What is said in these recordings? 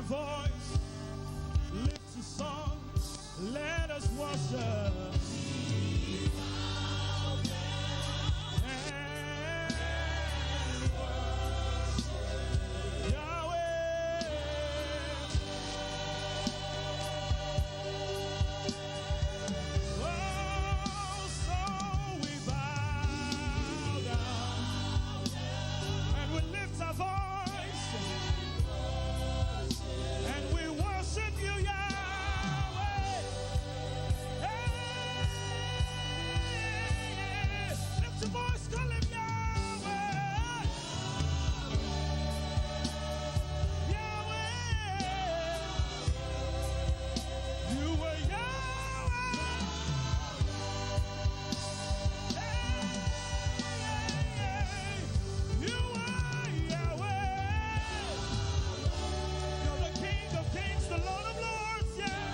Voice, lift a song, let us worship. And worship Yahweh. Oh, so we bow down and we lift our voice and we worship you, Yahweh. Hey, lift your voice, call him Yahweh. Yahweh. You were Yahweh. Hey, you are Yahweh. You're the King of Kings, the Lord of Lords, yeah.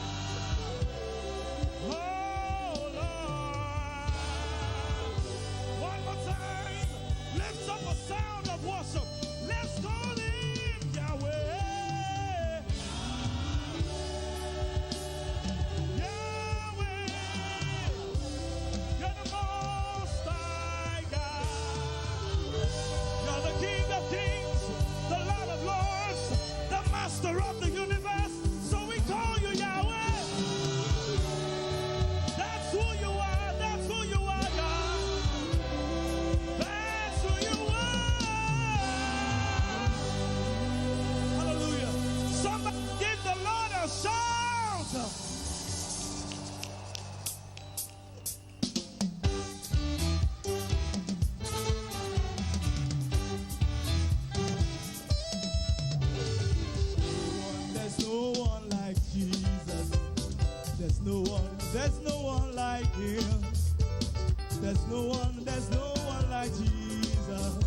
Oh, Lord. One more time. Lift up a sound of worship. Let's call him Yahweh. Yahweh. You're the most high God. You're the King of Kings, the Lord of Lords, the Master of the universe. So we call you Yahweh. That's who you are. That's who you are, God. That's who you are. Hallelujah. Somebody give the Lord a shout. There's no one like Jesus. There's no one, there's no one like him. There's no one, there's no one like Jesus.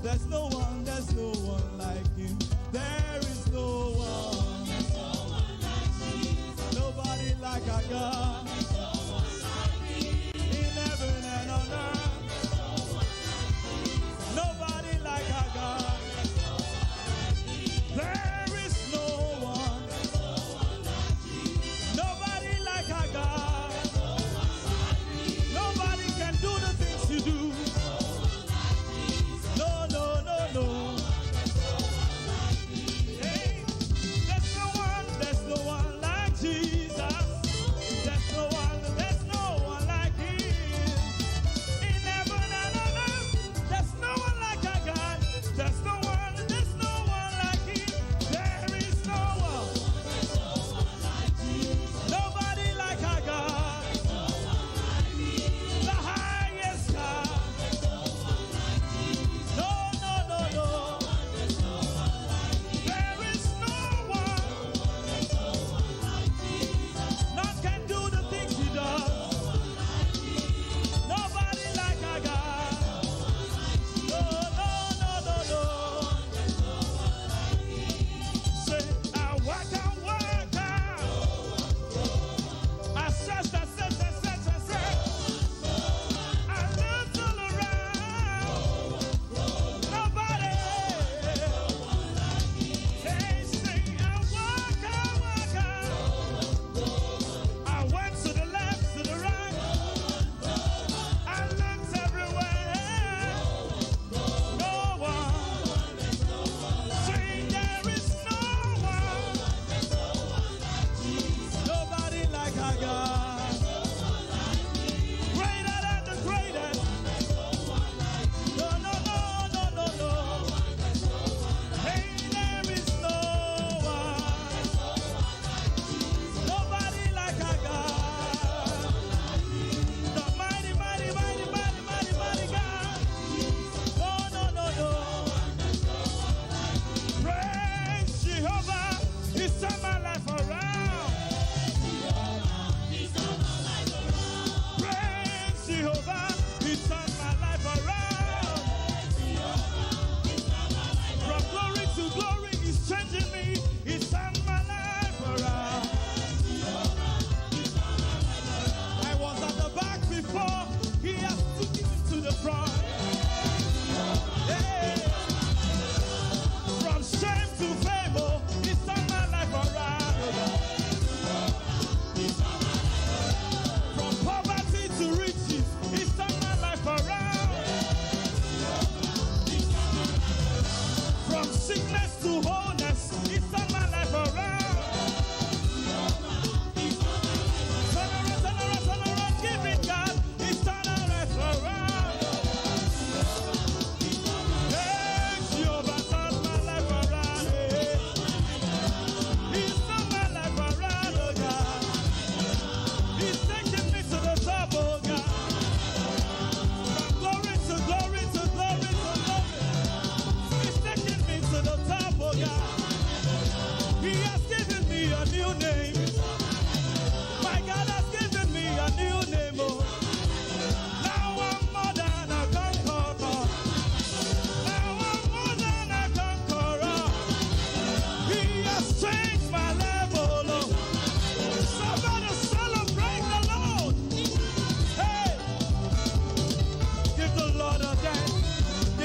There's no one, there's no one like him. There is no one. Nobody like our God. In heaven and on earth. Nobody like our God. There is no one. Nobody like our God. Nobody can do the things you do. No, no, no, no. Hey, there's no one, there's no one like Jesus. There's no one,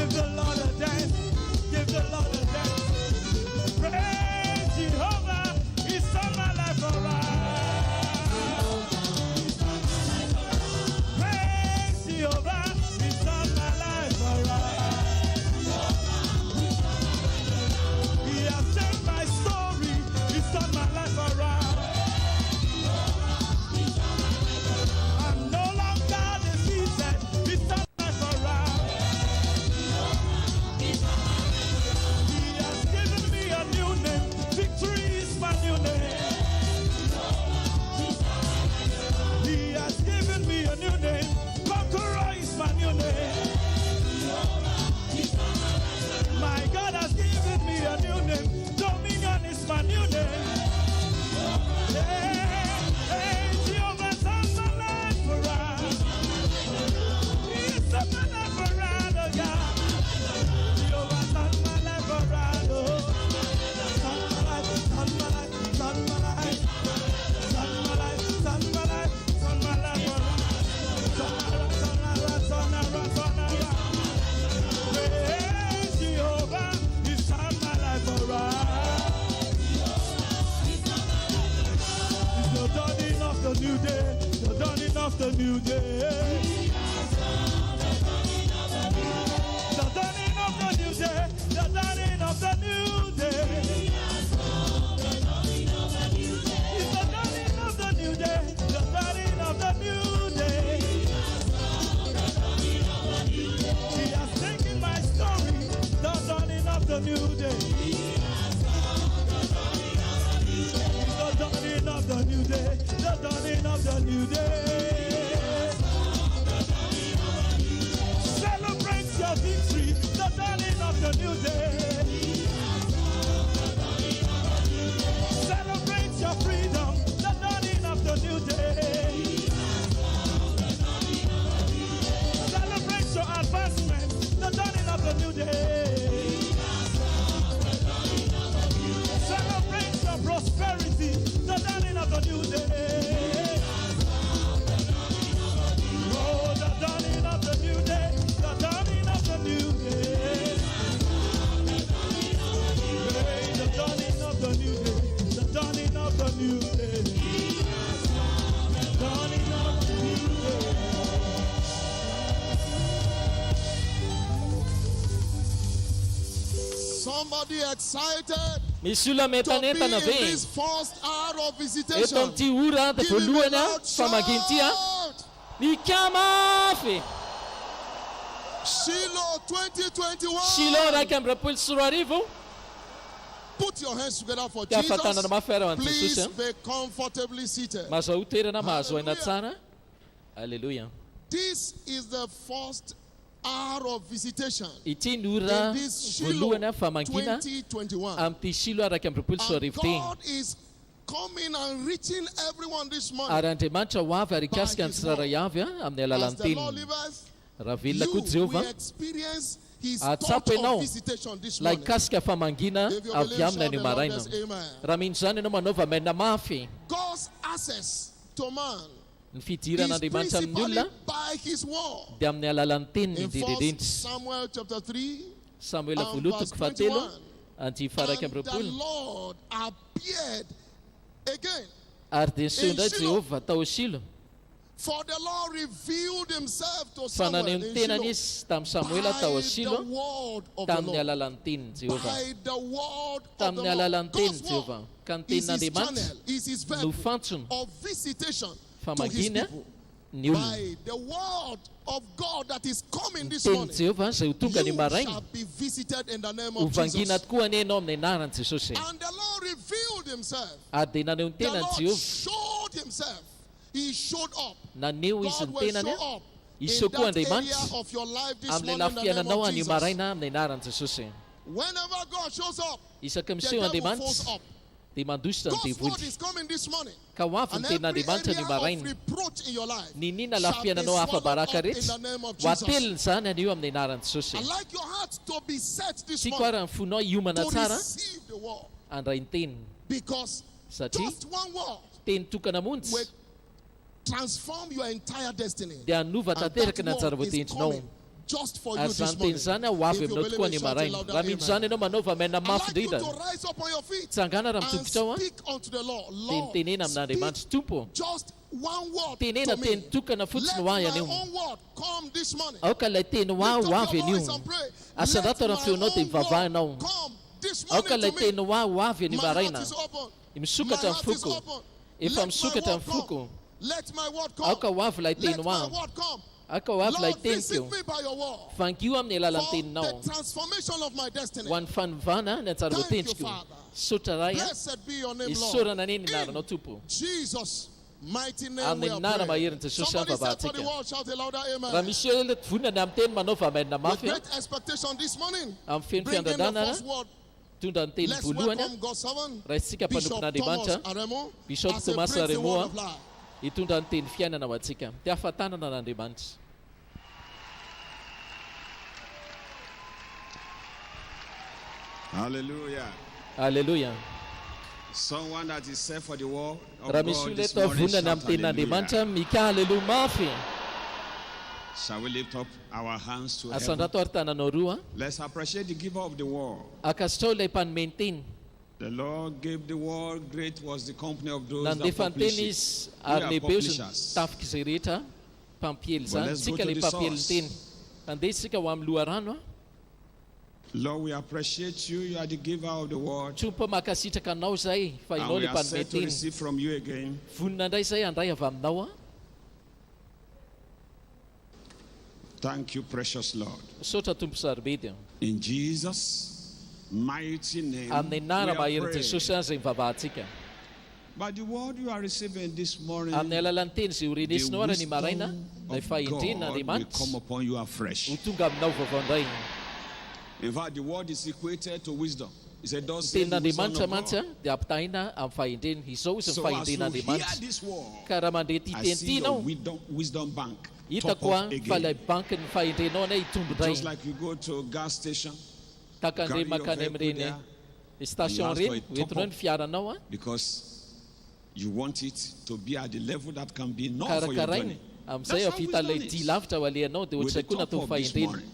Give the Lord a dance. Give the Lord a dance. Praise Jehovah. He's turned my life around. Praise Jehovah. He's turned my life around. He has changed my story. He's turned my life around. I'm no longer defeated. He's turned my life around. He has given me a new name. Victory is my new name. He has given me a new name. Conqueror is my new name. My God has given me a new name. Dominion is my new name. Hey, hey, Jehovah turned my life around. He's turned my life around, oh yeah. Jehovah turned my life around, oh. Turn my life, turn my life, turn my life. Turn my life, turn my life, turn my life around. Turn around, turn around, turn around, turn around. Praise Jehovah, He's turned my life around. It's the dawning of the new day, the dawning of the new day. The dawning of the new day, the dawning of the new day. It's the dawning of the new day, the dawning of the new day. He has taken my story, the dawning of the new day. It's the dawning of the new day, the dawning of the new day. Celebrate your victory, the dawning of the new day. Celebrate your freedom, the dawning of the new day. Celebrate your advancement, the dawning of the new day. Celebrate your prosperity, the dawning of the new day. Oh, the dawning of the new day, the dawning of the new day. Hey, the dawning of the new day, the dawning of the new day. Dawning of the new day. Somebody excited Misy olona to be in mientanentana ve this first hour of eto visitation? amin'ity ora Give him a voalohany a loud famangiana ity a shout. mikamafy. Shiloh 2021. Shilo 2021. Put your hands together for Dia Jesus. afa-tanana mafy ara ho an'i Please Jesosy a. be comfortably seated. Mahazo toerana, mahazo aina Hallelujah. tsara. Alleloia. This is the first hour of visitation Ity ny ora in this Shiloh voalohany a famangiana 2021. amin'ity Shilo 2021 And ty. God is coming and reaching everyone this morning. Ary Andriamanitra ho avy ary hikasika ny tsirairay avy a amin'ny As alalan'ny the Lord teniny. liveth, Raha velona you koa Jehovah, will experience his atsapa touch ianao of visitation this lay morning. kasika famangiana If you avy believe, aminy shout anio the maraina. loudest amen. Raha mino izany ianao, manaova amena mafy. God's access to man Ny is fidiran'Andriamanitra amin'ny principally olona by his word. dia amin'ny alalan'ny teniny In indrindra 1 indrindra. Samuel chapter 3 Samuela and voalohany verse toko fahatelo 21. andinin'ny faha-iraika amby And the roapolo. Lord appeared again. Ary dia niseho indray In Shiloh. Jehovah tao Shilo. For the Lord revealed himself to Fa Samuel naneho ny in tenany Shiloh izy tamin'ny Samoela tao by the Shilo word of the tamin'ny Lord. alalan'ny teniny Jehovah. By the word of the Tamin'ny Lord. alalan'ny teniny God's Jehovah. word Ka ny is his tenin'Andriamanitra channel, is his no vehicle fantsona of visitation to his famangiana people. ny olona. By the word of God that is coming this Teny morning, Jehovah izay ho tonga ny you maraina, shall be visited in the name of ho vangiana Jesus. tokoa anie ianao amin'ny anaran'i Jesosy. And the Lord revealed himself. Ary dia naneho ny The tenany Lord Jehovah. showed himself. He showed up. Naneho izy God ny will tenany show up in Iseho koa that area Andriamanitra of your life this amin'ilay morning in the name lafi-fiainanao of anio Jesus. maraina amin'ny anaran'i Jesosy. Whenever God shows up, Isaky the miseho devil Andriamanitra falls up. dia mandositra ny God's word devoly. is coming this morning. Ka ho avy ny And every tenin'Andriamanitra area ny of maraina. reproach in your life Ninina shall be lafi-fiainanao swallowed afa-baraka up in rehetra the name of ho Jesus. ateliny zany anio amin'ny anaran'i Jesosy. I like your heart to be set this Tiako morning ary ny fonao hiomana to tsara receive the word. handray ny teniny. Because Satria just one word teny tokana monjy will transform your entire destiny. dia hanova And tanteraka that ny anjara word is voatendrinao. coming just for you Ary this izany teny morning. izany ho avy If you aminao believe tokoa it, ny shout a maraina. louder Raha mino amen. izany ianao manaova amen I'd mafy like you indrindra. to rise up on your feet Tsangana raha and mitongitra ao a speak unto the Lord. dia Lord, nitenena speak amin'Andriamanitra. Tompo, just one word tenena to me. teny tokana fotsiny Let ho ahy my anio. own word come this morning. Aoka ilay teny ho ahy Lift ho up avy your voice anio. and pray. Asandrato Let raha my feonao dia own word mivavaha come this morning Aoka ilay to me. teny ho ahy ho avy anio My heart maraina. is open. Misokatra My ny heart is foko. open. Efa Let my misokatra word ny foko. come. Let my word come. Aoka ho avy ilay teny Let ho my ahy. word come. Aoka ho avy ilay Lord, visit teniko. me by your word. Vangio amin'ny alalan'ny For teninao. the transformation of my destiny. Ho an'ny fanovana ny anjara Thank you, voatendriko. Father. Saotra Ray a. Blessed be your name, Lord. Isaorana anie ny In anaranao Tompo. Jesus' mighty name Amin'ny we are anarana praying. maherin'i Jesosy Somebody said for vavahantsika. the world, shout a louder Raha amen. misy olona vonona amin'ny teny manaova amen With mafy a. great expectation this morning, Amin'ny feno bringing the fiandrandrana first word, mitondra ny teny let's voalohany a. welcome God's servant, Raisitsika Bishop Thomas mpanompon'Andriamanitra Aremo, Bishop as he Thomas brings the Aremo word a. of life. Hitondra ny teny fiainana ho antsika. Te hahafantarana an'Andriamanitra. Hallelujah. Alléluia. Someone that is set for the war of Raha misy God olona this eto morning, vonona ny shout amin'ny tenin'Andriamanitra, hallelujah. mika haleloia mafy. Shall we lift up our hands to heaven? Asandrato ary tananao roa. Let's appreciate the giver of the war. Ankasitrao ilay mpanome ny teny. The Lord gave the word, great was the company of those that Nandefa ny publish teny it. izy We ary are lehibe izy ny publishers. tafika izay rehetra mpampiely But izany. let's go Tsika to ilay the mpampiely ny source. teny. Andeha isika ho amin'ny loharano a. Lord, we appreciate you. You are the giver of the word. Tompo mankasitraka anao izay fa And ianao we ilay are mpanome set to teny. receive from you again. Vonona indray izay handray avy aminao a. Thank you, precious Lord. Misaotra Tompo sarobidy. In Jesus' mighty name, Amin'ny we anarana are mahery praying. Jesosy izay mivavahantsika. By the word you are receiving this morning, Amin'ny alalan'ny teny izay ho the renesinao ara ny maraina, wisdom ilay of God will fahendren'Andriamanitra come upon you afresh. ho tonga aminao vaovao indray. In fact, the word is equated to wisdom. He said, Ny "Thus saith the wisdom tenin'Andriamanitra of mantsy God." a dia ampitahaina amin'ny fahendrena. Izao izy ny So as you hear fahendren'Andriamanitra. this word, Ka raha mandre ity I teny see ity your ianao, wisdom bank top hitako up a fa ilay again. bankin'ny fahendrenao anay hitombo Just indray. like you go to gas station, Tahaka carry an'ireny your mankany vehicle amin'ireny there, station you ask ireny, for a top hoentinao up. ny fiaranao a, because you want it to be at the level that can be enough for your karakaraina. journey. Amin'izay That's how avita ilay wisdom dia is. lavitra ho alehanao dia With ohatr'izay the koa top natao up this fahendrena. morning,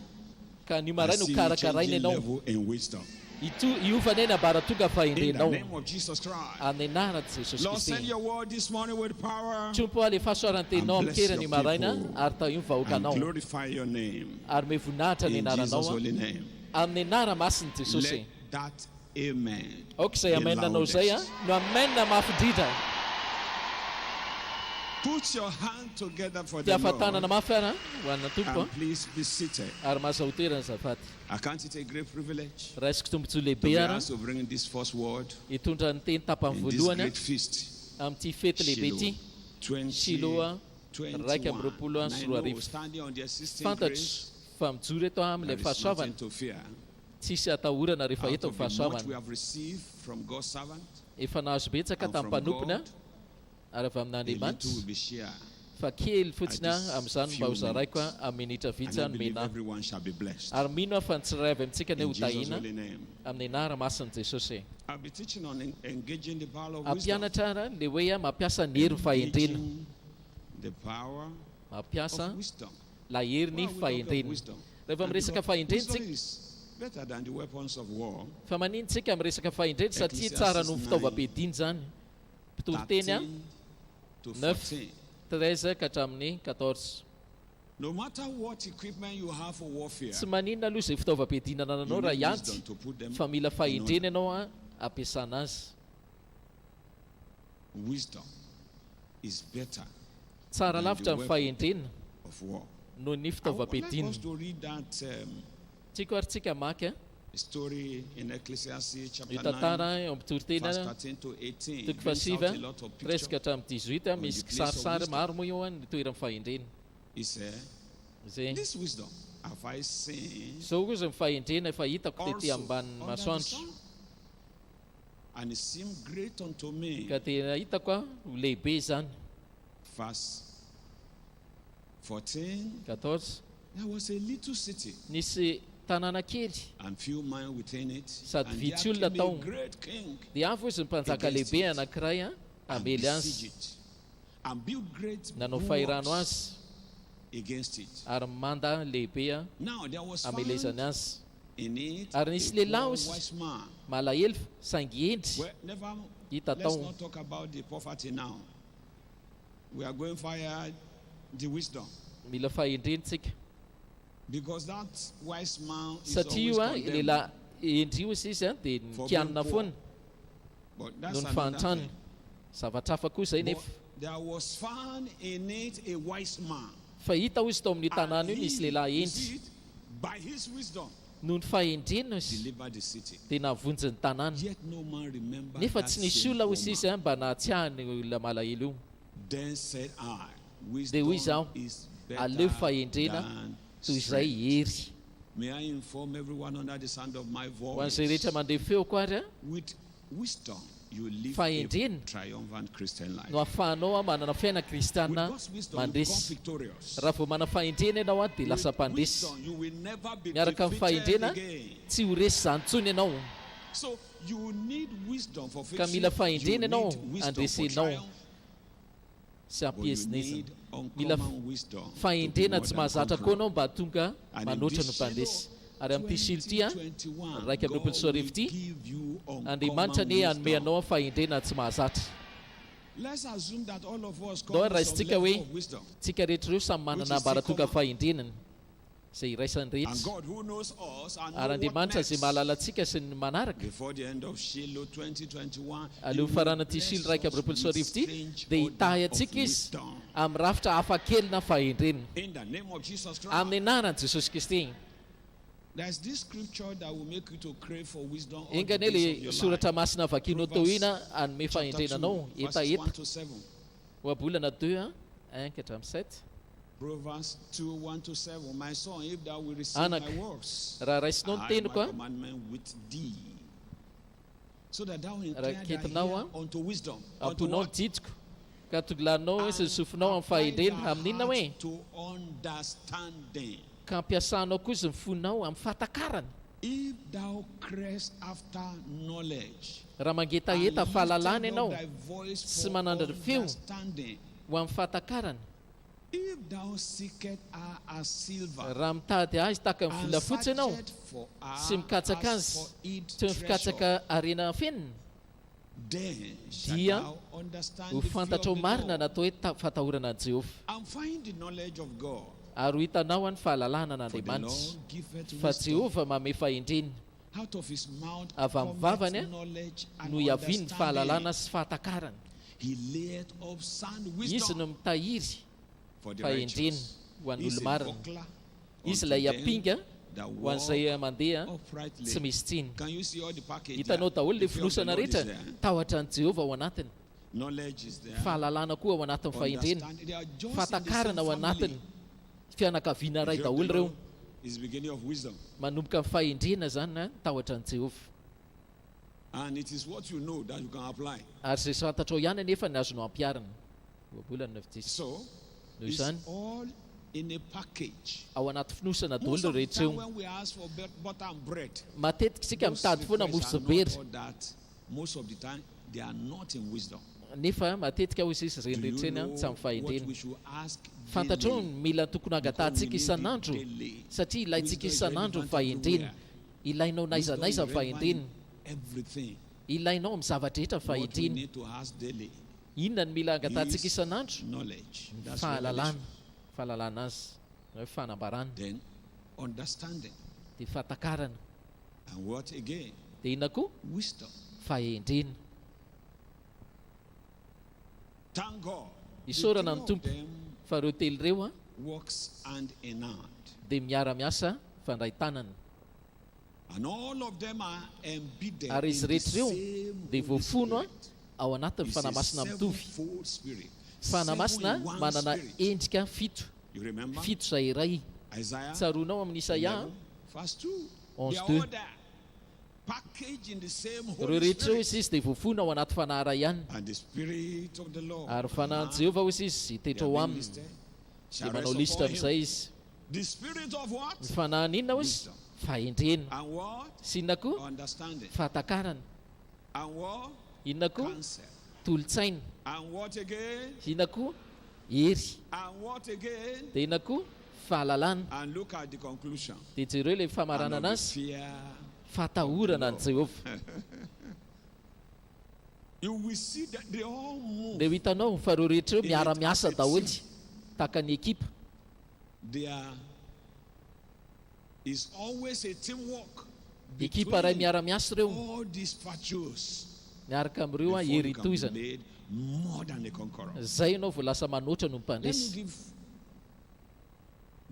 Ka ny I maraina ho see you karakaraina changing ianao. level in wisdom. Hiovana eny ambaratonga In the fahendrenao. name of Jesus Christ. Amin'ny anaran'i Jesosy Lord, send Kristy. your word this morning with power Tompo alefaso ary ny teninao And amin'ny bless keriny your maraina people. ary tahio ny and vahoakanao. glorify your name. Ary me voninahitra ny In anaranao Jesus' a. holy name. Amin'ny anara masin'i Jesosy. Let that amen Aoka izay be amenanao izay a loudest. no amena mafy indrindra. Put your hand together for Dia the Lord afa-tanana mafy ara ho an'ny Tompo and please be seated. a. Ary mahazo toerana azafady. I count it a great privilege Raisiko tombontsoa to lehibe be ara asked to bring this first word hitondra ny teny tapany in this voalohany great feast. amin'ity fety lehibe ity. Shiloh Shiloh 2021. And I know, 2021. standing on the existing Fantatro grace, fa mijoro eto there amin'ilay is nothing fahasoavana. to fear. Tsisy atahorana rehefa Out eto of ny the much fahasoavana. we have received from God's servant Efa nahazo betsaka and tamin'ny from mpanompony a, God, ary avy a amin'Andriamanitra little will be shared. fa kely fotsiny At a this amin'izany mba few ho zaraiko a minutes. amin'ny minitra And vitsy I a nomena believe ahy. everyone shall be blessed. Ary mino aho fa ny tsirairay avy amintsika ne In ho Jesus' tahina holy name. amin'ny anara masin'i Jesosy. I'll be teaching on engaging the power of wisdom. Ampianatra ara le hoe a mampiasa ny herin'ny fahendrena. Engaging the power Mampiasa of wisdom. la herin'ny Why are we talking of fahendrena. wisdom? Rehefa And miresaka because fahendrena wisdom tsika, is better than the weapons of war. fa maninona tsika miresaka fahendrena satria tsara noho ny Ecclesiastes fitaovam-piadiana izany. Mpitoriteny a 13 to 9 14. 13 ka hatramin'ny 14. No matter what equipment you have for warfare, Tsy maninona aloha izay fitaovam-piadiana anananao you raha need hiady wisdom to put them fa mila in fahendrena order. ianao a ampiasana azy. Wisdom is better Tsara Than the lavitra ny weapon. fahendrena of war. noho ny I would like fitaovam-piadiana. us to read that Tiako ary tsika maka story in Ecclesiastes io chapter 9, tantara eo amin'ny toriteny verse 13 to 18. toko It brings fahasivy out a lot of 13 ka picture. hatramin'ny 18 on misy the place of kisarisary wisdom. maro moa eo a ny toeran'ny fahendrena. He said, Izay This wisdom have I seen zao koa izay ny fahendrena efa hitako tety also ambanin'ny under the masoandro sun. And it seemed great unto me. ka tena hitako a ho lehibe izany. Verse 14. 14 There was a little city nisy tanàna kely and few men within it. Sady And there vitsy olona came a tao. great king dia avy izy ny mpanjaka Against lehibe it. anankiray a and hamely besieged azy it and built great nanao fahirano bulwarks azy against it. Ary manda lehibe a Now there was found amelezany azy. in it Ary nisy a lehilahy poor ozy wise man. malahelo saingy hendry Well, never, hita let's tao. not talk about the poverty now. We are going fire the wisdom. Mila fahendrena tsika. Because that wise man is Satria always io a condemned. lehilahy hendry io izy izy a dia For being nikianina poor. foana But that's noho ny another fahantrany. thing. Zavatra hafa koa izay But nefa. there was found in it a wise man. Fa hita hoy izy tao amin'io And tanàna io he, nisy lehilahy you hendry. see it, by his wisdom, Noho ny fahendrena izy delivered the city. dia nahavonjy ny tanàna. Yet no man remembered Nefa that tsy nisy same olona poor hoy izy man. a mba nahatsiahany olona malahelo io. Then said I, Dia hoy wisdom izaho, is aleo better fahendrena than toy izay strength. hery. May I inform everyone under the sound of my Ho an'izay voice. rehetra mandre feoko ary a With wisdom, you live a Fahendrena triumphant Christian life. no ahafahanao a manana fiainana With kristiana God's wisdom, you become mandresy. victorious. Raha vao manana fahendrena ianao a dia lasa With mpandresy. wisdom, you will never be Miaraka amin'ny defeated fahendrena again. tsy ho resy izany intsony ianao. So you need wisdom for Ka victory. mila You fahendrena need ianao wisdom for handresenao triumph. sy But you hampiezinezina. need Mila uncommon wisdom to be fahendrena more tsy than mahazatra koa conqueror. ianao mba hahatonga And in manoatra this ny mpandresy. Shiloh Ary amin'ity Shilo ity a 2021, 2021 God ity, will give you Andriamanitra uncommon anie hanome wisdom. anao fahendrena tsy mahazatra. Let's assume that all of us Ndao come with some raisintsika level hoe of wisdom. tsika rehetra ireo samy Which manana is still ambaratonga common. fahendrenany izay iraisan'ny And rehetra. God who knows us and Ary know what Andriamanitra izay next. mahalala antsika sy ny manaraka. Before the end of Shiloh 2021, He Aloha will faranan'ity bless Shilo iraika amby us roapolo with sy arivo ity strange dia order hitahy of antsika izy wisdom. amin'ny rafitra hafakely na fahendrena. In the name of Jesus Christ. Amin'ny anaran'i Jesosy Kristy. There's this scripture that will make you to crave for wisdom all the Enga anie days of le your soratra life. masina vakinao teo Proverbs ina hanome chapter fahendrena 2, anao verses hetaheta. 1 to 7. Ohabolana 2 a 1 ka hatramin'ny 7. Proverbs 2, 1 to 7. My son, if thou wilt receive Anaka, my words, raha raisinao ny and teniko my a commandment with thee, so that thou incline thy Raketinao ear a unto wisdom, unto amponao ny what? didiko ka tongolanao sy ny And sofinao amin'ny apply fahendrena thy amin'inona hoe heart to understanding. ka ampiasanao koa izy ny fonao amin'ny fahatakarana. If thou crest after knowledge, Raha and mangetaheta fahalalana lifteth up ianao thy voice sy for manandratra feo understanding, ho amin'ny fahatakarana, if thou seekest her as silver, raha mitady azy tahaka ny and volafotsy ianao searcheth for her sy mikatsaka as azy for it toy ny treasure, fikatsaka harena fenina, then shalt dia thou understand ho the fear of fantatrao the marina Lord, natao hoe fatahorana an'i Jehovah and find the knowledge of God. ary ho hitanao any fahalalana For the an'Andriamanitra. Lord giveth Fa wisdom. Jehovah manome fahendrena, Out of his mouth avy amin'ny cometh vavany a knowledge and no hiavian'ny fahalalana understanding. sy fahatakarana. He layeth up sound Izy wisdom no mitahiry for the fahendrena righteous. ho an'ny He is a olo-marina. buckler Izy unto ilay them ampinga that ho an'izay walk mandeha tsy uprightly. misy tsiny. Can you see all the package there? Hitanao daholo The le fear of the fonosana Lord is rehetra, there. tahotra an'i Jehovah ao anatiny, Knowledge is there. fahalalana koa ao anatin'ny fahendrena, Understanding. They are just in the same fahatakarana ao family. anatiny, fianakaviana The iray fear of the daholo ireo. Lord is the beginning of wisdom. Manomboka amin'ny fahendrena zany a tahotra an'i Jehovah. And it is what you know that you can apply. Ary izay fantatrao ihany anefa ny azonao ampiharina. Ohabolana nefitra izy. So, Noho it's izany, all in a package. ao anaty fonosana daholo Most ireo of the rehetra time io. when we ask for butter and bread, Matetika isika those mitady foana requests mofo are sy not bery. all that. Most of the time, they are not in wisdom. Nefa matetika hoy izy ireny Do you rehetra ireny a, know tsy amin'ny what fahendrena. we should ask Fantatrao daily? ny mila tokony Because we angatahantsika need it isan'andro daily. satria ilaintsika Wisdom is isan'andro ny relevant fahendrena. everywhere. Ilainao na aiza Wisdom na is aiza ny relevant in fahendrena. everything. Ilainao amin'ny zavatra rehetra ny What we fahendrena. need to ask daily Inona no mila angatahantsika is isan'andro? knowledge. Ny That's fahalalana. revelation. Fahalalana azy. Na hoe fanambarana. Then understanding. Dia fahatakarana. And what again? Dia inona koa? Wisdom. Fahendrena. Thank God. The Isaorana three ny of Tompo them fa ireo telo ireo a works hand in hand. dia miara-miasa fandray tanana. And all of them are embedded Ary in izy the rehetra ireo same dia Holy voafono a Spirit. ao anatin'ny It's a fanahy masina mitovy. sevenfold spirit. Fanahy Seven masina in one manana spirit. endrika fito. You remember? Fito izay iray. Isaiah Tsaroanao amin'ny Isaia 11, verse 2. 11 They are 2. all there. Packaged in the same Ireo Holy rehetra ireo Spirit. izy izy dia voafono ao anaty fanahy iray ihany. And the Spirit of the Lord. Ary fanahin'i man, Jehovah hoy izy they hitoetra are ao being aminy. listed, Dia shall manao rest lisitra upon him. amin'izay izy. The spirit of what? Ny fanahin'inona hoy izy? Wisdom. Fahendrena. And what? Sy inona koa? Understanding. Fahatakarana. And what? Inona koa? Counsel. Tolo-tsaina. And what again? Inona koa? Hery. And what again? Dia inona koa? Fahalalana. And look at the conclusion. Dia jereo ilay And famaranana of the azy, fear. fahatahorana an'i Jehovah. You will see that they all move. Dia ho hitanao fa ireo rehetra ireo In miara-miasa a daholo team. tahaka ny ekipa. There is always a teamwork Ekipa iray between miara-miasa ireo, all these virtues miaraka amin'ireo before hery you can be itohizana. made more than a conqueror. Zay ianao vao lasa manoatra no Let me mpandresy. give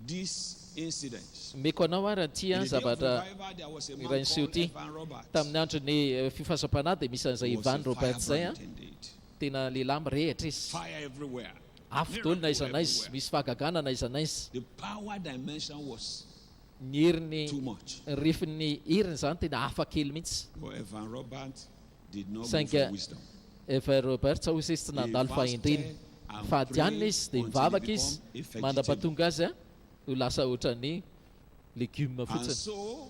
this incident. Omeko anao ary ity In the day of zavatra revival, there was a man iray niseho called ity. Evan Roberts. Tamin'ny andron'ny fifasam-panahy dia misy an'izay He was Evan a Roberts izay firebrand indeed. tena lehilahy mirehitra izy. Fire everywhere. Afo daholo na aiza Miracle na aiza, everywhere. misy fahagagana na aiza na aiza. The power dimension was Ny herin'ny too much. refin'ny heriny izany tena hafa kely mihitsy. But Evan Roberts did not move Saingy for wisdom. Evan Roberts hoy izy tsy He nandalo fahendrena. fasted and Fahadianina prayed izy dia until he nivavaka izy become a vegetable. mandra-pahatonga azy ho lasa ohatran'ny legioma And fotsiny. so,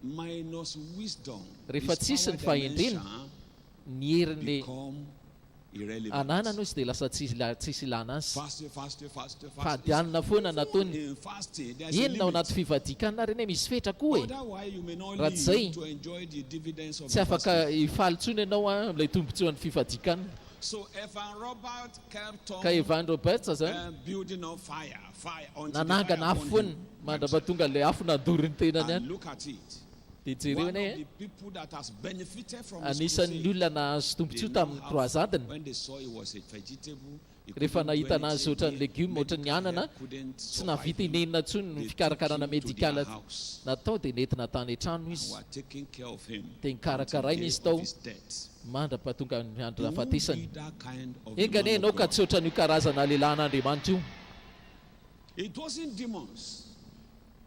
minus wisdom, Rehefa his tsisy ny power fahendrena, dimension ny herin'ny become irrelevant. ananana izy dia lasa tsisy ilana azy. Fasting, fasting, fasting, fasting. Fahadianina foana nataony. In fasting, there's a Inona ao limit. anaty fivadikana ary anie misy fetra koa e. Otherwise, you may not Raha tsy izay, live to enjoy the dividends of tsy the afaka fasting. hifaly intsony ianao amin'ilay tombontsoan'ny fivadikana. So Evan Robert kept on Ka Evan Roberts zany building up fire, fire until the fire nanangana afo burned foana him. mandra-pahatonga ilay afo nandoro ny tenany And any. look at it. Dia jereo One anie of the people that has benefited from his anisan'ny crusade, olona nahazo they tombontsoa now tamin'ny have- kroazadiny. when they saw he was a vegetable, he Rehefa couldn't do nahita anazy anything ohatran'ny again, legioma, ohatran'ny medical anana, help couldn't tsy survive nahavita him. inenina intsony ny They took fikarakarana him to their medikaly house natao dia nentina tany an-trano and izy were taking care of him Dia until the nikarakaraina day izy of tao his death. mandra-pahatonga ny andro You won't nahafatesany. be that kind of a Enga anie man ianao of ka God. tsy ohatran'io karazana lehilahin'Andriamanitra io. It wasn't demons.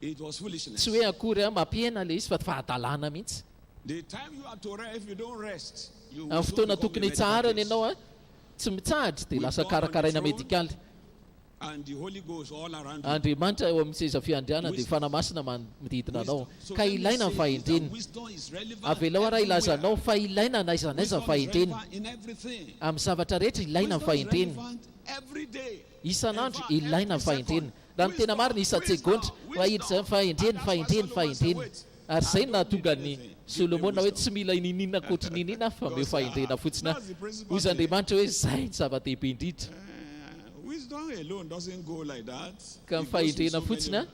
It was foolishness. Tsy hoe akory mampihena ilay izy fa fahadalana mihitsy. The time you are to rest, if you don't rest, you will Amin'ny soon fotoana become a tokony medical hitsaharana case. ianao tsy mitsahatra dia With lasa God on the karakaraina throne, medikaly. And the Holy Ghost all around you. Andriamanitra eo amin'ny seza fiandrianana dia Wisdom. Fanahy Masina manodidina anao. Wisdom. So Ka let me ilaina ny say this, that fahendrena. wisdom is relevant Avelao raha everywhere. ilazanao fa ilaina na aiza na aiza ny Wisdom is fahendrena. relevant in everything. Amin'ny zavatra rehetra ilaina ny Wisdom is fahendrena. relevant every day. Isan'andro In fact, ilaina ny every second. fahendrena. Raha ny tena marina isan-tsegondra Wisdom, raha hiditra ny fahendrena, And that's why fahendrena, Solomon said, fahendrena. "Wait, Ary izay I no don't nahatonga need ny anything. Give me Solomona hoe wisdom." tsy mila ininina ankoatra ny ininina fa omeo God said, fahendrena "Ah, fotsiny aho. that's the principal Hoy izy thing." Andriamanitra hoe izay ny zava-dehibe indrindra. Wisdom alone doesn't go like that. Ka ny It goes with fahendrena so many fotsiny other-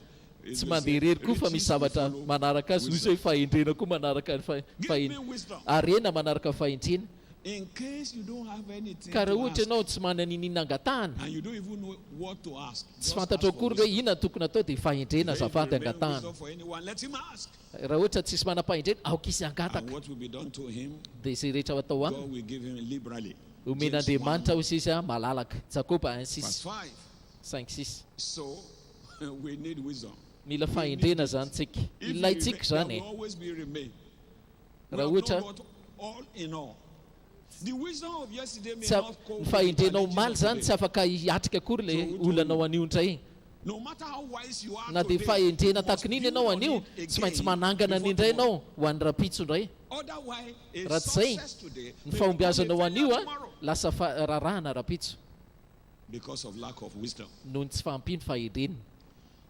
It tsy will mandeha say, irery koa fa misy riches zavatra will follow manaraka azy. Hoy izy hoe fahendrena koa manaraka ny Give me wisdom. harena manaraka ny fahendrena. In case you don't have anything Ka raha to ohatra ask, ianao tsy manana ininona angatahana, and you don't even know what to ask, tsy just fantatrao ask for akory hoe wisdom. inona no tokony atao dia fahendrena If there azafady remain angatahana. wisdom for anyone, let him ask. Raha ohatra tsisy manam-pahendrena, aoka izy And hangataka. what will be done to him, Dia izay rehetra ho atao aminy, God will give him liberally. James omen'Andriamanitra 1, hoy izy malalaka. Jakoba 1 verse 6, 5. 5 6. So we need wisdom. Mila fahendrena zany tsika. If you Ilaintsika remain, zany there e. will always be remain. We Raha have ohatra not got all in all. The wisdom of yesterday may tsy not go ny with the fahendrenao challenges omaly of zany today. tsy afaka hiatrika akory So ilay who told olanao you? anio indray. No matter how wise you are Na dia today, you fahendrena must tahaka n'iny build ianao on anio, it tsy maintsy again manangana before ny indray tomorrow. ianao ho an'ny rahampitso indray. Otherwise, a Raha tsy izay, success today ny may become a fahombiazanao failure anio tomorrow lasa rarahana rahampitso because of lack of wisdom. noho ny tsy fahampian'ny fahendrena.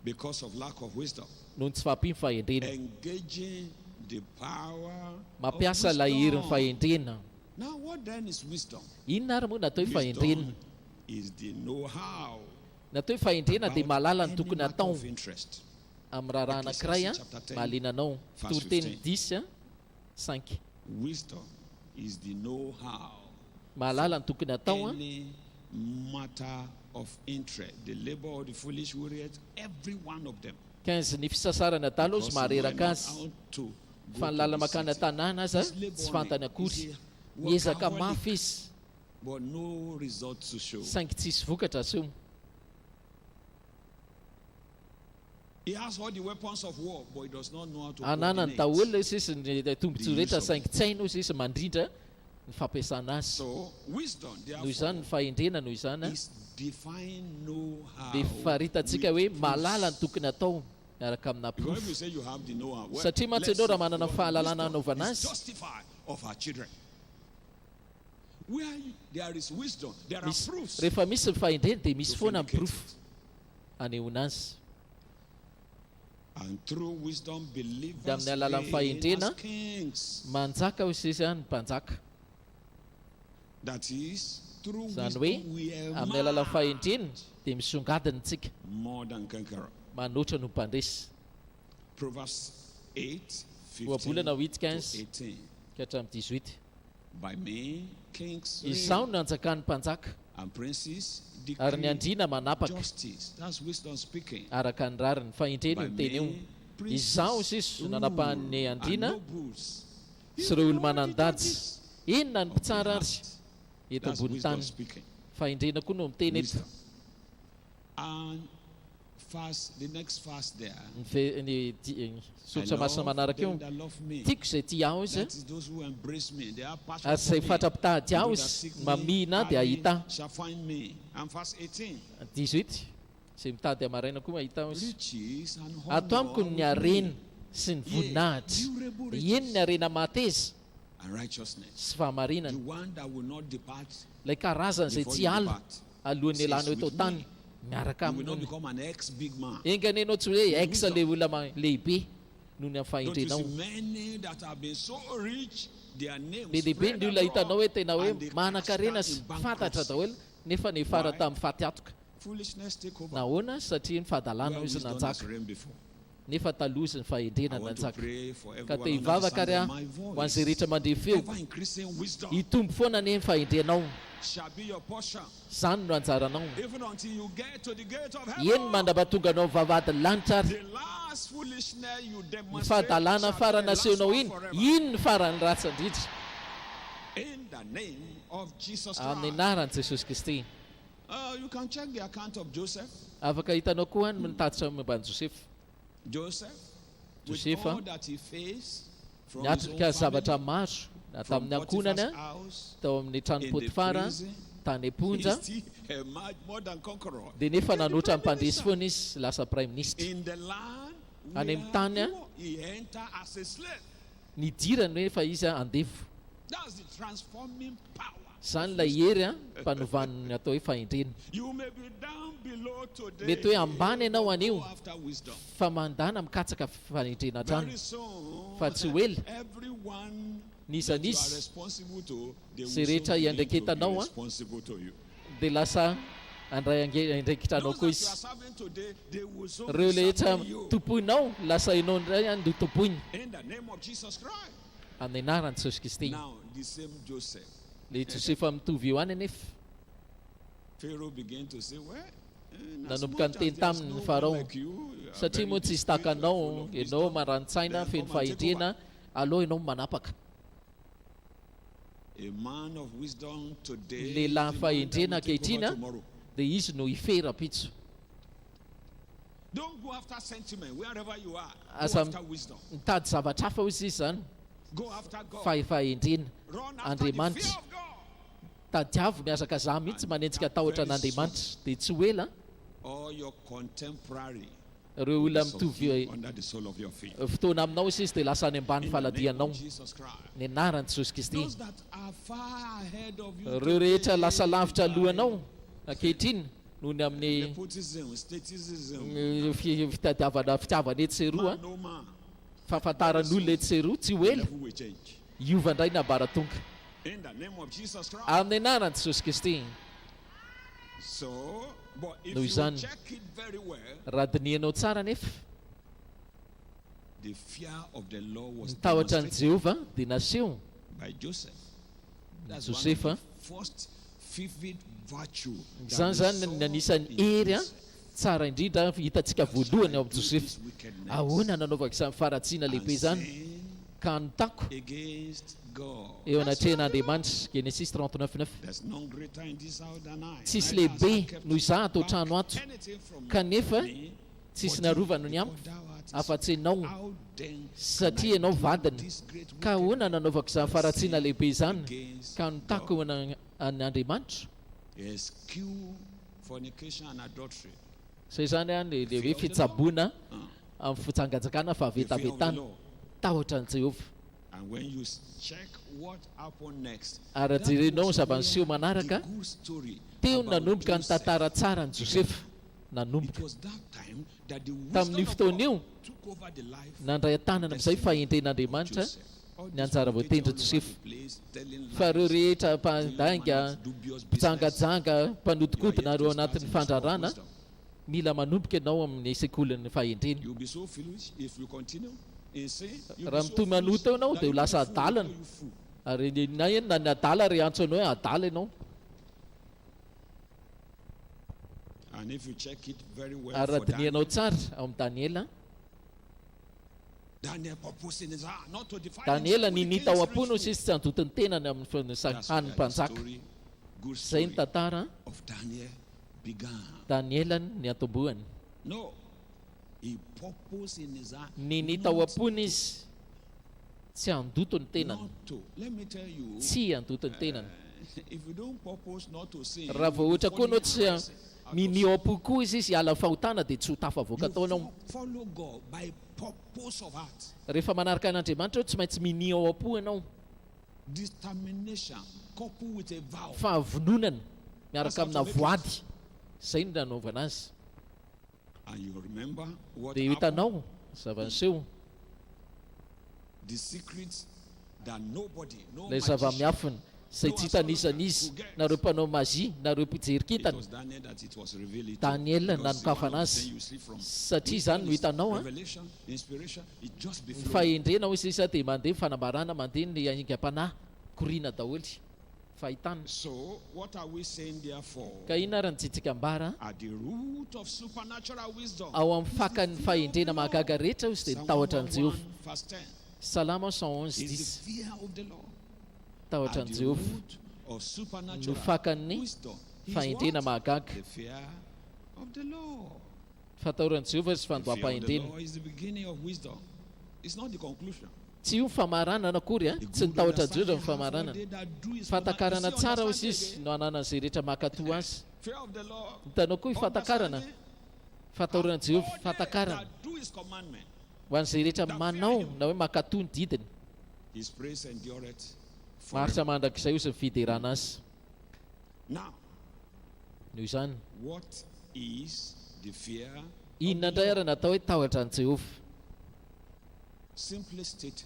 Because of lack of wisdom. Noho ny tsy fahampian'ny fahendrena. Engaging the power of Mampiasa ilay herin'ny wisdom. fahendrena. Now, what then is wisdom? Inona ary moa natao hoe fahendrena? Wisdom is the know-how Natao hoe fahendrena dia about mahalala ny any tokony matter atao of interest. amin'ny raharaha anankiray Ecclesiastes chapter 10, mahaliana anao. verse Toriteny 15. 10 5. Wisdom is the know-how Mahalala ny tokony atao any matter of interest. The labor of the foolish wearieth every one of them. 15 ny fisasarana adala izy Because mahareraka he know azy. not how to go Fa ny to lalana the mankany city. an-tanàna aza He's laboring. tsy fantany akory. He's a Miezaka workaholic, mafy izy but no result to show. saingy tsisy vokatra aseho. He has all the weapons of war, but he does not know how to Ananany coordinate. daholo izy izy ny tombontsoa The use rehetra of saingy tsy hainy izy izy mandrindra ny fampiasana azy. So wisdom, Noho izany ny therefore, fahendrena noho izany is define know-how. dia faritantsika with hoe mahalala ny proofs. tokony atao miaraka amina Because if porofo. you say you have the know-how, well, Satria mantsy let's ianao raha see manana what fahalalana wisdom hanaovana is azy. justified of our children. Where there is wisdom, there are Misy, proofs rehefa misy ny fahendrena dia misy to foana ny vindicate porofo it. anehoana azy. And through wisdom, Dia believers amin'ny alalan'ny reign fahendrena as kings. manjaka hoy izy ny mpanjaka. That is, through Izany wisdom hoe we amin'ny alalan'ny emerge fahendrena dia misongadina isika more than conqueror. manoatra no mpandresy. Proverbs 8, 15 Ohabolana 8, to 15 18. ka hatramin'ny 18. By me, kings Izaho reign no anjakan'ny mpanjaka and princes ary ny decree andriana manapaka justice. That's wisdom speaking. araka ny rariny. Fahendrena By io miteny io. me, princes Izaho sisa no rule nanapahan'ny and andriana nobles. sy ireo Even all the olo-manan-danja. judges Inona ny of the mpitsara ary earth. eto That's ambony wisdom tany? speaking. Fahendrena koa no miteny eto. Wisdom. And fast, the next fast there. Ny ve- ny di- ny I soratra masina love manaraka them io. that love me. Tiako izay tia ahy izy, That is those who embrace me. They are passion ary for izay me. fatra-pitady ahy Those that izy, seek me mamihina ahy dia early hahita ahy. shall find me. And verse 18. 18. Izay mitady maraina koa mahita ahy izy. Riches and honor Ato amiko are ny with harena me, sy ny Yea, voninahitra. durable Eny ny riches harena mahateza and righteousness. sy The fahamarinana. one that will not depart Ilay karazana izay before tsy you ala depart. alohan'ny Says ialana eto with tany me. miaraka You will not aminy. become an ex-big man. Enga anie ianao tsy hoe ex Wisdom. le olona lehibe noho ny amin'ny Don't you fahendrenao. see many that have been so rich, their names Be dia be spread ny olona hitanao hoe tena hoe and they manan-karena crash sy down in fantatra bankruptcy. daholo nefa niafara Why? tamin'ny faty atoka. Foolishness take over. Nahoana? Satria ny fahadalana Where izy wisdom has nanjaka. reigned before. Nefa taloha izy ny fahendrena I want to nanjaka. pray for Ka everyone te under the hivavaka sound ary of aho my ho an'izay voice. rehetra mandre feo. Ever increasing wisdom Hitombo foana anie ny fahendrenao. shall be your portion, Izany no anjaranao. even until you get to the gate of Eny heaven. mandra-pahatonga anao vavahadin'ny lanitra ary The last foolishness you ny demonstrate fahadalana shall be farany the last asehonao one iny, forever. iny ny farany ratsy indrindra. In the name of Jesus Amin'ny Christ. anaran'i Jesosy Kristy. You can check the account of Joseph. Afaka hitanao koa ny mitatitra momba an'i Josefa. Joseph, with Josefa, all that he faced from his own niatrika zavatra family, maro na from tamin'ny ankohonany, Potiphar's house, tao amin'ny trano in the Potifara, prison, tany he am-ponja, still emerged more than conqueror. dia nefa He became nanoatra the ny prime mpandresy minister. foana izy, lasa prime minister. In the land Any where amin'ny tany, he he entered as a slave. Nidirany hoe efa izy andevo. That's the transforming power. Izany ilay hery mpanovany atao hoe fahendrena. You may be down below today. Mety hoe ambany ianao but anio. go after wisdom. Fa mandana mikatsaka fahendrena hatrany. Very soon, Fa tsy ho ela. everyone N'iza that you are n'iza responsible to, they will izay soon rehetra begin to be iandraiketanao, responsible to you. dia lasa handray andraikitra anao Those koa that you are izy. serving today, they will soon Ireo be rehetra serving you. tompoinao, lasa ianao indray no tompoiny. In the name of Jesus Christ. Amin'ny anaran'i Jesosy Kristy. Now, the same Joseph, Le Josefa mitovy eo any anefa. Pharaoh began to say, well, in as Nanomboka much niteny as there's taminy no one Farao, like you, you are satria very moa tsisy discreet, you are tahaka anao, full of ianao wisdom, maran-tsaina, then feno come and take fahendrena, over. aleo ianao manapaka. A man of wisdom today is Lehilahy the man that fahendrena will take over ankehitriny, tomorrow. dia izy no hifehy rahampitso. Don't go after sentiment wherever you are. Go Aza after wisdom. mitady zavatra hafa hoy izy zany, Go after God. fa fahendrena. Run after the fear Andriamanitra. of God. Tadiavo miazaka za mihitsy manenjika tahotra an'Andriamanitra, dia tsy ho ela All your contemporary ireo will be olona mitovy subdued under the sole of your feet. fotoana aminao izy dia lasa any ambany In the name faladianao. of Jesus Christ. Ny anaran'i Jesosy Kristy. Those that are far ahead of you Ireo rehetra today lasa lavitra by alohanao ankehitriny noho ny amin'ny nepotism, statism, fitadiavana fitiavana etsy sy eroa, man, no man, fahafantaran'olona etsy sy eroa, tsy ho the ela level will change. hiova indray ny ambaratonga. In the name of Jesus Christ. Amin'ny anaran'i Jesosy Kristy. So, but if Noho you izany, check it very well, raha dinihanao tsara nefa, the fear of the Lord was ny tahotra an'i demonstrated Jehovah dia naseho by Joseph. That's one of Josefa. the first vivid virtue that Izany we zany saw ny anisan'ny in hery Joseph. tsara indrindra hitantsika voalohany ao amin'i Do Josefa. this wickedness Ahoana nanaovako izany faharatsiana and lehibe izany sin ka hanotako against God. eo That's fear of the Lord. anatrehan'Andriamanitra. Genesis 39:9. There's none greater in this house than I. Tsisy Neither hast lehibe thou kept noho izaho ato back an-trano ato. anything from Kanefa me, tsisy but narovana ny because amiko thou art his afa-tsy ianao, How then can satria I ianao do vadiny. this great Ka ahoana nanaovako izany faharatsiana lehibe izany against ka hanotako eo an'Andriamanitra? Eschew fornication and adultery. Izay zany le Fear hoe of the fitsaboana Lord. amin'ny fitsangantsangana The fear of the fahavetavetana. Lord. Tahotra an'i Jehovah. And when you check what happened next, Ary that jerenao ny was zava-niseho where manaraka, the good story teo about nanomboka ny Joseph tantara tsara ny Josefa. It Nanomboka was that time that the wisdom tamin'io of fotoana God io, took over the life nandray an-tanana amin'izay fahendren'Andriamanitra Joseph. All ny these anjara people voatendrin'i all over Josefa. the place, telling Fa ireo lies, rehetra doing mpandainga, manner of dubious business. mpijangajanga, You are mpanodikodina yet ireo to start anatin'ny in the school of fandrarana, wisdom. mila manomboka ianao amin'ny sekolin'ny fahendrena. You'll be so foolish if you continue in sin. You'll Raha be so mitohy foolish manota ianao that dia ho even lasa the fool will adalana. call you fool. Ary na eny na ny adala ry antso anao hoe adala ianao. And if you check it very well Ary raha for dinihanao Daniel, tsara ao amin'ny Daniela, Daniel purposed in his heart not to defile Daniela himself with the ninia tao king's am-pony rich hoy izy food. tsy handoto ny tenany amin'ny That's where hanin'ny the mpanjaka. story, good Izay ny story tantara of Daniel began. Daniela ny antombohany. No, he purposed in his heart Ninia tao not, am-pony izy tsy handoto ny tenany. not to. Let me tell you, Tsy handoto ny tenany. if you don't purpose not to sin, Raha vao you'll be ohatra koa falling ianao tsy and rising out of minia sin. ao am-po koa izy izy hiala fahotana dia tsy ho tafavoaka You tao ianao. follow God by purpose of heart, Rehefa manaraka an'Andriamanitra eo tsy maintsy minia ao am-po ianao. determination coupled with a vow. Fahavononana miaraka That's how amina to make it. voady. Izay no nanaovana azy. And you remember what Dia happened? hitanao zava-niseho The secrets that nobody, no ilay magician, zava-miafina izay tsy hitan'isan'izy na ireo mpanao mazia na ireo mpijery It kintana was Daniel that it was revealed to. Daniel Because nanokafana one of the azy. things you see from Satria izany no wisdom is hitanao, a. Revelation, inspiration, it just be ny flowing. fahendrena hoy izy dia mandeha ny fanambarana mandeha ny aingam-panahy korina daholo fahitana So, what are we saying therefore? ka inona ary ny tsitsika ambara At the root of supernatural wisdom. ao amin'ny fakan'ny fahendrena mahagaga rehetra hoy izy dia Psalm ny tahotra an'i Jehovah 111 verse 10 Salamo 111 is 10 the fear of the Lord. tahotra At an'i the Jehovah root of supernatural no fakan'ny wisdom is fahendrena what? mahagaga The fear of the Lord. fatahoran'i Jehovah sy The fear of the fandoam-pahendrena Lord is the beginning of wisdom. It's not the conclusion. tsy io ny famaranana akory a The tsy ny good tahotra an'i Jehovah understanding ny famaranana have all they that do his fahatakarana command. You see, tsara hoy understanding izy again? no ananan'izay rehetra mankatò azy Fear of the Lord. hitanao koa fahatakarana Understanding. fahatahoran'i Jehovah All they fahatakarana that do his commandment. ho an'izay rehetra manao na hoe mankatò ny didiny His praise endureth maharitra forever. mandrakizay hoy izy ny fiderana azy Now, noho izany what is the fear? of inona the indray Lord? ary natao hoe tahotra an'i Jehovah Simply stated,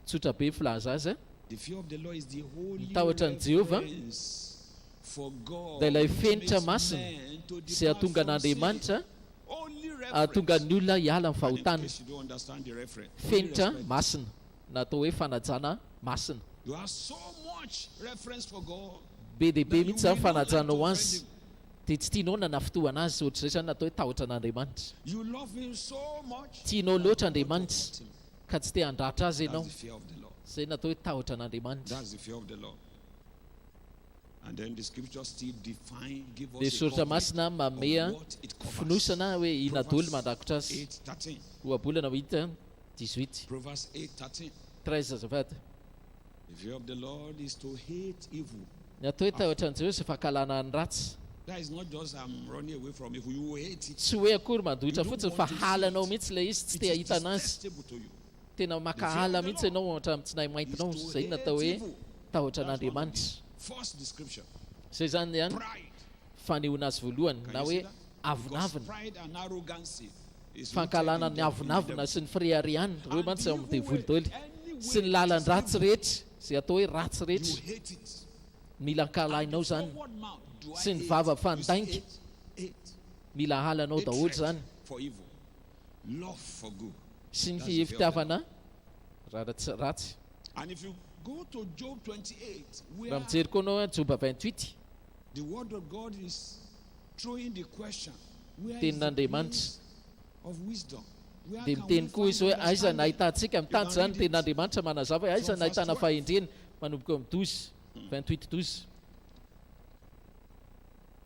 tsotra be filaza azy a the fear of the Lord is the holy Ny tahotra an'i Jehovah reverence for God dia ilay which fenitra makes masina men to izay depart hahatonga from an'Andriamanitra sin. Holy reverence. hahatonga ny olona hiala amin'ny And in fahotana case you don't understand the reference, holy fenitra respect. masina natao hoe fanajana masina You have so much reference for God be dia be that you mihitsy zany will not like to fanajanao offend azy him. dia tsy tianao na nafintohana azy ohatr'izay zany natao hoe tahotra an'Andriamanitra You love him so much. Tianao that loatra you want to Andriamanitra. hurt him. ka tsy te handratra azy ianao That's the fear of the Lord. izay natao hoe tahotra an'Andriamanitra That's the fear of the Lord. And then the scripture still define, give us dia a soratra coverage masina of mameha what it covers. fonosana hoe inona daholo Proverbs mandrakotra azy 8:13. ohabolana ho hita 18 Proverbs 8:13. 13 azafady The fear of the Lord is to hate evil. ny atao hoe tahotra an'i Jehovah sy fankahalana ny ratsy That is not just I'm running away from evil. You hate it. tsy hoe akory mandohitra You don't fotsiny fa want to see halanao it. mihitsy ilay izy tsy It te is hahita anazy detestable to you. tena makahala mihitsy ianao hatramin'ny tsinay Is maintinao to izay no natao hate hoe evil. tahotra That's one of an'Andriamanitra the First description. izay zany ihany Pride. fanehoana azy voalohany Can na you hoe see that? Because avonavona pride and arrogancy is rooted fankahalana in ny the- in the avonavona devil. sy ny fireharehana ireo And mantsy the ao amin'ny evil devoly way, daholo any way sy ny that is lalan-dratsy evil, rehetra izay atao hoe ratsy You rehetra hate it. mila ankahalainao zany Forward mouth, do I Sy ny hate? vava You see, fandainga. hate, hate. mila halanao daholo Hatred zany for evil. Love for good. sy ny That's the fear of the fitiavana ratsy ratsy And if you go to Job 28, where raha mijery koa anao a Joba 28 the word of God is throwing the question, where is the Tenin'Andriamanitra. place of wisdom? Where dia can miteny we koa izy find hoe aiza understanding? nahitantsika You mitady can zany read it. tenin'Andriamanitra manazava hoe aiza From verse nahitana 12. fahendrena manomboka eo amin'ny 12 28 12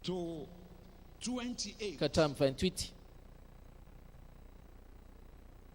To 28. ka hatramin'ny 28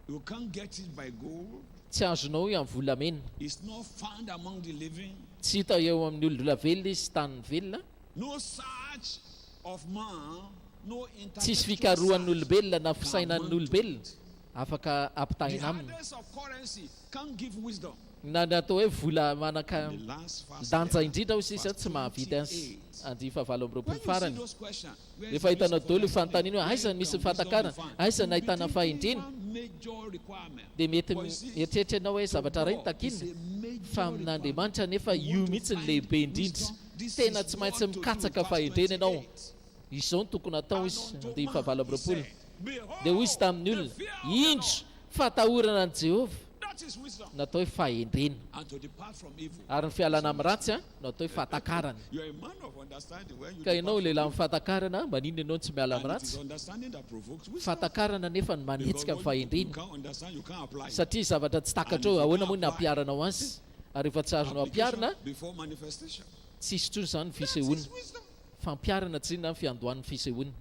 You can't get it by gold. tsy azonao io amin'ny volamena It's not found among the living. tsy hita eo amin'ny olona velona izy tanin'ny velona No search of man, no tsisy intellectual fikarohan'ny search olombelona na can fisainan'ny amount to olombelona it. afaka The ampitahina aminy hardness of currency can't give wisdom. Na ny atao hoe vola manaka The last verse danja there, indrindra hoy sisa verse tsy mahavidy azy 28. andihy fahavalo amby When roapolo you see farany those questions, where is rehefa the hitanao use of daholo io understanding? fanontaniana hoe Where aiza no misy can ny wisdom be fahatakarana found? aiza You'll no be ahitana thinking fahendrena one major requirement. dia mety But you see, mieritreritra ianao hoe to zavatra iray no God is takina a major fa amin'Andriamanitra nefa requirement. io You want to mihitsy ny find lehibe indrindra wisdom, this tena is tsy maintsy what to do. mikatsaka Verse fahendrena ianao 28. izao no tokony atao And izy unto andihy man fahavalo amby he roapolo said, Behold, dia hoy izy tamin'ny the olona fear of the indro Lord. fahatahorana an'i Jehovah That is wisdom. natao hoe fahendrena And to depart from evil. ary ny fialana amin'ny ratsy a no atao hoe fahatakarana You are a man of understanding when you ka ianao depart from lehilahy amin'ny fahatakarana maninona ianao no tsy miala evil. amin'ny And it is ratsy understanding that provokes wisdom. fahatakarana nefa ny Because manetsika ny what you fahendrena can't understand, you can't apply. satria zavatra tsy takatrao ahoana moa ny ampiharanao azy ary rehefa tsy azonao ampiharina Application before manifestation. tsisy intsony izany ny That is fisehoana wisdom. fampiharana tsy inona ny fiandohan'ny fisehoana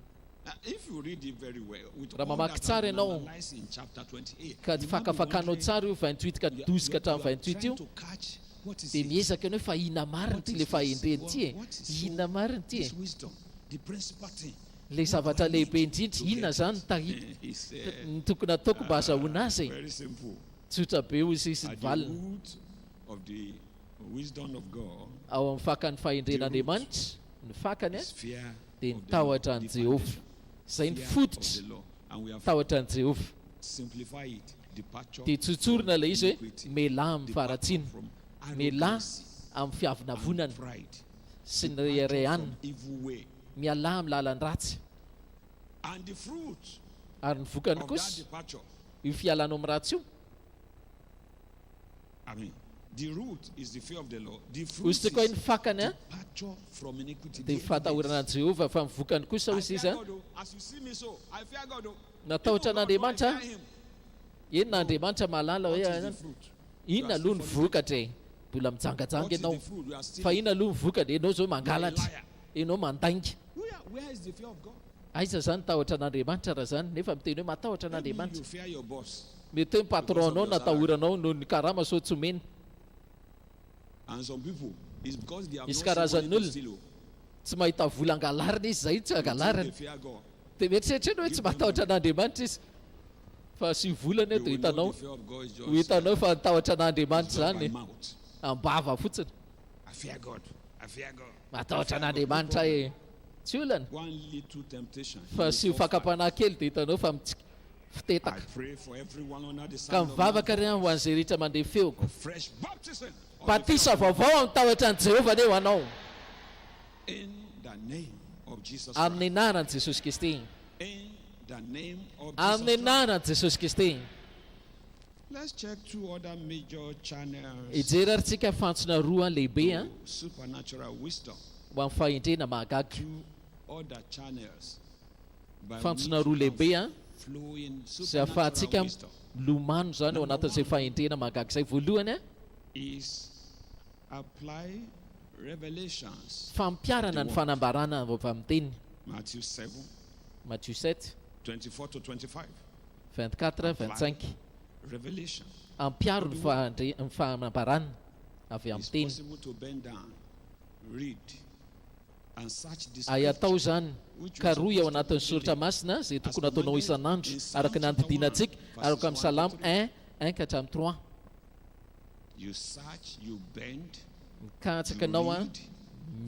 Now, if you read it very well, with Raha all mamaky that tsara has been ianao, analyzed in chapter 28, ka you might be fakafakano wondering, tsara io 28 ka you are- 12 ka you are hatramin'ny 28 trying io to catch what is dia it? miezaka ianao hoe fa inona marina What ity is le this? fahendrena ity e What is so- inona marina ity e this wisdom, the principal thing. le zavatra lehibe indrindra inona zany no tahi- He said, ny tokony ataoko mba ahazahoana azy e very simple. tsotra be hoy izy ny At the valiny root of the wisdom of God ao amin'ny fakan'ny fahendren'Andriamanitra ny fakany a is fear dia ny of the tahotra Lord, an'i the Jehovah foundation. izay ny Fear of fototra the Lord. And we have tahotra an'i Jehovah simplified it. Departure dia tsotsorina ilay izy hoe iniquity, mialà amin'ny departure faharatsiana from mialà arrogancy amin'ny and fiavonavonana pride, sy ny departure reharehanina from evil way. mialà amin'ny lalan-dratsy And the fruit ary ny vokany of that kosa departure, io fialanao amin'ny ratsy io I mean, the root is the fear of the Lord. The fruit hoy is isika hoe ny fakany a departure from iniquity. dia The ny fahatahorana evidence. an'i Jehovah fa ny vokany kosa I hoy izy fear a God, oh. As you see me so, I fear God. oh. Natahotra Even God, oh, I an'Andriamanitra. fear him. eny na Andriamanitra mahalala What hoe is the fruit? inona aloha ny vokatra e mbola mijangajanga What is ianao the fruit? You are fa stealing. inona aloha ny vokatra ianao zao mangalatra liar. ianao mandainga Where is the fear of God? aiza zany tahotra an'Andriamanitra raha zany nefa miteny hoe matahotra Maybe an'Andriamanitra you fear your boss. mety hoe ny patron anao natahoranao noho ny karama sao tsy omena And some people, it's because they have Misy not seen money to karazan'olona. steal. oh. tsy mahita vola angalarina izy zay tsy They think angalarina They fear God. dia mieritreritra ianao hoe tsy matahotra an'Andriamanitra izy fa asio volana They eo dia will know hitanao the fear of God is just, ho hitanao fa nitahotra an'Andriamanitra just by zany mouth. ambava fotsiny I fear God. I fear God. matahotra an'Andriamanitra e tsy olana One little temptation. fa you asio will fall flat. fakam-panahy kely dia hitanao fa mitsik I fitetaka pray for everyone under the ka sound of my mivavaka ry ho an'izay rehetra mandeha feoko voice. Fresh baptism. of the batisa fear of vaovao amin'ny tahotra an'i Jehovah anie ho anao God. In the name of Jesus amin'ny Christ. anaran'i Jesosy Kristy In the name of Jesus amin'ny Christ. anaran'i Jesosy Kristy Let's check two other major channels hijery ary tsika fantsona roa lehibe a to supernatural wisdom. ho amin'ny fahendrena mahagaga Two other channels by fantsona which roa we lehibe can a flow in izay supernatural ahafahantsika wisdom milomano zany ao anatin'izay fahendrena mahagaga izay voalohany a is apply revelations. fampiharana ny fanambarana avy amin'ny teny Matthew 7, Matthieu 7 24 to 25. 24 25 Revelation. ampiaro ny fahendre- ny fanambarana avy amin'ny It's teny possible to bend down, read, and search the ay atao scripture zany karohy ao anatin'ny soratra masina izay tokony ataonao isan'andro araka ny andidianantsika araka amin'ny salamo 1 1 ka hatramin'ny 3 You search, you bend, mikatsaka you ianao a read.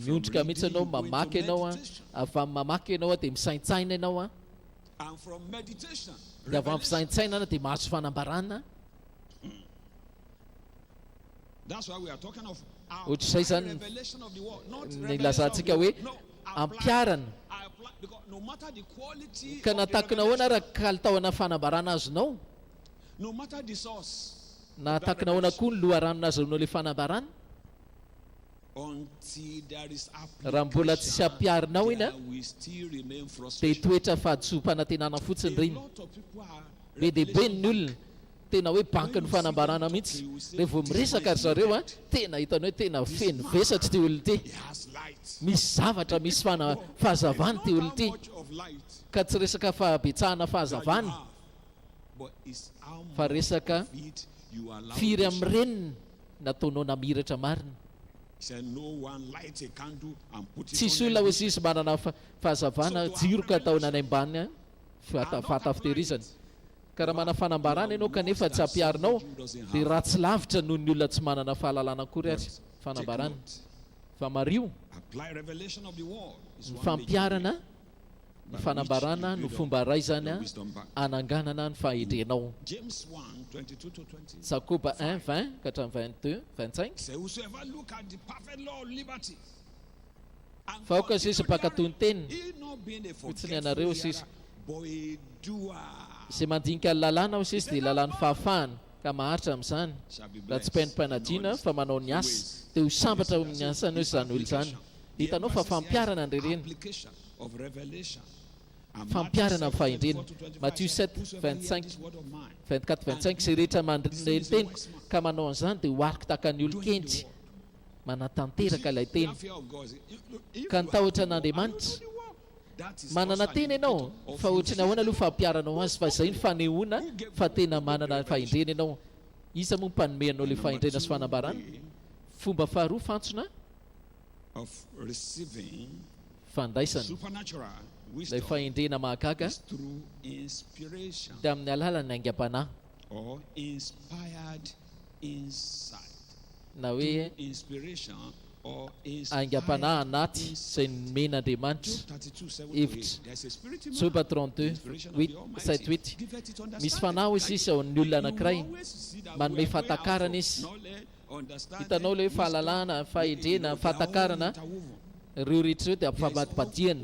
miondrika mihitsy ianao mamaky ianao a avy amin'ny mamaky ianao a dia misaintsaina ianao a And from meditation, dia avy amin'ny revelation. fisaintsainana dia mahazo fanambarana That's why we are talking of Ohatr'izay apply zany revelation of the word, not ny revelation of ilazantsika the hoe word. No, apply. ampiharana Apply, because no matter the quality ka of the natakinao ahoana revelation, raha kalitaona fanambarana azonao no matter the source, na takinao ahoana koa ny loharano nahazoanao ilay fanambarana until there is Raha mbola tsy application, ampiharinao iny a, there will still remain dia frustration. toetra fahadisoam-panantenana fotsiny A ireny lot of people are be dia be revelation ny olona tena hoe bankin'ny fanambarana mihitsy rehefa vao miresaka ry zareo a tena hitany hoe tena feno vesatra ity olona ity He has light. misy zavatra misy fana fahazavana It's ity not olona how ity much of light ka tsy resaka fahabetsahana that you fahazavana have, but it's how fa much resaka of it you allow firy to amin'ny shine. reniny nataonao namiratra marina He said, No one lights a candle and put it tsisy on olona a hoe izy manana fahazavana So to jiro ka have ataona any ambany a And not fata apply fitehirizana it. Ka raha manana fanambarana ianao kanefa tsy ampiharinao dia ratsy lavitra noho ny olona tsy manana fahalalana akory ary fanambarana. Fa mariho, ny fampiharana ny fanambarana no fomba iray izany hananganana ny fahendrenao. Jakoba 1, 20 ka hatramin'ny 22, 25. Fa aoka sisa mpankatò ny teniny, fotsiny ianareo sisa. Izay mandinika ny lalàna, hoy sisa, dia lalàn'ny fahafahana, ka maharitra amin'izany, raha tsy mpihaino-mpanadino fa manao ny asa, dia ho sambatra ao amin'ny asany izany olona izany. Hitanao fa fampiharana ny ireny. Fampiharana ny fahendrena. Matio 7, 25, 24, 25, Izay rehetra mandre ny teniko ka manao an'izany dia hohariko tahaka ny olon-kendry. Manatanteraka ilay teny. Ka ny tahotra an'Andriamanitra. Manana teny ianao, fa ohatry ny ahoana aloha fampiharanao azy, fa izay no fanehoana fa tena manana fahendrena ianao. Iza moa mpanome anao ilay fahendrena sy fanambarana? Fomba faharoa fantsona fandraisana ilay fahendrena mahagaga dia amin'ny alalan'ny aingam-panahy na hoe aingam-panahy anaty izay nomen'Andriamanitra hevitra. Joba 32, 8, 7, 8. Misy fanahy hoy sisa ao amin'ny olona anankiray, manome fahatakarana izy. Hitanao ilay hoe fahalalana, fahendrena, fahatakarana, ireo rehetra ireo dia ampifamadibadihana.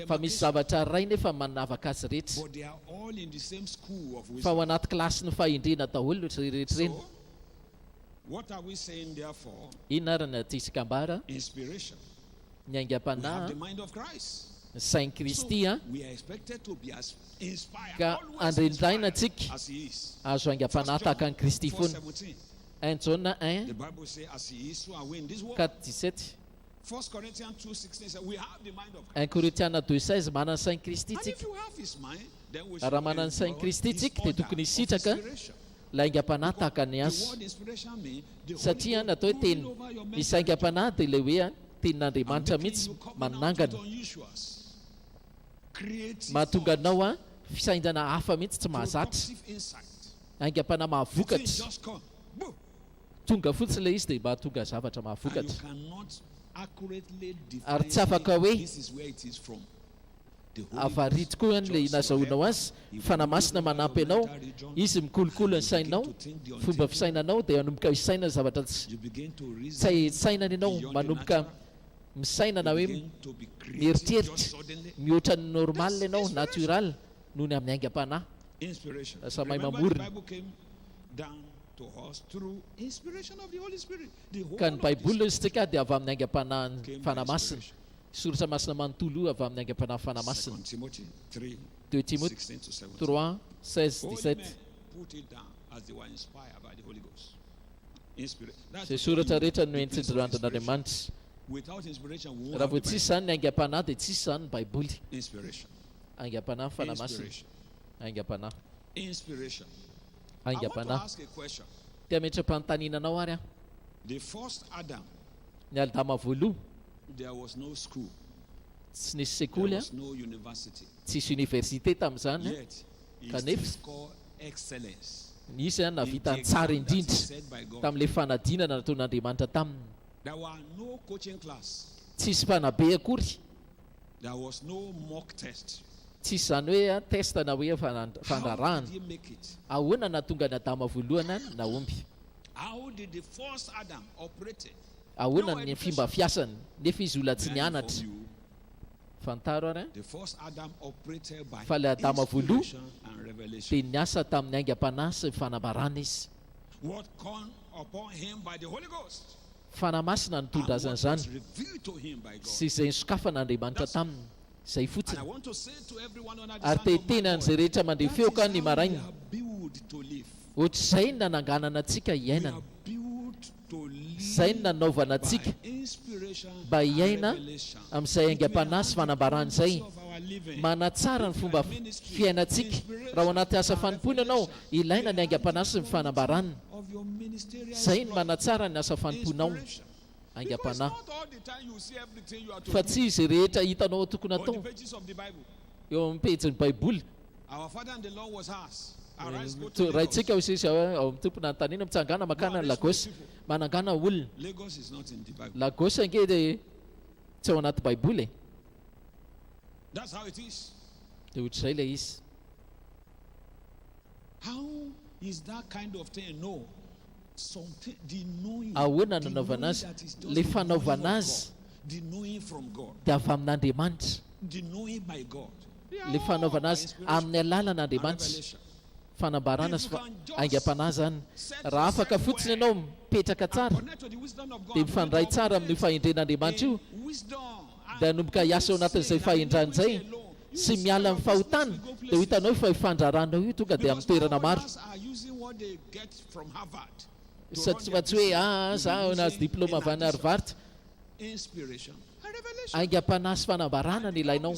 Fa misy zavatra iray nefa manavaka azy rehetra. Fa ao anaty kilasin'ny fahendrena daholo ireo rehetra ireny. Inona ary ny atsisika ambara? Ny aingam-panahy, ny sain'i Kristy, ka andrendraina antsika hahazo aingam-panahy tahaka an'i Kristy foana. 1 Jaona 1, 4, 17. 1 Korintiana 2, 16, Manana ny sain'i Kristy isika. Ary raha manana ny sain'i Kristy isika, dia tokony hisitraka ilay aingam-panahy tahaka ny azy. Satria ny atao hoe teny misy aingam-panahy dia ilay hoe tenin'Andriamanitra mihitsy manangana. Mahatonga anao fisainana hafa mihitsy tsy mahazatra. Aingam-panahy mahavokatra. Tonga fotsiny ilay izy dia mahatonga zavatra mahavokatra. Ary tsy afaka hoe Avaria tokoa any ilay nazahoanao azy, Fanahy Masina manampy anao, Izy mikolokolo ny sainao, fomba fisainanao, dia manomboka hisaina zavatra tsy tsy sainana ianao, manomboka misaina na hoe mieritreritra mihoatra ny normal ianao, natural, noho ny amin'ny aingam-panahy. Lasa mahay mamorona. Ka ny Baiboly hoy isika dia avy amin'ny aingam-panahin'ny Fanahy Masina. Soratra Masina manontolo io avy amin'ny aingam-panahy Fanahy Masina. 2 Timoty 3, 16, 17. Izay soratra rehetra noentin-dRandrin'Andriamanitra. Raha vao tsisy izany ny aingam-panahy dia tsisy izany ny Baiboly. Aingam-panahy Fanahy Masina. Aingam-panahy. Aingam-panahy. Te hametra-panontaniana anao ary aho. Ny Adama voaloha. There was no school. Tsy nisy There sekoly, was no university. tsisy université tamin'izany, Yet he still kanefa scored excellence nisy in nahavita the ny tsara exam that is indrindra set by God. tamin'ilay fanadinana nataon'Andriamanitra taminy. There were no coaching class. Tsisy mpanabe akory, There was no mock test. tsisy izany hoe test na hoe How did fandrarahana. he make it? Ahoana nahatonga an'i Adama voalohany nahomby? How did the first Adam operate it? Ahoana ny fomba fiasany nefa izy olona tsy nianatra? Fantaro ary fa ilay Adama voaloha dia niasa tamin'ny aingam-panahy sy fanambarana izy. Fanahy Masina nitondra azy an'izany sy izay nosokafan'Andriamanitra taminy. Izay fotsiny. Ary te hiteny an'izay rehetra mandre feoko aho ny maraina. Ohatr'izay ny nananganana antsika hiainana. Izay no nanaovana antsika mba hiaina amin'izay aingam-panahy sy fanambarana izay. Manatsara ny fomba fiainantsika. Raha ao anaty asa fanompoana ianao, ilaina ny aingam-panahy sy ny fanambarana. Izay no manatsara ny asa fanompoanao. Aingam-panahy. Fa tsy izay rehetra hitanao tokony hatao eo amin'ny pejin'ny Baiboly. Our father and the Lord was asked, Arise, go to Lagos. Raintsika hoy izy ao amin'ny Tompo nanontaniana, mitsangàna mankany any Lagos. Manangàna olona. Lagos is not in the Bible. Lagos ange dia tsy ao anaty Baiboly e. That's how it is. Dia ohatr'izay ilay izy. How is that kind of thing? No. Something, the knowing, Ahoana the no nanaovana knowing azy? that is just Ilay the knowing fanaovana of azy God. The knowing from God. dia avy amin'Andriamanitra. The knowing by God. Ilay fanaovana azy amin'ny alalan'Andriamanitra. Fanambarana sy aingam-panahy izany. Raha afaka fotsiny ianao mipetraka tsara, dia mifandray tsara amin'io fahendren'Andriamanitra io, dia hanomboka hiasa ao anatin'izay fahendrana izay, sy miala amin'ny fahotana, dia ho hitanao fa io fandraranao io tonga dia amin'ny toerana maro. Satria fa tsy hoe aa za nahazo diplôme avy any Harvard. Aingam-panahy sy fanambarana no ilainao.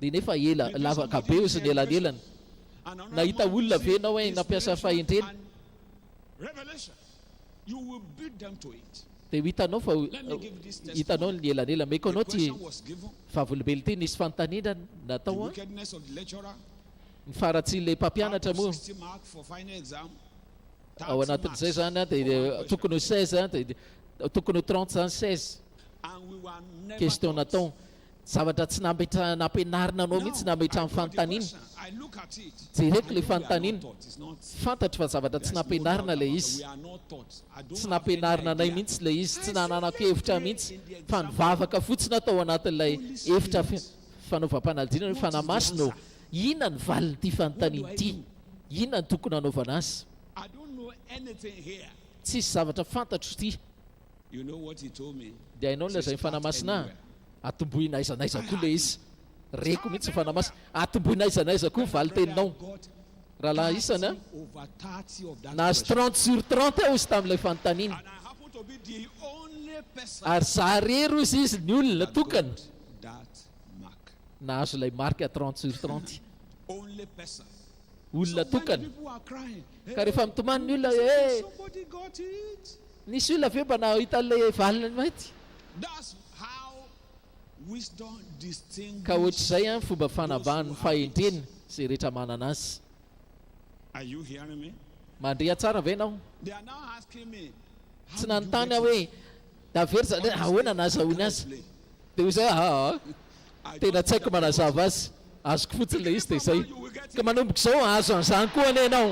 Dia nefa ela, lavaka be ozy ny elanelana. Nahita olona ve ianao hoe nampiasa fahendrena? Dia ho hitanao fa hitanao ny elanelana. Omeko anao ity vavolombelona ity, nisy fanontaniana natao an, ny faharatsian'ilay mpampianatra moa ao anatin'izay izany an, dia tokony ho 16 an, dia tokony ho 30 izany 16 question natao. Zavatra tsy nametrahana nampianarina anao mihitsy nametrahany fanontaniana. Jereko ilay fanontaniana. Fantatro fa zavatra tsy nampianarina ilay izy. Tsy nampianarina anay mihitsy ilay izy. Tsy nananako hevitra mihitsy fa nivavaka fotsiny aho tao anatin'ilay efitra fanaovam-panadinana hoe Fanahy Masina ô, inona ny valin'ity fanontaniana ity? Inona no tokony hanaovana azy? Tsisy zavatra fantatro ity. Dia hainao ny lazain'ny Fanahy Masina ahy? Atombohy n'aiza n'aiza koa ilay izy. Reko mihitsy ny Fanahy Masina. Atombohy n'aiza n'aiza koa ny valin-teninao. Rahalahy isany a! Nahazo 30 sur 30 aho hozy tamin'ilay fanontaniana. Ary za irery hozy izy ny olona tokana nahazo ilay marika 30 sur 30. Olona tokana. Ka rehefa mitomany ny olona hoe, eh! Nisy olona ve mba nahita an'ilay valiny mainty? Ka ohatr'izay an fomba fanavahan'ny fahendrena izay rehetra manana azy. Mandria tsara ve ianao? Tsy nanontany aho hoe Davery zany hoe ahoana nahazahoany azy? Dia hoy izy hoe aa tena tsy haiko manazava azy, azoko fotsiny ilay izy dia izay. Ka manomboka izao hahazo an'izany koa anie ianao.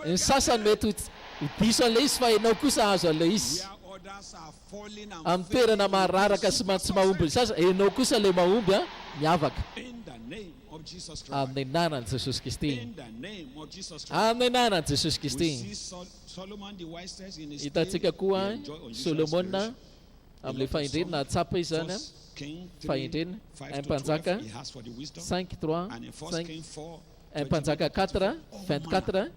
Ny sasany mety ho diso an'ilay izy fa ianao kosa hahazo an'ilay izy. Amin'ny toerana mahararaka sy tsy mahomby ny sasany, ianao kosa ilay mahomby an, miavaka. Amin'ny anaran'i Jesosy Kristy. Amin'ny anaran'i Jesosy Kristy. Hitantsika koa Solomona amin'ilay fahendrena, nahatsapa izy izany an, fahendrena, un Mpanjaka 5, 3, 5, un Mpanjaka 4, 24,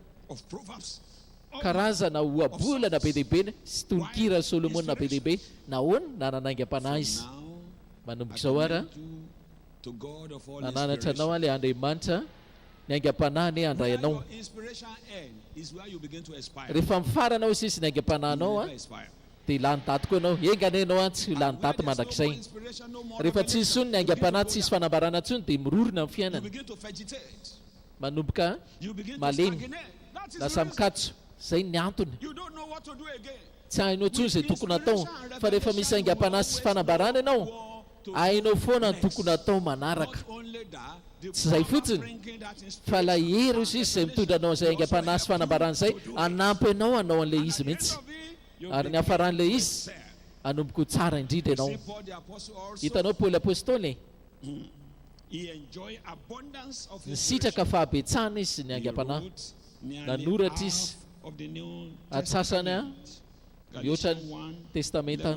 karazana ohabolana be dia be sy tononkiran'i Solomona be dia be. Nahoana? Nanana aingam-panahy izy. Manomboka izao ary an, nananatra anao ilay Andriamanitra ny aingam-panahy anie handray anao. Rehefa mifarana hoy sisa ny aingam-panahinao an, dia lany daty koa ianao. Enga anie ianao an tsy ho lany daty mandrakizay. Rehefa tsy hisy intsony ny aingam-panahy, tsy hisy fanambarana intsony dia mirorona ny fiainana. Manomboka malemy, lasa mikatso. Izay ny antony. Tsy hainao intsony izay tokony hatao. Fa rehefa misy aingam-panahy sy fanambarana ianao, hainao foana ny tokony hatao manaraka. Tsy izay fotsiny, fa ilay hery hoy sisa izay mitondra anao an'izay aingam-panahy sy fanambarana izay, hanampy anao hanao an'ilay izy mihitsy. Ary ny hafaran'ilay izy, hanomboka ho tsara indrindra ianao. Hitanao Paoly Apostoly e? Nisitraka fahabetsahana izy sy ny aingam-panahy. Nanoratra izy antsasany mihoatra ny Testamenta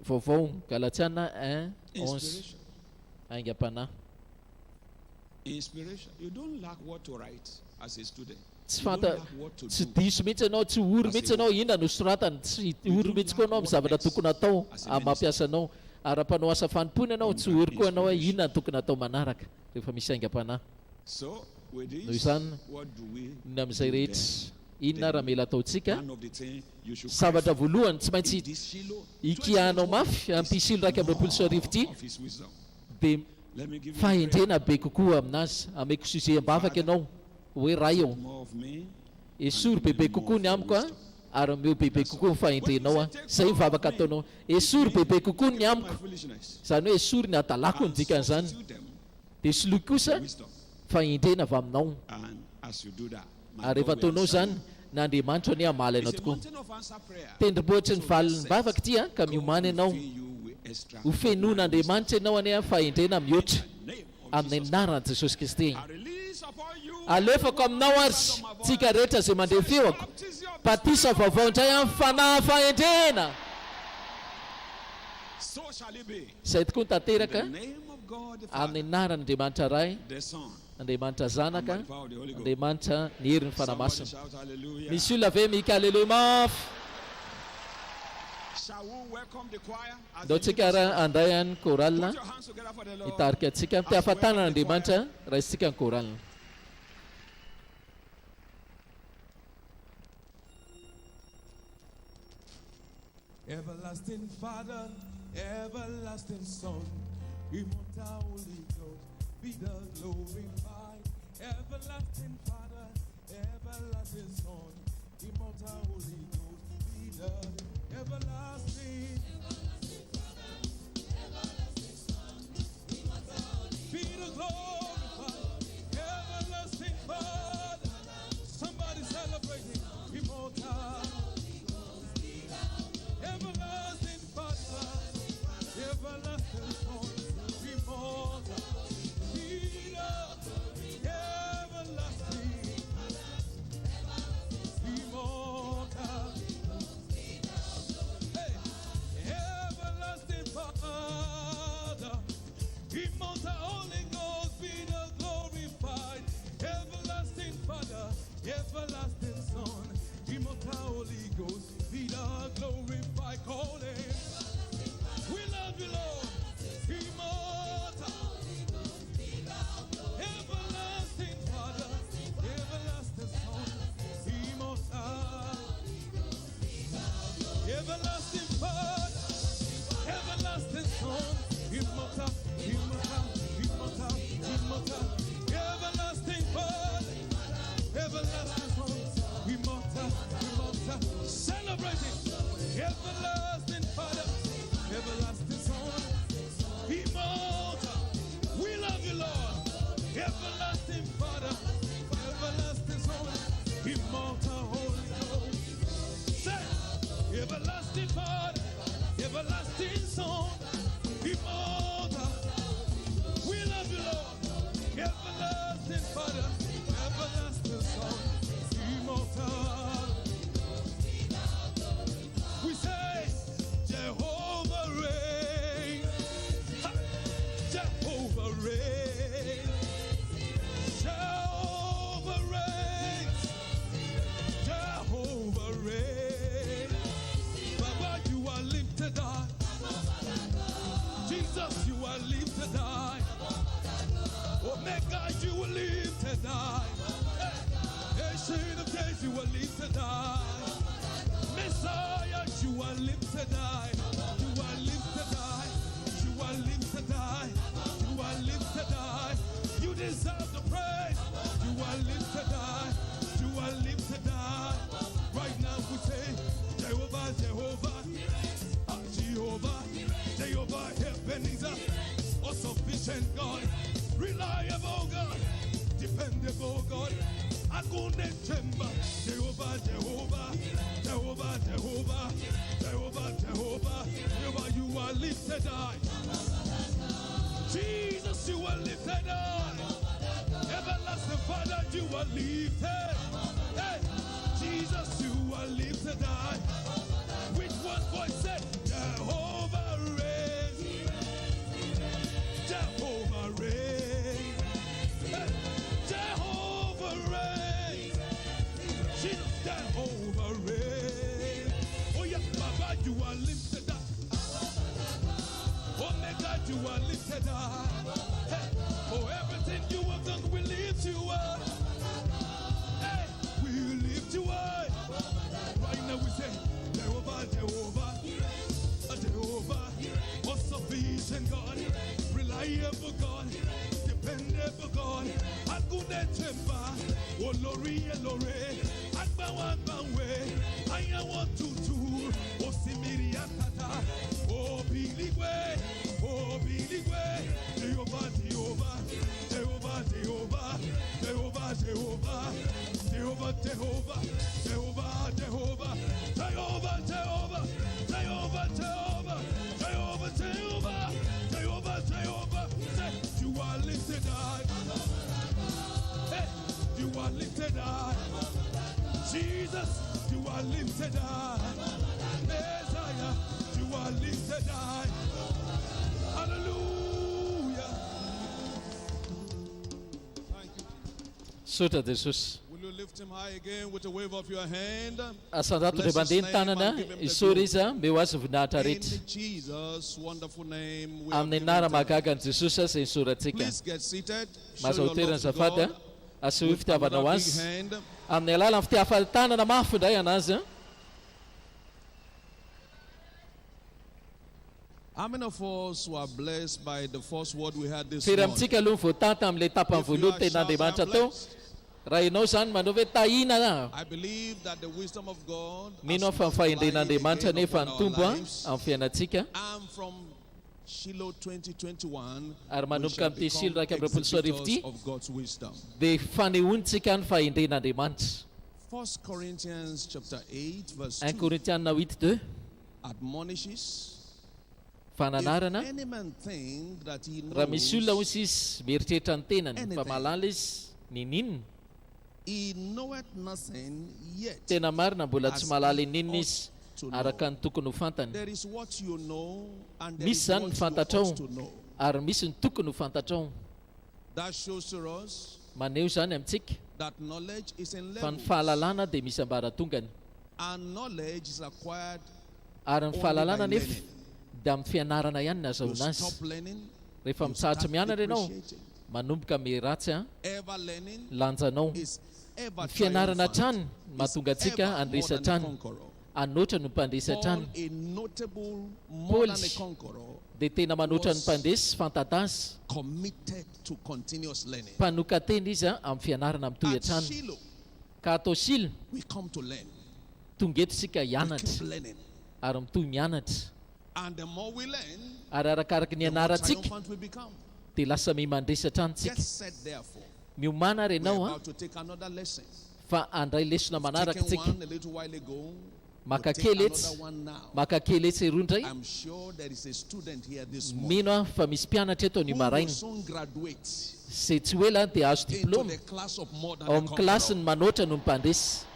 Vaovao, Galatiana 1, 11. Aingam-panahy. Tsy fanta, tsy diso mihitsy ianao, tsy ory mihitsy ianao, inona no soratany, tsy ory mihitsy koa ianao amin'ny zavatra tokony hatao amin'ny mampiasa anao. Ary raha mpanao asa fanompoana ianao, tsy ory koa ianao hoe inona no tokony hatao manaraka rehefa misy aingam-panahy. Noho izany, ny amin'izay rehetra, inona ary mila ataontsika? Zavatra voalohany tsy maintsy ikiahanao mafy amin'ity Silo 2021 ity, Dia Let me give you a prayer. fahendrena be kokoa aminazy. Ameko sujet am-bavaka ianao hoe Ray ô, More of me. esory bebe kokoa ny amiko a, ary omeo bebe kokoa ny fahendrenao a. Izay ny vavaka ataonao. Esory bebe kokoa ny My amiko. foolishness. Izany hoe esory ny hadalako ny And dikan'izany. substitute them Dia soloy kosa with wisdom. fahendrena avy aminao. And as you do that, my Ary rehefa God will ataonao answer izany, you. ny Andriamanitra anie hamaly anao It's a tokoa. mountain of answer prayer. Tendrombohitry ny So valin'ny get set. vavaka ity a, ka God miomàna will ianao. fill you with extra Ho fenoin'Andriamanitra ianao anie fahendrena mihoatra. In the name of Amin'ny Jesus. anaran'i Jesosy Kristy. I release upon you Alefako aminao ary tsika rehetra izay mandre feoko. baptism of the Batisa vaovao indray amin'ny fanahy fahendrena. So shall it be. Izay tokoa ny In the tanteraka name of God the Father, amin'ny anaran'Andriamanitra Ray, the Son, Andriamanitra and by Zanaka, the power of the Holy Ghost. Andriamanitra ny herin'ny Fanahy Somebody Masina. shout hallelujah. Misy olona ve mika aleloia mafy? Shall we welcome the choir as Ndao they lead tsika us? ary handray an'ny chorale Put your hands together for the Lord. hitarika antsika. As we Mitehafa-tanana welcome the choir. Andriamanitra, raisintsika ny chorale. Everlasting Father, everlasting Son, immortal Holy Ghost, be the glorified. Everlasting Father, everlasting Son, immortal Holy Ghost, be the everlasting. Be the glorified, everlasting Father. Somebody celebrate him, immortal. Everlasting Father, everlasting Son, immortal, Peter, everlasting, immortal. Hey, everlasting Father, immortal Holy Ghost, be the glorified. Everlasting Father, everlasting Son, immortal Holy Ghost, be the glorified. Call him. We love you, Lord. Immortal, everlasting Father, everlasting Son, immortal. Everlasting Father, everlasting Son, immortal, immortal, immortal, immortal, everlasting Father, everlasting Son, immortal, immortal, celebrating, everlasting Father, everlasting Son, immortal. We love you, Lord. Everlasting Father, everlasting Son, immortal Holy Ghost. Say, everlasting Father, everlasting Son, immortal. We love you, Lord. Everlasting Father, everlasting Son, immortal. We say, Jehovah reigns. Ha! Jehovah reigns. Jehovah reigns. Jehovah reigns. Baba, you are lifted high. Jesus, you are lifted high. Omega, you are lifted high. Hey. Ancient of days, you are lifted high. Messiah, you are lifted high. You are lifted high. You are lifted high. You are lifted high. You deserve the praise. You are lifted high. You are lifted high. Right now we say, Jehovah, Jehovah, Ah, Jehovah, Jehovah, Ebenezer, all sufficient God, reliable God, dependable God. Agune Chemba, Jehovah, Jehovah, Jehovah, Jehovah, Jehovah, Jehovah, Jehovah, you are lifted high. Jesus, you are lifted high. Everlasting Father, you are lifted. Hey, Jesus, you are lifted high. With one voice said, Jehovah reigns. Jehovah reigns. Hey, Jehovah reigns. Jesus, Jehovah reigns. Oh yeah, Baba, you are lifted up. Omega, you are lifted up. Hey, for everything you have done, we lift you up. Hey, we lift you up. Right now we say, Jehovah, Jehovah, Jehovah, all sufficient God, reliable. Temba, Olori Elore, Agbawa Agbawe, Anyanwụ Tutu, Osimiri Atata, Obiligwe, Obiligwe, Jehovah, Jehovah, Jehovah, Jehovah, Jehovah, Jehovah, Jehovah, Jehovah, Jehovah, Jehovah, Jehovah, Jehovah, Jehovah, Jehovah, Jehovah, Jehovah, Jehovah, Jehovah. Say, you are lifted high. Hey, you are lifted high. Jesus, you are lifted high. Messiah, you are lifted high. Hallelujah. Thank you, Jesus. Misaotra Jesosy. Will you lift him high again with a wave of your hand? Asandrato indray mandeha ny tanana, isaory izy, omeo azy ny voninahitra rehetra. In Jesus' wonderful name, we have Amin'ny given anarana thanks. mahagaga an'i Jesosy izay nisorantsika. Please get seated. Show Mahazo your toerana love to azafady God a. Asehoy with fitiavanao another big azy. hand. Amin'ny alalan'ny fitiavan-tanana mafy indray anazy a. How many of us were blessed by the first word we had this Firy morning? amintsika aloha ny voatanta amin'ilay tapany If you voalohany are shout, tenin'Andriamanitra I'm teo. blessed. Raha ianao izany manao hoe tahina a. I believe that the wisdom of God Mino aho has fa ny multiplied fahendren'Andriamanitra again nefa upon ny our Tompo a lives. amin'ny fiainantsika. And from Shiloh 2021, Ary we manomboka shall amin'ity Shilo become 2021 ity, exhibitors of God's wisdom. dia fanehoantsika ny fahendren'Andriamanitra. 1 Corinthians chapter 8 verse 1 2 Korintiana 8:2 admonishes fananarana if any man think that he raha misy olona knows, hoy izy mieritreritra ny tenany fa anything. mahalala izy nininona he knoweth nothing yet. tena marina mbola tsy as mahalala he ininona ought izy to know. araka ny tokony ho fantany There is what you know and there misy is zany what ny you fantatrao ought to know. ary misy ny tokony ho fantatrao That shows to us maneho izany amintsika that knowledge is in fa ny levels. fahalalana dia misy ambaratongany And knowledge is acquired. ary ny Only fahalalana by nefa learning. dia amin'ny fianarana ihany no You azahoana azy stop learning, rehefa you mitsahatra start mianatra ianao depreciating. manomboka miharatsy a Ever learning lanjanao is ever ny fianarana triumphant, hatrany no is mahatonga antsika ever more handresy than a hatrany conqueror. hanoatra no mpandresy Paul, hatrany a notable more Paoly than a conqueror, dia tena manoatra ny was mpandresy fantadazy committed to continuous learning. mpanoka-tena izy a amin'ny fianarana mitohy At hatrany Shiloh, ka atao sila we come to learn. tonga eto isika We hianatra keep learning. ary mitohy mianatra And the more we learn, ary arakaraky ny the more ianarantsika triumphant we become. dia lasa mimandresy hatrany Get tsika set, therefore. miomana ary We're ianao a about to take another lesson. fa handray lesona manaraka Taken tsika one a little while ago. We'll Maka take kely etsy. another one now. maka kely etsy eroa indray I'm sure there is a student here this morning mino aho fa misy mpianatra eto ny who will maraina soon graduate izay tsy ho ela dia azo into diplôma the class of more than ao a amin'ny kilasy ny conqueror. manoatra no mpandresy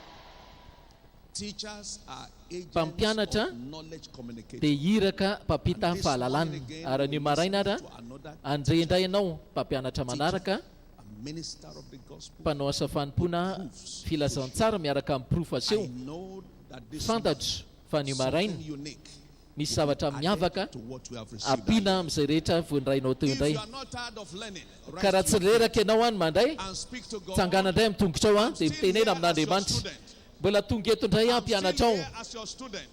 Teachers are agents Mpampianatra of knowledge communicators. dia iraka mpampita And this fahalalana morning again, ary we anio maraina listen ara to another handre indray ianao mpampianatra manaraka a minister of the gospel. mpanao asa fanompoana filazantsara miaraka amin'ny porofo aseho I know that this fantatro fa anio maraina something unique misy zavatra will be miavaka added to what we have received ampiana earlier. amin'izay rehetra voandrainao teo If indray you are not tired of learning, ka raha rise tsy to your feet reraka ianao any mandray and speak to God. tsangana indray amin'ny tongotrao a I'm dia still mitenena here as your amin'Andriamanitra student. mbola tonga eto indray aho I'm still mpianatra ao here as your student.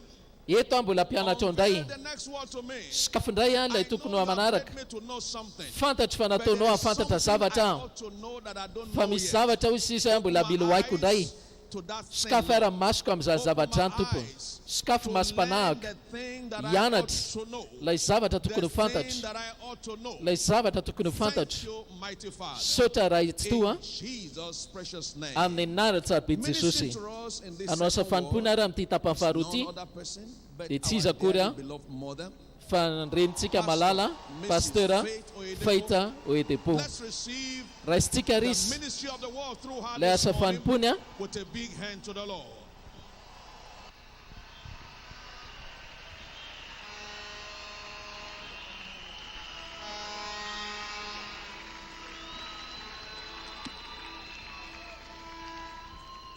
eto aho mbola mpianatra ao indray Unveil the next word to me. sokafy indray a ilay I tokony know ho you have manaraka made me to know something. fantatro fa But nataonao there is hahafantatra something zavatra I aho ought to know that I don't fa know misy yet. zavatra hoy sisa mbola Open mila my ho haiko indray eyes to that thing, sokafy Lord. ara masoko amin'izany Open zavatra my zany tompo eyes sokafy to learn masom-panahako the thing that I ought hianatra to know. ilay zavatra The tokony ho thing fantatro that I ought to know. ilay zavatra tokony ho Thank fantatro you, mighty Father. saotra raha tsy toa In Jesus' precious name. amin'ny anarana tsarobidy Ministering jesosy to us in this hanao asa second fanompoana word ary amin'ity tapany is faharoa none ity other person but dia tsy our iza akory dearly a beloved mother. fa ny renintsika malala Pastor, pasteur Mrs. Faith Faith Oyedepo Let's receive raisitsika ary the izy ministry of the word through her ilay this asa morning fanompoany a with a big hand to the Lord.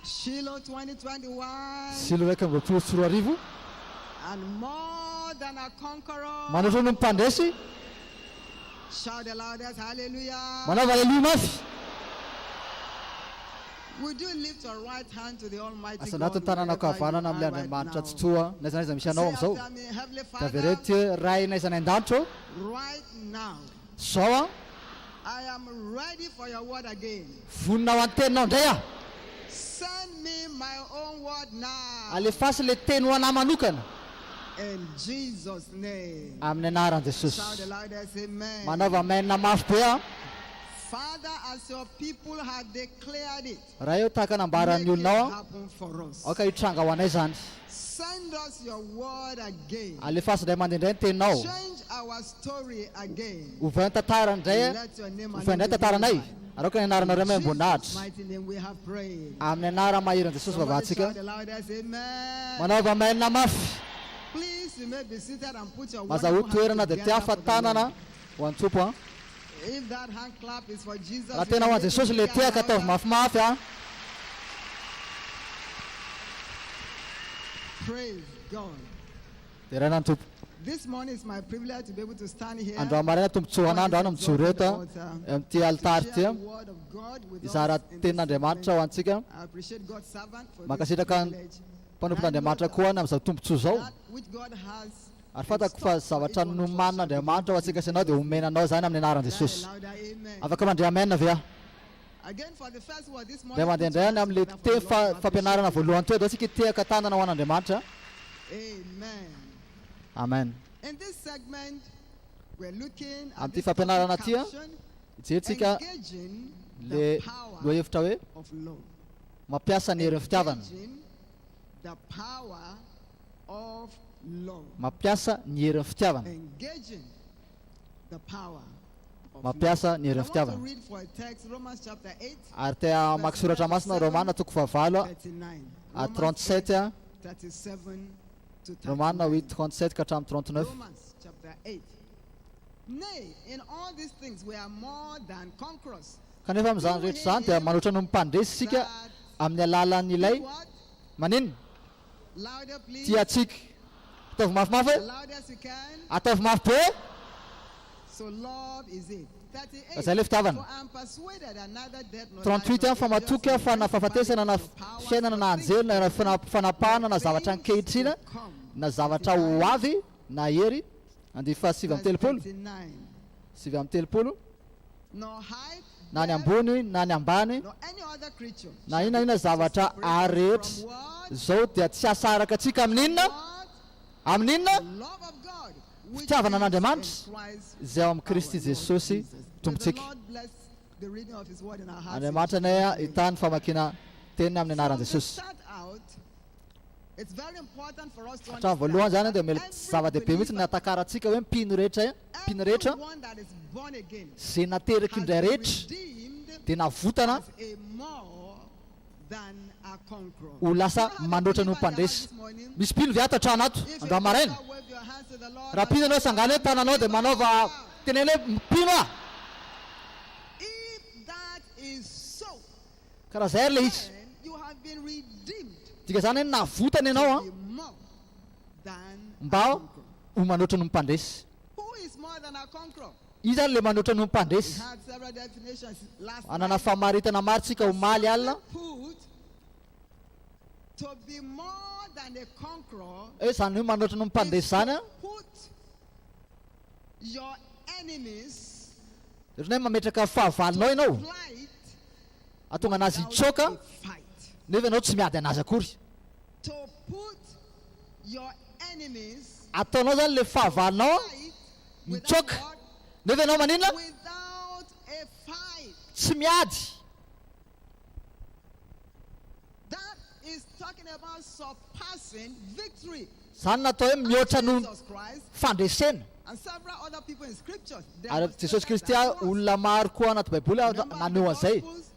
Shiloh 2021 Silo 2021 and more than a conqueror. manoatra no mpandresy Shout the loudest hallelujah. manaova aleloia mafy Would you lift your right hand to the Almighty asandrato God ny tananako wherever you havanana are amin'ilay right Andriamanitra now? tsitoha na aiza na aiza misy anao Say amin'izao after me, Heavenly dia avereo Father, ty hoe ray na aiza any an-danitra ô right now, zao a I am ready for your word again. Vonona ho an'ny teninao indray aho. Send me my own word now. Alefaso ilay teny ho anah manokana. In Jesus name. Amin'ny anaran'i Shout the Jesosy. loudest amen. Manaova amen mafy be an. Father, as your people have declared it, Ray ô, tahaka nambaran'ny make it olonao an, happen for us. aoka hitranga ho anay izany. Send us your word again. Alefaso indray mandeha indray ny teninao. Change our story again. Ovay ny tantara indray, Let your name ovay alone indray be tantaranay. glorified. Ary aoka ny anaranao In iray Jesus' voninahitra. mighty name we have prayed. Amin'ny anarana mahery an'i Jesosy Somebody vavahantsika. shout the loudest amen. Manaova amen mafy. Please, you may be seated and put your Mazahoa wonderful toerana hand dia together tiafa for the tanana Lord. ho an'ny Tompo an. If that hand clap is for Jesus, Raha you tena can ho an'i make it Jesosy ilay bigger and tehaka ataovy louder. mafimafy an. Praise God. Deraina ny Tompo. This morning is my privilege to be able to stand here Androany maraina tombontsoa anah androany mijoro eto an, amin'ity to alitara share ity the an, word of God with us hizara in this tenin'Andriamanitra ho segment. antsika. I appreciate God's servant for this Mankasitraka ny privilege. And I know mpanompon'Andriamanitra that koa any amin'izao tombontsoa izao. that which God has Ary in fantako fa stock for each zavatra one of us shall be nomanin'Andriamanitra ho given antsika in sy ianao dia Jesus' name. homena anao izany amin'ny anaran'i Is that a Jesosy. louder amen? Afaka mandre amen ve aho? Again, for the first word this Indray morning, mandeha put your indray any hands amin'ilay together for the teny Lord to appreciate fampianarana Him. voalohany teo dia isika hitehaka tanana ho an'Andriamanitra. Amen. Amen. In this segment, we're looking at Amin'ity this topic fampianarana ity an, caption, hijerentsika engaging le the power lohahevitra hoe of love. mampiasa ny herin'ny fitiavana. Engaging the power of love. Mampiasa ny herin'ny fitiavana. Engaging the power of love. Mampiasa ny I herin'ny want to fitiavana. read for a text Romans chapter 8, Ary te hamaky soratra masina Romana toko fahavalo 39. a Romans 37 a 8, 37 to Romana 39. 8 37 ka hatramin'ny 39. Romans chapter 8. Nay, in all these things we are more than conquerors. Kanefa amin'izany rehetra izany dia manoatra noho ny mpandresy isika That amin'ny alalan'ilay do what? maninona? Louder, please. Tia antsika. Ataovy mafimafy The hoe? loudest you can. Ataovy mafy be. So love is it. 38. Izay ilay fitiavana. For I am persuaded that neither death nor life 38 nor an fa angels matoky nor aho fa na fahafatesana na principalities nor powers fiainana nor na things anjely na present fanapahana na nor zavatra things ankehitrina to come. na zavatra ho 39, avy na hery andihy faha verse 39 39. 39 Nor height, na ny depth, ambony na ny ambany nor any other creature na shall inona be inona able to zavatra separate us arehetra from what? izao dia tsy asaraka antsika amin'inona What? amin'inona The love of God, which Fitiavana is in an'Andriamanitra Christ izay ao amin'i our Kristy Lord Jesosy Jesus. May the Tompontsika. Lord bless the reading of His word in our hearts in Andriamanitra Jesus' anay name. hitany famakiana teniny amin'ny From anaran'i the Jesosy. start out, it's very important for us to Hatramin'ny voalohany understand zany that dia mila every zava-dehibe mihitsy ny believer, hatakarantsika hoe mpino rehetra mpino rehetra everyone that is born again izay nateraky has indray been rehetra redeemed dia navotana as a more than a conqueror. ho lasa Do you have a manoatra noho believer in the house mpandresy. this morning? Misy mpino ve ato an-trano ato If androany a maraina? believer, wave your hands to the Lord Raha and mpino ianao shout, sangano hoe tananao dia manaova teneno hoe mpino aho. If that is so, Ka raha izay ary ilay izy. then you have been redeemed Dika izany hoe navotana ianao to an be more than a mba conqueror. ho manoatra noho mpandresy. Who is more than a conqueror? Iza ary ilay manoatra noho We mpandresy? had several definitions last Hanana night. famaritana maro tsika omaly alina. Put, to be more than a conqueror Hoe izany hoe manoatra noho is mpandresy izany to an. put your enemies Ohatran'ny hoe mametraka fahavalonao ianao. flight Ahatonga anazy without hitsoaka a fight. nefa ianao tsy miady anazy akory. To put your enemies Ataonao zany le fahavalonao an, flight without mitsoaka what? nefa ianao maninona? Without a fight. Tsy miady. That is talking about surpassing victory. Zany natao hoe mihoatra noho Jesus Christ fandresena. and several other people in scriptures Ary demonstrated Jesosy Kristy that a, to us. olona maro koa anaty Baiboly a, Remember naneho the an'izay. Gospels,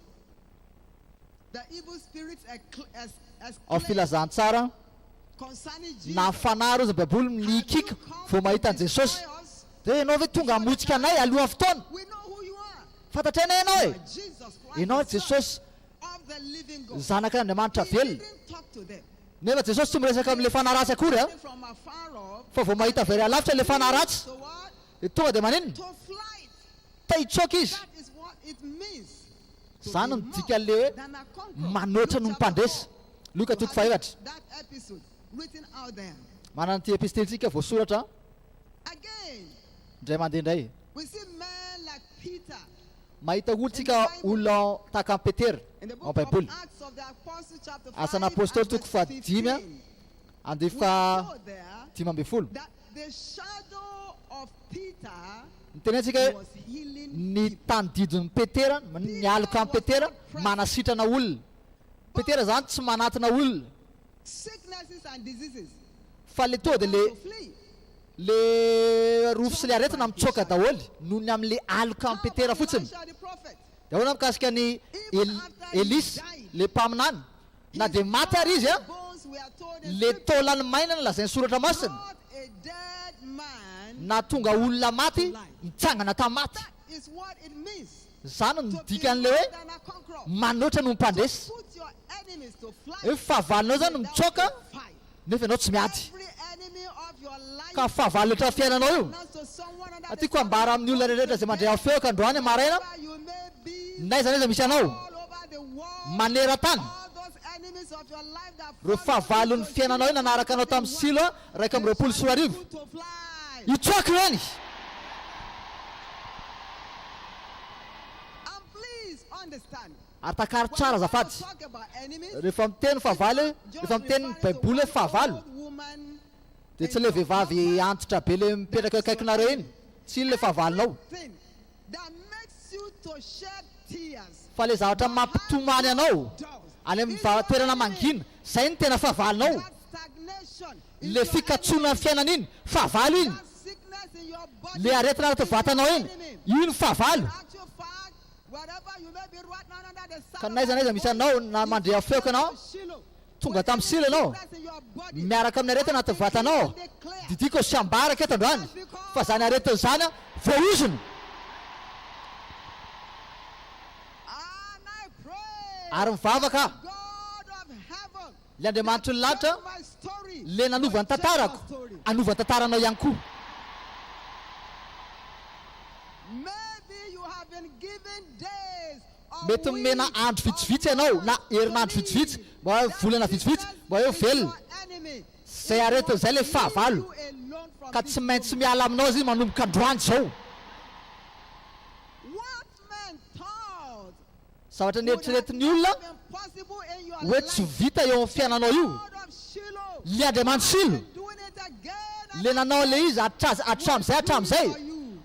the evil spirits Ao exclaimed filazantsara concerning Jesus, na fanahy rozy Baiboly "Have you mikiky come vao to mahita an'i Jesosy. destroy us? Dia hoe ianao ve tonga hamotsika anay alohan'ny fotoana? We know who you are. Fantatray anay ianao You e. are Jesus Christ, Ianao the Son Jesosy of the living God." zanak'Andriamanitra He velona. didn't talk to them. Nefa Jesosy tsy miresaka amin'ilay fanahy ratsy akory a, From afar off, fa vao mahita avy ary alavitra ilay fanahy ratsy to what? dia tonga dia maninona? To flight. Te hitsoaka izy. That is what it means. to Zany be no more dika le hoe than a conqueror. manoatra Luke noho ny chapter mpandresy. 4. Luka You toko have fahefatra. That episode written out there. Manana ity epistelitsika voasoratra Again, indray mandeha indray. we see men like Peter. Mahita olontsika olona tahaka an'i Petera ao amin'ny Baiboly. Asan'ny Apostoly toko fahadimy andiany faha-15. Niteny antsika hoe ny tandidon'i Petera, ny aloka an'i Petera manasitrana olona. Petera izany tsy manatona olona. Fa le tonga de le le rofy sy le aretina mitsoaka daholo noho ny amin'le aloka an'i Petera fotsiny. De ahoana mikasika an'i Elisa, le mpaminany? Na dia maty ary izy an, le taolany maina no lazain'ny soratra masina, nahatonga olona maty nitsangana tamin'ny maty. Izany no dikan'ilay hoe manoatra noho ny mpandresy. Hoe fahavalonao izany mitsoaka nefa ianao tsy miady. Ka fahavalo rehetra fiainanao io. Tiako hambara amin'ny olona rehetra izay mandre ahy feoko androany maraina, n'aiza n'aiza misy anao, maneran-tany, ireo fahavalon'ny fiainanao io nanaraka anao tamin'ny Silo 2021, hitsoaka ireny! Ary takaro tsara azafady, rehefa miteny fahavalo, rehefa miteny ny baiboly hoe fahavalo, dia tsy ilay vehivavy antitra be ilay mipetraka eo akaikinareo iny, tsy iny ilay fahavalonao. Fa ilay zavatra mampitomany anao any amin'ny toerana mangina, izay no tena fahavalonao. Ilay fikatsoana ny fiainana iny, fahavalo iny. Ilay aretina anaty vatanao iny, iny fahavalo. Ka n'aiza n'aiza misy anao, na mandre afeoko ianao, tonga tamin'ny sila ianao, miaraka amin'ny aretina anaty vatanao, didiko sy ambarako eto androany, fa izany aretina izany voaozona. Ary mivavaka aho, Ilay Andriamanitry ny lanitra, Ilay nanova ny tantarako, hanova ny tantaranao ihany koa. Mety nomena andro vitsivitsy ianao, na herinandro vitsivitsy, mba hoe volana vitsivitsy, mba hoe ho velona. Izay aretina izay ilay fahavalo, ka tsy maintsy miala aminao izy manomboka androany izao. Zavatra neritreretin'ny olona hoe tsy ho vita eo amin'ny fiainanao io. Ilay Andriamanitra Silo, ilay nanao ilay izy hatramin'izay hatramin'izay,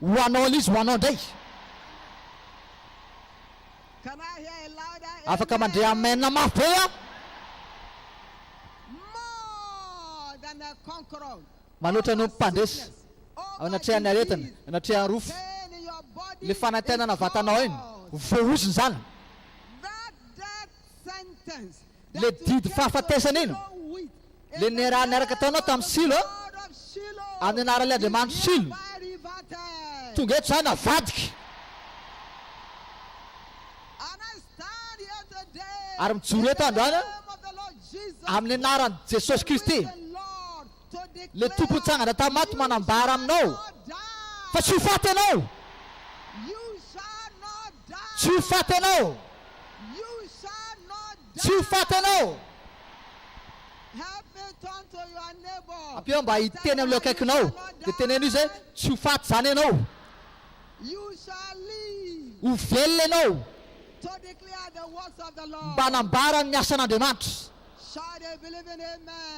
ho anao ilay izy, ho anao indray. Afaka mandre amen mafy be aho. Manoatra noho ny mpandresy ao anatrehan'ny aretina, anatrehan'ny rofy, ilay fanaintainana vatanao iny, voaozona izany. Ilay didy fahafatesana iny, ilay niaraha niaraka taminao tamin'i Silo, amin'ny anaran'ilay Andriamanitry Silo, tonga eto izany avadika. Ary mijoro eto androany amin'ny anaran'i Jesosy Kristy. Ilay Tompo nitsangana tamin'ny maty manambara aminao fa tsy ho faty ianao. Tsy ho faty ianao. Tsy ho faty ianao. Ampio mba hiteny amin'ilay akaikinao, dia teneno izy hoe tsy ho faty izany ianao. Ho velona ianao mba hanambara ny asan'Andriamanitra.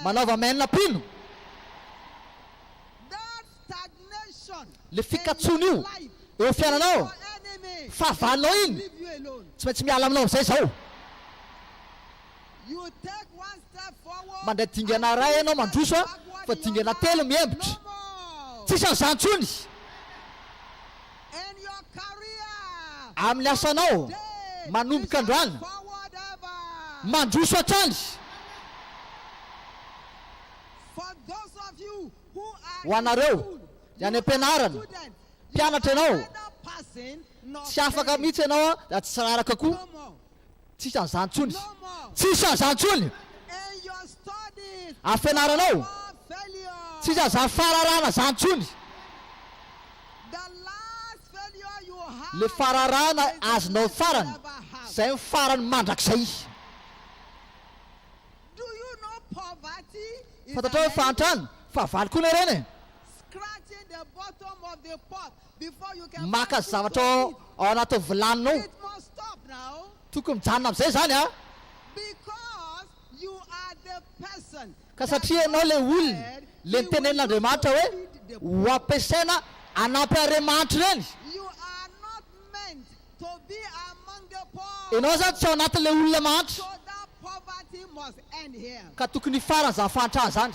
Manaova amen mpino. Le fikatsoana io eo fiainanao, fahavalonao iny, tsy maintsy miala aminao amizay zao. Mandray dingana iray ianao mandroso a, fa dingana telo miembotra. Tsisy an'izany intsony. Amin'ny asanao, manomboka androany, mandroso hatrany. Ho anareo, izay any am-pianarana, mpianatra ianao, tsy afaka mihitsy ianao raha tsy raraka koa. Tsisy an'izany intsony. Tsisy an'izany intsony. Amin'ny fianaranao. Tsisy an'izany fararana izany intsony. Ilay fararana azonao farany, izay no farany mandrakizay. Fantatrao hoe fahantrana, fahavalo koa anie ireny e. Maka zavatra ao. ao anatin'ny vilaninao. Tokony mijanona amin'izay izany an! Ka satria ianao ilay olona, ilay notenenin'Andriamanitra hoe ho ampiasaina hanampy an'ireny mahantra ireny. Ianao izany tsy ao anatin'ilay olona mahantra. Ka tokony hifarana izany fahantrana izany.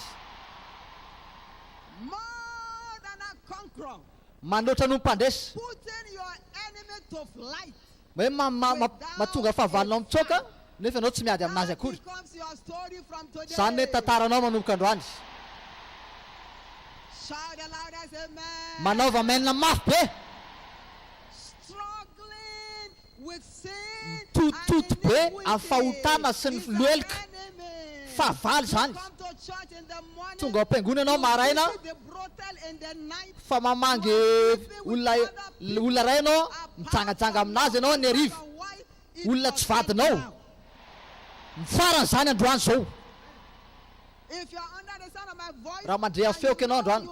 Manoatra noho ny mpandresy. Hoe mahatonga fahavalonao mitsoaka nefa ianao tsy miady aminazy akory. Izany ne tantaranao manomboka androany. Manaova amen mafy be. Mitototo be amin'ny fahotana sy ny heloka. Fahavalo izany. Tonga ao am-piangonana ianao maraina fa mamangy olona olona iray ianao, mijangajanga aminazy ianao ny hariva. Olona tsy vadinao. Mifarana izany androany izao. Raha mandre ny feoko ianao androany,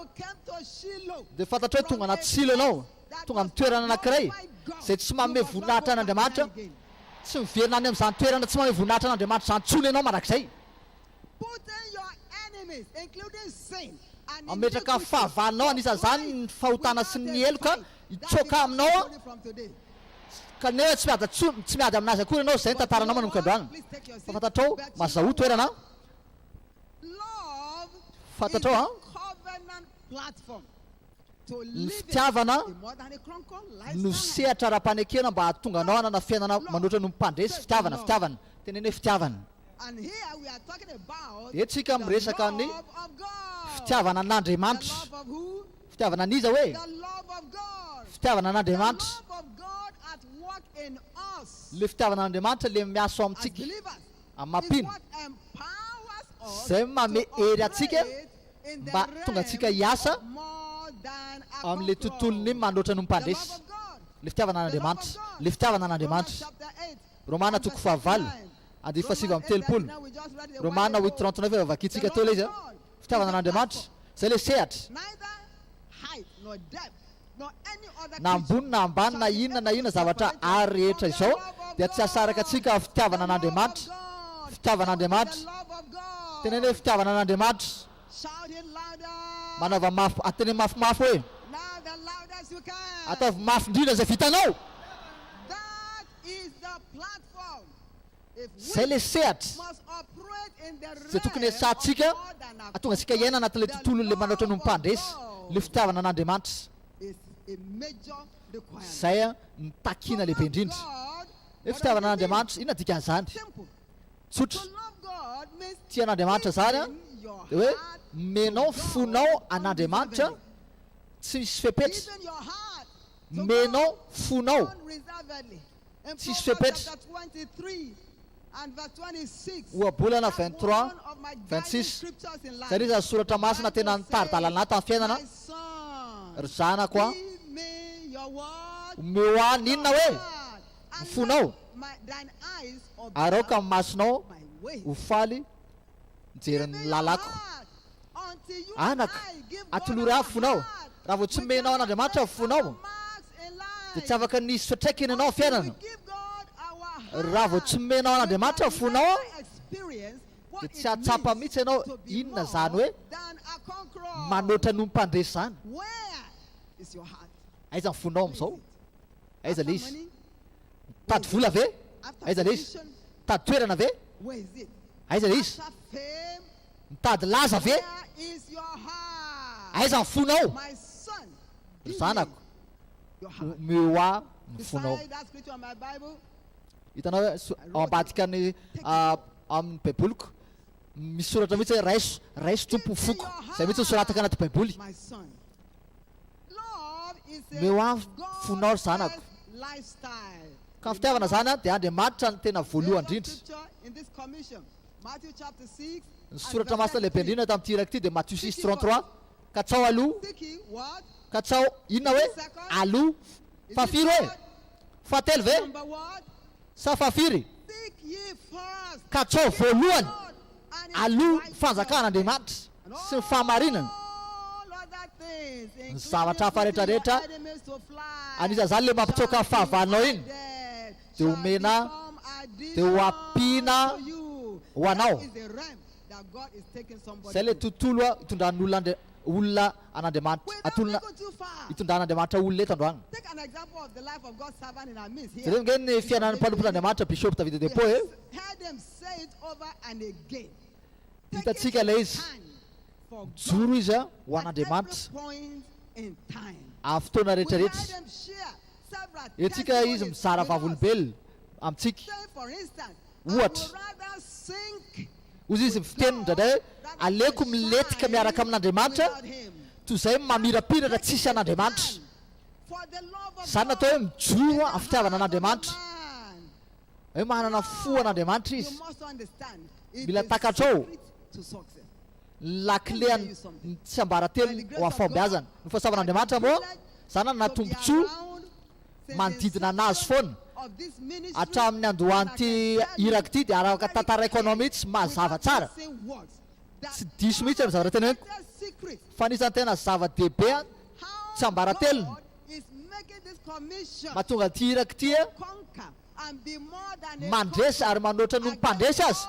dia fantatrao hoe tonga anaty silo ianao, tonga amin'ny toerana anankiray izay tsy manome voninahitra an'Andriamanitra. Tsy miverina any amin'izany toerana tsy manome voninahitra an'Andriamanitra izany intsony ianao mandrakizay. Mametraka ny fahavalonao, anisan'izany ny fahotana sy ny heloka, hitsoaka aminao kanefa tsy miady intsony, tsy miady aminazy akory ianao, izay ny tantaranao manomboka androany. Fa fantatrao, mazahoa toerana an! Fantatrao an! Ny fitiavana no sehatra ara-panekena mba hahatonga anao hanana fiainana manoatra noho ny mpandresy, fitiavana, fitiavana, teneno hoe fitiavana. Eto isika miresaka ny fitiavana an'Andriamanitra. Fitiavana an'iza hoe? Fitiavana an'Andriamanitra. Ilay fitiavana an'Andriamanitra ilay miasa ao amintsika amin'ny maha mpino. Izay manome hery antsika mba tonga antsika hiasa ao amin'ilay tontolon'ny manoatra noho ny mpandresy. Ilay fitiavana an'Andriamanitra. Ilay fitiavana an'Andriamanitra. Romana toko fahavalo, andininy fahasivy amby telopolo. Romana huit 39 efa vakintsika teo ilay izy a. Fitiavana an'Andriamanitra. Izay ilay sehatra. Na ambony na ambany na inona na inona zavatra ary rehetra izao dia tsy hahasaraka antsika amin'ny fitiavana an'Andriamanitra. Fitiavana an'Andriamanitra. Teneno hoe fitiavana an'Andriamanitra. Manaova mafy, teneno mafimafy hoe. Ataovy mafy indrindra izay vitanao. Izay ilay sehatra izay tokony hiasantsika hahatonga antsika hiaina anatin'ilay tontolon'ilay manoatra noho ny mpandresy, ilay fitiavana an'Andriamanitra. Izay no takiana lehibe indrindra. Hoe fitiavana an'Andriamanitra, inona dikan'izany? Tsotra. Tia an'Andriamanitra izany dia hoe omenao ny fonao an'Andriamanitra tsy misy fepetra. Omenao fonao. Tsisy fepetra. Ohabolana 23, 26, Izay indrindra ny soratra masina tena nitari-dalana ahy tamin'ny fiainana, Ry zanako a, omeo ahy ny inona hoe? Ny fonao, ary aoka ny masonao ho faly mijery ny lalako. Anaka, atolory ahy ny fonao. Raha vao tsy omenao an'Andriamanitra ny fonao, dia tsy afaka ny hisy fiantraikany ianao amin'ny fiainana. Raha vao tsy omenao an'Andriamanitra ny fonao, dia tsy hahatsapa mihitsy ianao inona izany hoe manoatra noho ny mpandresy izany. Aiza ny fonao amin'izao? Aiza ilay izy? Mitady vola ve? Aiza ilay izy? Mitady toerana ve? Aiza ilay izy? Mitady laza ve? Aiza ny fonao? Ry zanako, omeo ahy ny fonao. Hitanao hoe ao ambadika ny amin'ny Baiboliko, misy soratra mihitsy hoe raiso, raiso Tompo ny foko. Izay mihitsy no soratako anaty Baiboly. Omeo ahy ny fonao ry zanako. Ka ny fitiavana izany dia Andriamanitra no tena voalohany indrindra. Ny soratra masina lehibe indrindra tamin'ity iraka ity dia Matio 6:33, Katsao aloha, katsao inona hoe? Aloha. Fahafiry hoe? Fahatelo ve? Sa fahafiry? Katsao voalohany aloha ny fanjakan'Andriamanitra sy ny fahamarinany. Ny zavatra hafa rehetra rehetra, anisan'izany ilay mampitsoaka ny fahavalonao iny, dia omena, dia ho ampiana ho anao. Izay ilay tontolo itondran'ny olona andre, olona an'Andriamanitra, atolona, itondran'Andriamanitra olona eto androany. Jereo ange ny fiainan'ny mpanompon'Andriamanitra Bishop David Oyedepo e. Hitantsika ilay izy. Mijoro izy ho an'Andriamanitra amin'ny fotoana rehetra rehetra. Hitantsika izy mizara vavolombelona amintsika. Ohatra, hoy izy fiteny indraindray hoe, Aleoko milentika miaraka amin'Andriamanitra toy izay mamirapiratra tsisy an'Andriamanitra. Izany no atao hoe mijoro amin'ny fitiavana an'Andriamanitra. Hoe manana fo an'Andriamanitra izy. Mila takatrao ny lakile ny tsiambaratelony ho amin'ny fahombiazana. Ny fahasoavan'Andriamanitra moa, izany nanana tombontsoa manodidina an'azy foana. Hatramin'ny niandohan'ity iraka ity dia araka tantaraiko anao mihitsy mazava tsara. Tsy diso mihitsy amin'ny zavatra teneniko. Fa anisan'ny tena zava-dehibe tsiambaratelony mahatonga an'ity iraka ity mandresy ary manoatra noho ny mpandresy aza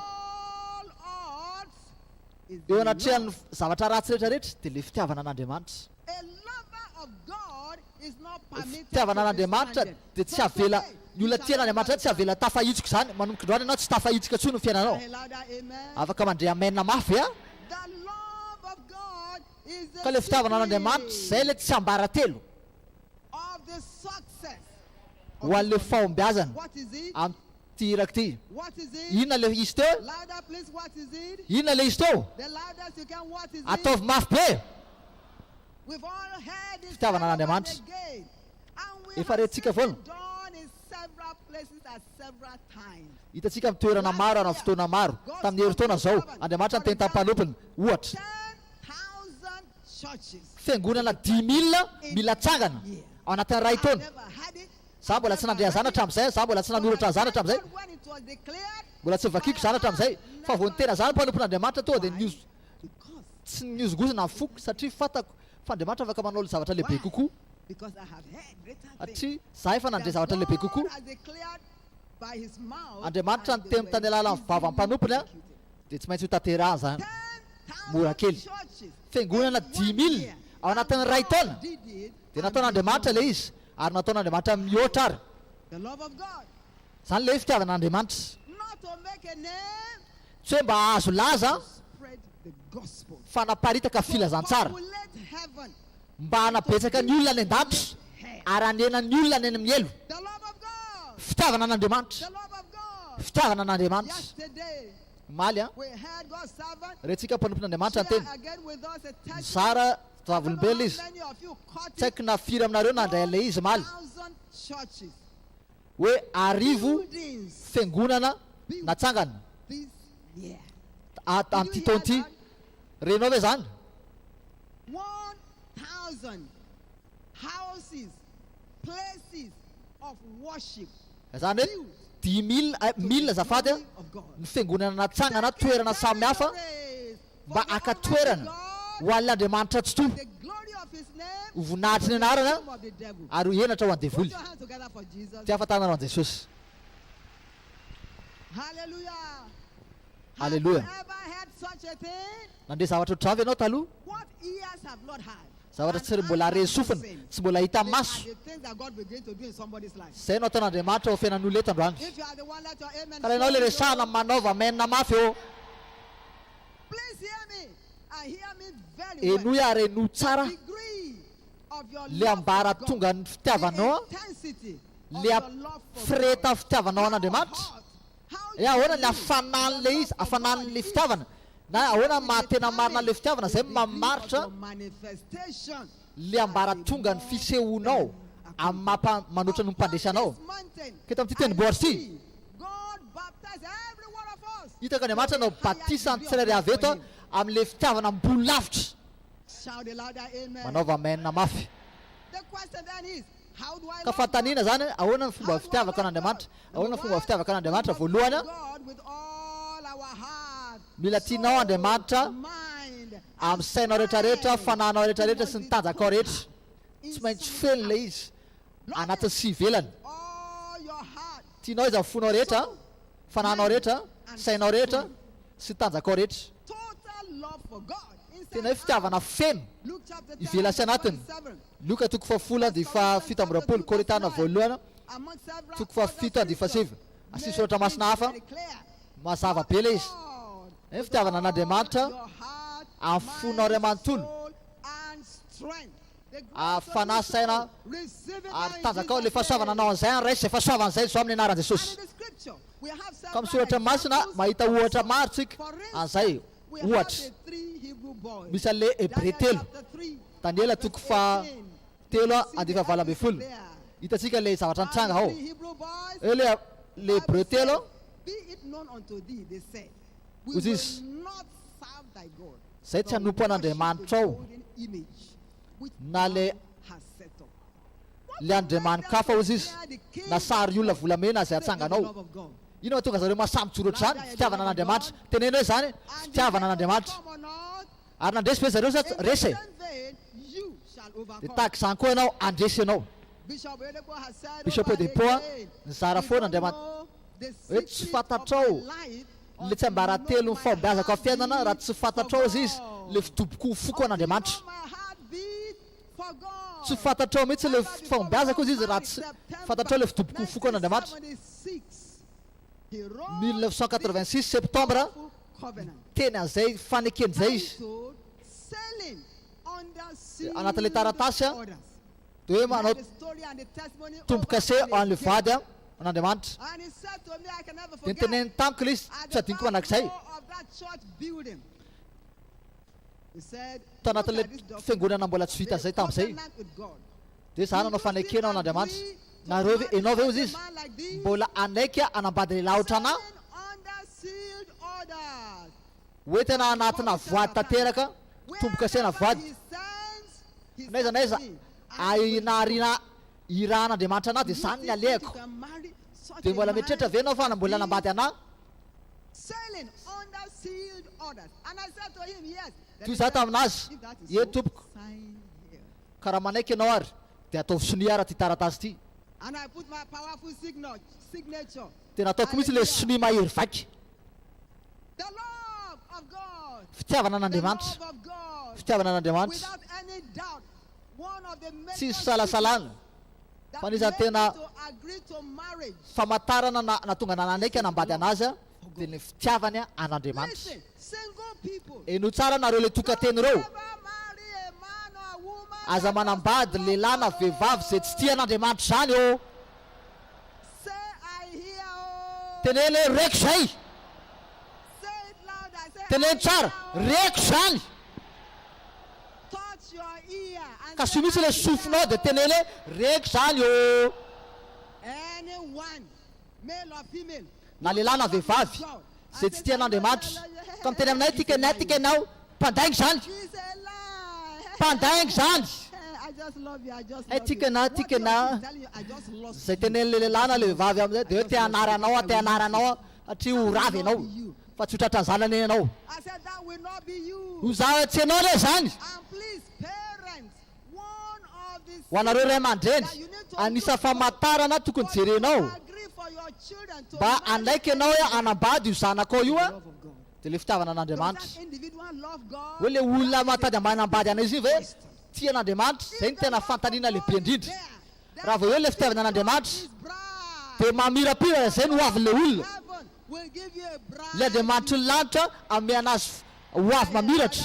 eo anatrehan'ny zavatra ratsy rehetra rehetra dia ilay fitiavana an'Andriamanitra. Fitiavana an'Andriamanitra dia tsy avela, ny olona tia an'Andriamanitra izany tsy avela tafahitsoka izany, manomboka androany ianao tsy tafahitsoka intsony ny fiainanao. Afaka mandre amen mafy ve aho? Ka ilay fitiavana an'Andriamanitra izay ilay tsiambaratelo ho an'ilay fahombiazana amin'ity iraka ity. Inona ilay izy teo? Inona ilay izy teo? Ataovy mafy be! Fitiavana an'Andriamanitra. Efa rentsika foana. Hitantsika amin'ny toerana maro ary amin'ny fotoana maro. Tamin'ny herintaona izao, Andriamanitra niteny tamin'ny mpanompony, ohatra. Fiangonana 5000 mila atsangana ao anatin'ny iray taona. Za mbola tsy nandre an'izany hatramin'izay, za mbola tsy nanoratra an'izany hatramin'izay, mbola tsy novakiko izany hatramin'izay. Fa vao niteny an'izany ny mpanompon'Andriamanitra tonga dia niozo, tsy nihozongozona ny foko satria fantako fa Andriamanitra afaka manao zavatra lehibe kokoa. Satria za efa nandre zavatra lehibe kokoa. Andriamanitra niteny tany alalan'ny vavan'ny mpanompony dia tsy maintsy ho tanterahana izany. Mora kely. Fiangonana 5000 ao anatin'ny iray taona dia nataon'Andriamanitra ilay izy ary nataon'Andriamanitra mihoatra ary. Izany ilay hoe fitiavan'Andriamanitra. Tsy hoe mba hahazo laza fa hanaparitaka filazantsara. Mba hanabetsaka ny olona any an-danitra ary hanena ny olona any amin'ny helo. Fitiavana an'Andriamanitra. Fitiavana an'Andriamanitra. Omaly an, rentsika mpanompon'Andriamanitra niteny, nizara vavolombelona izy. Tsy haiko na firy aminareo nandray an'ilay izy omaly. Hoe arivo fiangonana natsangana amin'ity taona ity. Renao ve izany? Izany hoe dix mille, mille azafady an, ny fiangonana natsangana toerana samy hafa mba haka toerana ho an'ilay Andriamanitra Tsitoha, ho voninahitry ny anarana ary ho henatra ho an'ny devoly. Ty hafa-tanana ho an'i Jesosy. Aleloia. Nandre zavatra ohatr'izany ve ianao taloha? Zavatra tsy mbola re sofina, tsy mbola hita maso. Izay no ataon'Andriamanitra ao fiainan'ny olona eto androany. Ka raha ianao ilay resahana, manaova amen mafy ô. Henoy ary henoy tsara ilay ambaratongan'ny fitiavanao, ilay firehetan'ny fitiavanao an'Andriamanitra. Hoe ahoana ny hafanan'ilay izy, hafanan'ilay fitiavana, na ahoana ny maha tena marina an'ilay fitiavana, izay no mamaritra ilay ambaratongan'ny fisehoanao amin'ny maha manoatra ny mpandresy anao. Ka eto amin'ity tendrombohitra ity, hitako Andriamanitra hanao batisa ny tsirairay avy eto amin'ilay fitiavana ambony lavitra. Manaova amen mafy. Ka fanontaniana izany, ahoana ny fomba fitiavako an'Andriamanitra? Ahoana ny fomba fitiavako an'Andriamanitra? Voalohany, mila tianao Andriamanitra Amin'ny sainao rehetrarehetra, fanahinao rehetrarehetra sy ny tanjakao rehetra. Tsy maintsy feno ilay izy, anatiny sy ivelany. Tianao izy amin'ny fonao rehetra, fanahinao rehetra, sainao rehetra, sy ny tanjakao rehetra. Tena hoe fitiavana feno, ivelany sy anatiny. Lioka toko fahafolo andihy faha 27, Korintiana voalohany toko fahafito andihy fahasivy. Asio soratra masina hafa, mazava be ilay izy. Ny fitiavana an'Andriamanitra amin'ny fonao iray manontolo, ary fanahy, saina, ary tanjakao. Ilay fahasoavana anao an'izay, raiso izay fahasoavana izay izao amin'ny anaran'i Jesosy. Ka amin'ny soratra masina, mahita ohatra maro tsika an'izay. Ohatra, misy an'ilay Hebre telo, Daniela toko faha telo andihy faha 18. Hitantsika ilay zavatra nitranga ao. Eo ilay ilay Hebreo telo, hoy izy, Izay tsy hanompo an'Andriamanitrao, na ilay ilay andriamani-kafa, hoy izy, na sary olona volamena izay atsanganao. Inona mahatonga zareo mahasahy mijoro ohatr'izany? Fitiavana an'Andriamanitra. Teneno hoe izany, fitiavana an'Andriamanitra. Ary nandresy ve zareo sa tsy? Resy e! Dia tahaka izany koa ianao, handresy ianao. Bishop Oyedepo a, nizara foana Andriamanitra. Hoe tsy fantatrao le tsiambaratelon'ny fahombiazako amin'ny fiainana raha tsy fantatrao izy izy le fidoboko foko an'Andriamanitra. Tsy fantatrao mihitsy le fahombiazako izy izy raha tsy fantatrao le fidoboko foko an'Andriamanitra. 1986 septembre niteny an'izay fanekena izay izy. Anatin'ilay taratasy a, dia hoe manao tombo-kase ho an'ilay vady an'Andriamanitra. Dia noteneniny tamiko ilay izy, tsy adinoko mandrakizay. Tao anatin'ilay fiangonana mbola tsy vita izay tamin'izay. Dia izaho nanao fanekena ho an'Andriamanitra. Nareo ve, ianao ve hozy izy, mbola hanaiky hanambady lehilahy ohatranà? Hoe tena anatina voady tanteraka, tombo-kasena voady. N'aiza n'aiza ahinarina irahan'Andriamanitra anà dia izany ny alehako. Dia mbola mieritreritra ve ianao fa mbola hanambady anà? Toy izaho tamin'azy, Ie tompoko. Ka raha manaiky ianao ary, dia ataovy sonia ary ity taratasy ity. Tena ataoko mihitsy ilay sonia mahery vaika. Fitiavana an'Andriamanitra. Fitiavana an'Andriamanitra. Tsy isalasalana fa anisan'ny tena famantarana nahatonga anà nanaiky hanambady an'azy dia ny fitiavany an'Andriamanitra. Henoy tsara nareo le tokan-teny ireo. Aza manambady lehilahy na vehivavy izay tsy tia an'Andriamanitra izany ô. Teneno hoe reko izay. Teneno tsara, reko izany. Kasiho mihitsy ilay sofinao dia teneno hoe reko izany ô. Na lehilahy na vehivavy izay tsy tia an'Andriamanitra. Ka miteny aminay tika ianay tika ianao, mpandainga izany. Mpandainga izany. Hay tika ianao tika ianao. Izay tenenin'ilay lehilahy na ilay vehivavy amin'izay dia hoe te hanary anao aho, te hanary anao aho satria ho rava ianao fa tsy ho tratran'izany anie ianao. Ho za tsy ianao anie izany. Ho anareo ray aman-dreny, anisan'ny famantarana tokony jerenao mba hanaiky ianao hoe hanambady io zanakao io dia ilay fitiavana an'Andriamanitra. Hoe ilay olona mitady hanambady an'izy iny ve tia an'Andriamanitra? Izay no tena fanontaniana lehibe indrindra. Raha vao eo ilay fitiavana an'Andriamanitra dia mamirapiratra izay ny hoavin'ilay olona. Ilay Andriamanitry ny lanitra hanome an'azy hoavy mamiratra.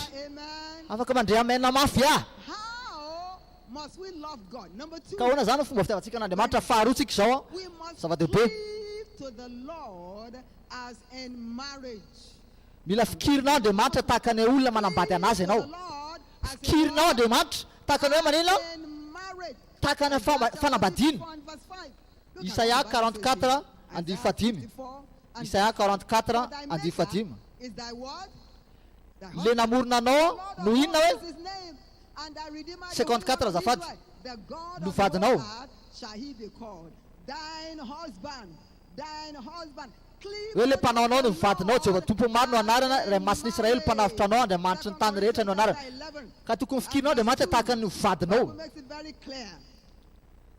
Afaka mandre amen mafy ve aho? Ka ahoana izany ny fomba fitiavantsika an'Andriamanitra? Faharoa tsika izao, zava-dehibe. Mila fikirinao Andriamanitra tahaka ny olona manambady an'Azy ianao. Fikirinao Andriamanitra tahaka ny hoe manina? Tahaka ny fanambadiana. Isaia 44 andihy fahadimy. Isaia 44 andihy fahadimy. Le namorona anao no inona hoe? 54 azafady. No vadinao. Hoe ilay mpanao anao no vadinao, Jehovah Tompo maro no anarana, Ilay Masin'ny Israely mpanavotra anao, Andriamanitry ny tany rehetra no anarany. Ka tokony hofikirinao Andriamanitra tahaka ny ho vadinao.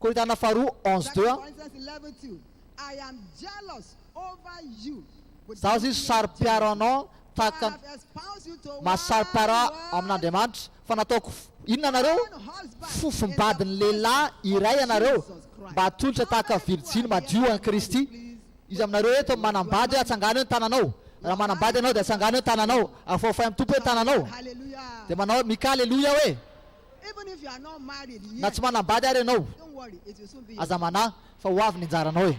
Korintiana faharoa 11 2 a. Izaho izy saro-piaro anao tahaka ny maha-saro-piaro ahy amin'Andriamanitra, fa nataoko inona anareo? Fofombadin'ny lehilahy iray ianareo, mba hatolotra tahaka virjiny madio an'i Kristy. Iza aminareo eto manambady hoe atsangano eo ny tananao? Raha manambady ianao dia atsangano eo ny tananao, afaofay amin'ny Tompo hoe ny tananao. Dia manao Mika Aleloia hoe. Na tsy manambady ary ianao, aza manahy fa ho avy ny anjaranao e.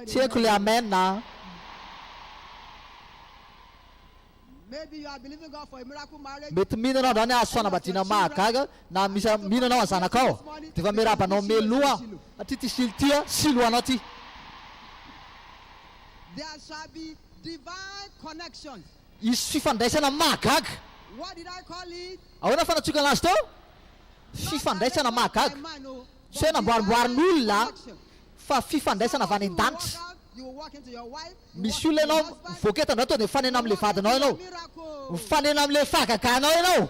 Tsy haiko le amen a. Mety mino ianao androany hahazo fanambadiana mahagaga na misy mino ianao any zanakao dia efa miarahaba anao mialoha aho satria ity silo ity a silo ho anao ity. Hisy fifandraisana mahagaga. Ahoana fanatsoikana azy teo? Fifandraisana mahagaga. Tsy hoe namboarimboarin'olona fa fifandraisana avy any an-danitra. Misy olona ianao mivoaka eto androany tonga dia mifanena amin'ilay vadinao ianao. Mifanena amin'ilay fahagaganao ianao.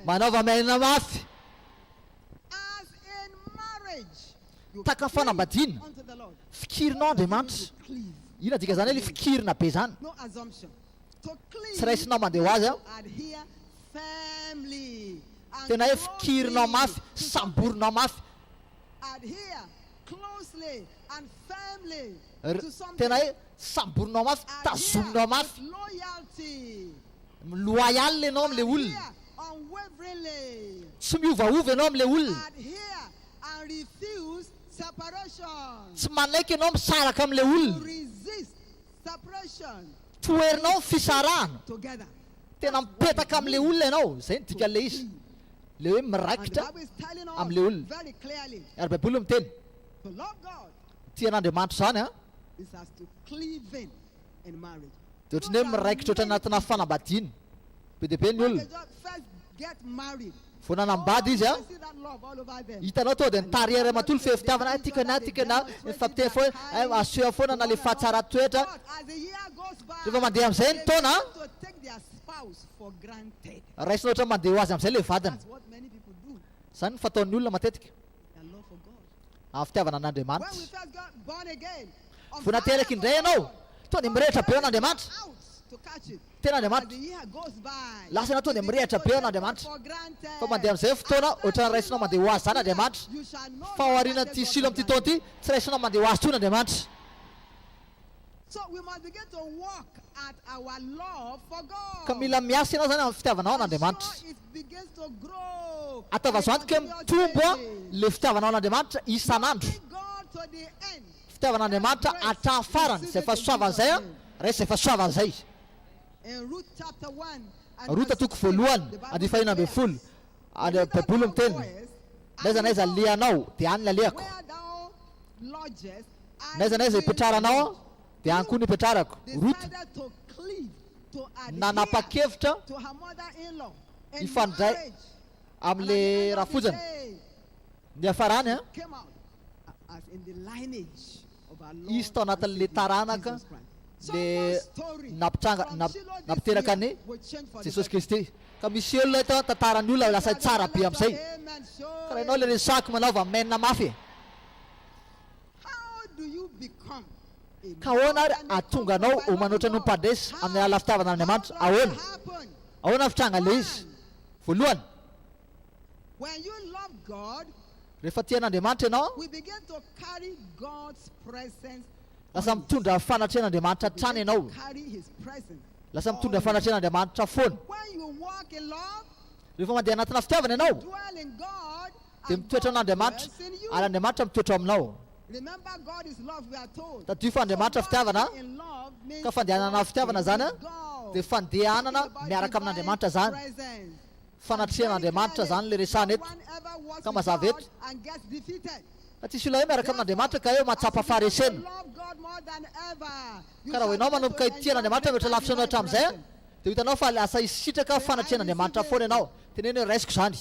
Manaova amen mafy. Tahaka ny fanambadiana, fikirinao Andriamanitra. Inona dikan'izany hoe ilay fikirina be izany? Tsy raisinao mandeha ho azy an. Tena hoe fikirinao mafy, samborinao mafy. R, Tena hoe samborinao mafy, tazominao mafy. Loyal ianao amin'ilay olona. Tsy miovaova ianao amin'ilay olona. Tsy manaiky ianao misaraka amin'ilay olona. Toherinao ny fisarahana. Tena mipetaka amin'ilay olona ianao. Izay no dikan'ilay izy. Ilay hoe miraikitra amin'ilay olona. Ary Baiboly no miteny. Tia an'Andriamanitra izany an. Dia ohatran'ny hoe miraikitra ohatran'ny anatina fanambadiana. Be dia be ny olona. Vao nanambady izy an, hitanao tonga dia nitariha ray aman-tolo feno fitiavana, hay tiako anah, tiako anah, mifampiteny foana, hay aseho foana na le fahatsaran-toetra. Rehefa mandeha amin'izay ny taona an, raisina ohatran'ny mandeha ho azy amin'izay ilay vadiny. Izany no fataon'ny olona matetika. Amin'ny fitiavana an'Andriamanitra. Vao nateraka indray ianao, tonga dia mirehitra be an'Andriamanitra. Tena Andriamanitra. Lasa ianao tonga dia mirehitra be an'Andriamanitra. Fa mandeha amin'izay ny fotoana, ohatran'ny raisinao mandeha ho azy izany Andriamanitra. Fa ao aorianan'ity Silo amin'ity taona ity, tsy raisinao mandeha ho azy intsony Andriamanitra. Ka mila miasa ianao izany amin'ny fitiavanao an'Andriamanitra. Ataovy azo antoka hoe mitombo ilay fitiavanao an'Andriamanitra isan'andro. Fitiavan'Andriamanitra hatramin'ny farany, izay fahasoavana izay, raiso izay fahasoavana izay. Rota toko voalohany, andininy fahenina ambin'ny folo, ary Baiboly miteny, N'aiza n'aiza alehanao, dia any ny alehako. N'aiza n'aiza ipetraranao, dia any koa no ipetrarako. Rota nanapa-kevitra hifandray amin'ilay rafozany. Niafarany, izy tao anatin'ilay taranaka le nampitranga nampiteraka an'i Jesosy Kristy. Ka misy olona eto tantaran'ny olona lasa tsara be amin'izay. Ka raha ianao ilay resahako manaova amen mafy e. Ka ahoana ary ahatonga anao ho manoatra ny mpandresy amin'ny alalan'ny fitiavana an'Andriamanitra? Ahoana? Ahoana ny fitrangan'ilay izy? Voalohany, rehefa tia an'Andriamanitra ianao, lasa mitondra fanatrehan'Andriamanitra hatrany ianao. Lasa mitondra fanatrehan'Andriamanitra foana. Rehefa mandeha anatina fitiavana ianao, dia mitoetra amin'Andriamanitra, ary Andriamanitra mitoetra ao aminao. Tadidio fa Andriamanitra fitiavana, ka fandehanana amin'ny fitiavana izany dia fandehanana miaraka amin'Andriamanitra izany. Fanatrehan'Andriamanitra izany ilay resahana eto, ka mazava eto fa tsisy olona hoe miaraka amin'Andriamanitra ka hoe mahatsapa faharesena. Ka raha vao ianao manomboka hitia an'Andriamanitra mihoatra lavitra noho hatramin'izay. Dia ho hitanao fa lasa hisitraka fanatrehan'Andriamanitra foana ianao. Teneno hoe, Raisiko izany.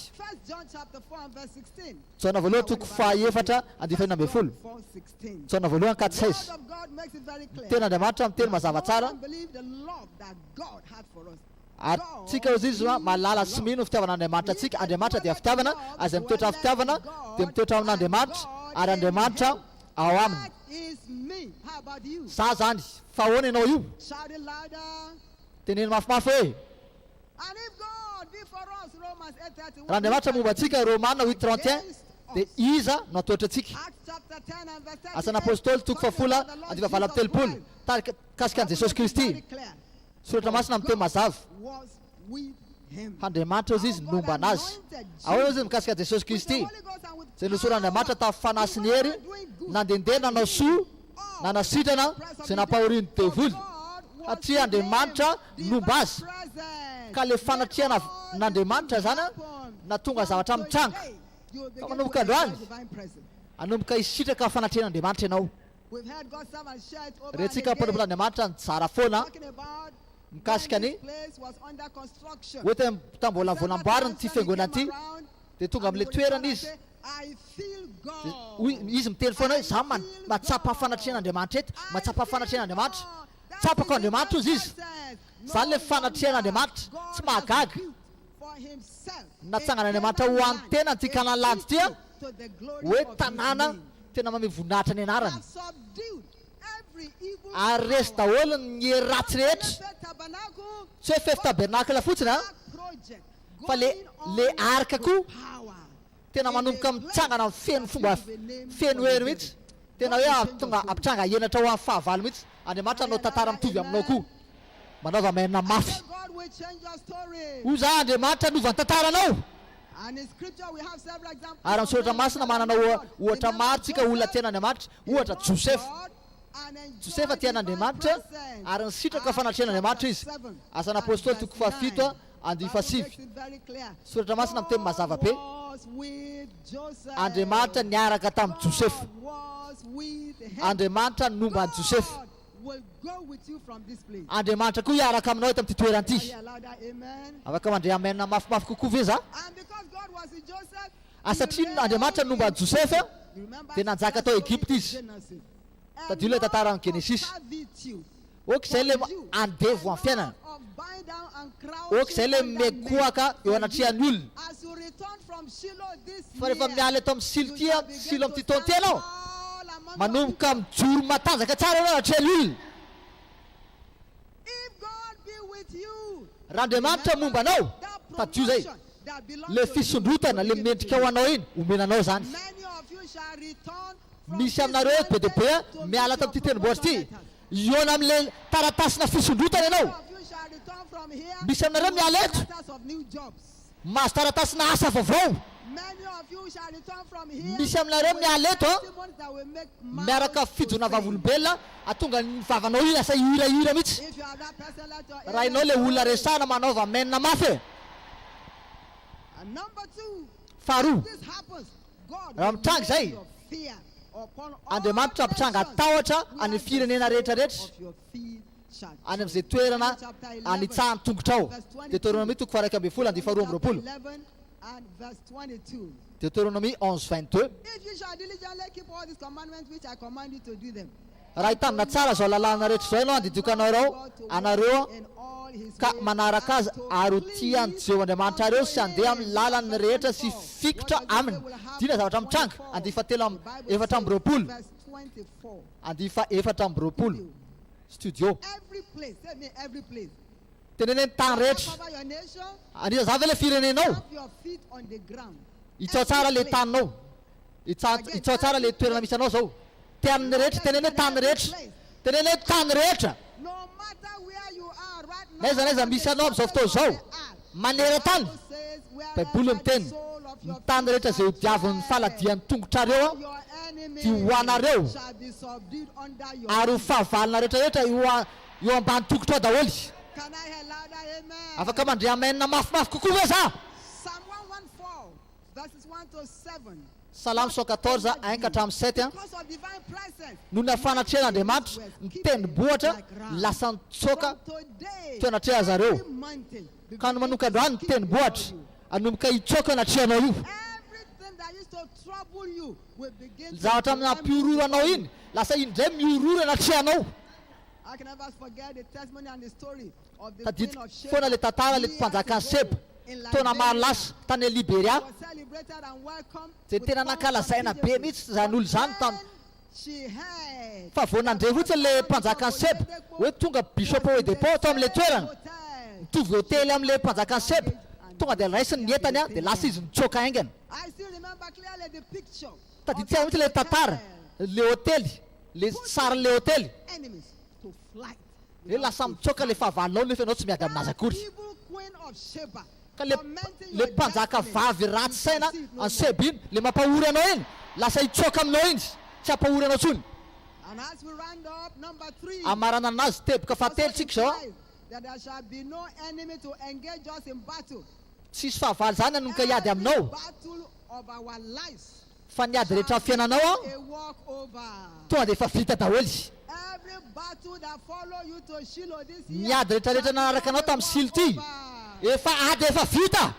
Jaona voalohany toko fahaefatra andininy fahenina ambin'ny folo. Jaona voalohany 4 16. Ny tenin'Andriamanitra miteny mazava tsara. Ary tsika hozy izy mahalala sy mino ny fitiavan'Andriamanitra antsika. Andriamanitra dia fitiavana, ary izay mitoetra amin'ny fitiavana dia mitoetra ao amin'Andriamanitra, ary Andriamanitra ao aminy. Za zany, fa ahoana ianao io? Teneno mafimafy hoe. Raha Andriamanitra momba antsika, Romana huit 31, dia iza no hatohitra antsika? Asan'Apostoly toko fahafolo andininy fahavalo amby telopolo, tarika mikasika an'i Jesosy Kristy. Soratra Masina miteny mazava fa Andriamanitra hozy izy nomba an'azy. Ahoana hozy izy mikasika an'i Jesosy Kristy, izay nosoran'Andriamanitra tamin'ny Fanahy sy ny hery, nandehandeha nanao soa, nanasitrana izay nampahorian'ny devoly, satria Andriamanitra nomba azy. Ka ilay fanatrehana n'Andriamanitra izany nahatonga zavatra mitranga. Fa manomboka androany, hanomboka hisitraka fanatrehan'Andriamanitra ianao. Rentsika mpanompon'Andriamanitra nizara foana mikasika ny hoe tamin'ny mbola vao namboarina ity fiangonana ity dia tonga amin'ilay toerana izy dia hoy izy miteny foana hoe za mahatsapa fanatrehan'Andriamanitra eto, mahatsapa fanatrehan'Andriamanitra, tsapako Andriamanitra hozy izy. Izany ilay fanatrehan'Andriamanitra, tsy mahagaga. Natsangan'Andriamanitra ho an'ny tenany ity Canaan ity hoe tanàna tena mamehy voninahitra ny anarany. Ary resy daholo ny hery ratsy rehetra. Tsy hoe fefy tabernacle fotsiny an, fa le le arc koa tena manomboka mitsangana feno fomba feno hery mihitsy. Tena hoe tonga hampitranga henatra ho an'ny fahavalo mihitsy. Andriamanitra hanao tantara mitovy aminao koa. Manaova amen mafy. Hoy za, Andriamanitra hanova ny tantaranao. Ary amin'ny soratra masina manana ohatra maro tsika olona tia an'Andriamanitra. Ohatra, Josefa. Josefa tia an'Andriamanitra ary nisitraka fanatrehan'Andriamanitra izy. Asan'Apostoly toko fahafito andininy fahasivy. Soratra masina miteny mazava be. Andriamanitra niaraka tamin'i Josefa. Andriamanitra nomba an'i Josefa. Andriamanitra koa hiaraka aminao eto amin'ity toerana ity. Afaka mandre amen mafimafy kokoa ve za? Ary satria Andriamanitra nomba an'i Josefa, dia nanjaka tao Egypta izy. Tadidio ilay tantaran'ny Genesisy. Ok izay ilay andevo amin'ny fiainana. Ok izay ilay mikohaka eo anatrehan'ny olona. Fa rehefa miala eto amin'ny Silo ity, Silo amin'ity taona ity ianao, manomboka mijoro matanjaka tsara ianao anatrehan'ny olona. Raha Andriamanitra momba anao, tadidio izay, ilay fisondrotana, ilay mendrika ho anao iny, omena anao izany. Misy aminareo be dia be miala ato amin'ity tendrombohitra ity, hihaona amin'ilay taratasina fisondrotana ianao. Misy aminareo miala eto, mahazo taratasina asa vaovao. Misy aminareo miala eto miaraka fijoana vavolombelona, hahatonga ny vavanao io lasa hihirahira mihitsy. Raha ianao ilay olona resahina, manaova amen mafy e! Faharoa. Raha mitranga izay, Andriamanitra hampitranga tahotra any amin'ny firenena rehetra rehetra, any amin'izay toerana anitsahan'ny tongotrao. Deoteronomia toko faha-11 andininy faha-22. Deoteronomia 11 22. Raha hitandrina tsara izao lalàna rehetra izao ianao handidiako anareo, anareo ka manaraka azy ary ho tia an'i Jehovah Andriamanitrareo sy handeha amin'ny lalany rehetra sy hifikitra aminy. Dina zavatra mitranga, andihy fahatelo amby 24. Andihy faha-24. Studio. Teneno hoe ny tany rehetra. Anisan'izany ve ilay firenenao? Hitsao tsara ilay taninao. Hitsao tsara ilay toerana misy anao izao. Tany rehetra, teneno hoe tany rehetra. Teneno hoe tany rehetra. N'aiza n'aiza misy anao amin'izao fotoana izao, maneran-tany, Baiboly miteny, ny tany rehetra izay hodiavin'ny faladian'ny tongotrareo dia ho anareo, ary ho fahavalona rehetra rehetra eo ambany tongotrao daholo. Afaka mandre amen mafimafy kokoa ve za? Salamo 114, 1 ka hatramin'ny 7, Noho ny fanatrehan'Andriamanitra, ny tendrombohitra lasa nitsoaka teo anatrehan zareo. Ka manomboka androany ny tendrombohitra hanomboka hitsoaka eo anatrehanao io. Ny zavatra nampihorohoro anao iny, lasa iny indray mihorohoro anatrehanao. Tadidiko foana ilay tantara ilay mpanjakan'i Seba, taona maro lasa, tany Liberia. Izay tena nankalazaina be mihitsy izany olona izany tam. Fa vao nandre fotsiny ilay mpanjakan'i Seba hoe tonga Bishop Oyedepo tao amin'ilay toerana, mitovy hotely amin'ilay mpanjakan'i Seba, tonga dia raisiny ny entany dia lasa izy nitsoaka haingana. Tadidio tsara mihitsy ilay tantara, ilay hotely, ilay sarin'ilay hotely. Hoe lasa mitsoaka ilay fahavalonao nefa ianao tsy miady aminazy akory. Ka le le mpanjaka vavy ratsy saina any Seba iny, le mampahory anao iny, lasa hitsoaka aminao iny, tsy hampahory anao tsony. Hamaranana azy teboka fahatelo tsika izao an. Tsy hisy fahavalo izany hanomboka hiady aminao. Fa ny ady rehetra fiainanao an, tonga dia efa vita daholo. Ny ady rehetra rehetra nanaraka anao tamin'ny Silo ity, efa ady efa vita.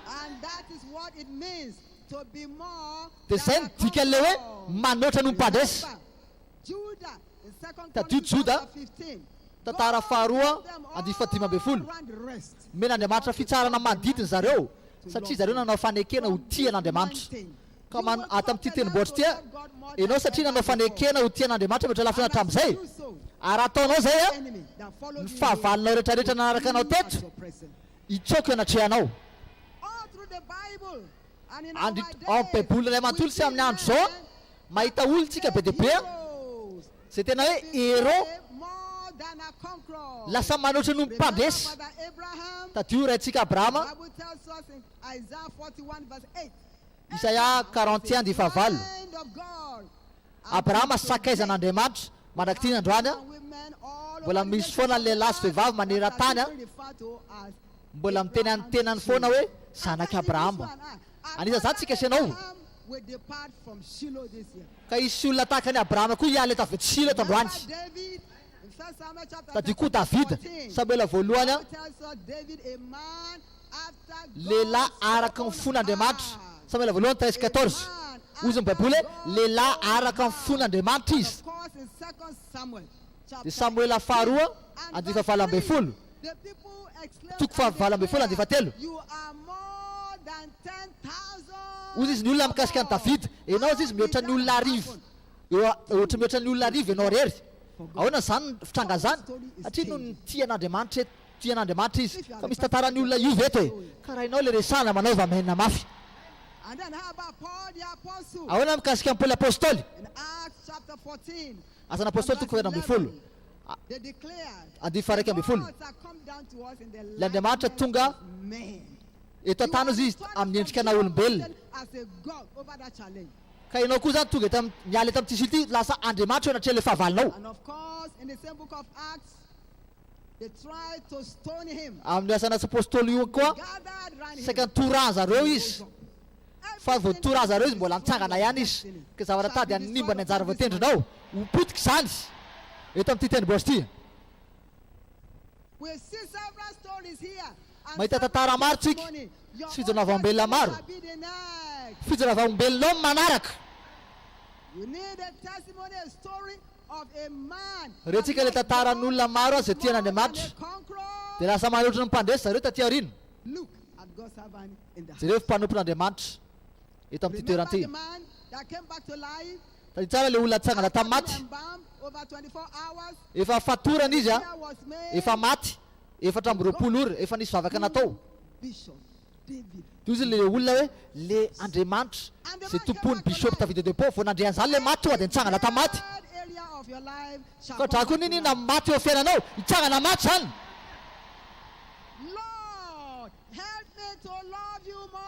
Dia izay no dikan'ilay hoe manoatra noho ny mpandresy. Tadidio Joda, tantara faharoa andininy faha-15. Nomen'Andriamanitra fitsarana manodidina zareo satria zareo nanao fanekena ho tia an'Andriamanitra. Ka man, ato amin'ity tendrombohitra ity, ianao satria nanao fanekena ho tia an'Andriamanitra mihoatra lavitra hatramin'izay, ary raha ataonao izay, ny fahavalonao rehetrarehetra nanaraka anao teto, hitsoaka eo anatrehanao. Andrit, ao amin'ny Baiboly iray manontolo sy amin'ny andro izao, mahita olona isika be dia be izay tena hoe héros, lasa manoatra noho ny mpandresy. Tadidio io raintsika Abrahama, Isaia 41 andihy fahavalo, Abrahama sakaizan'Andriamanitra mandrak'ity ny androany, mbola misy foana ny lehilahy sy vehivavy maneran-tany mbola miteny an'ny tenany foana hoe zanak'i Abrahama. Anisan'izany tsika sy ianao. Ka hisy olona tahaka an'i Abrahama koa hiala eto avy eto Silo eto androany. Tadidio koa Davida, Samoela voalohany, lehilahy araka ny fon'Andriamanitra. Samoela voalohany 13 14. Hoy ny Baiboly hoe lehilahy araka ny fon'Andriamanitra izy. Dia Samoela faharoa andininy fahavalo ambin'ny folo, toko fahavalo ambin'ny folo andininy fahatelo. Hoy izy ny olona mikasika an'i Davida, ianao izy mihoatra ny olona arivo, eo ohatra mihoatra ny olona arivo ianao irery. Ahoana izany fitranga izany? Satria noho ny tia an'Andriamanitra tia an'Andriamanitra izy. Fa misy tantaran'ny olona hiova eto e! Ka raha ianao ilay resahana manaova amen mafy. Ahoana mikasika an'i Paoly Apostoly? Asan'ny Apostoly toko faha 11 andininy faha 11. Ilay Andriamanitra tonga eto an-tany hozy izy amin'ny endrika naha olombelona. Ka ianao koa izany tonga eto am, miala eto amin'ity silo ity, lasa Andriamanitra eo anatrehan'ilay fahavalonao. Amin'io asan'ny Apostoly io koa, saika nitorahan zareo izy. Fa vao nitorahan zareo izy mbola nitsangana ihany izy. Ka zavatra tady hanimba ny anjara voatendrinao, ho potika izany eto amin'ity tendrombohitra ity. Mahita tantara maro tsika, sy fijonavambelona maro. Fijonavambelonao no manaraka. Rentsika ilay tantaran'olona maro izay tia an'Andriamanitra, dia lasa manoatra ny mpandresy zareo taty aoriana. Jereo mpanompon'Andriamanitra eto amin'ity toerana ity. Tadidio tsara ilay olona nitsangana tamin'ny maty. Efa fatorana izy, efa maty, 24 ora, efa nisy vavaka natao. Dia hoy ilay olona hoe, Le Andriamanitra izay tompoin'i Bishop David Oyedepo, vao nandre an'izany ilay maty tonga dia nitsangana tamin'ny maty. Fa dra koa n'inona maty eo amin'ny fiainanao, hitsangana maty izany.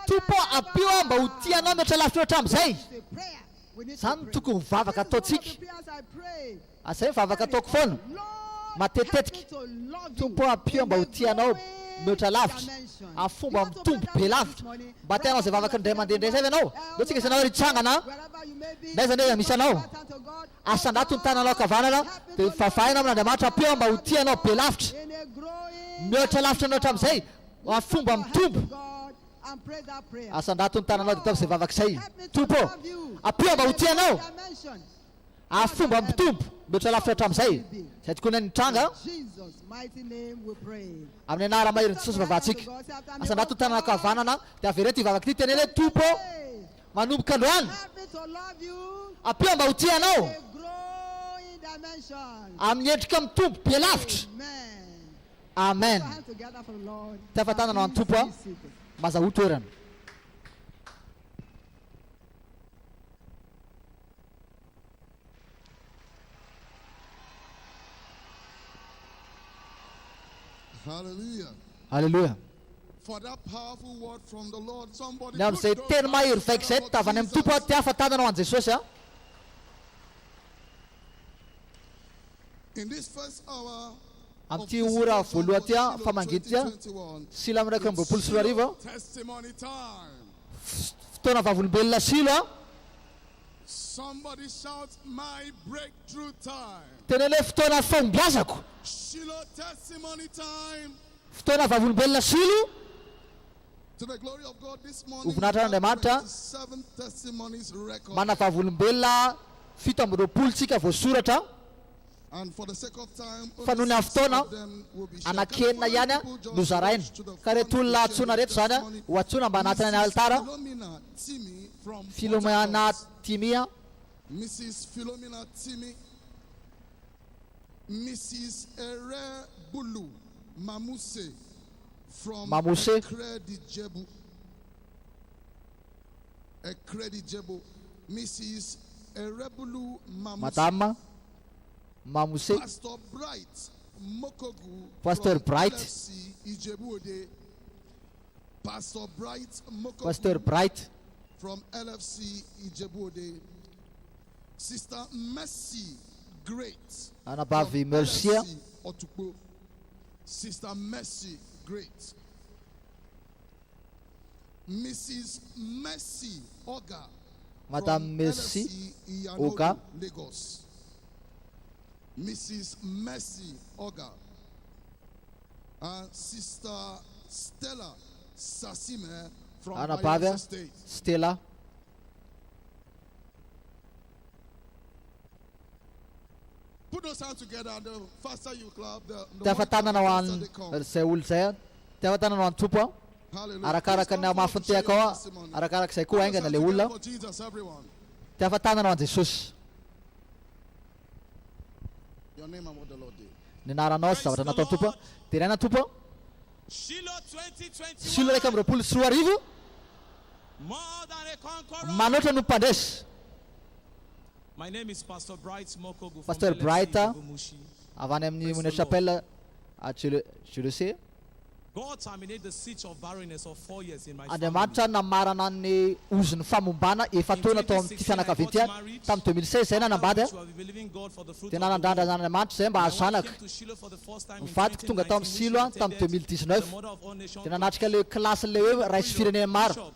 Tompo ô, ampio aho mba ho tia Anao mihoatra lavitra eo hatramin'izay. Izany no tokony ho vavaka ataontsika. Izay ny vavaka ataoko foana, matetitetika. Tompo ô, ampio aho mba ho tia Anao. mihoatra lavitra, amin'ny fomba mitombo be lavitra. Mba te hanao izay vavaky ny ray aman-dreny indray izay ve ianao? Aleo tsika isaina hoe hitsangana, n'aiza n'aiza misy anao. Asandrato ny tananao ankavanana, dia mivavaha ianao amin'Andriamanitra ampio mba ho tia anao be lavitra, mihoatra lavitra noho hatramin'izay, amin'ny fomba mitombo. Asandrato ny tananao dia ataovy izay vavaka izay. Tompo ô, ampio mba ho tia Anao amin'ny fomba mitombo mihoatra lavitra hatramin'izay. Izay tokoa ny nitranga. Amin'ny anara-maherin'i Jesosy vavahantsika. Asandrato ny tanana ankavanana dia avereno ity vavaka ity, teneno hoe, Tompo ô, manomboka androany, ampio mba ho tia Anao amin'ny endrika mitombo be lavitra. Amen. Tafatanana ho an'ny Tompo a. Mazahoa toerana. Hallelujah. Alléluia. For that powerful word from the Lord, somebody Ny amin'izay put those teny mahery hands vaika izay together for tavany amin'ny Tompo a, Jesus. tiafatanana ho an'i Jesosy a. In this first hour Amin'ity ora voalohany ity an, famangiana ity an, Silo amin'ny 2021 an, fotoana vavolombelona Silo an, teneno hoe fotoana fahombiazako, fotoana vavolombelona Silo, ho voninahitr'Andriamanitra, manana vavolombelona 27 tsika voasoratra. Fa noho ny fotoana, anankienina ihany no zaraina. Ka ireto olona antsoina ireto izany ho antsoina mba hanatona ny alitara, Filomena Timi, Mamose, Madame Mamose, Pastor Bright Mokogu Pasteur from Bright. LFC Ijebu-Ode. Pastor Bright Mokogu Pasteur Bright, from LFC Ijebu-Ode. Sister Mercy Great Anabavy from Mercy, LFC Otukpo. Sister Mercy Great. Mrs. Mercy Oga Madame from Mercy LFC Iyanodo, Oga. Lagos. Mrs. Mercy Oga. And Sister Stella Sasime from Anabavy Bayelsa State. Stella. Put those hands together and the faster you clap, the, the more Tiafa-tanana ho faster an' they come. izay olona izay an. Tiafa-tanana ho an'ny Tompo an. Hallelujah. Arakaraka Please ny come forward hamafin'ny to share tehakao your an, testimony. arakarak'izay koa Put those haingana hands ilay together olona. for Jesus, everyone. Tiafa-tanana ho an'i Jesosy. Your name and what the Lord did. Ny anaranao sy zavatra nataon'ny Tompo an. Deraina ny Tompo an. Shiloh 2021. Silo 2021, More than a conqueror. manoatra no mpandresy. My name is Pastor Bright Mokogu from Pastor LFC Bright, Ijebu-Mushi. Avy any amin'ny Praise the Monier Chapelle à Jele- Jelese. God terminated the siege of barrenness of 4 years in my family. Andriamanitra namarana ny ozon'ny famombana efa-taona tao amin'ity In 2016 I fianakaviana got ity. married. Tamin'ny 2016 izay nanambady After which we have been believing God for the fruit dia of the nanandrandra womb. an'Andriamanitra izay mba My hahazo wife zanaka. came to Shiloh for the first time Ny in vadiko tonga tao amin'ny 2019, which Silo she tamin'ny attended 2019 the Mother of All Nations dia nanatrika ilay kilasin'ilay hoe ray sy firenena maro. Bishop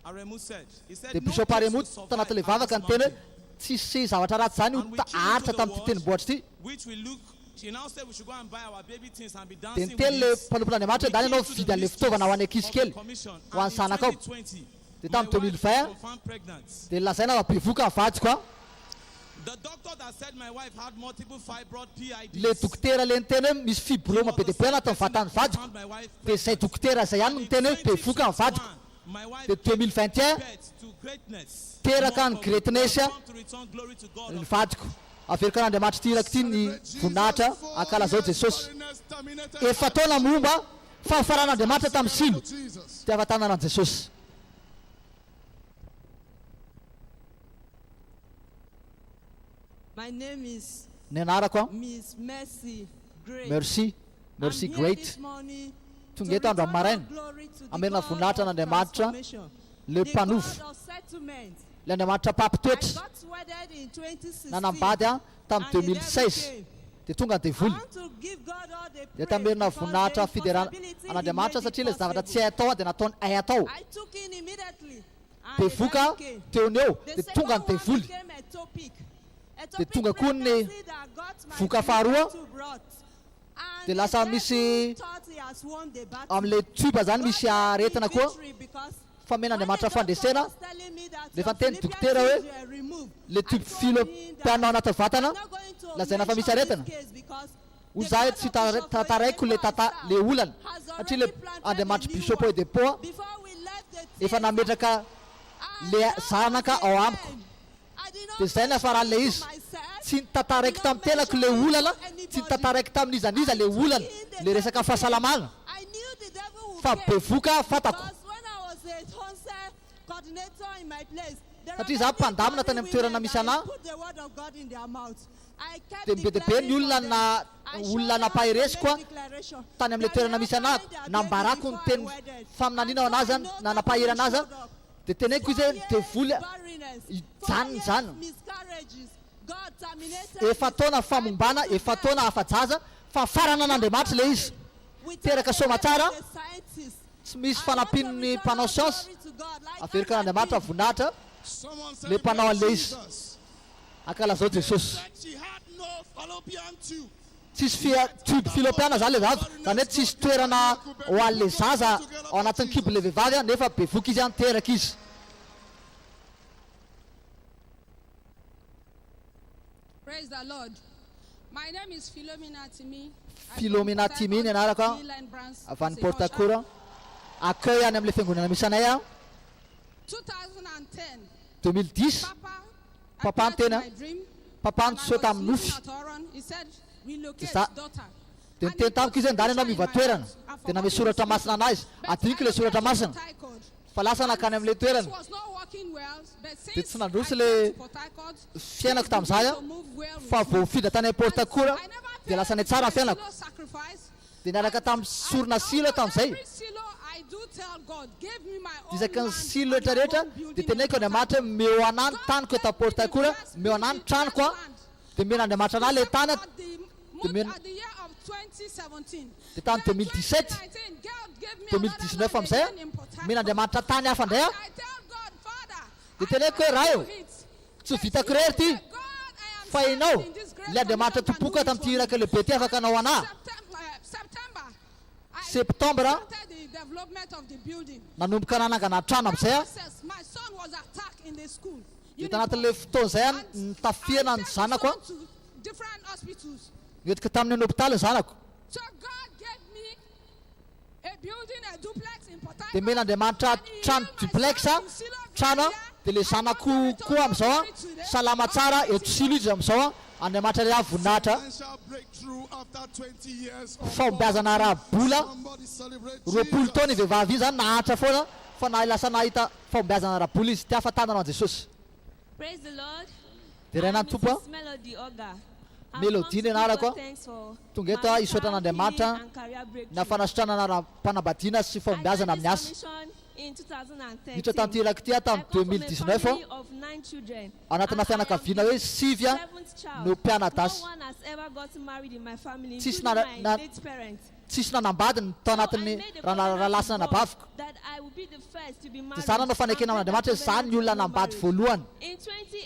Aremu said, he said, Dia "No Bishop place Aremu will survive tanatin'ilay at vavaka this niteny hoe mountain." tsisy zavatra ratsy izany ho And we ta- came into haharitra the tamin'ity world, tendrombohitra ity. which we look, she now said we should go and buy our baby things and be Dia dancing niteny with ilay it. mpanompon'Andriamanitra We hoe ndany came ianao to the mividy an'ilay mysteries fitaovana ho an'ny ankizy of the kely, commission. ho an'ny And in zanakao. 2020, Dia my tamin'ny wife 2020 was found pregnant. dia lazaina fa bevoka ny vadiko an. The doctor that said my wife had multiple fibroid PIDs. Ilay dokotera ilay niteny hoe misy He fibroma was be the dia be same anatin'ny person vatan'ny that vadiko. found my wife Dia izay pregnant. dokotera izay ihany no And in niteny hoe bevoka ny vadiko. 2021, my wife Dia 2021, gave birth to greatness. teraka ny More greatness We have come to return glory to God ny of vadiko. Averiko an'Andriamanitra ity iraka ity ny Celebrate Jesus voninahitra, four ankalazao years Jesosy. barrenness terminated Efa-taona at momba fahafaran'Andriamanitra tamin'ny Silo. Jesus. Dia afa-tanana an'i Jesosy. My name is Ny anarako an, Miss Mercy Great. Mercy, Mercy I'm here Great. this morning Tonga to eto andro return amin'ny maraina, all glory to the hamerina God voninahitra of an'Andriamanitra, transformation, ilay the mpanovo, God of settlement. ilay Andriamanitra I mpampitoetra. got wedded in 2016 Nanambady aho tamin'ny and the devil 2016. came. Dia tonga ny devoly. Dia tamerina voninahitra fiderana an'Andriamanitra satria ilay zavatra tsy hay atao dia nataony hay atao. Bevoka teo no eo dia tonga ny devoly. Dia tonga koa ny voka faharoa dia lasa misy amin'ilay tube zany misy aretina koa fa omen'Andriamanitra fandresena rehefa niteny dokotera hoe le tube filopana ao anaty vatana lazaina fa misy aretina hoy za tsy tantaraiko le tanta le olana satria le Andriamanitry Bishop Oyedepo efa nametraka le zanaka ao amiko Dia izay no niafaran'ilay izy. Tsy notantaraiko tamin'ny tenako ilay olana, tsy notantaraiko tamin'iza n'iza ilay olana, ilay resaka fahasalamana, fa bevoka aho fantako. Satria izaho mpandamina tany amin'ny toerana misy anà, dia be dia be ny olona na olona nampaheresiko tany amin'ilay toerana misy anà, nambarako ny teny faminaniana ho an'azy, na nampahery an'azy. Dia teneniko izy hoe ny devoly hijanona izany. Efa-taona famombana, efa-taona afa-jaza, fa farana an'Andriamanitra ilay izy. Teraka soamatsara, tsy misy fanampian'ny mpanao siansa, averiko an'Andriamanitra voninahitra ilay mpanao an'ilay izy. Ankalazao Jesosy. Tsisy fia tube filopiana zany le vavy, zany hoe tsisy toerana ho an'le zaza ao anatin'ny kibon'le vehivavy an, nefa bevoka izy an, teraka izy. Praise the Lord. My name is Philomena Timi. Philomena Timi ny anarako an, avy any Port Harcourt. Accueil any amin'ilay fiangonana misy anay an. 2010. 2010, Papa niteny an, Papa niseho tamin'ny nofy, dia za, dia niteny tamiko izy hoe ndana ianao miova toerana, dia namehy soratra masina anah izy, adinoko ilay soratra masina, fa lasa nankany amin'ilay toerana, dia tsy nandroso ilay fiainako tamin'izay aho, fa vao nifindra tany Port Harcourt dia lasa nihatsara ny fiainako. Dia niaraka tamin'ny sorona Silo aho tamin'izay. Dia isaky ny Silo rehetra rehetra, dia teneniko Andriamanitra hoe, Omeo anah ny taniko eto Port Harcourt, omeo anah ny tranoko an. Dia omen'Andriamanitra anah ilay tany an. Dia omena, dia tamin'ny 2017, 2019 amin'izay an, omen'Andriamanitra tany hafa indray aho. Dia teneniko hoe, Ray ô, tsy ho vitako irery ity, fa Ianao, ilay Andriamanitra tompoko ato amin'ity iraka lehibe ity afaka hanao anà. Septambra, nanomboka nanangana trano amin'izay aho. Dia tanatin'ilay fotoana izay aho nitafihana ny zanako aho. Nentiko tamin'ny any hopitaly ny zanako. Dia omen'Andriamanitra trano duplex, trano, dia ilay zanako koa amin'izao salama tsara eto Silo izy amin'izao, Andriamanitra ry ahy voninahitra. Fahombiazana ara-bola, 20 taona io vehivavy io izany nahantra foana fa na lasa nahita fahombiazana ara-bola izy, tia fahatanana ho an'i Jesosy. Praise the Lord. Deraina I'm ny Tompo Mrs. a. Melody Oga. I've come Melody to ny give anarako God a. thanks for Tonga eto aho hisaotra marital an'Andriamanitra healing and career ny breakthrough. fanasitranana ara-panambadiana sy I fahombiazana joined amin'ny this asa. commission in Niditra 2013. tamin'ity iraka ity aho I tamin'ny come from a 2019 family of nine children anatina and I am fianakaviana the hoe sivy aho seventh child. no No mpianadahy. one has ever gotten married in my family, Tsisy including nana- my na- late parents. tsisy nanambady ny tao So I anatin'ny made a raha na- covenant rahalahy sy with God nanabaviko. that I will be the first to be Dia married za nanao and fanekena break that amin'Andriamanitra hoe za covenant ny olona of no hanambady marriage. voalohany In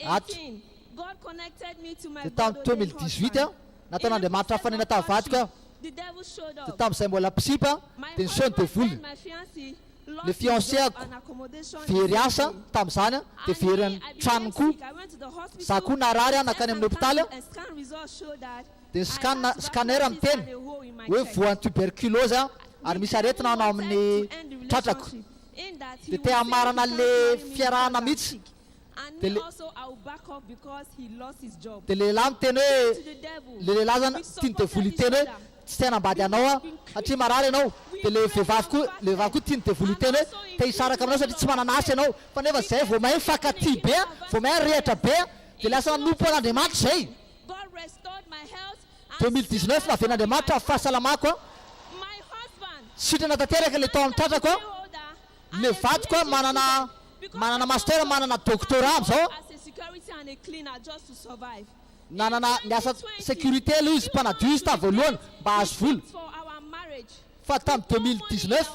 ato. 2018, God connected me to my Dia tamin'ny God-ordained 2018 husband. aho, nataon'Andriamanitra In the fanena process tamin'ny of vadiko aho. courtship, the devil showed Dia up. tamin'izay mbola mpisipa My dia niseho ny husband devoly. and my fiancé Le lost his fiancé job ako and accommodation in very asa Sydney. tamin'izany dia And very me, ny I became tranony koa. sick. I went to the Za hospital. koa narary aho The nankany test amin'ny and hopitaly scan, aho. and scan results showed that Dia ny I scan, had scanner tuberculosis miteny and a hole in my hoe chest. voan'ny tuberculose aho ary The misy devil aretina ao wanted amin'ny to end the tratrako. relationship in that he Dia would te say he hamarana can't an'ilay marry me because fiarahana I'm mihitsy. sick. And Dia me le also, I will back off because he lost his job. dia lehilahy miteny hoe To the devil, le lehilahy zany we tian'ny supported devoly each hiteny hoe other. tsy te hanambady We anao aho have been satria marary ianao. We Dia le prayed vehivavy and koa le vehivavy koa fasted. tian'ny devoly And hiteny hoe also te increased hisaraka the aminao level satria tsy of manana asa prayer. ianao. Fa nefa We zay kept vao mahay praying mifankatia in be our vao mahay prayers. rehatra be dia In lasa nanompo an'Andriamanitra izay. God restored my health and 2019 sealed naven'Andriamanitra my ny fahasalamako aho. My husband, Sitrana tanteraka ilay tao amin'ny tratrako aho. Le vadiko aho manana manana master, manana doctorat amin'izao. Nanana niasa sécurité aloha izy, mpanadio izy tamin'ny voalohany mba hahazo vola. Fa tamin'ny 2019,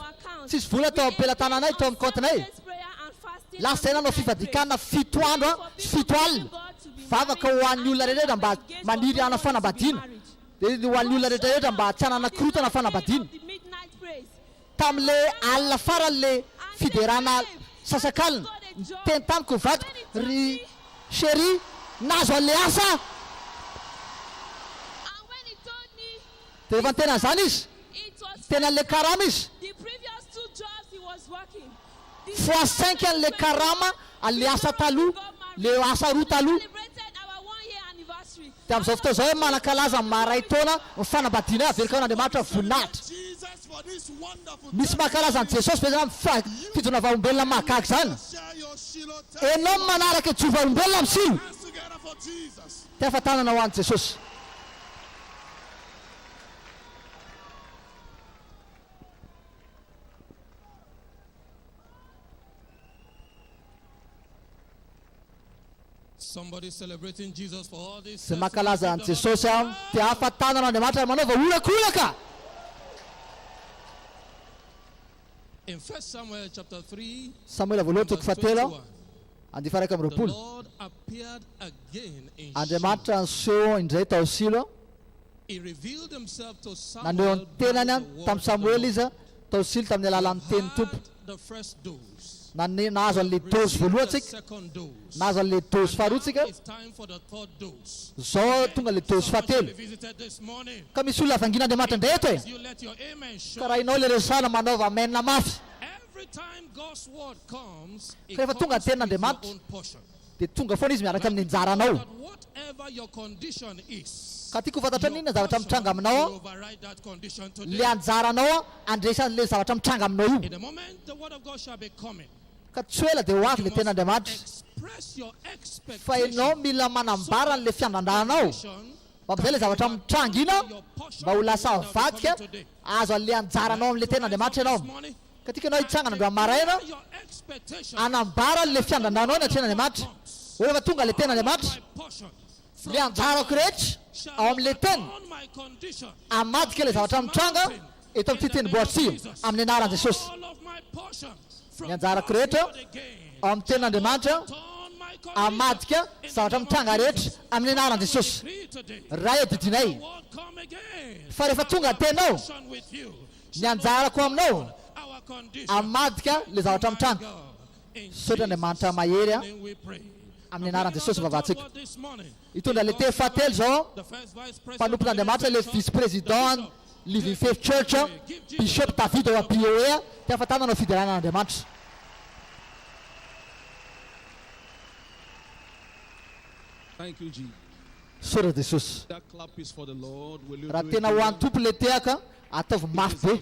tsisy vola tao am-pelatananay, tao amin'ny compte-nay. Lasa izay nanao fivadikana fito andro sy fito alina. Vavaka ho an'ny olona rehetra mba maniry hanao fanambadiana. Dia ho an'ny olona rehetra rehetra mba tsy hanana korotana fanambadiana. Tamin'ilay alina farany ilay fiderana sasakalina, niteny tamiko ny vadiko, Ry chérie, nahazo an'ilay asa aho! Dia rehefa niteny an'izany izy, niteny an'ilay karama izy, fois cinq an'ilay karama an'ilay asa taloha, ilay asa roa taloha. Dia amin'izao fotoana izao hoe manan-kalaza ny maha-iray taona ny fanambadianay averiko an'Andriamanitra voninahitra. Misy mankalaza an'i Jesosy ve izany amin'ny fijoroana vavolombelona mahagaga izany? Enao no manaraka hijoro vavolombelona amin'ny Silo. Tefa tanana ho an'i Jesosy. Izay mankalaza an'i Jesosy dia afa-tanana Andriamanitra ary manaova horakoraka. Samoela voalohany toko fahatelo andiany faha 21. Andriamanitra niseho indray tao Silo. Naneho ny tenany tamin'i Samoela izy tao Silo tamin'ny alalan'ny tenin'ny Tompo. Nane, nahazo an'ilay dose voalohany tsika, nahazo an'ilay dose faharoa tsika, zao tonga ilay dose fahatelo. Ka misy olona vangian'Andriamanitra indray eto e! Ka raha ianao ilay resahana manaova amen mafy. Fa rehefa tonga ny tenin'Andriamanitra dia tonga foana izy miaraka amin'ny anjaranao. Ka tiako ho fantatrao n'inona zavatra mitranga aminao, le anjaranao handresy an'le zavatra mitranga aminao io. Ka tsy ho ela dia ho avy le tenin'Andriamanitra. Fa ianao mila manambara an'le fiandrandanao mba amin'izay le zavatra mitranga iny mba ho lasa mivadika ahazo an'le anjaranao amin'le tenin'Andriamanitra ianao. Ka tiako ianao hitsangana androany maraina hanambara an'ilay fiandrandanao eny atrehan'Andriamanitra. Hoe rehefa tonga ilay tenin'Andriamanitra, ilay anjarako rehetra ao amin'ilay teny, hamadika ilay zavatra mitranga eto amin'ity tendrombohitra ity, amin'ny anaran'i Jesosy. Ny anjarako rehetra ao amin'ny tenin'Andriamanitra, hamadika zavatra mitranga rehetra amin'ny anaran'i Jesosy. Ray adidinay fa rehefa tonga ny teninao, Ny anjarako aminao hamadika le zavatra mitranga. Misaotra Andriamanitra mahery a. Amin'ny anaran'i Jesosy vavahantsika. Hitondra le teny fahatelo zao mpanompon'Andriamanitra le vice président any Living Faith Church Bishop David ao BOE te afatana hanao fiderana an'Andriamanitra. Misaotra Jesosy. Raha tena ho an'ny Tompo le tehaka Ataovy mafy be.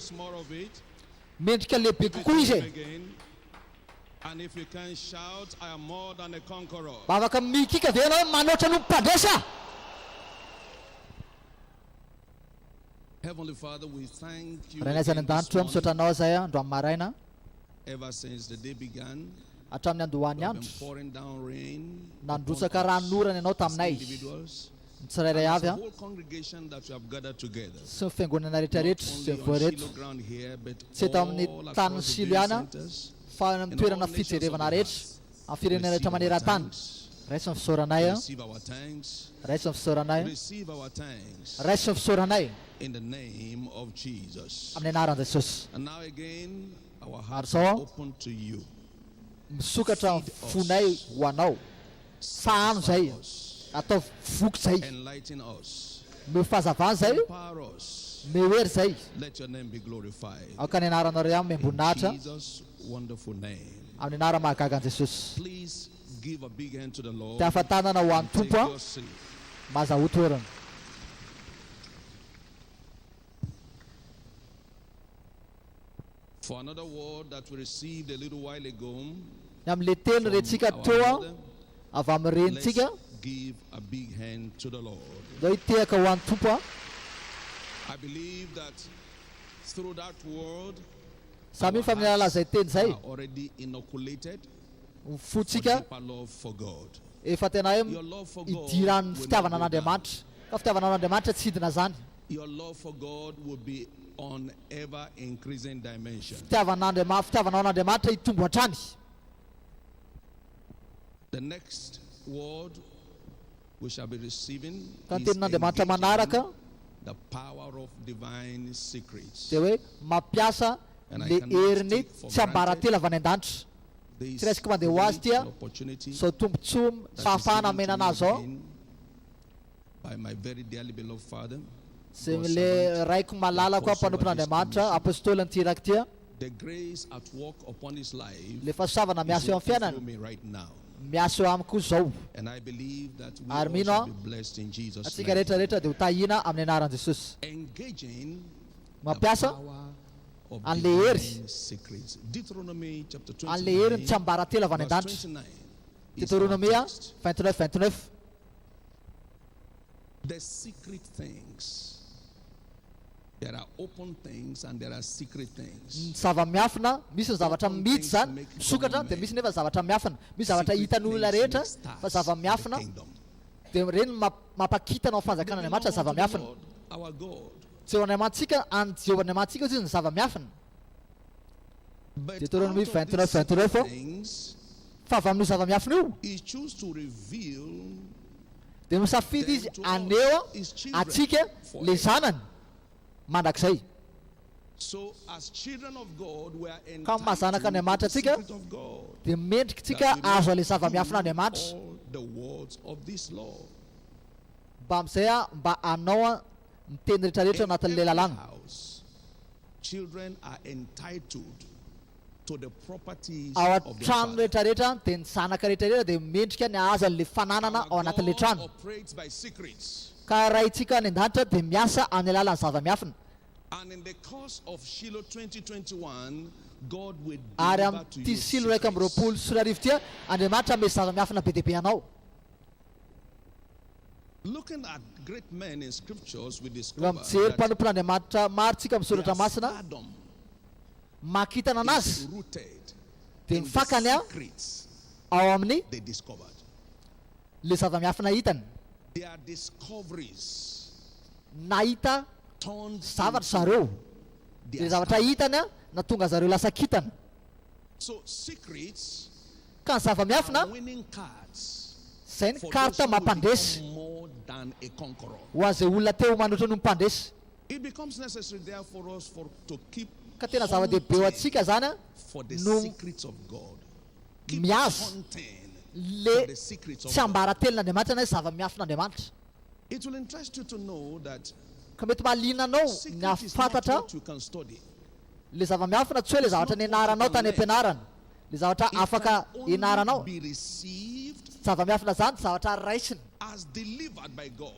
Mendrika lehibe kokoa izy e. Mba afaka mikiaka ve ianao hoe manoatra noho ny mpandresy aho? Rainay izay any an-danitra ô, misaotra Anao izahay androany maraina. Hatramin'ny andohan'ny andro, nandrotsaka ranonorana Ianao taminay. Ny tsirairay avy an, sy ny fiangonana rehetra rehetra izay mivory eto, tsy eto amin'ny tanin'i Silo ihany an, fa any amin'ny toerana fijerevana rehetra, amin'ny firenena rehetra maneran-tany. Raiso ny fisaoranay an, raiso ny fisaoranay, raiso ny fisaoranay, amin'ny anaran'i Jesosy. Ary izao an, misokatra ny fonay ho Anao. Sahano izay, ataovy voky izay. Omeo fahazavana izay, omeo hery izay. Aoka ny anaranao ray amim-boninahitra, amin'ny anarana mahagaga an'i Jesosy. Te afa-tanana ho an'ny Tompo aho, mazahoa toerana. Ny amin'ilay teny rentsika teo avy amin'ny renintsika, ndao hitehaka ho an'ny Tompo aho. Za mino fa amin'ny alalan'izay teny izay, ny fontsika. Efa tena hoe Your love for God idiran'ny will not fitiavana go down. an'Andriamanitra. Ka fitiavana an'Andriamanitra tsy hidina zany. Your love for God will be on ever increasing dimension. Fitiavan'Andriama- fitiavanao an'Andriamanitra hitombo hatrany. The next word we shall be receiving Ka ny is tenin'Andriamanitra manaraka engaging the power of divine secrets. dia hoe mampiasa And I le cannot herin'ny take for tsiambaratelo avy any an-danitra. This Tsy raisiko mandeha ho azy privilege ity and opportunity izao tombontsoa that is fahafahana given to omena me anazy izao. again by my very dearly beloved father, Izay God's le servant, raiko malalako the aho apostle of this mpanompon'Andriamanitra, commission. apostoly an'ity iraka ity. The grace at work upon his life Le fahasoavana is miasa eo amin'ny working fiainana, through me right now. miasa eo amiko izao. And I believe that we Ary all mino shall aho, be blessed in Jesus' antsika name. rehetra rehetra dia ho tahiana amin'ny anaran'i Jesosy. Engaging the Mampiasa power of an'le hery, divine secrets. Deuteronomy chapter an'le hery ny 29, tsiambaratelo avy any verse an-danitra. 29 is our Deuteronomia text. 29 29. The secret things. There are open things and there are secret things. Ny zava-miafina, misy ny zavatra Open mihitsy things zany, make misokatra, common dia men. misy nefa zavatra miafina. Misy zavatra Secret hitan'ny olona things rehetra, make fa stars in the zava-miafina kingdom. dia ireny no mamp- mampakitana ao They fanjakan'Andriamanitra belong unto the zava-miafina. Lord our God. Tsy eo Andriamanitsika, any Jehovah Andriamanitsika hozy izy ny zava-miafina. But Deuteronomy out of 29, these secret 29, things, Fa avy amin'io zava-miafina io, he chose to reveal dia misafidy izy them to haneho us, his children, antsika le forever. zanany mandrakizay. So as children of God, we are Ka maha entitled to zanak'Andriamanitra the antsika, secret of God, dia mendrika that tsika we may azo an'ilay do zava-miafin'Andriamanitra. all the words of this law. Mba amin'izay a, mba hanao a, ny teny rehetrarehetra In anatin'ilay every lalàna. house, children are entitled to the properties Ao of their an-trano father. rehetrarehetra dia ny zanaka rehetrarehetra dia mendrika ny hahazo an'ilay fananana Our ao anatin'ilay God trano. operates by secrets. Ka Raintsika any an-danitra dia miasa amin'ny alalan'ny zava-miafina. And in the course of Shiloh 2021, God will Ary deliver to amin'ity you Silo secrets. 2021 ity, Andriamanitra hanome zava-miafina be dia be anao. Looking at great men in scriptures, we Raha discover mijery that mpanompon'Andriamanitra maro tsika amin'ny their soratra masina, stardom mahakintana is anazy rooted dia in ny the fakany a secrets ao amin'ny they discovered. le zava-miafina hitany. Their discoveries Nahita turned zavatra into zareo. their Dia zavatra stardom. hitany a natonga zareo lasa kintana. So secrets Ka ny zava-miafina are winning cards izay ny for those carte who will mampandresy become more than a conqueror. ho an'izay olona teo manoatra no mpandresy. It becomes necessary therefore for us for to keep Ka tena zava-dehibe ho hunting antsika zany a for the no secrets of God. Keep mihaza hunting le for the secrets of tsy God. ambaratelon'Andriamanitra na hoe zava-miafin'Andriamanitra. It will interest you to know that Ka mety mahaliana anao ny secret is not hahafantatra what you can study. le zava-miafina tsy hoe le It's zavatra not what you nianaranao can tany learn. am-pianarana, le zavatra It can afaka only ianaranao. be received Zava-miafina zany zavatra raisina as delivered by God,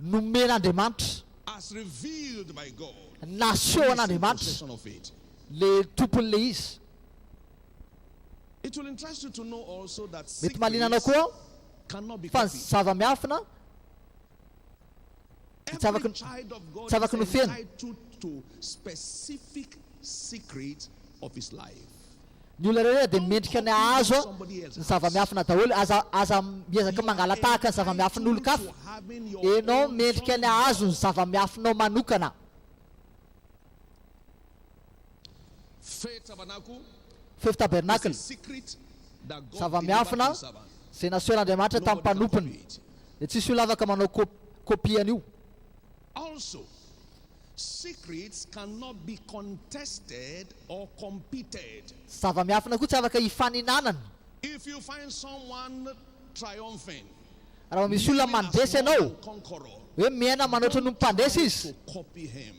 nomen'Andriamanitra, as revealed by God. Who is in nasehon'Andriamanitra possession of it. le tompon'le izy. It will interest you to know also that Mety mahaliana anao secrets koa cannot be fa ny copied. zava-miafina tsy Every afaka child of God tsy is afaka nofeno. entitled to specific secrets of his life. Ny olona rehetra dia Don't mendrika ny copy what hahazo somebody else ny has. zava-miafina daholo. Aza aza miezaka You are mangala-tahaka ny zava-miafin'olon-kafa. entitled to having your Ianao own mendrika ny front hahazo ny door. zava-miafinao manokana. Faith Tabernacle Faith is a Tabernacle, secret that God delivered to zava-miafina his servant. izay nasehon'Andriamanitra tamin'ny Nobody can mpanompony. copy it. Dia tsisy olona afaka manao kop- kopia an'io. Also, secrets cannot be contested or competed. Zava-miafina koa tsy afaka hifaninanana. If you find someone triumphing, Raha misy olona living as mandresy more ianao, than conqueror, hoe miaina manoatra no don't mpandresy try izy, to copy him.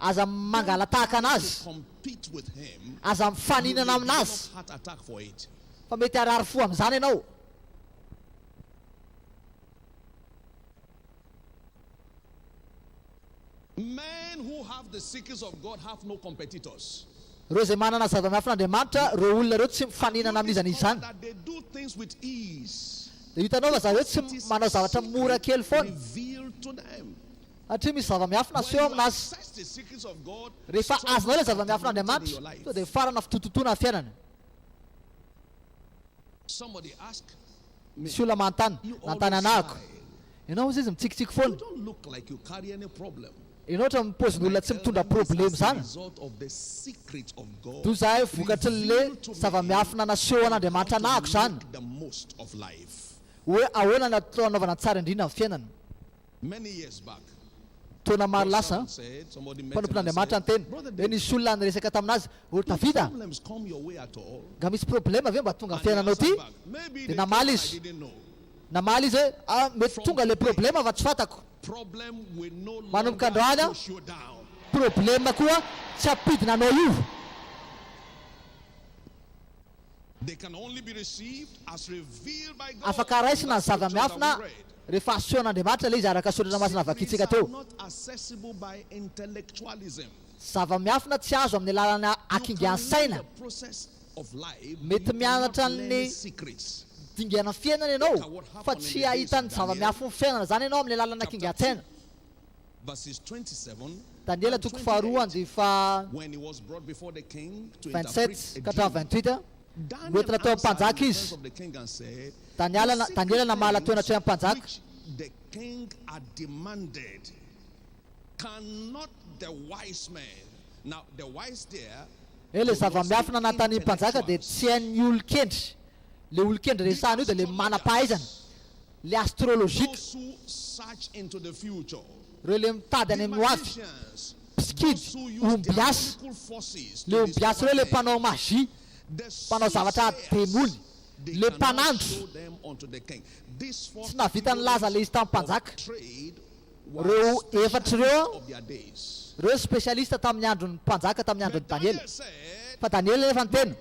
aza Don't mangala-tahaka try to anazy, compete with him. aza You mifaninana may aminazy, develop heart attack for it. fa mety harary fo amin'izany ianao. Men who have the secrets of God have no competitors. Ireo izay manana zava-miafin'Andriamanitra, ireo olona ireo tsy Have mifaninana you amin'iza n'iza discovered izany. that they do things with ease? Dia hitanao fa zareo Because tsy it is manao zavatra mora secret kely foana. revealed to them. Satria misy zava-miafina When aseho you aminazy. access the secrets of God, Rehefa struggles azonao ilay are zava-miafina terminated in Andriamanitra, your life. tonga dia mifarana fitototoana ny fiainana. Somebody ask. Misy olona manontany, nanontany anahako. Ianao hozy izy mitsikitsiky foana. Ianao ohatran'ny paozin'olona tsy mitondra problema izany. Doza ahy vokatrin'le zava-miafina naseho an'Andriamanitra anahako izany. Hoe ahoana ny atao hanaovana ny tsara indrindra amin'ny fiainana. Taona maro lasa, mpanompon'Andriamanitra niteny hoe nisy olona niresaka tamin'azy, O ry Davida, nga misy problema ve mba tonga amin'ny fiainanao ity? Dia namaly izy, namaly izy hoe, ah, mety tonga ilay problema fa tsy fantako. Manomboka androany aho, problema koa tsy hampidina anao io. Afaka raisina ny zava-miafina rehefa asehon'Andriamanitra ilay izy araka ny soratra masina vakintsika teo. Zava-miafina tsy azo amin'ny alalan'ny hakingan-tsaina. Mety mianatra ny dingana fiainana ianao fa tsy hahita ny zava-miafin'ny fiainana izany ianao amin'ny alalan'ny hakingan-tsaina. Daniela toko faharoa andiany faha 27 ka hatramin'ny 28, Noentina teo amin'ny mpanjaka izy. Daniala Daniela namaly teo anatrehan'ny mpanjaka. Hoe ilay zava-miafina nanontanian'ny mpanjaka dia tsy hain'ny olon-kendry. Ilay olon-kendry resahina io dia ilay manam-pahaizana. Ilay astrologique. Ireo ilay mitady any amin'ny hoavy. Mpisikidy, ombiasy. Ilay ombiasy ireo ilay mpanao magie, mpanao zavatra demony. Ilay mpanandro. Tsy nahavita nilaza ilay izy tamin'ny mpanjaka. Ireo efatra ireo, ireo spécialiste tamin'ny andron'ny mpanjaka tamin'ny andron'i Daniela. Fa Daniela nefa niteny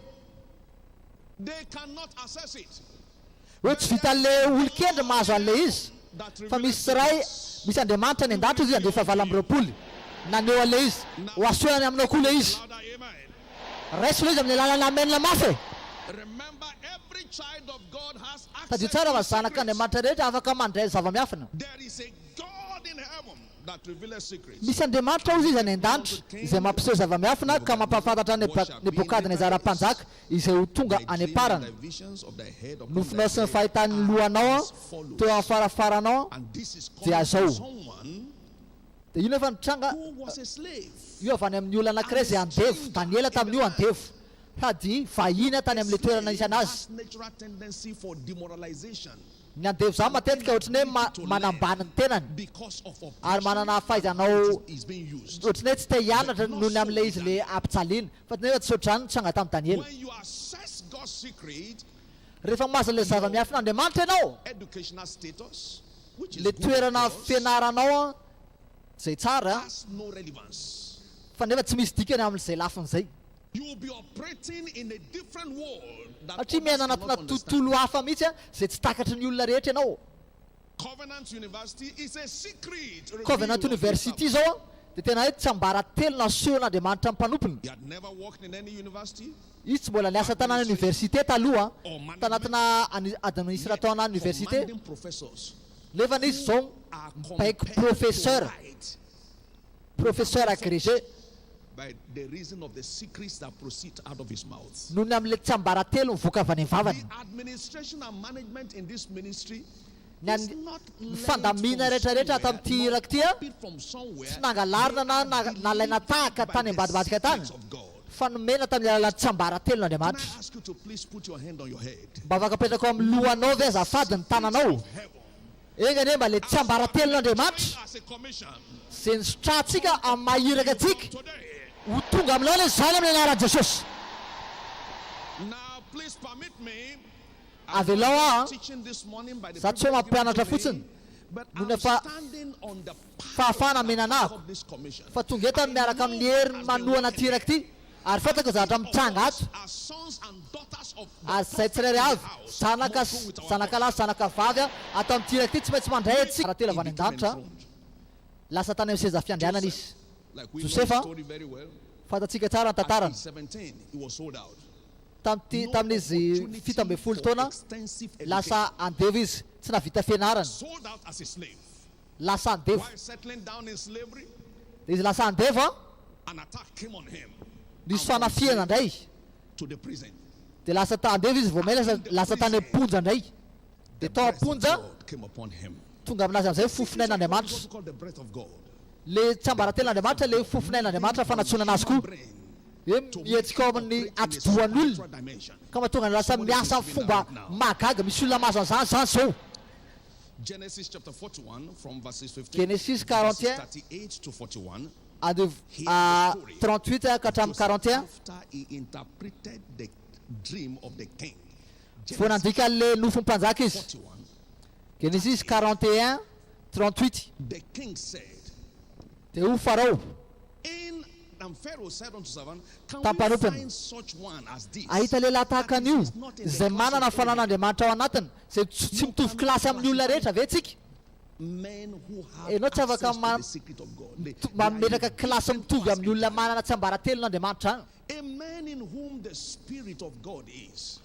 hoe tsy vitan'ilay olon-kendry mahazo an'ilay izy, fa misy Ray, misy Andriamanitra any an-danitra hozy izy andiany fahavalo amby 20, naneho an'ilay izy. Ho asehony aminao koa ilay izy. Raiso ilay izy amin'ny alalan'ny amen mafy e! Tadidio tsara fa zanak'Andriamanitra rehetra afaka mandray zava-miafina. Misy Andriamanitra hozy izy any an-danitra izay mampiseho zava-miafina ka mampahafantatra an'i Nebokadnezara mpanjaka izay ho tonga any am-parany. Nofinao sy ny fahitan'ny lohanao teo amin'ny farafaranao dia izao. Dia io nefa nitranga, io avy any amin'ny olona anankiray izay andevo, Daniela tamin'io andevo, sady vahiny tany amin'ilay toerana nisy an'azy. Ny andevo izany matetika ohatran'ny hoe manambany ny tenany, ary manana fahaizanao ohatran'ny hoe tsy te hianatra noho ny amin'ilay izy ilay ampijaliana. Fa nefa tsy ohatr'izany no nitranga tamin'i Daniela. Rehefa mahazo an'ilay zava-miafin'Andriamanitra ianao, Ilay toerana fianaranao izay tsara fa nefa tsy misy dikany amin'izay lafiny izay. Satria miaina anatina tontolo hafa mihitsy izay tsy takatry ny olona rehetra ianao. Covenant University izao dia tena hoe tsiambaratelo nasehon'Andriamanitra ny mpanompony. Izy tsy mbola niasa tany oniversite taloha, tanatina administrateur-na oniversite, nefa izy izao mibaiko professeur, professeur agrégé, noho ny amin'ilay tsiambaratelo mivoaka avy any am-vavany. Ny an, ny fandaminana rehetra rehetra ato amin'ity iraka ity tsy nangalarina na nalaina tahaka tany ambadimbadika tany fa nomena tamin'ny alalan'ny tsiambaratelon'Andriamanitra. Mba afaka apetrako amin'ny lohanao ve azafady ny tananao? Enga anie mba ilay tsiambaratelon'Andriamanitra izay nisotrahantsika amin'ny maha iraka antsika ho tonga aminao anie izany amin'ny anaran'i Jesosy. Avelao aho an! Za tsy hoe mampianatra fotsiny noho ny efa fahafahana amena anahako fa tonga eto aho miaraka amin'ny heriny manohana ity iraka ity ary fantako ny zavatra mitranga ato ary izay tsirairay avy zanaka sy zanaka lahy sy zanaka vavy ato amin'ity iraka ity tsy maintsy mandray antsika raha telo avy any an-danitra lasa tany amin'ny seza fiandrianana izy Josefa fantatsika tsara ny tantarany Tamin'ity, tamin'izy 17 taona, lasa andevo izy, tsy nahavita fianarana. Lasa andevo. Dia izy lasa andevo an, nisy fanafihana indray. Dia lasa andevo izy vao may lasa, lasa tany am-ponja indray. Dia tao am-ponja, tonga aminazy amin'izay ny fofonain'Andriamanitra. Ilay tsiambaratelon'Andriamanitra, ilay fofonain'Andriamanitra fanatsoana azy koa. Hoe mihetsika ao amin'ny atidohan'ny olona, ka mahatonga ny lasa miasa amin'ny fomba mahagaga. Misy olona mahazo an'izany izany izao. Genesisy 41, andivo 38 ka hatramin'ny 41. Vao nandika an'ilay nofin'ny mpanjaka izy. Genesisy 41, 38. Dia hoy Farao tamin'ny mpanompony, Hahita lehilahy tahaka an'io, izay manana ny fanan'Andriamanitra ao anatiny, izay tsy mitovy kilasy amin'ny olona rehetra ve isika? Ianao tsy afaka mametraka kilasy mitovy amin'ny olona manana tsiambaratelon'Andriamanitra any. A man in whom the spirit of God is.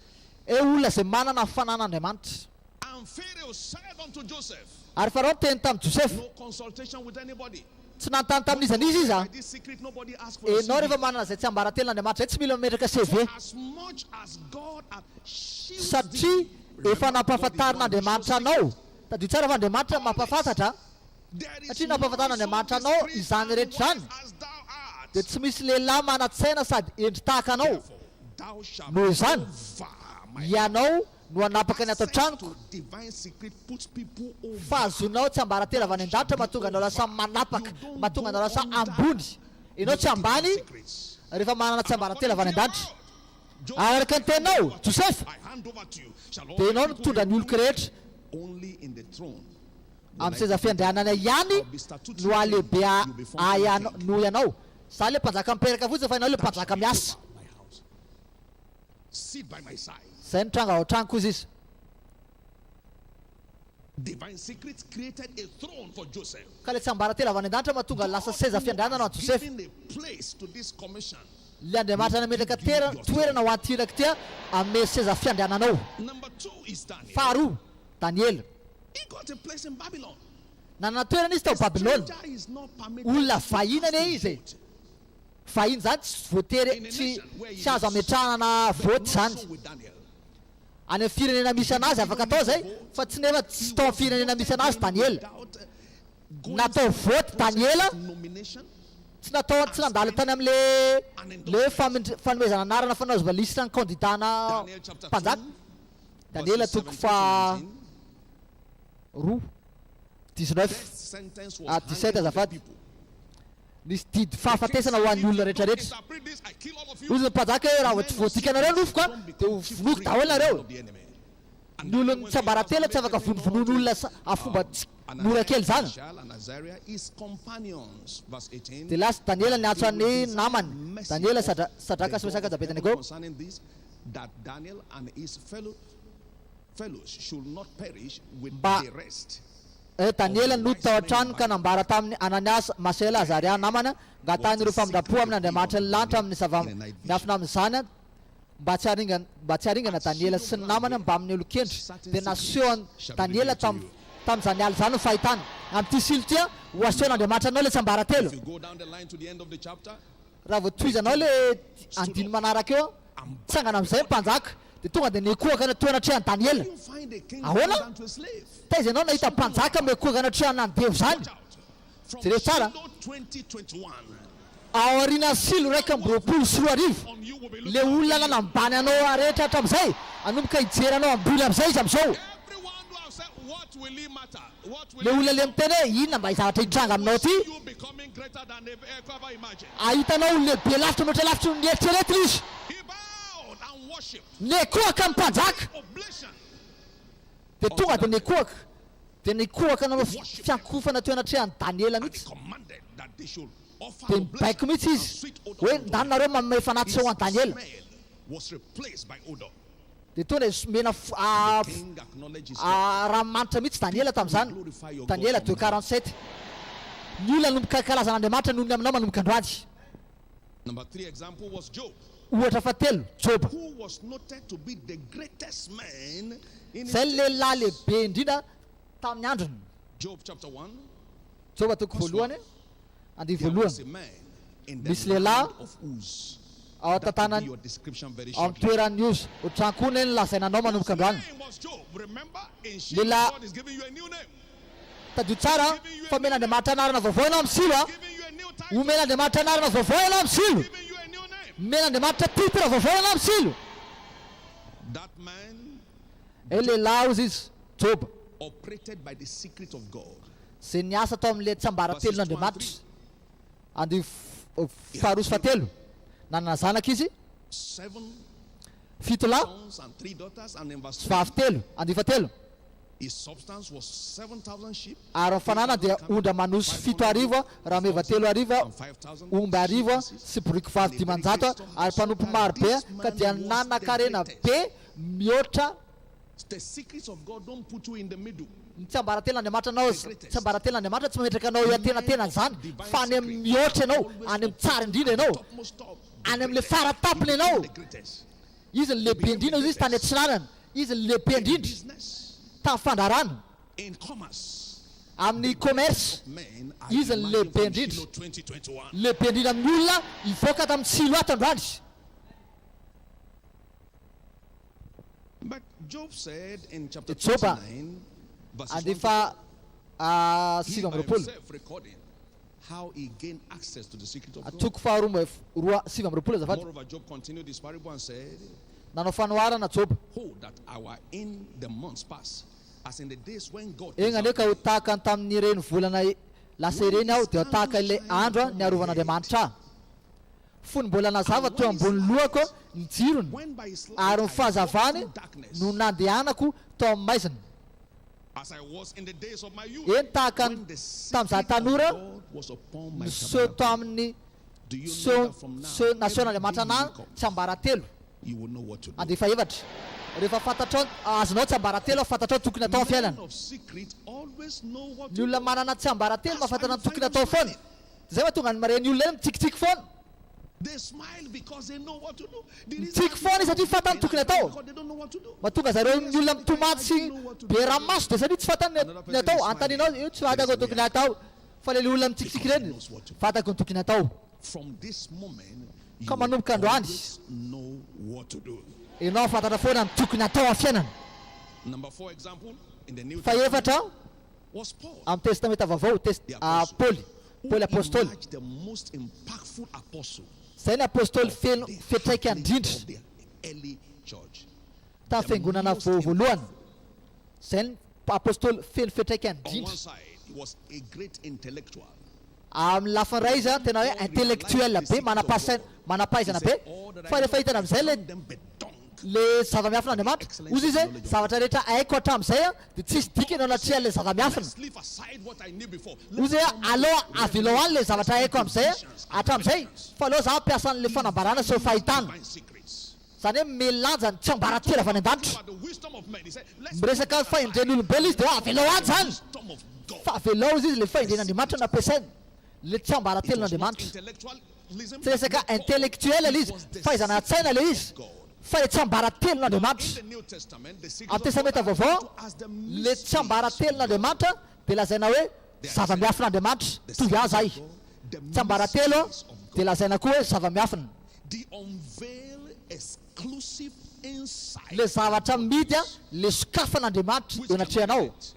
E olona izay manana ny fanan'Andriamanitra. And Pharaoh said unto Joseph. Ary Farao niteny tamin'i Josefa. No consultation with anybody. Tsy nanontany tamin'iza n'iza izy an. By this secret nobody asked for a Enao CV. rehefa manana izay tsiambaratelon'Andriamanitra izay tsy mila mametraka For CV. as much as God hath shielded Satria thee, efa remember God is the one who shows nampahafantarin'Andriamanitra anao. secrets. Tadidio tsara fa Andriamanitra Always. mampahafantatra. There is Satria none so nampahafantarin'Andriamanitra anao discreet izany and rehetra izany, wise as thou art. dia tsy misy lehilahy manan-tsaina sady hendry tahaka anao. Therefore thou shalt Noho be izany, over my house. ianao no hanapaka ny ato Access an-tranoko. to divine secret puts people over. Fahazoanao tsiambaratelo avy any Thou an-danitra shalt be mahatonga anao lasa over. manapaka, You don't mahatonga go anao lasa under ambony. Ianao with tsy divine ambany secrets. rehefa manana And tsiambaratelo according avy any to your an-danitra. word, Joseph, Araka I ny hand teninao, over to you. Josefa, I hand over to you. Shall all dia my ianao no people mitondra be ny oloko ruled? rehetra. Only in the throne Amin'ny seza fiandrianana ihany no hahalehibe ahy noho ianao. Izaho ilay mpanjaka mipetraka fotsiny fa ianao ilay mpanjaka miasa. Izay no tranga ao an-tranoko, hozy izy. Ka ilay tsiambaratelo avy any an-danitra mahatonga lasa seza fiandrianana ho an'i Josefa. Ilay Andriamanitra nametraka toerana ho an'ity iraka ity hanome seza fiandriananao. Faharoa, Daniela. Nanana toerana izy tao Babylona. Olona vahiny anie izy e! Vahiny izany tsy voatery, tsy, tsy azo ametrahana vote izany. Any amin'ny firenena misy an'azy afaka atao izay, fa tsy nefa tsy tao amin'ny firenena misy an'azy Daniela. Natao vote Daniela, tsy natao, tsy nandalo tany amin'ilay, ilay hoe fanomezana anarana fanaovana lisitra ny kandidà-na mpanjaka. Daniela toko faha roa, 19 à 17 azafady. Nisy didy fahafatesana ho an'ny olona rehetra rehetra. Hoy ny mpanjaka hoe raha vao tsy voadikanareo nofoko a, dia ho vonoiko daholo nareo. Ny olon'ny tsiambaratelo tsy afaka vonovonoin'olona amin'ny fomba tsy mora kely izany. Dia lasa Daniela niantso an'ny namany, Daniela, Sadraka sy Mesaka ary Abednego. That Daniel and his fellow fellows should not perish with Mba the rest eh, of the Daniela nody wise tao men in an-tranony ka Babylon. nambara tamin'i Ananiasy, Masaela, Azaria namany, Was ngatahiny the ireo secret famindram-po revealed amin'Andriamanitry ny unto lanitra Daniel amin'ny in a zava-miafina night vision? amin'izany, mba tsy haringana, mba tsy haringana At Daniela Shiloh sy ny ground namany there, mbamin'ny olon-kendry. certain Dia secrets nasehon'i shall be Daniela revealed to tam, you. tamin'izany alina izany ny fahitana. Amin'ity Silo ity, ho Now, asehon'Andriamanitra anao ilay tsiambaratelo. if you go down the line to the end of the chapter, Raha vao the tohizanao king ilay stood andininy up manaraka eo, and tsangana bowed amin'izay ny before the king. mpanjaka, dia tonga dia nikohaka teo anatrehan'i Where Daniela. do you find a king Ahoana? bowing down to a slave? Taiza ianao nahita Something mpanjaka like that. mikohaka anatrehan'ny andevo izany? Watch out. From Jereo tsara. Shiloh 2021, Aorianan'ny Silo 2021, on you will be ilay looking up to olona you. nanambany anao rehetra hatramin'izay, hanomboka hijery anao ambony amin'izay izy amin'izao. Everyone who have said, What will it matter? What will Ilay it olona ilay become? miteny hoe, Inona mba zavatra hitranga Will aminao see ity? you becoming greater than they've ever imagined. Hahita anao ho lehibe lavitra mihoatra lavitra noho ny eritreretiny izy. He bowed and worshipped. Nikohaka ny mpanjaka. Oblation Dia unto tonga dia Daniel. nikohaka. Dia nikohaka nanao He worshipped him. fiankohofana teo anatrehan'i Daniela And he mihitsy. commanded that they should offer Dia oblation nibaiko mihitsy and izy sweet odor hoe, unto Ndany him. nareo manome fanatitra ho His an'i Daniela. smell was replaced by odor. Dia tonga dia nomena ranomanitra mihitsy Daniela tamin'izany. Daniela 2:47. Ny olona hanomboka hankalaza an'Andriamanitra noho ny aminao manomboka androany. Ohatra fahatelo, Joba. Izay ny lehilahy lehibe indrindra tamin'ny androny. Joba toko voalohany, andiany voalohany. Nisy lehilahy. Ao That will be an-tantanany your description very ao amin'ny shortly. toeran'ny oza. Ohatr'izany koa anie no lazaina anao manomboka Whose androany. name was Job? Remember, in Shiloh, Lehilahy God is giving you a new name. Tadidio tsara Giving you fa a new name. omen'Andriamanitra anarana vaovao ianao amin'ny Silo a. Giving you a new title. Omen'Andriamanitra anarana vaovao ianao amin'ny Silo. Giving you a new name. Omen'Andriamanitra titre vaovao ianao amin'ny Silo. That man Ilay lehilahy hozy izy, Joba, operated by the secret of God. izay niasa tao amin'ilay Verses 2 and tsiambaratelon'Andriamanitra. 3. Andivo He had faharoa sy children, fahatelo. Nanana zanaka izy, seven fito lahy sons and three daughters. And in verse sy 3, vavy telo. Andivo fahatelo. his substance was 7,000 sheep, Ary ny fananany 3,000 dia camels, ondry aman'osy 500 7000, yoke of rameva oxen, 3000, and 5,000 omby she 1000 asses, sy boriky and vavy a very great 500 storehouse. ary So mpanompo that maro be, this ka dia man was the nanan-karena greatest. be mihoatra The secrets of God don't put you in the middle. ny tsiambaratelon'Andriamanitra anao. The greatest. Tsiambaratelon'Andriamanitra tsy mametraka anao eo Men antenantenany of izany, divine fa any amin'ny secret mihoatra are ianao, always any amin'ny up tsara at indrindra the ianao, topmost top, the any amin'ilay greatest. He faratapony became ianao. the greatest. Izy ny He lehibe became the indrindra, hoy izy tany greatest. atsinanana. Izy ny lehibe In indrindra business, tamin'ny fandraharahana, in commerce, amin'ny the greatest commerce. of men are Izy ny emerging lehibe from indrindra. Shiloh 2021. Lehibe indrindra amin'ny olona hivoaka tamin'ny Silo ato androany. But Job said in chapter Dia Joba, 29, verses 1 to andefa 4, he by 29. himself recording how he gained access to the secret of God. Toko faharoa amby roa 29 azafady. Moreover, Job continued his parable and said, Nanao fanoharana Joba. Oh, that I were in the months past, as in the days when God Enga anie preserved ka ho me. tahaka ny tamin'ireny volana lasa When ireny aho, his dia ho tahaka candle ilay shined andro upon my head, niarovan'Andriamanitra ahy. Fony mbola nazava and teo when his ambony lohako light, ny jirony, when by his light ary ny I walked fahazavany through no darkness, nandehanako tao amin'ny maizina. as I was in the days of my youth, Eny tahaka ny when the tamin'izaho secret of tanora, God was upon my niseho tabernacle. tamin'ny Do you know seho that from now, seho every day nasehon'Andriamanitra you anahy wake up, tsiambaratelo. you will know what to do. Andefa efatra. Rehefa fantatrao, azonao tsiambaratelo, fantatrao tokony atao amin'ny Men fiainana. of secret always know what Ny to olona do. manana tsiambaratelo That's why mahafantatra you ny tokony find them atao foana. smiling. Izay mahatonga ny ireny olona ireny mitsikitsiky foana. They smile because they know what to do. The reason Mitsiky why foana izy satria fantany they tokony are atao. because they don't know what to do. Mahatonga zareo Yes, ny olona I mitomany sy don't know what to be do. ranomaso dia satria tsy fantany Another ny person atao. is Anontanianao, smiling. io tsy There is fantako a tokony way. atao. Fa ilay olona mitsikitsiky Because he ireny, knows what to do. fantako ny tokony atao. From this moment, you Ka will manomboka androany, always know what to do. ianao fantatra foana ny tokony atao amin'ny fiainana. Number 4 example in the New Fa Testament efatra was Paul, amin'ny Testamenta Vaovao, test, the ah, apostle, Paoly, who Paoly apostoly. emerged the most impactful apostle Izay ny apostoly of feno the fiantraikany early, indrindra of the early church. tamin'ny The fiangonana most vao voalohany. impactful. Izay ny apostoly feno fiantraikany On one indrindra. side, he was a great intellectual. Amin'ny lafiny iray izy a, tena hoe Paul intellectuel realized the be, secret of manam-pahasaina, God. He manam-pahaizana be. said, All that Fa I rehefa know, hitany I amin'izay le count them but dung le zava-miafina for the Andriamanitra. excellence Hoy of izy the hoe knowledge of zavatra God. rehetra haiko hatramin'izay a, dia tsisy dikany eo anatrehan'ilay zava-miafina. Let's leave aside what I knew before. Hoy Let's izy hoe come to aleo avelao any le revelations. Let's zavatra come haiko to amin'izay a, visions and hatramin'izay, revelations. fa aleo za hampiasa an'ilay He fanambarana sy values fahitana. divine secrets. Izany hoe melanja ny He talked tsiambaratelo avy any about, an-danitra. about the wisdom of men. He said, Let's put Miresaka that aside fahendren'olombelona izy dia hoe and avelao come any to the izany. wisdom of God. Fa avelao izy izy le The fahendren'Andriamanitra secret of God. nampiasaina. Le It was not tsiambaratelon'Andriamanitra. intellectualism Tsy that resaka made Paul. intellectuel le It izy, was the fahaizana secret an-tsaina le of izy. God. Fa le Now, in tsiambaratelon'Andriamanitra. the New Testament, the secrets Amin'ny of God Testamenta are referred Vaovao, to as the le mysteries of God. tsiambaratelon'Andriamanitra dia lazaina hoe They are the same. zava-miafin'Andriamanitra. The Mitovy secrets azy of ay. God, the Tsiambaratelo mysteries of dia God. lazaina koa hoe zava-miafina. The unveiled exclusive insight Le and zavatra mihidy a, purpose le sokafan'Andriamanitra which eo cannot be anatrehanao. learned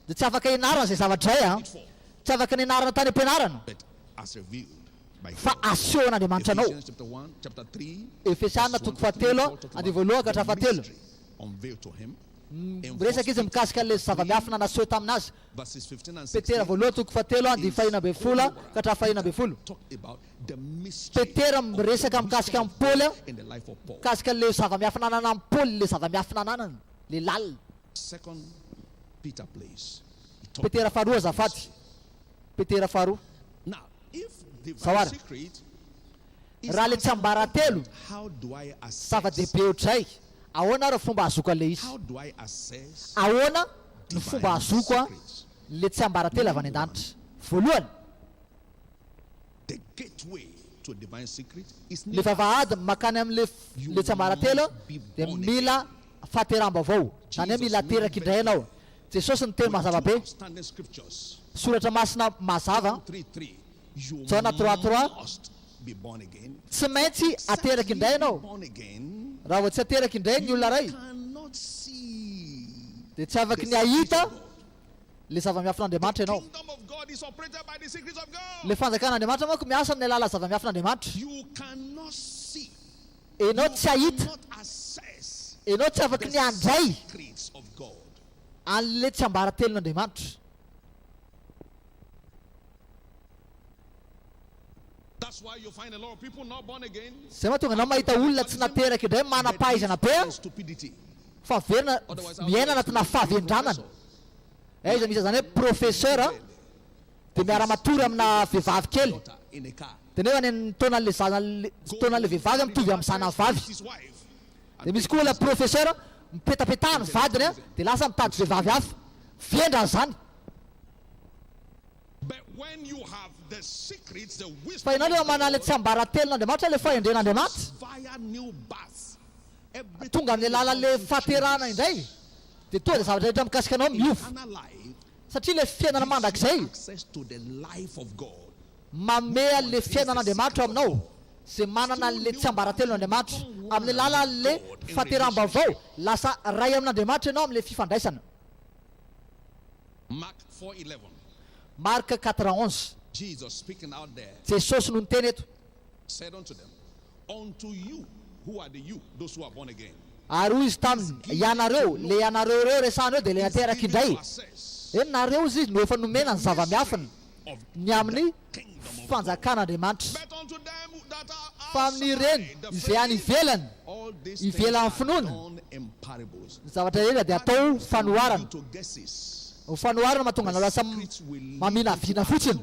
Dia tsy afaka ianarana izay zavatra izay a. it for, Tsy afaka nianarana tany am-pianarana. but as revealed by Fa God. asehon'Andriamanitra anao. Ephesians chapter 1, chapter 3, Efesiana verses 1 toko to 3, fahatelo Paul talked andivo about voalohany ka the hatramin'ny fahatelo. mystery unveiled to him. In Miresaka 1 izy Peter mikasika an'ilay chapter 3, zava-miafina naseho taminazy. verses 15 and Petera 16, voalohany toko fahatelo andivo his fahina ambin'ny folo co-laborer ka hatramin'ny fahina Peter ambin'ny folo. talked about the mystery Petera of the miresaka wisdom mikasika of amin'i Paoly God a, in the life of Paul. mikasika an'ilay zava-miafina ananan'i Paoly, ilay zava-miafina ananany, le lalina. Second Peter, please. He talked Petera about faharoa the azafady. mystery. Petera faharoa. Now, if divine Sawara. secret is Raha le as tsiambaratelo important, how do I assess? zava-dehibe ohatr'izay, ahoana ary fomba ahazoako an'ilay izy? How do I assess Ahoana ny fomba divine ahazoako a secrets? le tsiambaratelo avy any Number one, an-danitra? Voalohany, the gateway to a divine secret is le new birth. vavahady makany amin'le You le tsiambaratelo must be dia born mila again. fahateram-baovao. Izany hoe Jesus mila made it teraka very indray ianao. clear Jesosy niteny with mazava two be, outstanding scriptures. soratra masina mazava, John 3 3. You Jaona 3:3, must Tsy maintsy ateraka indray ianao. Raha vao tsy ateraka indray ny olona iray, dia tsy afaky ny hahita ilay zava-miafin'Andriamanitra ianao. Ilay fanjakan'Andriamanitra manko miasa amin'ny alalan'ny zava-miafin'Andriamanitra. Ianao tsy hahita, ianao tsy afaky ny handray an'ilay tsiambaratelon'Andriamanitra. Izay mahatonga anao mahita olona tsy nateraka indray manam-pahaizana be fa verina miaina anatina fahavendranana. Aiza misy an'izany hoe professeur dia miara-matory amina vehivavy kely dia nefa ny taonan'ilay zanany taonan'ilay vehivavy mitovy amin'ny zanany vavy. Dia misy koa olona professeur mipetapetaha ny vadiny dia lasa mitady vehivavy hafa. Vendrana izany. Fa ianao rehefa manana ilay tsiambaratelon'Andriamanitra, ilay fahendren'Andriamanitra, tonga amin'ny alalan'ilay fahaterahana indray, dia tonga dia zavatra rehetra mikasika anao miova. Satria ilay fiainana mandrakizay manome an'ilay fiainan'Andriamanitra ao aminao, izay manana an'ilay tsiambaratelon'Andriamanitra, amin'ny alalan'ilay fahateraham-baovao, lasa ray amin'Andriamanitra ianao amin'ilay fifandraisana. Mark 4:11. Marc 4:11. Jesus speaking out there. Jesosy no niteny eto. Said unto them, Unto you, who are the you? Those who are born again. Ary hoy Izy taminy, Ianareo, ilay ianareo ireo resahana eo dia ilay nateraka indray. Eny, nareo, hozy Izy, no efa nomena ny zava-miafina ny amin'ny fanjakan'Andriamanitra. Fa amin'ireny izay any ivelany, ivelan'ny finoana, ny zavatra rehetra dia atao fanoharana. Ho fanoharana mahatonga anao lasa maminavina fotsiny.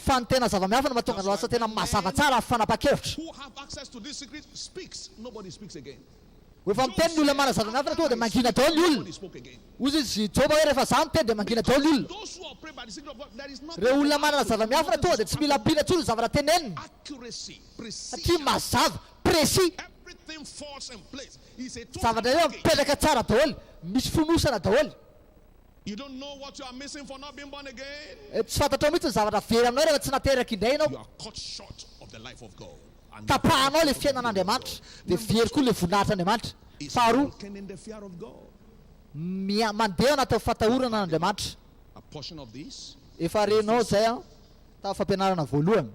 Fa ny tena zava-miafina mahatonga anao lasa tena mazava tsara amin'ny fanapahan-kevitra. Rehefa miteny ny olona manana zava-miafina tonga dia mangina daholo ny olona. Hoy izy Joba hoe rehefa izaho miteny dia mangina daholo ny olona. Ireo olona manana zava-miafina tonga dia tsy mila ampiana intsony ny zavatra teneniny satria mazava, précis. Zavatra rehetra mipetraka tsara daholo, misy fonosana daholo. Tsy fantatrao mihitsy ny zavatra very aminao rehefa tsy nateraka indray ianao. Tapahanao ilay fiainan'Andriamanitra dia very koa ilay voninahitr'Andriamanitra. Faharoa, mia- mandeha anatin'ny fatahorana an'Andriamanitra. Efa renao izay an, tamin'ny fampianarana voalohany.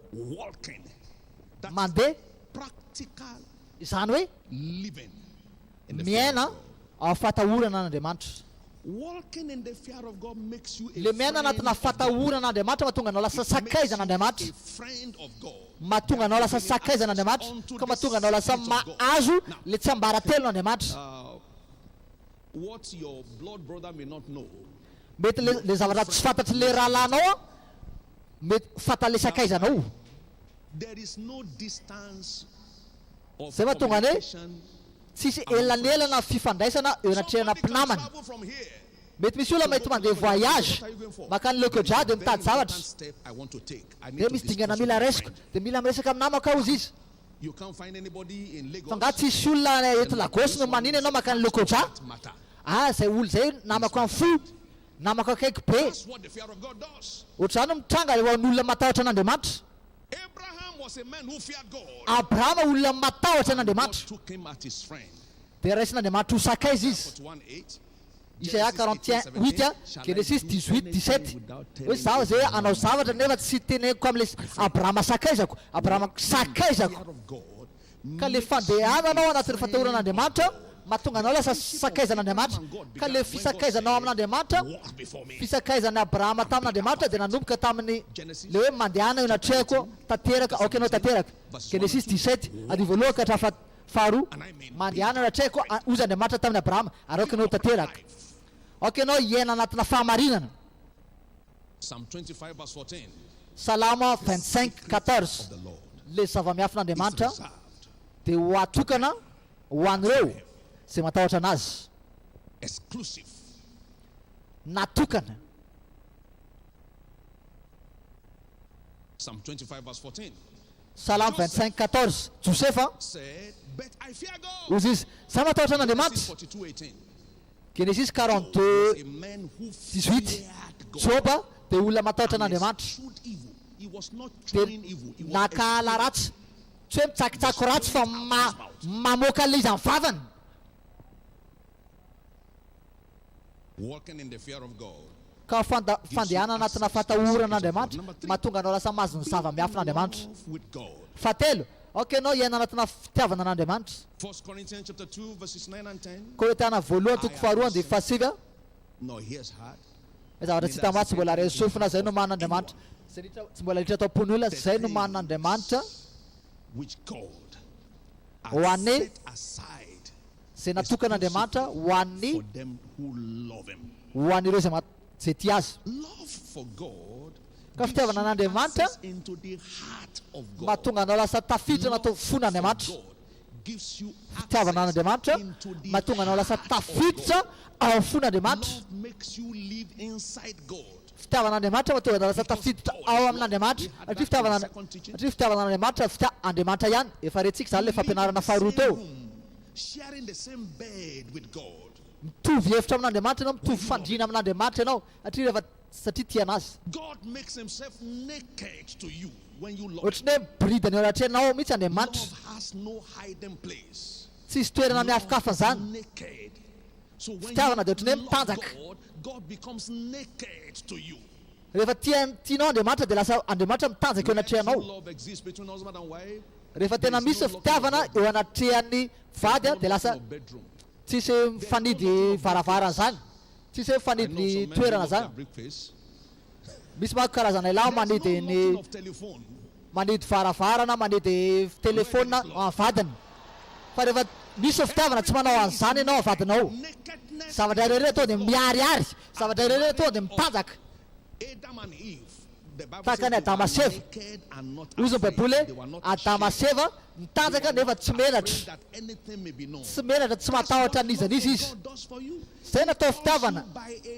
Mandeha, izany hoe miaina ao fatahorana an'Andriamanitra. Ilay miaina anatina fatahorana an'Andriamanitra mahatonga anao lasa sakaizan'Andriamanitra. Mahatonga anao lasa sakaizan'Andriamanitra, ka mahatonga anao lasa mahazo ilay tsiambaratelon'Andriamanitra. Mety ilay ilay zavatra tsy fantatr'ilay rahalahinao an, mety fantan'ilay sakaizanao. Izay mahatonga ny hoe tsisy elanelana fifandraisana eo anatrehanà mpinamana. Mety misy olona mety mandeha voyage mankany Lokoja dia mitady zavatra, dia misy dingana mila raisiko, dia mila miresaka amin'ny namako aho hozy izy. Fa angaha tsisy olona eto Lagos no manina ianao mankany Lokoja? Ah izay olona izay namako amin'ny fo, namako akaiky be. Ohatr'izany no mitranga eo amin'ny olona matahotra an'Andriamanitra. Abrahama olona matahotra an'Andriamanitra. Dia raisin'Andriamanitra ho sakaiza izy. Isaia 41, 8, Genesisy 18, 17, hoe izaho izay hanao zavatra nefa tsy teneniko amin'ilay Abrahama sakaizako, Abrahama sakaizako. Ka ilay fandehananao anatin'ny fatahoran'Andriamanitra mahatonga anao lasa sakaizan'Andriamanitra. Ka ilay fisakaizanao amin'Andriamanitra, fisakaizan'i Abrahama tamin'Andriamanitra dia nanomboka tamin'ny ilay hoe mandehana eo anatrehako tanteraka, aoka ianao tanteraka. Genesisy 17, andivo voalohany ka hatramin'ny faharoa, mandehana eo anatrehako, hoy Andriamanitra tamin'i Abrahama, ary aoka ianao ho tanteraka. Aoka ianao hiaina anatina fahamarinana. Salamo 25, 14, Ilay zava-miafin'Andriamanitra dia ho atokana ho an'ireo izay matahotra an'Azy. Natokana. Salamo 25, 14, Josefa, hoy izy, Izaho matahotra an'Andriamanitra. Genesisy 42, 18, Joba dia olona matahotra an'Andriamanitra. Dia nankahala ratsy. Tsy hoe mitsakitsako ratsy fa mamoaka an'ilay izy amin'ny vavany. Ka fandehanana anatina fahatahorana an'Andriamanitra mahatonga anao lasa mahazo ny zava-miafin'Andriamanitra. Fahatelo, aoka ianao hiaina anatina fitiavana an'Andriamanitra. Korintiana voalohany toko faharoa andininy fahasivy. Ny zavatra tsy hita maso tsy mbola ren'ny sofina, izay nomanin'Andriamanitra. Izay ritra tsy mbola ritra tao am-pon'ny olona, izay nomanin'Andriamanitra ho an'ny izay natokan'Andriamanitra ho an'ny ho an'ireo izay izay tia Azy. Ka fitiavana an'Andriamanitra mahatonga anao lasa tafiditra anaty fon'Andriamanitra. Fitiavana an'Andriamanitra mahatonga anao lasa tafiditra ao amin'ny fon'Andriamanitra. Fitiavana an'Andriamanitra mahatonga anao lasa tafiditra ao amin'Andriamanitra. Satria fitiavana satria fitiavana an'Andriamanitra fitia Andriamanitra ihany. Efa rentsika izany ilay fampianarana faharoa teo. Mitovy hevitra amin'Andriamanitra ianao, mitovy fandriana amin'Andriamanitra ianao satria rehefa satria tia an'Azy. Ohatry ny hoe miboridana eo anatrehanao mihitsy Andriamanitra. Tsisy toerana miafokafona izany. Fitiavana dia ohatry ny hoe mitanjaka. Rehefa tia tianao Andriamanitra dia lasa Andriamanitra mitanjaka eo anatrehanao. Rehefa tena misy ny fitiavana eo anatrehan'ny vady dia lasa tsisy mifanidy varavarana izany. Tsisy hoe mifanidy ny toerana izany. Misy manko karazana elah manidy ny manidy varavarana, manidy telephone amin'ny vadiny. Fa rehefa misy ny fitiavana tsy manao an'izany ianao amin'ny vadinao. Zavatra iray irery tonga dia miharihary, zavatra iray irery tonga dia mitanjaka. Tahaka an'i Adama sy Eva. Hoy izy ny Baiboly hoe Adama sy Eva mitanjaka nefa tsy menatra. Tsy menatra, tsy matahotra an'iza n'iza izy. Izay natao fitiavana,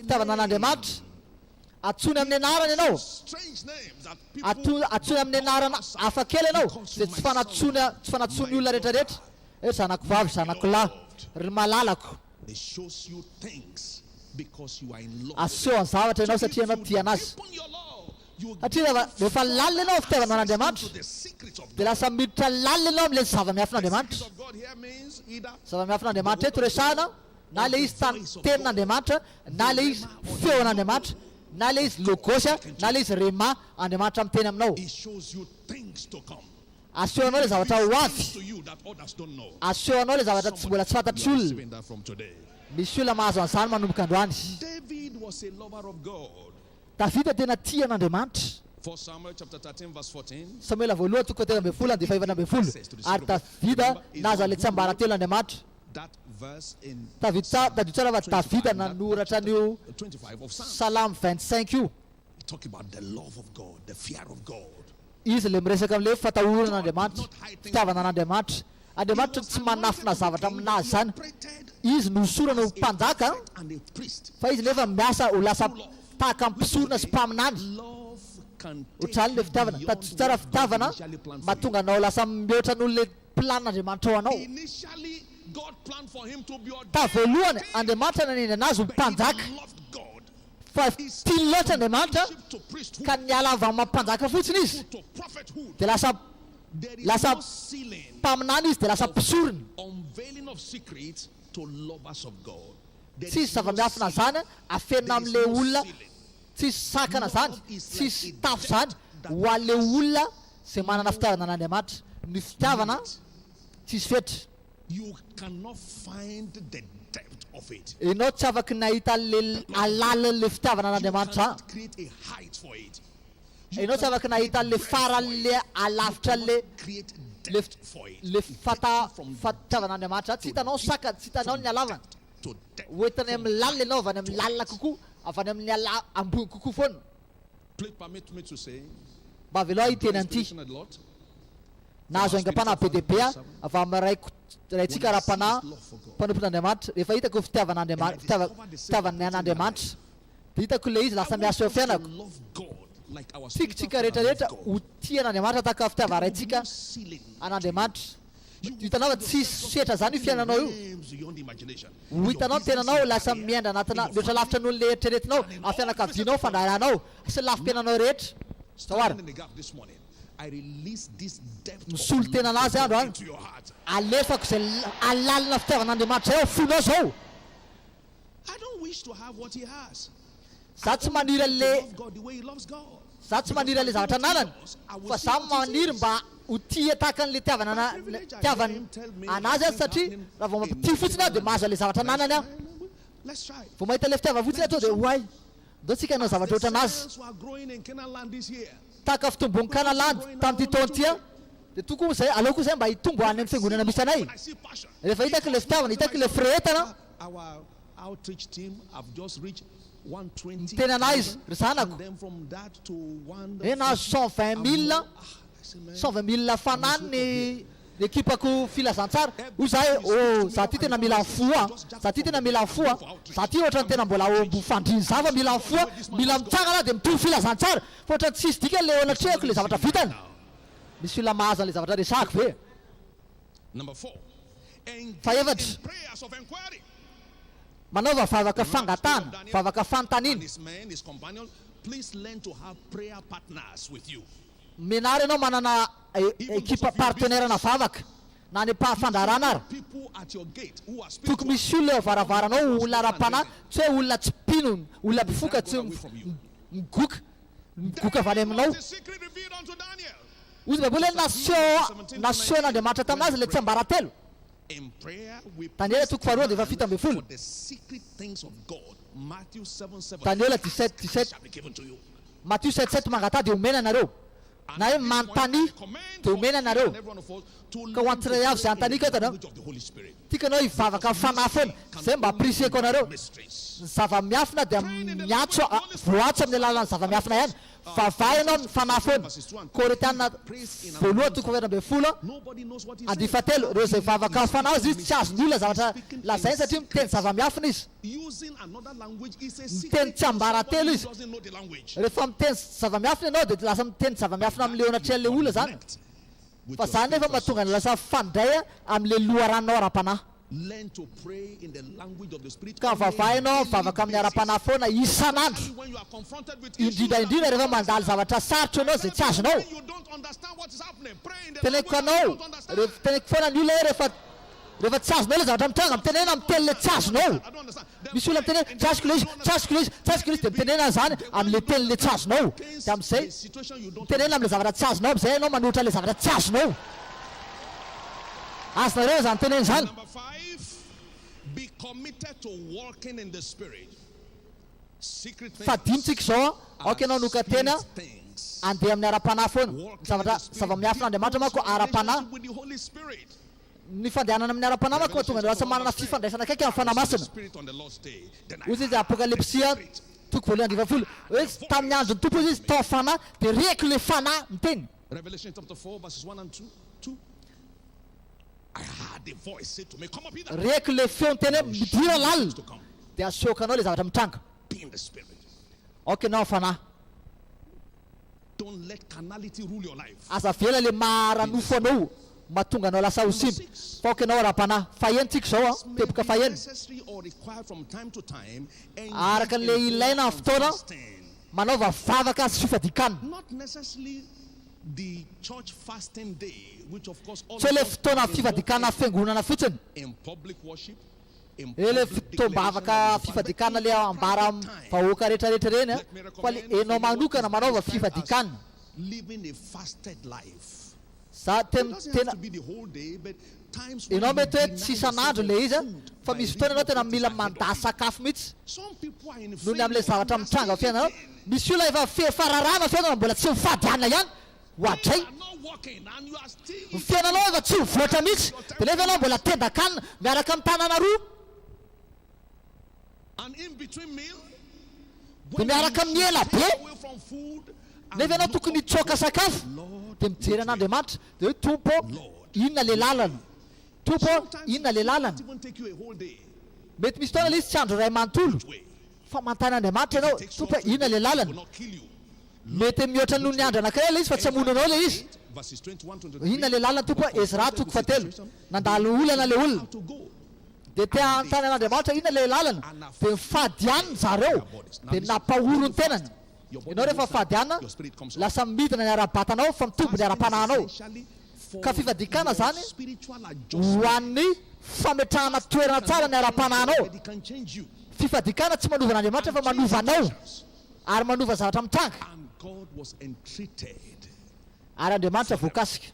fitiavana an'Andriamanitra. Antsoiny amin'ny anarany ianao. Antsoiny amin'ny anarana hafa kely ianao, izay tsy fanantsoiny tsy fanantsoin'ny olona rehetra rehetra. Hoe zanako vavy, zanako lahy, ry malalako. Asehony zavatra ianao satria ianao tia an'azy. Satria rehefa rehefa lalina ianao amin'ny fitiavana an'Andriamanitra, dia lasa miditra lalina ianao amin'ilay zava-miafin'Andriamanitra. Zava-miafin'Andriamanitra eto resahina. Na ilay izy tany tenin'Andriamanitra, na ilay izy feon'Andriamanitra, na ilay izy logos, na ilay izy rhema, Andriamanitra miteny aminao. Aseho anao ilay zavatra ho avy. Aseho anao ilay zavatra tsy mbola tsy fantatry olona. Misy olona mahazo an'izany manomboka androany. Davida tena tia an'Andriamanitra. Samoela voalohany toko fahatelo ambin'ny folo andiany fahefatra ambin'ny folo. Ary Davida nahazo an'ilay tsiambaratelon'Andriamanitra. Tavita, tadidio tsara fa Davida nanoratra an'io Salamo 25 io. Izy ilay miresaka amin'ilay hoe fatahorana an'Andriamanitra, fitiavana an'Andriamanitra. Andriamanitra tsy manafina zavatra aminazy izany. Izy nohosorana ho mpanjaka, fa izy nefa miasa ho lasa tahaka ny mpisorona sy mpaminany. Ohatr'izany ilay fitiavana. Tadidio tsara fitiavana mahatonga anao lasa mihoatra noho ilay Planin'Andriamanitra ho anao. Ta voalohany, Andriamanitra nanendry anazy ho mpanjaka. Fa tiany loatra Andriamanitra ka niala avy amin'ny maha mpanjaka fotsiny izy dia lasa lasa mpaminany izy dia lasa mpisorona. Tsisy zava-miafina zany afenina amin'ilay olona, tsisy sakana zany, tsisy tafo zany ho an'ilay olona izay manana fitiavana an'Andriamanitra. Ny fitiavana tsisy fetra. Ianao tsy afaky ny hahita an'ilay halalin'ilay fitiavana an'Andriamanitra. Ianao tsy afaka nahita an'le faran'le alavitra an'le le le fata fatiavan'Andriamanitra tsy hitanao ny sakany, tsy hitanao ny halavany. Ho entiny amin'ny lalina ianao avy any amin'ny lalina kokoa, avy any amin'ny ala ambony kokoa foana. Mba avelao aho hiteny an'ity. Nahazo aingam-panahy be dia be aho avy amin'ny raiko raintsika ara-panahy mpanompon'Andriamanitra rehefa hitako ny fitiavan'Andriamanitra fitiava fitiavany an'Andriamanitra. Dia hitako ilay izy lasa miasa eo amin'ny fiainako. Tiako tsika rehetra rehetra ho tia an'Andriamanitra tahaka ny fitiavan-raintsika an'Andriamanitra. Hitanao fa tsisy setra zany io fiainanao io. Ho hitanao ny tenanao lasa miaindra anatina mihoatra lavitra noho ilay eritreretinao, amin'ny fianakavianao, fandraharahanao, sy ny lafim-piainanao rehetra. Zao ary. Misolo tena anazy aho androany. Alefako izay alalina fitiavan'Andriamanitra izay ao fonao zao. Za tsy maniry an'le Za tsy maniry an'le zavatra ananany fa za maniry mba ho tia tahaka an'le tiavana ana tiavany anazy aho satria raha vao mampitia fotsiny aho dia mahazo an'le zavatra ananany aho. Vao mahita an'le fitiavana fotsiny aho tonga dia oay. Ndao tsika hanao zavatra ohatran'azy. Tahaka fitombon'ny Kanalandy tamin'ity taona ity an, dia tokony izay, aleo koa izay mba hitombo any amin'ny fiangonana misy anay. Rehefa hitako ilay fitiavana, hitako ilay firehetana, Niteny anah izy, ry zanako, hoe nahazo 120 000, 120 000 fanahy ny ekipako filazantsara. Hoy za hoe, oh, za ty tena mila mifoha an, za ty tena mila mifoha an, za ty ohatran'ny tena mbola ao ambony fandriana za fa mila mifoha, mila mitsangana aho dia mitory filazantsara, fa ohatran'ny tsisy dikany le eo anatrehako le zavatra vitany. Misy olona mahazo an'le zavatra resahako ve? Fahefatra, manaova vavaka fangatahana, vavaka fanontaniana. Mianara ianao manana ekipa partenaire-na vavaka, na any am-pahafandraharahana ara. Tokony misy olona eo am-varavaranao, olona ara-panahy, tsy hoe olona tsy mpino, olona mpifoka tsy migoka, migoka avy any aminao. Hoy ny Baiboly hoe naseho nasehon'Andriamanitra tamin'azy ilay tsiambaratelo. Daniela toko faharoa andininy faha-17. Daniela 17 17. Matio 7 7 Mangataha dia homena anareo. Na hoe manontania dia homena anareo. Ka ho an'ny tsirairay avy izay anontaniako eto anao, tiako ianao hivavaka amin'ny fanahy foana. Izay mba ampirisihiko anareo. Ny zava-miafina dia miantso voaantso amin'ny alalan'ny zava-miafina ihany. Vavaha ianao amin'ny fanahy foana. Korintiana voalohany toko faha-11 andininy fahatelo, Ireo izay vavaka amin'ny fanahy hozy izy, tsy azon'ny olona zavatra lazainy satria miteny zava-miafina izy. Miteny tsiambaratelo izy. Rehefa miteny zava-miafina ianao dia lasa miteny zava-miafina amin'ilay eo anatrehan'ilay olona izany. Fa izany nefa mahatonga ny lasa mifandray amin'ilay loharanonao ara-panahy. Ka vavaha ianao mivavaka amin'ny ara-panahy foana isan'andro, indrindra indrindra rehefa mandalo zavatra sarotra ianao izay tsy azonao. Teneniko anao, teneniko foana ny olona hoe rehefa rehefa tsy azonao ilay zavatra mitranga, mitenena amin'ny teny ilay tsy azonao. Misy olona miteny hoe tsy azoko ilay izy, tsy azoko ilay izy, tsy azoko ilay izy, dia mitenena izany amin'ilay teny ilay tsy azonao. Dia amin'izay, mitenena amin'ilay zavatra tsy azonao, amin'izay ianao manohitra ilay zavatra tsy azonao. Azonareo izany teneno izany? Fadintsika izao an, aoka ianao noka-teny an, andeha amin'ny ara-panahy foana. Ny zavatra, zava-miafin'Andriamanitra manko ara-panahy. Ny fandehanana amin'ny ara-panahy manko mahatonga ny lasa manana fifandraisana akaiky amin'ny Fanahy Masina. Hoy izy Apokalypsy toko voalohany andininy fahafolo hoe tamin'ny andron'ny Tompo hoy izy tao Fanahy dia reko ilay Fanahy niteny. Reko ilay feo niteny hoe midira lalina dia asehoko anao ilay zavatra mitranga. Aoka ianao Fanahy. Aza avela le maha ara-nofo anao mahatonga anao lasa ho simba fa aoka ianao ara-panahy. Faheno tsika izao an, teboka faheno. Araka an'le ilaina amin'ny fotoana, manaova vavaka sy fifadian-kanina. Tsy hoe le fotoana fifadian-kanina fiangonana fotsiny. Eo le fotoam-bavaka fifadian-kanina le ambara am vahoaka rehetra rehetra ireny a, fa le enao manokana manaova fifadian-kanina. Za tena tena enao mety hoe tsy isan'andro le izy a, fa misy fotoana enao tena mila mandà sakafo mihitsy noho ny amle zavatra mitranga ao fiainanao, misy olona efa fe fararano fiainana mbola tsy mifady hanina ihany, Oadray! Ny fiainanao efa tsy mivoatra mihitsy dia nefa ianao mbola tendan-kanina miaraka amin'ny tanana roa dia miaraka amin'ny ela be nefa ianao tokony hitsoaka sakafo dia mijery an'Andriamanitra dia hoe Tompo ô inona ilay lalana? Tompo ô inona ilay lalana? Mety misy fotoana ilay izy tsy andro iray manontolo fa manontany Andriamanitra ianao, Tompo ô inona ilay lalana? Mety mihoatra noho ny andro anankiray ilay izy fa tsy hamono anao ilay izy. Inona ilay lalana Tompo a? Ezra toko fahatelo. Nandalo olana ilay olona. Dia te hanontany an'Andriamanitra inona ilay lalana. Dia nifady hanina zareo. Dia nampahory ny tenany. Ianao rehefa mifady hanina, lasa midina ny ara-batanao fa mitombo ny ara-panahinao. Ka fifadian-kanina izany ho an'ny fametrahana toerana tsara ny ara-panahinao. Fifadian-kanina tsy manova an'Andriamanitra fa manova anao ary manova zavatra mitranga. Ary Andriamanitra voakasika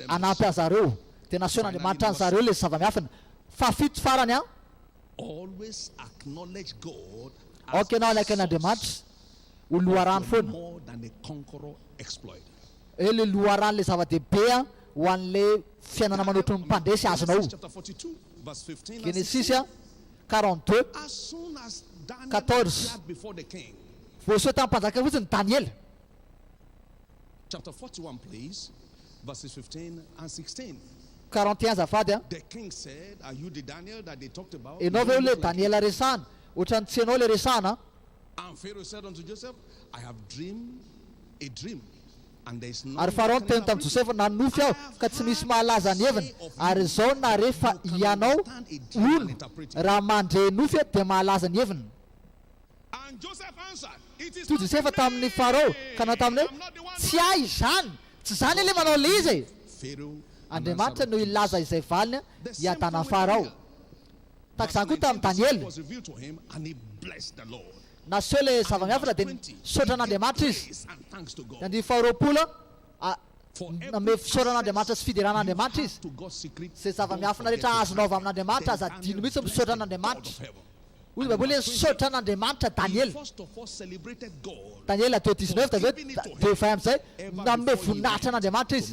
hanampy an'zareo. Dia nasehon'Andriamanitra an'zareo ilay zava-miafina. Fahafito farany an. Aoka ianao hanaiky an'Andriamanitra ho loharano foana. Hoe ilay loharano ilay zava-dehibe ho an'ilay fiainana manoatra ny mpandresy azonao. Genesisy 42, 14. Voaseho tamin'ny mpanjaka fotsiny Daniela. 41 azafady a. Ianao ve ilay Daniela resahana? Ohatran'ny tsy ianao ilay resahana an. Ary Farao niteny tamin'i Josefa, Nanonofy aho, ka tsy misy mahalaza ny heviny, ary izao nahare fa hianao, hono, raha mandre nofy dia mahalaza ny heviny. Toy Josefa tamin'i Farao, ka nanao taminy hoe, Tsy ahy izany! Tsy izaho anie ilay manao ilay izy e! Andriamanitra no hilaza izay valiny hiadanan'i Farao. Tahaka izany koa tamin'i Daniela. Naseho ilay zava-miafina dia nisaotra an'Andriamanitra izy. Ny andininy faharoapolo, Nanome fisaorana an'Andriamanitra sy fiderana an'Andriamanitra izy. Izay zava-miafina rehetra azonao avy amin'Andriamanitra, aza adino mihitsy ny misaotra an'Andriamanitra. Hoy ny Baiboly hoe nisaotra an'Andriamanitra Daniela. Daniela 2:19, dia avy eo 2:20 amin'izay, nanome voninahitra an'Andriamanitra izy.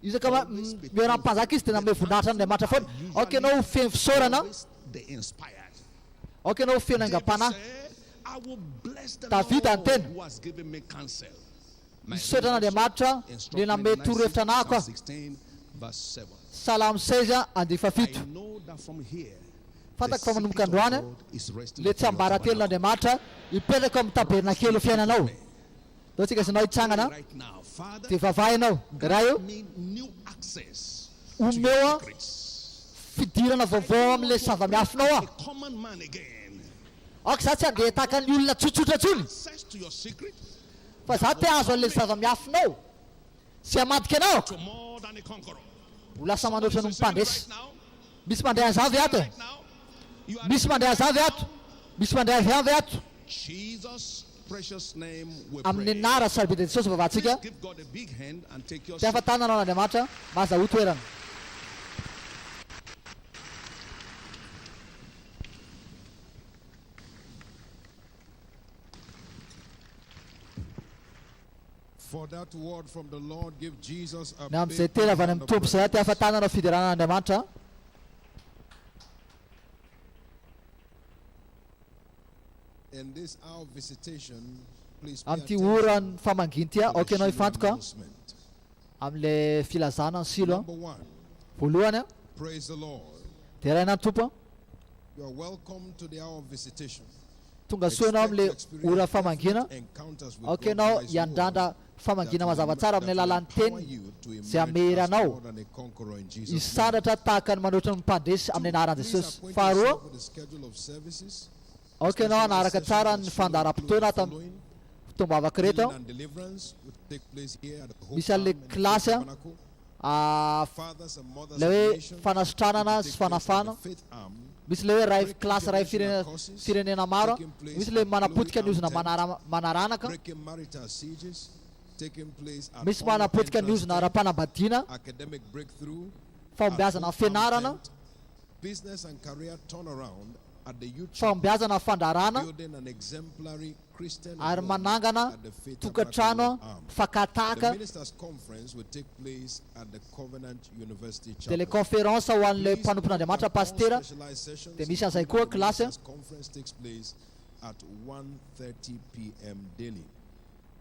Isaka mihaona amin'ny mpanjaka izy dia nanome voninahitra an'Andriamanitra foana. Aoka ianao ho feno fisaorana. Aoka ianao ho feno aingam-panahy. Davida niteny. Misaotra an'Andriamanitra le nanome torohevitra anahako aho. Salamo 16 andihy fahafito. Fantako fa manomboka androany le tsiambaratelon'Andriamanitra hipetraka ao amin'ny tabernakely ho fiainanao. Ndao tsika sy ianao hitsangana dia vavaha ianao. Ray o, omeo aho fidirana vaovao amin'ilay zava-miafinao aho. Aoka izaho tsy handeha tahaka ny olona tsotsotra intsony. Fa za te hahazo an'ilay zava-miafinao sy hamadika anao ho lasa manoatra noho ny mpandresy. Misy mandray an'izany ve ato e? Misy mandray an'izany ve ato? Misy mandray an'izany ve ato? Amin'ny anarana sarobidin'i Jesosy vavahantsika, te hafa-tanana ho an'Andriamanitra, mahazahoa toerana. Ny amin'izay teny avy any amin'ny Tompo izay aty hafa-tanana ho fiderana an'Andriamanitra. Amin'ity oran'ny famangiana ity, aoka ianao hifantoka amin'ilay filazana ny Silo. Voalohany, deraina ny Tompo. Tonga soa ianao amin'ilay ora famangiana. Aoka ianao hiandrandra famangiana mazava tsara amin'ny alalan'ny Teniny izay hanome hery anao hisandratra tahaka ny manoatra ny mpandresy amin'ny anaran'i Jesosy. Faharoa, aoka ianao hanaraka tsara ny fandaharam-potoana ato amin'ny fotoam-bavaka ireto. Misy an'ilay kilasy ilay hoe fanasitranana sy fanafana. Misy ilay hoe ray classe ray firenena firenena maro, misy ilay manapotika ny ozona manaranaka, misy manapotika ny ozona ara-panambadiana, fahombiazana amin'ny fianarana, fahombiazana amin'ny fandraharahana ary manangana tokantrano fakan-tahaka dia ilay conférence ho an'ilay mpanompon'Andriamanitra pasitera dia misy an'izay koa kilasy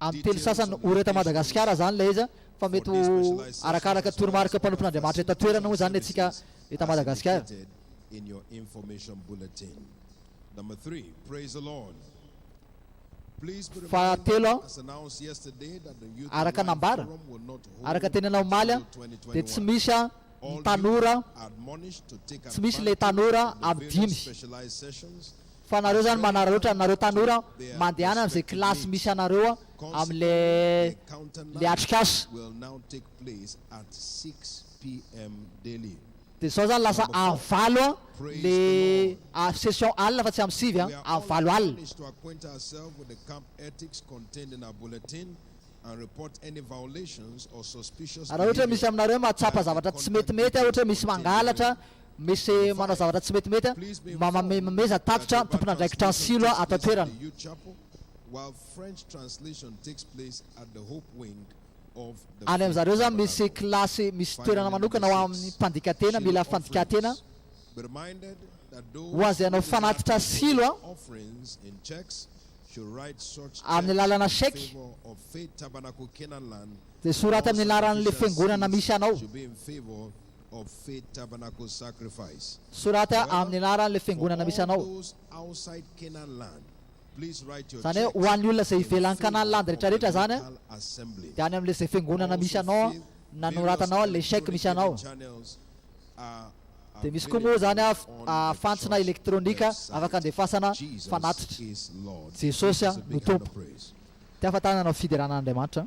amin'ny telo sasany ora eto Madagasikara izany ilay izy fa mety ho arakaraka toromarika mpanompon'Andriamanitra eto an-toerana moa izany ny antsika eto Madagasikara. Fahatelo, araka nambara, araka tenenina omaly, dia tsy misy ny tanora, tsy misy ilay tanora amin'ny dimy. Fa nareo zany manararaotra nareo tanora mandehana amin'izay kilasy misy anareo amin'le le atrikasa. Dia izao zany lasa amin'ny valo le session alina fa tsy amin'ny sivy an, amin'ny valo alina. Raha ohatra hoe misy aminareo mahatsapa zavatra tsy metimety, ohatra hoe misy mangalatra, misy manao zavatra tsy metimety, mba mameza tatitra ny tompon'andraikitra ny silo ato an-toerana. Any amin-dry zareo izany misy kilasy, misy toerana manokana ho an'ny mpandika tena, mila fandikan-tena. Ho azy hanao fanatitra silo amin'ny alalanà chèque, dia soraty amin'ny anaran'ilay fiangonana misy anao. Soraty amin'ny anaran'ilay fiangonana misy anao. Izany hoe ho an'ny olona izay ivelan'i Canaan Land rehetra rehetra izany dia any amin'ilay izay fiangonana misy anao nanoratanao ilay chèque misy anao. Dia misy koa moa izany fantsona elektronika afaka andefasana fanatitra. Jesosy no Tompo. Te hahafantarana hanao fiderana an'Andriamanitra.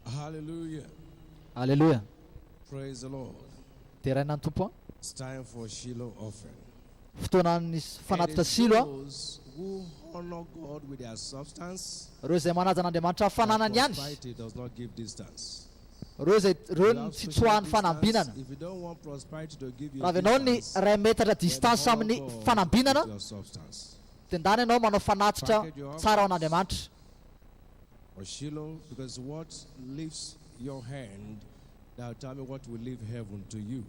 Hallelujah. Aleloia. Praise the Lord. Deraina ny Tompo. It's time for Shiloh offering. Fotoanan'ny fanatitra It is Silo. those who honor God with their substance Ireo izay manaja an'Andriamanitra amin'ny that fananany ihany. prosperity does not give distance. Ireo izay ireo You no have tsy social tsoahan'ny distance. fanambinana. If you don't want prosperity to give you Raha avy ianao ny distance, iray metatra then distance honor amin'ny God fanambinana with your substance. dia ndana ianao manao fanatitra Package your tsara ho offerings an'Andriamanitra. for Shiloh, because what leaves your hand, that will tell me what will leave heaven to you.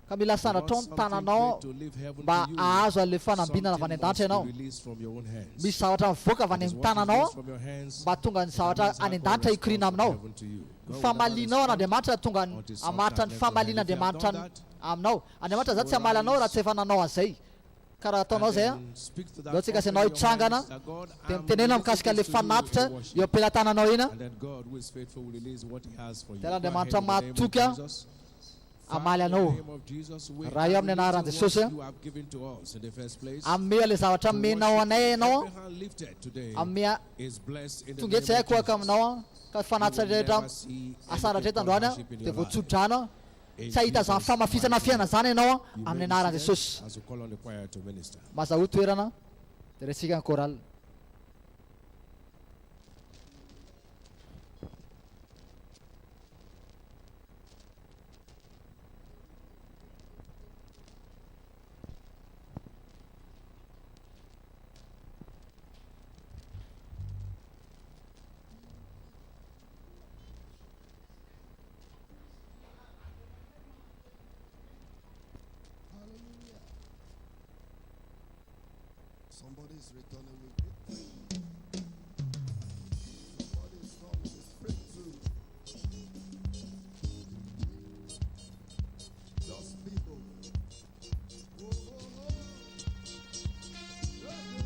Ka mila You want asandratrao ny something tananao great to leave heaven mba to you, hahazo an'ilay fanambinana avy something any an-danitra must be ianao. released from your own hands. Misy zavatra mivoaka avy It any is amin'ny what is tananao released from your hands mba hahatonga ny zavatra determines how any God an-danitra responds hikoriana from aminao. heaven to you. Ny God will never famalianao respond an'Andriamanitra tonga until hamaritra something ny left your hand. If you have famalian'Andriamanitra done that, aminao. Andriamanitra izany tsy hamaly anao raha tsy efa nanao an'izay. Ka raha ataonao and izay, then speak to aleo that tsika offering ianao in your hitsangana hands that God, dia I'm mitenena releasing mikasika this ilay to you in fanatitra worship. eo am-pelatananao iny. And then God who is faithful will release what he has for you. Dia Go ahead Andriamanitra in the name of mahatoky a, Jesus. hamaly Father, in the anao. name of Jesus, we Ray are amin'ny anaran'i releasing what Jesosy a, you have given to us in the first place hanome ilay zavatra to omenao worship anay you. ianao, Every hand lifted today hanome is blessed in the tonga name etsy of akohaka Jesus. aminao a, ka You fanatitra will rehetra never see asaratra anything eto called androany a, hardship in dia your life. voatsodrano a. In Tsy hahita izany Jesus' famafisana mighty fiainana name. izany ianao a, You may amin'ny be anaran'i seated Jesosy. as we call on the choir to minister. Mazahoa toerana dia raisika ny chorale. Hallelujah. Somebody is returning with victory. Somebody is coming with breakthrough. Just people. Oh, oh, oh. Yeah, yeah.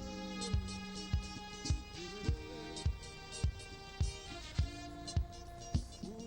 Ooh.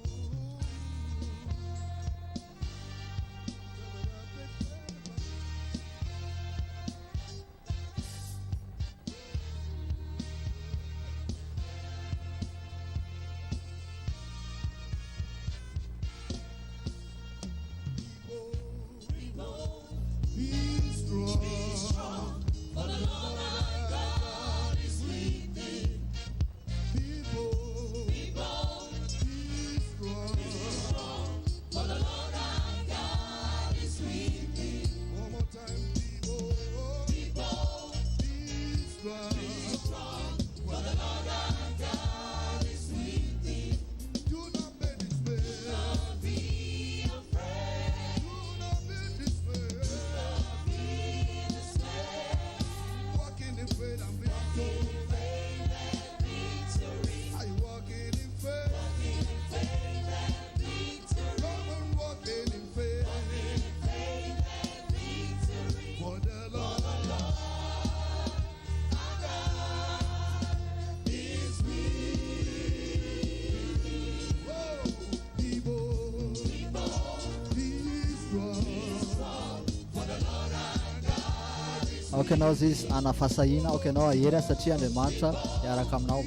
Aoka ianao hozy izy hanana fahasahiana, aoka ianao hahery satria Andriamanitra hiaraka aminao.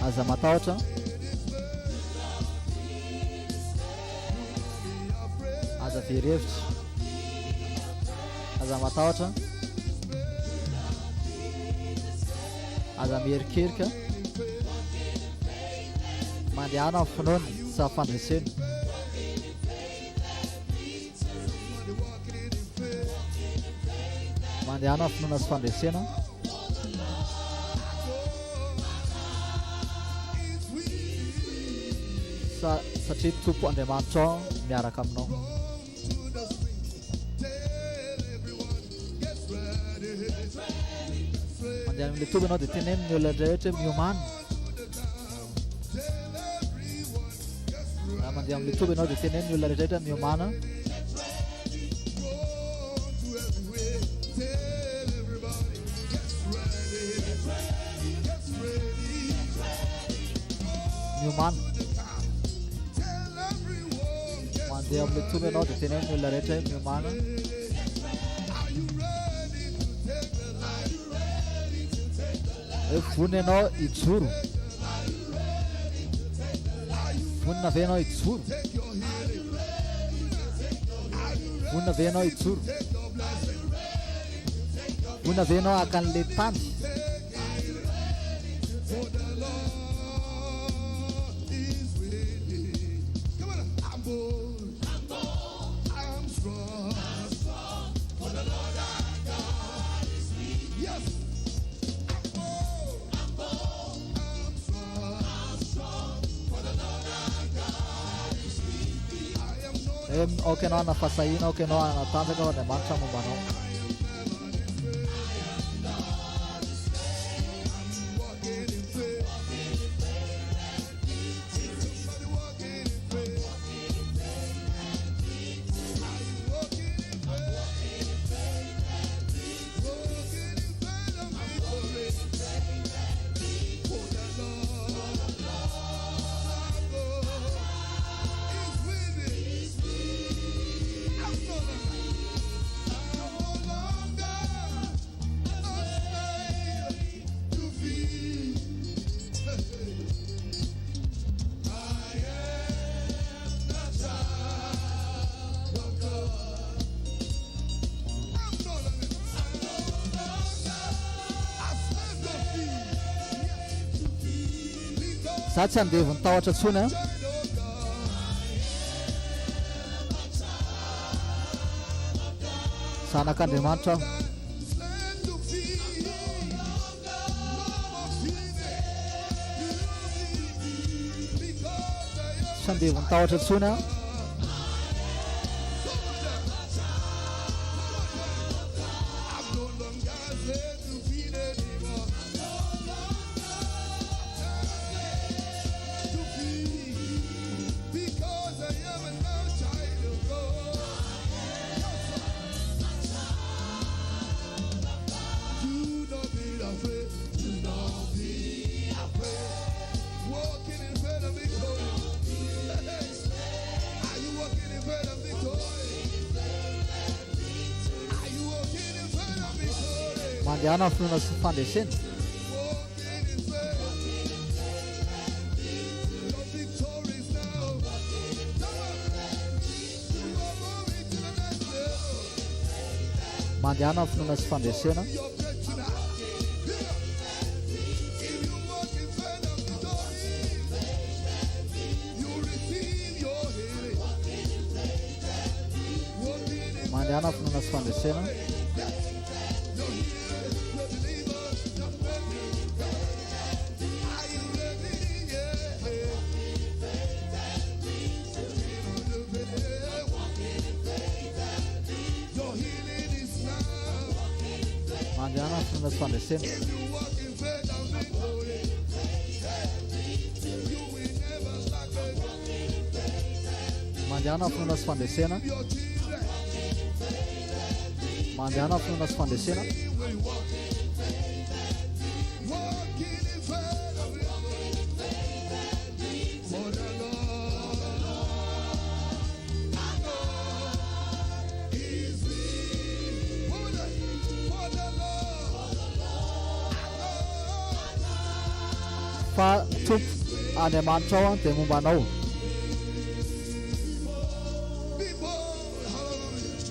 Aza matahotra. Aza very hevitra. Aza matahotra. Aza mierikerika. Mandehana amin'ny finoana sy amin'ny fandresena. Mandehana amin'ny finoana sy fandresena. Sa satria Tompo Andriamanitrao miaraka aminao. Mandeha amin'ilay toby ianao dia teneno ny olona rehetra hoe miomàna. Raha mandeha amin'ilay toby ianao dia teneno ny olona rehetra miomàna. Miomàna. Mandeha amin'ilay toby ianao dia teneno ny olona rehetra hoe miomàna. Hoe vonona ianao hijoro. Vonona ve ianao hijoro? Vonona ve ianao hijoro? Vonona ve ianao haka an'ilay tany? Aoka ianao hanana fahasahiana, aoka ianao hanana tanjaka fa Andriamanitra momba anao. Za tsy andevon'ny tahotra tsony an. Zanak'Andriamanitra aho. Tsy andevon'ny tahotra intsony aho. Mandehana amin'ny finoana sy ny fandresena. Mandehana amin'ny finoana sy fandresena. Mandehana amin'ny finoana sy fandresena. Mandehana amin'ny finoana sy fandresena. Mandehana amin'ny finoana sy fandresena. Mandehana amin'ny finoana sy fandresena. Fa Tompo Andriamanitrao dia momba anao. Be bold. Hallelujah.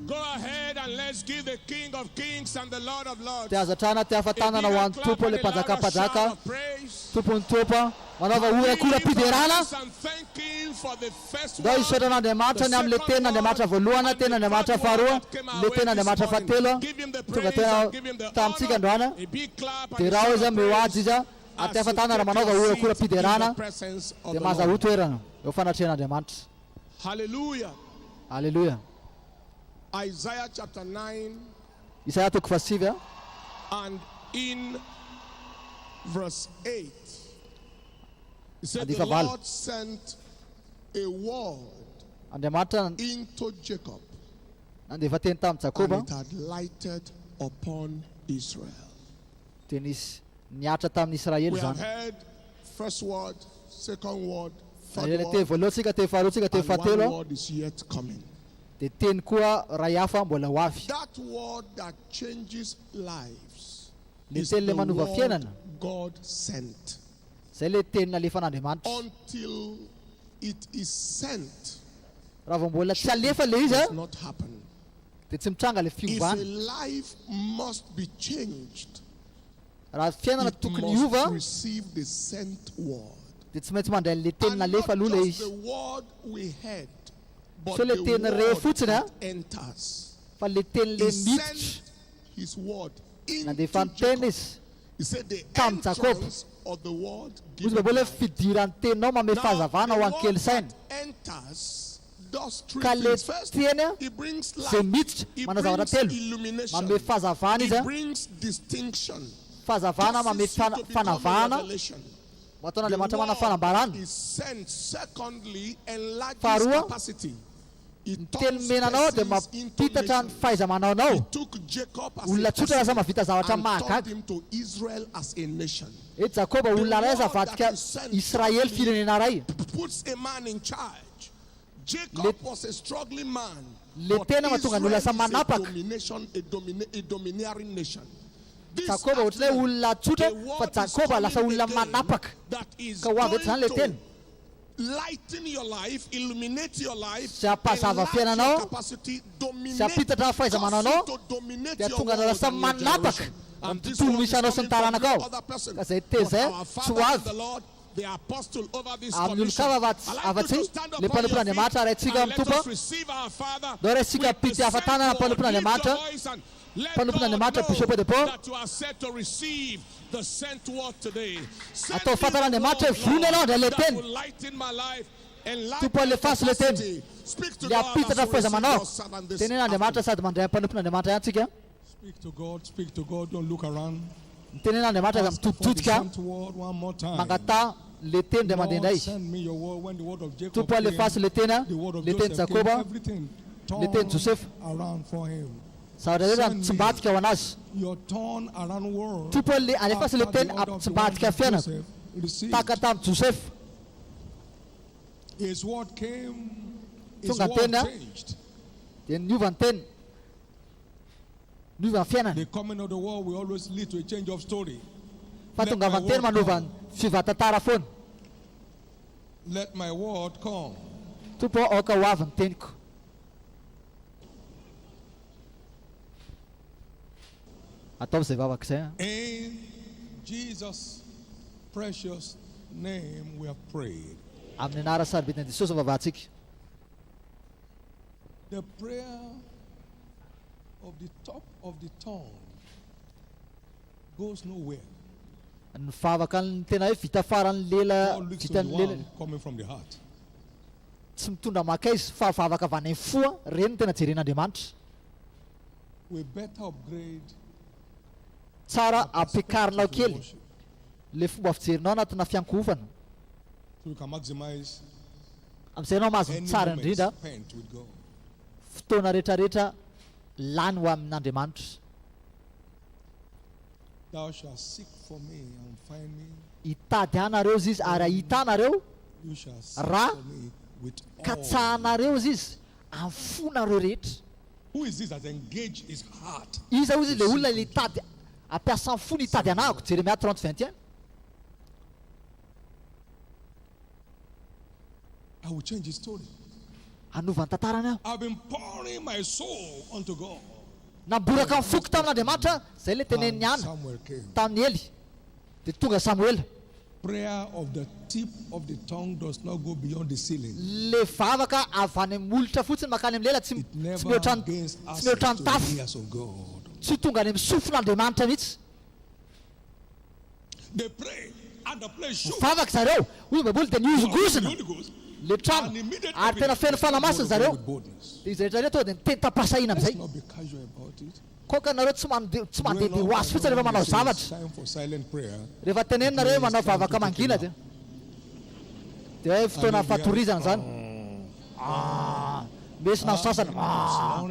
Go ahead and let's give the King of Kings and the Lord of Lords Dia aza hatrana te a afa-tanana ho bigger an'ny clap Tompo and ilay a louder Mpanjaka shout mpanjaka, of praise. Tompon'ny tompo. Manaova Can we lift our horakoram-piderana. hands and thank Him for the first Ndao word, hisaotra the an'Andriamanitra ny amin'ilay second word, tenin'Andriamanitra voalohany, and the third tenin'Andriamanitra word faharoa, that came our ilay way this tenin'Andriamanitra morning. fahatelo Give Him the tonga praise tena and give Him the tamintsika honor. androany. A big clap and a Derao shout izy, of omeo praise azy izy, as aty you afa-tanana take manaova your seat in the horakoram-piderana, presence of dia the mahazahoa Lord. toerana eo fanatrehan'Andriamanitra. Hallelujah. Aleloia. Isaiah chapter 9 Isaia toko fahasivy a. and in verse 8. He said, Andiany The fahavalo. Lord sent a word Andriamanitra into Jacob, nandefa teny tamin'i and Jakoba, it had lighted upon Israel. dia nisy nihatra tamin'i Israely We have izany. heard first word, second word, third Nandre teny word, voalohany tsika, teny faharoa tsika, teny and one fahatelo, word is yet coming. dia teny koa ray hafa mbola ho avy. That word that changes lives Le is teny le the manova word fiainana. God sent. Zay le teny nalefan'Andriamanitra. Until it is sent, Raha vao mbola tsy alefa le izy does a, not happen. dia tsy mitranga le If a fiovana. life must be changed, Raha fiainana it tokony must hiova, receive the sent word. dia tsy maintsy mandray an'le teny And nalefa not aloha le just izy. the word we heard, but Sao le the teny re word fotsiny a, that enters. fa le teny le He miditra. sent his word into Nandefa ny teny Jacob. izy He said the tamin'i Jakoba. entrance of the word Hoy izy giveth Baiboly hoe light. fidiran'ny teninao manome Now, fahazavana the ho an'ny word kely saina. that enters does three Ka le things. First, teny a, it brings izay light, miditra it manao zavatra brings telo. illumination, Manome fahazavana izy it a, brings distinction, fahazavana manome causes you fana- to become a fanavahana, revelation. mahatonga The Andriamanitra mana word fanambarana. is sent. Secondly, enlarges Faharoa, capacity. It ny teny turns mena anao dia persons into mampitatra ny nations. fahaiza-manao He took Jacob as Olona a tsotra lasa person mahavita zavatra and mahagaga. turned him to Israel as a nation. Eto Jakoba The olona iray aza word that avadika is sent Israely thirdly firenena iray. puts a man in charge. Le Jacob was a struggling man, le but tena mahatonga ny olona Israel lasa is a manapaka. domination, a, domina, a domineering nation. This Jakoba ohatran'ny hoe afternoon, olona tsotra a fa word is Jakoba lasa coming olona again manapaka. that is Ka ho avy eto going izany le to teny. lighten your life, illuminate your life, Sy hampazava enlarge your fiainanao, capacity, sy dominate, hampitatra ny cause you fahaiza-manao to dominate dia your tonga world lasa and your manapaka generation. And amin'ny this tontolo word misy is anao sy ny coming from no taranakao. other person Ka izay teny but izay our tsy ho Father in avy the Lord, the apostle over this amin'ny commission. olon-kafa afa-tsy I'd like you afa-tsy to stand le upon your feet mpanompon'Andriamanitra raintsika and amin'ny let Tompo. us receive our Father Ndao raisika with the pity sent afa-tanana word. Lift your mpanompon'Andriamanitra. voice and let God Mpanompon'Andriamanitra know Bishop Odepo. that you are set to receive the sent word today. Send Atao me the fantatr'Andriamanitra word, hoe vonona Lord, ianao handray ilay that teny. will lighten my life, enlarge Tompo my alefaso ilay teny. capacity. Speak to Le God as hampitatra you receive fahaiza-manao. your servant this Tenen'Andriamanitra afternoon. sady mandray mpanompon'Andriamanitra ihany tsika. Speak to God, speak to God, don't look around. Mitenen'Andriamanitra aza Ask for the mitoditodika. sent word one more time. Mangataha le teny indray mandeha Lord, indray izy. send me your word. When the word of Jacob Tompo alefaso came, le teny a, the word of le teny Joseph came, Jakoba, everything le teny turned Josefa. around for him. Zavatra rehetra Send me mitsimbadika ho anazy. your turn around word Tompo le alefaso le after teny the order of the one ampitsimbadika that fiainako. Joseph received. Tahaka tamin'i Josefa. His word came, his Tonga ny word teny a, changed. dia niova ny teny. Niova ny fiainana. The coming of the world will always lead to a change of story. Fa Let tonga my avy ny teny word manova come. ny fiovan-tantara foana. Let my word come. Tompo aoka ho avy ny teniko. Ataovy izay vavaka izay a. In Jesus' precious name we have prayed. Amin'ny anara sarobidin'i Jesosy no vavahantsika. The prayer of the top of the tongue goes nowhere. Ny vavaka ny tena hoe vita faran'ny lela God looks to vita the ny lela one coming from the heart. tsy mitondra makaiza fa vavaka avy any amin'ny fo a, ireny no tena jeren'Andriamanitra. We better upgrade Tsara our perspective ampiakarinao in kely worship le fomba fijerinao anatina fiankohofana. so we can maximize Amin'izay ianao mahazo ny any tsara moment indrindra spent with God. fotoana rehetrarehetra lany ho amin'Andriamanitra. Thou shalt seek for me and find me. Hitady anareo izy ary ahitanareo You shall seek raha for me with all. katsahanareo izy amin'ny fonareo rehetra. Who is this that engaged his heart Iza hozy to le olona seek le unto hitady Hampiasa ny fony hitady anahako, Jeremia 30, 21. I will change his story. Hanova ny tantarany aho. I've been pouring my soul unto God. Namboraka ny foko tamin'Andriamanitra aho, izay ilay tenenin'i Hana tamin'i Ely. Dia tonga Samoela. Prayer of the tip of the tongue does not go beyond the ceiling. Le vavaka avy any amin'ny molotra fotsiny mankany amin'ny lela tsy It tsy never mihoatra ny gains tsy access mihoatra ny to the tafo. ears of God. Tsy ho tonga any amin'ny sofin'Andriamanitra mihitsy. They pray and the place shook. Mivavaka zareo, hoy ny Baiboly, dia nihozongozona Holy Ghost, le trano and immediately ary tena feno Fanahy Masina zareo. with boldness. Dia izy rehetra rehetra tonga dia niteny tam-pahasahiana Let's amin'izay. not be casual about it. Koka nareo tsy mande tsy mandehandeha ho azy fotsiny rehefa manao zavatra. Rehefa tenenina nareo hoe manao vavaka mangina dia dia hoe fotoana fatorizana izany. Ah, miesona ny sasany. Ah.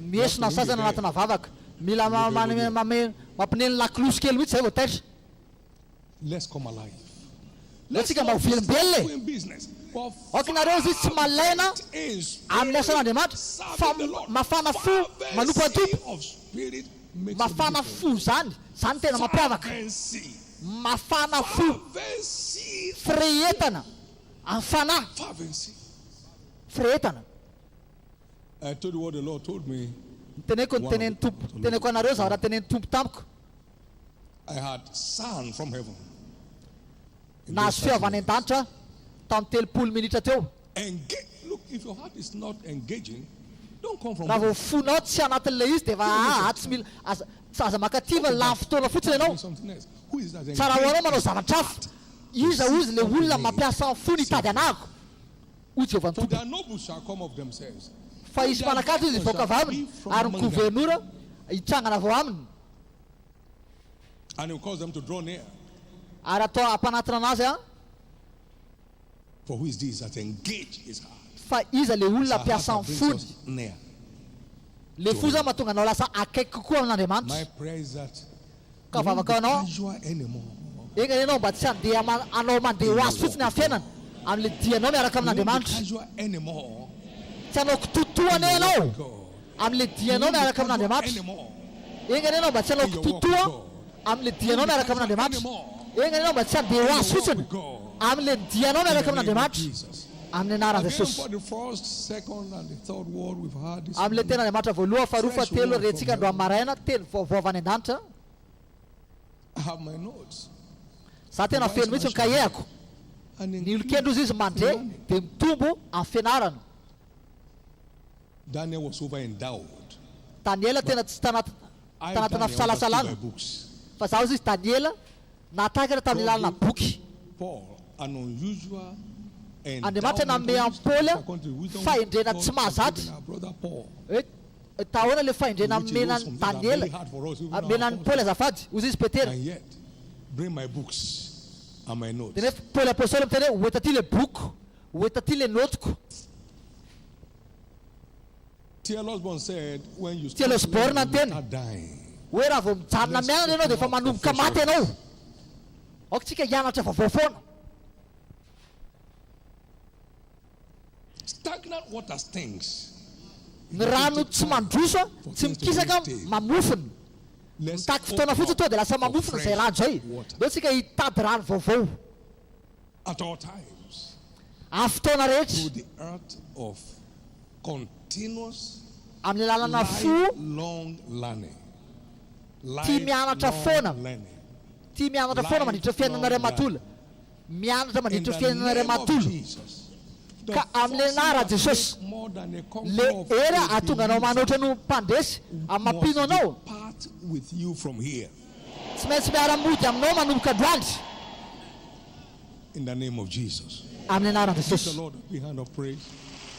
Miesona ny sasany anatina vavaka. Mila mampineno lakolosy kely mihitsy izay vao taitra. Let's come alive. Aleo tsika mba ho velombelona e! Aoka nareo izy tsy malaina amin'ny asan'Andriamanitra fa mafana fo manompo an'i Tompo. Mafana fo zany, zany tena mampiavaka. Mafana fo, firehetana amin'ny fanahy, firehetana. Niteneniko ny tenenin'ny Tompo, teneniko anareo zavatra tenenin'ny Tompo tamiko. I had sound from heaven. Nahazo feo avy any an-danitra aho tamin'ny 30 minitra teo. Engage. Look, if your heart is not engaging, don't come from Raha vao home. fonao tsy anatin'ilay izy dia efa aa tsy mila aza tsy aza mankaty fa lany fotoana fotsiny ianao. Something else. Who is that Tsara ho anao engaged? manao zavatra hafa. Iza hozy ilay olona mampiasa ny fony hitady anahako? Hoy Jehovah ny For Tompo. their nobles shall come of themselves. Fa hisy mpanankato izy hivoaka avy aminy, ary ny governora hitsangana avy ao aminy. And he will cause them to draw near. Ary atao hampanatona anazy aho. For who is this that engage his heart? Fa iza ilay olona It's our heart hampiasa that ny brings fony? us near. Ilay fo izany mahatonga anao lasa akaiky kokoa amin'Andriamanitra. My prayer is that Ka you won't vavaka be ho anao, casual anymore. enga anie ianao mba tsy handeha ma- hanao mandeha ho azy fotsiny amin'ny fiainana, amin'ilay dianao miaraka You won't be amin'Andriamanitra. casual anymore. Tsy hanao kitotoa anie in your walk ianao with God. amin'ilay You dianao won't be miaraka casual amin'Andriamanitra. anymore. Enga anie ianao mba tsy hanao kitotoa amin'ilay dianao miaraka amin'Andriamanitra. Enga anie ianao mba tsy handeha ho azy fotsiny amin'ilay dianao miaraka amin'Andriamanitra. Amin'ny anaran'i Jesosy. Amin'ilay tenin'Andriamanitra voalohany, faharoa, fahatelo rentsika androany maraina, teny vaovao avy any an-danitra. Za tena feno mihitsy ny kahie-ako. Ny olon-kendry hozy izy mandre dia mitombo amin'ny fianarana. Daniel was over endowed. Daniela tena tsy tanaty I tanatina Daniel understood fisalasalana by books. fa za hozy izy Daniela nahatakatra tamin'ny God alalanà gave boky. Paul an unusual Andriamanitra endowment nanome of an'i wisdom Paoly according to the wisdom which fahendrena God tsy has mahazatra given our brother Paul. hoe tahoana ilay fahendrena In which he nomena wrote an'i some things that are Daniela very hard for us, even our nomena an'i Paoly apostles. azafady hozy izy Petera. And yet, bring my books and my notes. Dia nefa Paoly apostoly miteny hoe hoento aty ilay bokiko, hoento aty ilay notiko. T.L. Osborne said, when you T.L. stop Osborne learning, you niteny start dying. hoe raha vao mijanona Let's mianatra ianao dia efa open up manomboka for fresh maty ianao. words. Aoka tsika hianatra vaovao foana. Stagnant water stinks. Ny rano tsy mandroso, For tsy things to mikisaka, be stale. mamofona. Let's Mitaky fotoana open fotsiny up tonga dia lasa for mamofona izay fresh rano izay. water. Ndao tsika hitady rano vaovao. At all times. Amin'ny fotoana rehetra. Through the art of continuous Amin'ny alalanà fo lifelong learning. tia mianatra Lifelong foana. learning. Tia mianatra foana mandritra ny fiainana iray Lifelong manontolo. Mianatra In mandritra ny the fiainana iray name of manontolo. Jesus. The Ka amin'ny forces anaran'i that Jesosy, make more than a le conqueror of hery a hahatonga anao believer manoatra no mpandresy amin'ny mampino must anao. depart with you from here. Tsy maintsy miara-mody aminao manomboka androany. In the name of Jesus. Amin'ny anaran'i Give the Jesosy. Lord a big hand of praise.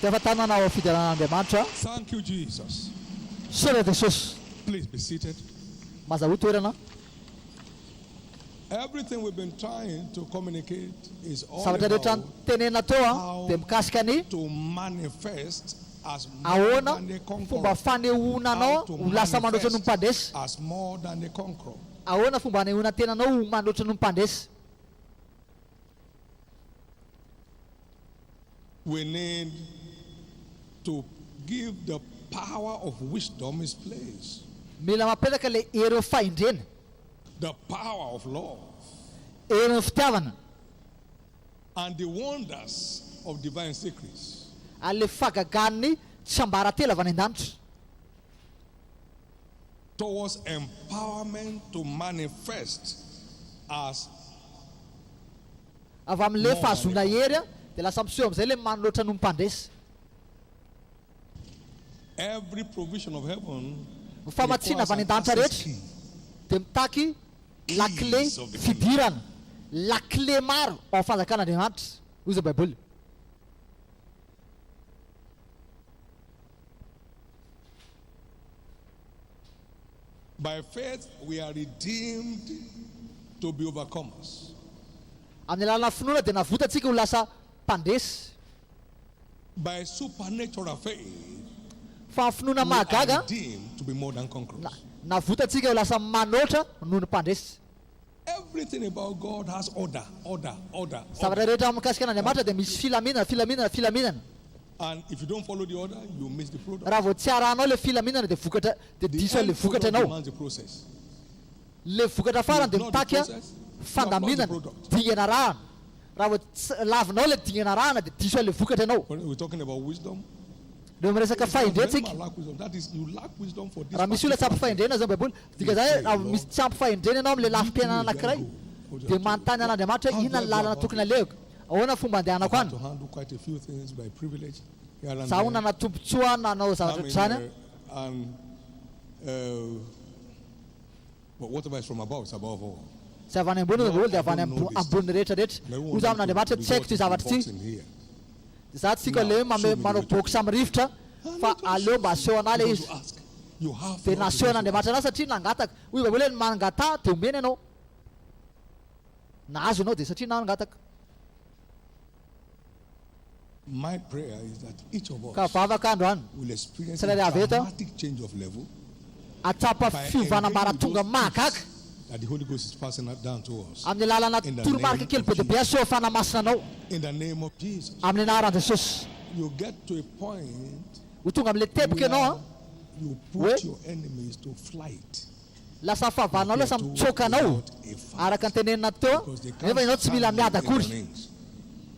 Dia efa tanana ao fiderana an'Andriamanitra. Thank you, Jesus. Misaotra Jesosy. Please be seated. Mazahoa toerana. Everything we've been trying to communicate is all Zavatra rehetra about notenenina teo an, how dia mikasika ny to manifest as more ahoana than a fomba conqueror. fanehoana How anao to ho lasa manoatra noho ny manifest mpandresy. as more than a conqueror. Ahoana fomba anehoana tenanao ho manoatra noho ny mpandresy. We need to give the power of wisdom its place. Mila mampiaraka ilay herin'ny fahendrena. The power of love. Herin'ny fitiavana. And the wonders of divine secrets. Ary ilay fahagagan'ny tsiambaratelo avy any an-danitra. Towards empowerment to manifest as Avy amin'ilay fahazoana hery dia lasa miseho amin'izay ilay manolotra no mpandresy. Every provision of heaven Ny famatsiana requires avy any an an-danitra access rehetra key. dia mitaky lakile Keys of the kingdom. fidirana, lakile maro ao amin'ny fanjakan'Andriamanitra, hoy izao Baiboly. By faith we are redeemed to be overcomers. Amin'ny alalan'ny finoana dia navotantsika ho lasa mpandresy. By supernatural faith Fa amin'ny finoana we are mahagaga, redeemed to be more than conquerors. na, navotantsika ho lasa manoatra noho ny mpandresy. Everything about God has order, order, order, Zavatra order. rehetra mikasika an'Andriamanitra dia misy filaminana, filaminana, filaminana. And if you don't follow the order, you miss the product. Raha vao tsy arahanao ilay filaminana dia vokatra dia The diso end an'ilay vokatra product ianao. demands the process. Ilay vokatra You farany dia ignore the mitaky process, you have lost the fandaminana, product. dingana arahana. Raha vao tsy lavinao ilay dingana arahana dia diso an'ilay vokatra ianao. When we're talking about wisdom, Rehefa miresaka wisdom, fahendrena when tsika, man lack wisdom, that is, you lack wisdom for this raha misy olona tsy particular ampy thing. fahendrena zao Baiboly, You dikan'izany hoe pray, raha misy Lord, tsy ampy fahendrena ianao amin'ilay lead me lafim-piainana where I anankiray go. What do dia I do? manontany What, an'Andriamanitra hoe how do inona I ny go lalana about tokony it? alehako, ahoana ny fomba I've andehanako had any. to handle quite a few things by privilege here and Zaho there. nana-tombontsoa nanao I zavatra mean, ohatr'izany aho. and but whatever is from above is above all. Izay avy any ambony hoy ny Lord, Baiboly dia I avy any don't know ambo- this ambony thing. rehetra rehetra. And everyone Hoy izaho wants to amin'Andriamanitra be tsy haiko what ity is in zavatra ity. boxing here. Dia za tsy tiako Now, aleo show mame- me the manao way to box go. amin'ny rivotra And fa it was aleo mba aseho anah ilay because izy. you ask. You have Dia not naseho because you an'Andriamanitra ask. anah satria nangataka. Hoy Baiboly hoe ny mangataha dia omena ianao. Nahazo ianao dia satria nangataka. My prayer is that each of Ka us vavaka androany, will experience a tsirairay avy eto, dramatic change of level hahatsapa by fiovana engaging with ambaratonga those mahagaga gifts that the Holy Ghost is passing down to us. amin'ny alalanà In the toromarika name kely of be dia be Jesus. aseho Fanahy Masina anao. In the name of Jesus. Amin'ny anaran'i Jesosy. You get to a point Ho tonga amin'ilay teboka ianao where an, you hoe put your enemies to flight. lasa fahavalonao lasa mitsoaka anao araka ny tenenina teo nefa ianao tsy mila miady akory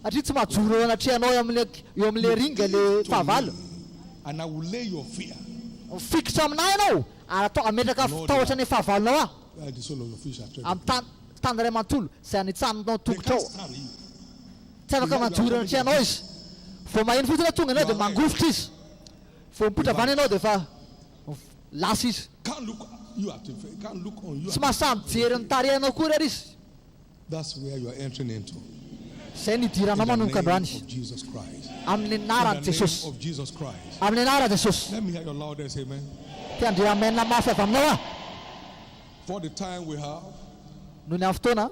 satria tsy mahajoro eo anatrehanao eo amin'ilay eo amin'ilay ring ilay fahavalo. Mifikitra aminà ianao ary atao hametraka tahotra ny fahavalonao aho amin'ny tany tany iray manontolo izay anitsahanao ny tongotrao. Tsy afaka manjoro eo anatrehanao izy. Vao maheno fotsiny hoe tonga ianao dia mangovitra izy. Vao mipoitra avy any ianao dia efa lasa izy. Tsy mahasahy mijery ny tarehinao akory ary izy. Izay no idiranao manomboka androany. Amin'ny anaran'i Jesosy. Amin'ny anaran'i Jesosy. Te handre amen mafy avy aminao aho. Noho ny amin'ny fotoana.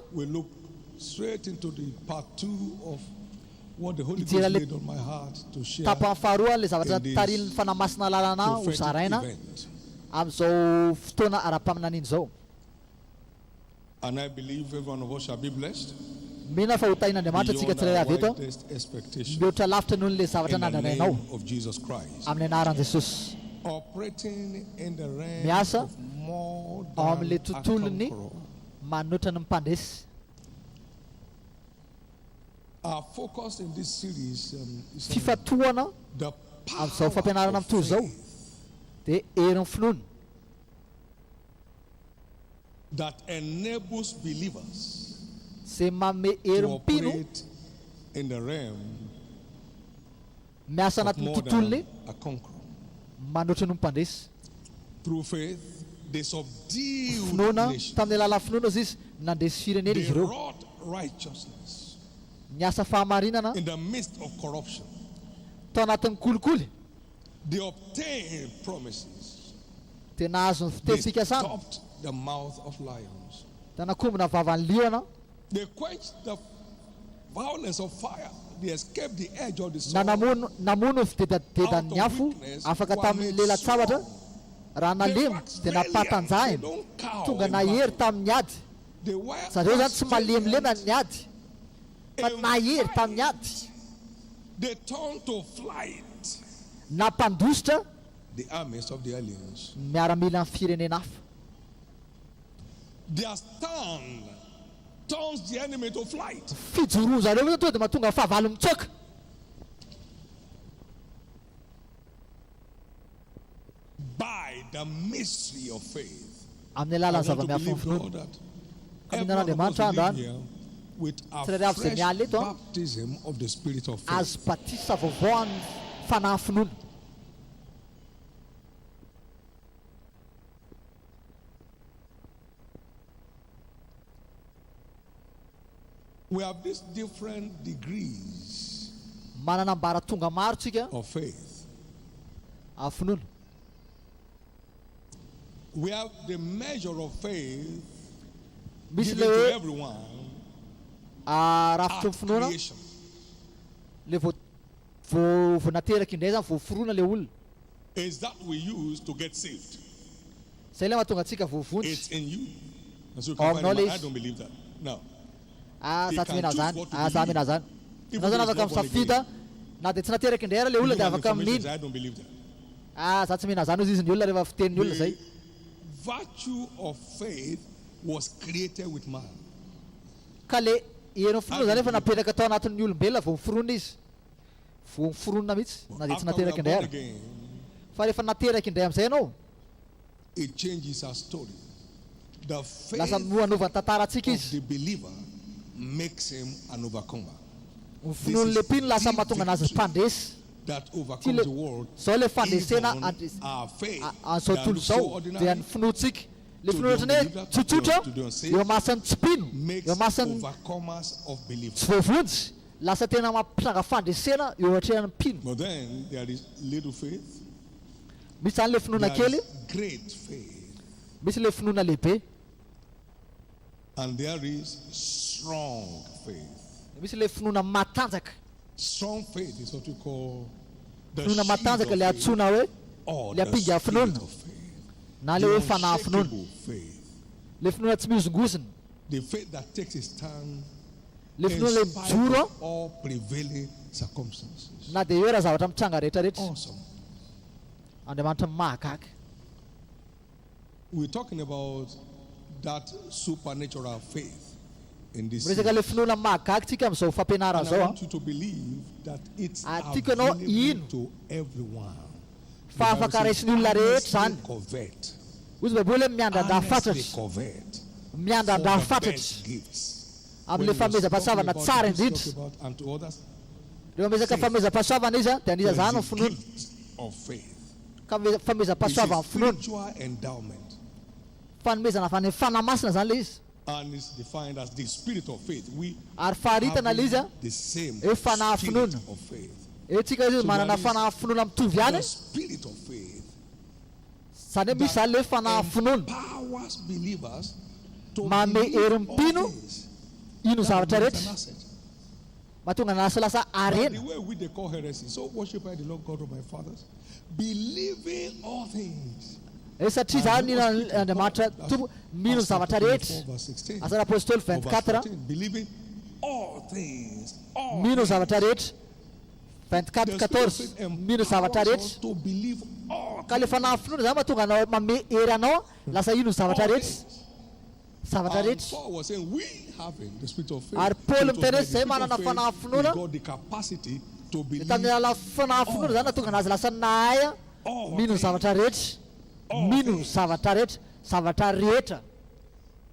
Hijery an'ilay tapany faharoa an'ilay zavatra tarihin'ny Fanahy Masina lalana ho zaraina amin'izao fotoana ara-paminaniana izao. Mino aho fa ho tahin'Andriamanitra antsika tsirairay avy eto mihoatra lavitra noho ilay zavatra nandradrainao. Amin'ny anaran'i Jesosy. Miasa ao amin'ilay tontolon'ny manoatra ny mpandresy. Fifantohana amin'izao fampianarana mitohy izao dia herin'ny finoana. Izay manome hery ny mpino miasa anatin'ny tontolony manoatra ny mpandresy. Finoana, tamin'ny alalan'ny finoana hozy izy, nandresy firenena izy ireo. Niasa fahamarinana tao anatin'ny kolikoly. Dia nahazo ny fiteny fikasana. Dia nakombona ny vavan'ny liona. Na namono namono ny fidedadedan'ny afo afaka tamin'ny lelan-tsabatra, raha nalemy dia nampatanjahina, tonga nahery tamin'ny ady. Zareo izany tsy malemilemy amin'ny ady, fa nahery tamin'ny ady. Nampandositra. The armies of the aliens. Ny miaramilan'ny firenena hafa. Their stand turns the enemy to flight. Fijoroan zareo fotsiny tonga dia mahatonga fahavalo mitsoaka. By the mystery of faith. Amin'ny I alalan'ny want to zava-miafin'ny believe finoana. God that Ka every mino one of us an'Andriamanitra will androany. leave here with a Tsirairay avy izay fresh miala eto an, baptism of the spirit of azo faith. batisa vaovao amin'ny fanahy finoana. We have these different degrees Manana ambaratonga maro tsika of faith. amin'ny finoana. We have the measure of faith Misy given ilay to hoe everyone rafitry at ny finoana, creation. ilay vao vao vao nateraka indray zany, vao forona ilay olona. Is that we use to get saved. Zay ilay mahatonga antsika voavonjy. It's in you. And so you Ao can find aminao a ilay man, I izy. don't believe that. No. Ah, He za tsy can mino choose an'izany. what to Ah, za believe. mino an'izany. Even Ianao zany though he's afaka not born misafidy again. na dia tsy nateraka indray ary ilay You olona give dia an afaka information, mino. say, I don't believe that. Ah, za tsy mino an'izany hozy izy ny olona rehefa fitenin'ny olona The izay. virtue of faith was created with man. Ka le herin'ny I finoana don't zany efa believe napetraka tao anatin'ny olombelona vao niforona izy. Vao niforonina mihitsy na dia tsy After we nateraka are indray born ary. again, Fa rehefa nateraka indray amin'izay ianao, it changes our story. The lasa faith manova ny tantarantsika of izy. the believer makes him an overcomer. Ny This finoan'ilay is mpino lasa the mahatonga anazy victory mpandresy. that Ty overcomes le the world, zao le fandresena even andres- our faith a- an'izao that tontolo looks so izao dia ordinary ny finoantsika. Le to finoana the ohatran'ny hoe unbeliever, to the, tsotsotra to the eo unsaved, amasan'ny tsy mpino, eo makes amasan'ny overcomers of tsy believers. voavonjy, lasa tena mampitranga fandresena eo atrehan'ny mpino. But then there is little faith, Misy zany le finoana there kely, is great faith, misy le finoana lehibe, and there is strong faith. misy le finoana matanjaka. Strong faith is what we call the Finoana shield matanjaka of le faith antsoina hoe or le the ampinga spirit finoana of faith, na le the hoe fanahy finoana, unshakable faith, le finoana tsy mihozongozona, the faith that takes its stand le in finoana le spite mijoro of all prevailing circumstances. na dia eo raha zavatra mitranga rehetrarehetra. Awesome. Andriamanitra mahagaga. We're talking about that supernatural faith in this Miresaka le series. finoana mahagaga tsika amin'izao fampianarana And I izao a. want you to believe that it's Ary tiako ianao available hino to everyone. The fa Bible afaka says, raisin'ny olona rehetra earnestly izany. covet, Hoy izy Baiboly hoe miandrandra earnestly fatratra, covet for miandrandra the fatratra best gifts. amin'ilay When he was talking fanomezam-pahasoavana about tsara the gifts, he indrindra. talked about unto others Rehefa miresaka faith. fanomezam-pahasoavana izy a, dia anisan'izany There ny is a finoana. gift of faith. Ka It's a fanomezam-pahasoavana finoana. spiritual endowment. Fanomezana avy any amin'ny fanahy masina zany ilay izy. And it's defined as the spirit of faith. We Ary faharitana ilay izy a, having the same hoe fanahy spirit finoana. of faith. Eo tsika izy So manana there is fanahy finoana mitovy ihany. the spirit of faith Zany hoe misy that zany ilay hoe fanahy finoana. empowers believers to Manome believe hery all mpino things. ino That zavatra will make it an rehetra. asset. Mahatonga anazy lasa By the arena. way we they call heresy. So worship I the Lord God of my fathers, believing all things. Eh, satria And zany he nino was speaking Paul. Andriamanitra That's tompo mino ny Acts chapter zavatra 24, rehetra. verse 16 Asan'ny Apôstôly or verse 24 14. Believing all things, all mino ny things. zavatra rehetra. 24 The spirit of 14 faith mino ny zavatra empowers us rehetra. to believe all Ka le fanahy things. finoana zany mahatonga anao manome hery anao lasa ino ny zavatra All rehetra. things. Zavatra And rehetra. Paul was saying, we having the spirit of faith. Ary So Paoly it was miteny by hoe the izay spirit of manana faith fanahy he finoana got the capacity to dia believe tamin'ny alalan'ny fanahy finoana zany all nahatonga anazy lasa nahay a, all mino ny zavatra things. rehetra. All Mino ny things. zavatra rehetra, zavatra rehetra.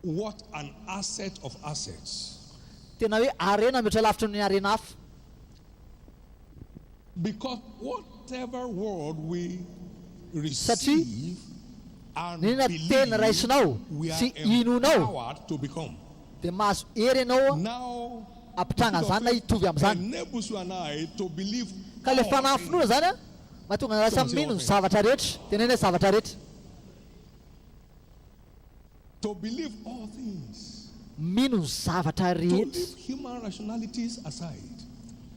What an asset of assets. Tena hoe arena mihoatra lavitra noho ny arena hafa. Because whatever word we Satria receive and n'inona teny believe, raisinao we are sy inonao empowered to become. dia mahazo hery ianao Now, the hampitranga spirit of an'izany na faith hitovy amin'izany. enables you and I to believe Ka le all fanahy finoana things. zany a mahatonga anao lasa Someone say mino all ny things. zavatra rehetra. Teneno hoe zavatra rehetra. To believe all things. Mino ny zavatra To rehetra. leave human rationalities aside.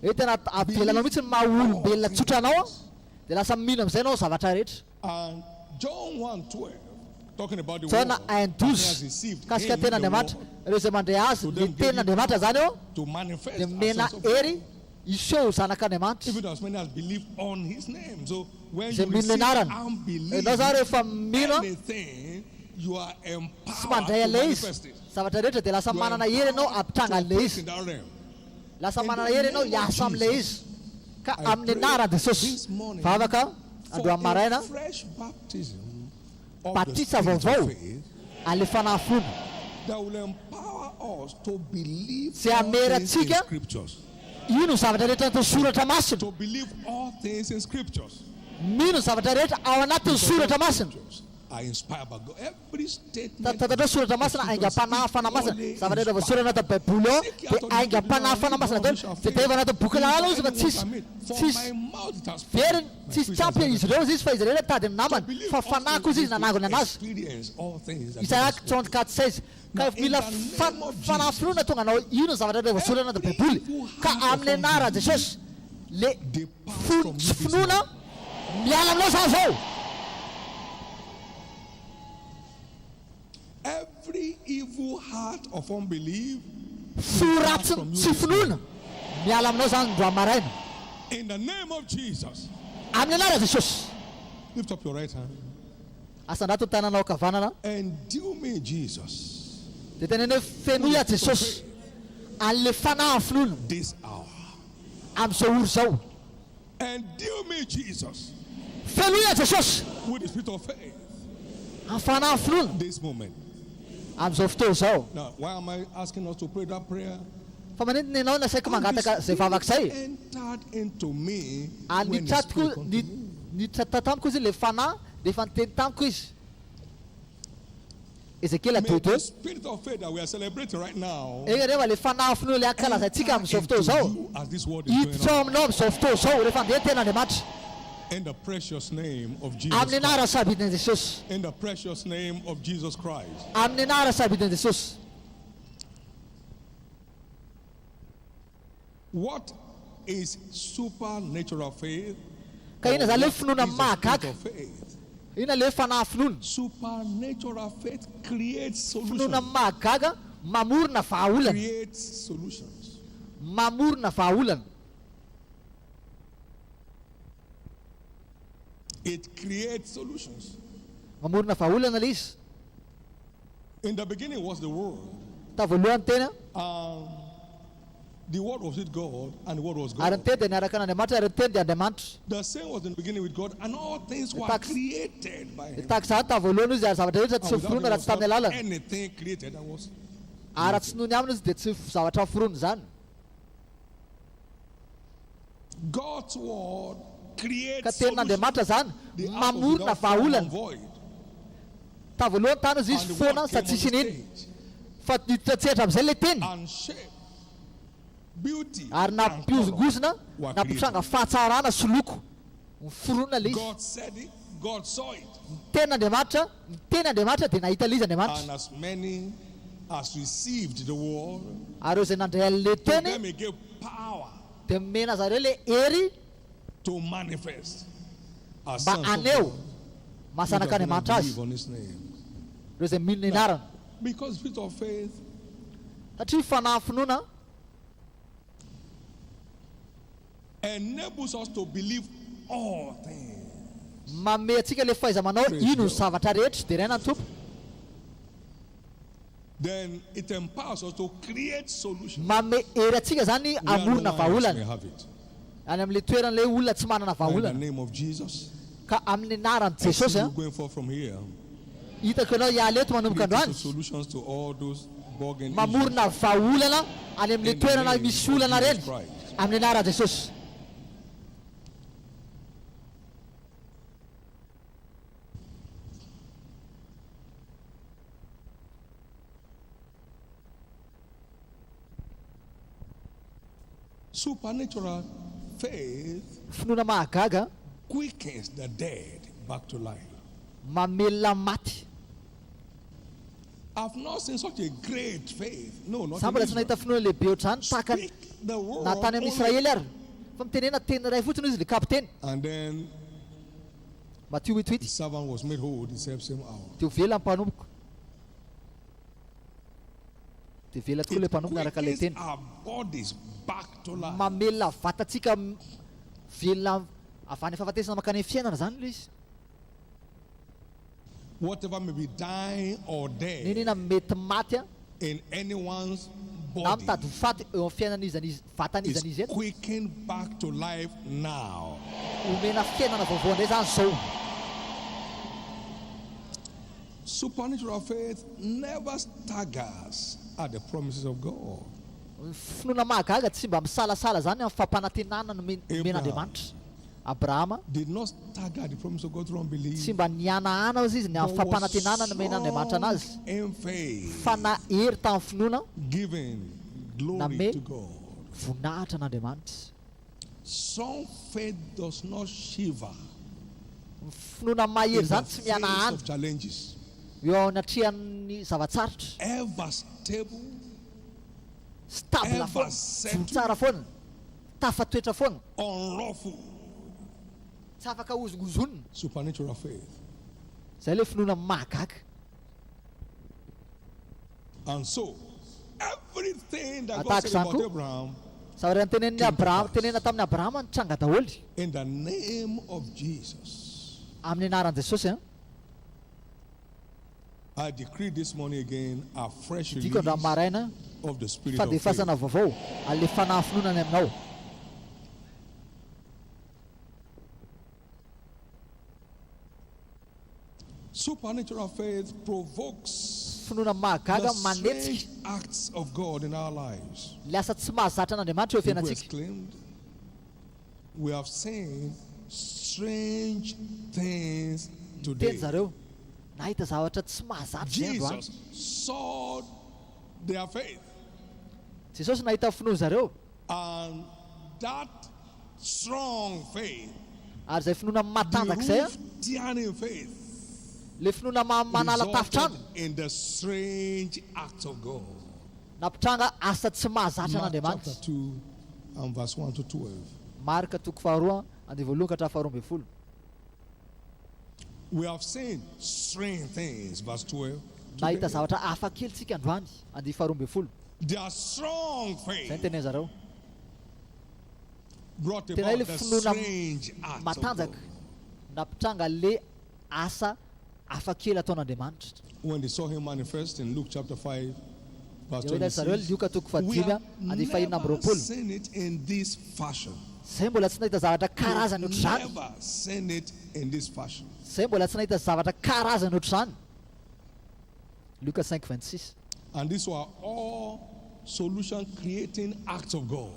Hoe tena avelanao Believe mihitsy ny maha all olombelona tsotra anao a, things. dia lasa mino amin'izay ianao zavatra rehetra. And John 1 12, talking about the Jaona word, that he has 1:12 received mikasika him, ny the tenin'Andriamanitra. word, Ireo izay mandray azy to ny them gave him tenin'Andriamanitra power zany eo to manifest dia as mena sons of God. hery Hiseho ho zanak'Andriamanitra. Even as many as believe on his name. So when Izay you mino ny receive anarany. and believe Ianao izany rehefa mino an, anything, you are sy empowered mandray to an'ilay izy, manifest it. zavatra rehetra dia lasa You are manana hery ianao empowered to hampitranga an'ilay operate izy. in that realm. Lasa In manana the hery ianao name of hiasa amin'ilay Jesus, izy. Ka I amin'ny pray anaran'i Jesosy, this morning vavaka for androany a maraina, fresh baptism of the batisa spirit of vaovao faith an'ilay fanahy finoana. that will empower us to believe Izay all hamera things in antsika scriptures. hino ny zavatra rehetra anatin'ny soratra masina. To believe all things in scriptures. Mino ny zavatra rehetra ao anatin'ny Because all soratra masina. scriptures are inspired by God. Every statement Fantatrao soratra masina aingam-panahy fanahy masina. Zavatra rehetra voasoratra anatin'ny Baiboly ao dia aingam-panahy fanahy masina daholo. Dia taiva anatin'ny boky lalàna izy fa tsisy tsisy very tsisy tsy ampy izy ireo izy fa izy ireo nitady ny namany fa fanahy kosa izy nanangona anazy. Isaia 34 16. Ka mila fanahy finoana tonga anao hino ny zavatra rehetra voasoratra anatin'ny Baiboly. Ka amin'ny anaran'i Jesosy le fo tsy finoana miala aminao zany zao. Every evil heart of unbelief Fo depart ratsy from you tsy this finoana morning. miala aminao zany androany maraina. In the name of Jesus. Amin'ny anaran'i Jesosy. Lift up your right hand. Asandrato ny tananao ankavanana. Endue me Jesus. Dia teneno hoe fenoy aho Jesosy an'ilay fanahy finoana. This hour. Amin'izao ora izao. Endue me Jesus. Fenoy aho Jesosy. With the spirit of faith. Amin'ny fanahy finoana. This moment. Amin'izao fotoana izao. Now, why am I asking us to pray that prayer? Fa maninona ianao nasaiko And the mangataka izay vavaka spirit izay? entered into me Ary when the niditra spirit tokoa come to ni- me. niditra tamiko izy ilay fanahy rehefa niteny tamiko izy. Ezekiela May 2 the 2. spirit of faith that we are celebrating right now Eka rehefa ilay fanahy finoana ilay ankalazaintsika enter amin'izao fotoana into izao, you as this word is going hiditra ao on. aminao amin'izao fotoana izao rehefa andeha ny tenin'Andriamanitra. In the precious name of Jesus Amin'ny anarana Christ. sarobidin'i Jesosy. In the precious name of Jesus Christ. Amin'ny anarana sarobidin'i Jesosy. What is supernatural faith? Ka Or inona izany ilay what finoana is the spirit mahagaga? of faith? Inona ilay fanahy finoana? Supernatural faith creates Finoana solutions. mahagaga mamorona vahaolana. Creates solutions. Mamorona vahaolana. It creates solutions. Mamorona vahaolana ilay izy. In the beginning was the Word. Ta voalohany tena. Um, the Word was with God, and the Word was Ary ny God. teny dia niaraka an'Andriamanitra, ary ny teny dia Andriamanitra. The same was in the beginning with God, and all things were Tahaka created by Him. tahaka izany tamin'ny voalohany izy, ary zavatra rehetra tsy And without noforonina Him raha was tsy tamin'ny not alalany. anything created that was. Ary raha tsy noho ny aminy izy dia tsy zavatra noforonina izany. God's Word Ka creates tenin'Andriamanitra solutions. izany The earth was mamorona without form vahaolana. and void. Tamin'ny voalohany tany izy And izy the foana Word sady came on tsisy the inin. stage Fa niditra an-tsehatra amin'izay ilay teny. and shape, beauty, Ary and color nampihozongozona, were nampitranga created. fahatsarana sy loko. Niforona ilay izy. God said it, God saw it. Ny tenin'Andriamanitra, ny teny Andriamanitra dia nahita ilay izy Andriamanitra. And as many as received the word, Ary ireo izay nandray an'ilay to teny them he gave power dia nomena zareo ilay hery to manifest as mba sons of haneho God, maha which are going to zanak'Andriamanitra azy. believe on his name. Ireo izay mino ny Now, anarany. because spirit of faith Satria fanahy finoana enables us to believe all things. manome antsika ilay fahaiza-manao Praise hino ny God. zavatra rehetra. Deraina ny Tompo. Then it empowers us to create solutions. Manome hery antsika izany Where no hamorona one else may vahaolana. have it. Any amin'ilay toeran'ilay olona tsy manana Now, in the vahaolana. name of Jesus, Ka amin'ny anaran'i I see Jesosy you a, going forth from here. hitako ianao hiala eto manomboka Creating androany. solutions to all those bugging issues. Mamorona vahaolana any amin'ilay In the toerana name misy of olana Jesus ireny. Christ. Amin'ny anaran'i Jesosy. Supernatural faith Finoana mahagaga quickens the dead back to life. mamelona ny maty. I've not seen such a great faith. No, not Za in mbola tsy nahita Israel. finoana lehibe ohatr'izany tahaka ny Speak the na word tany amin'ny only. Israely ary. Fa mitenena teny iray fotsiny izy le kapiteny. And then Matio the 8 8. servant was made whole the same hour. Dia ho velona ny mpanompoko. Dia velona tokoa ilay It mpanompo niaraka ilay quickens teny. our bodies back to life. Mamelona vatantsika velona avy any fahafatesana mankany amin'ny fiainana izany ilay izy. Whatever may be dying or dead N'inona mety maty an, in anyone's na body mitady ho faty eo amin'ny fiainan'iza n'iza, vatan'iza is n'iza eto. quickened back to life now. Omena fiainana vaovao indray izany izao. Supernatural faith never staggers at the promises of God. Ny finoana mahagaga tsy mba misalasala izany amin'ny fampanantenana nomen'Andriamanitra. Abrahama. Did not stagger at the promise of God through unbelief. Tsy mba nihanahana ozy izy ny amin'ny But was fampanantenana nomen'Andriamanitra strong anazy, in faith, fa nahery tamin'ny finoana, giving glory nanome to God. voninahitra an'Andriamanitra. Strong faith does not shiver Ny finoana mahery in the izany tsy face mihanahana of challenges. eo anatrehan'ny zava-tsarotra. Ever stable, Stable ever foana, settled, tsara foana, tafatoetra foana. Unruffled. Tsy afaka hozongozonina. Supernatural faith. Izay ilay finoana mahagaga. And so, everything that God Tahaka said izany about koa, Abraham zavatra notenenin'i came to Abrahama, pass. tenenina tamin'i Abrahama nitranga daholo. In the name of Jesus. Amin'ny anaran'i Jesosy an. I decree this morning again a fresh Didiko release androany maraina of the spirit of faith. fandefasana vaovao an'ilay fanahy finoana any aminao. Supernatural faith provokes Finoana mahagaga the manetsika strange acts of God in our lives. ilay asa tsy mahazatra an'Andriamanitra eo People fiainantsika. exclaimed, We have seen strange things Niteny today. zareo, nahita zavatra tsy mahazatra izay androany. Jesus saw their faith, Jesosy nahita finoana zareo and that strong faith, ary izay finoana the matanjaka izay, roof tearing faith, ilay finoana manala resulted tafitrano in the strange acts of God. nampitranga asa tsy mahazatra Mark an'Andriamanitra. chapter 2 and verse 1 to 12. Marka toko faharoa andiany voalohany ka hatramin'ny faharoa ambin'ny folo. We have seen strange things, verse 12. Nahita Today. zavatra hafa kely tsika androany, andiany faharoa ambin'ny folo. Their strong Izay faith ny tenin zareo. brought Tena about ilay the finoana strange acts of matanjaka God. nampitranga le asa hafa kely ataon'Andriamanitra. When they saw him manifest in Luke chapter 5, verse Dia hoy zareo 26, Lioka toko we fahadimy have andiany fahenina amby never roapolo. seen it in this fashion. Zay mbola tsy nahita zavatra karazany We've ohatr'izany. never seen it in this fashion. Zay mbola tsy nahita zavatra karazany ohatr'izany. Lioka 5 26. And these were all solution creating acts of God.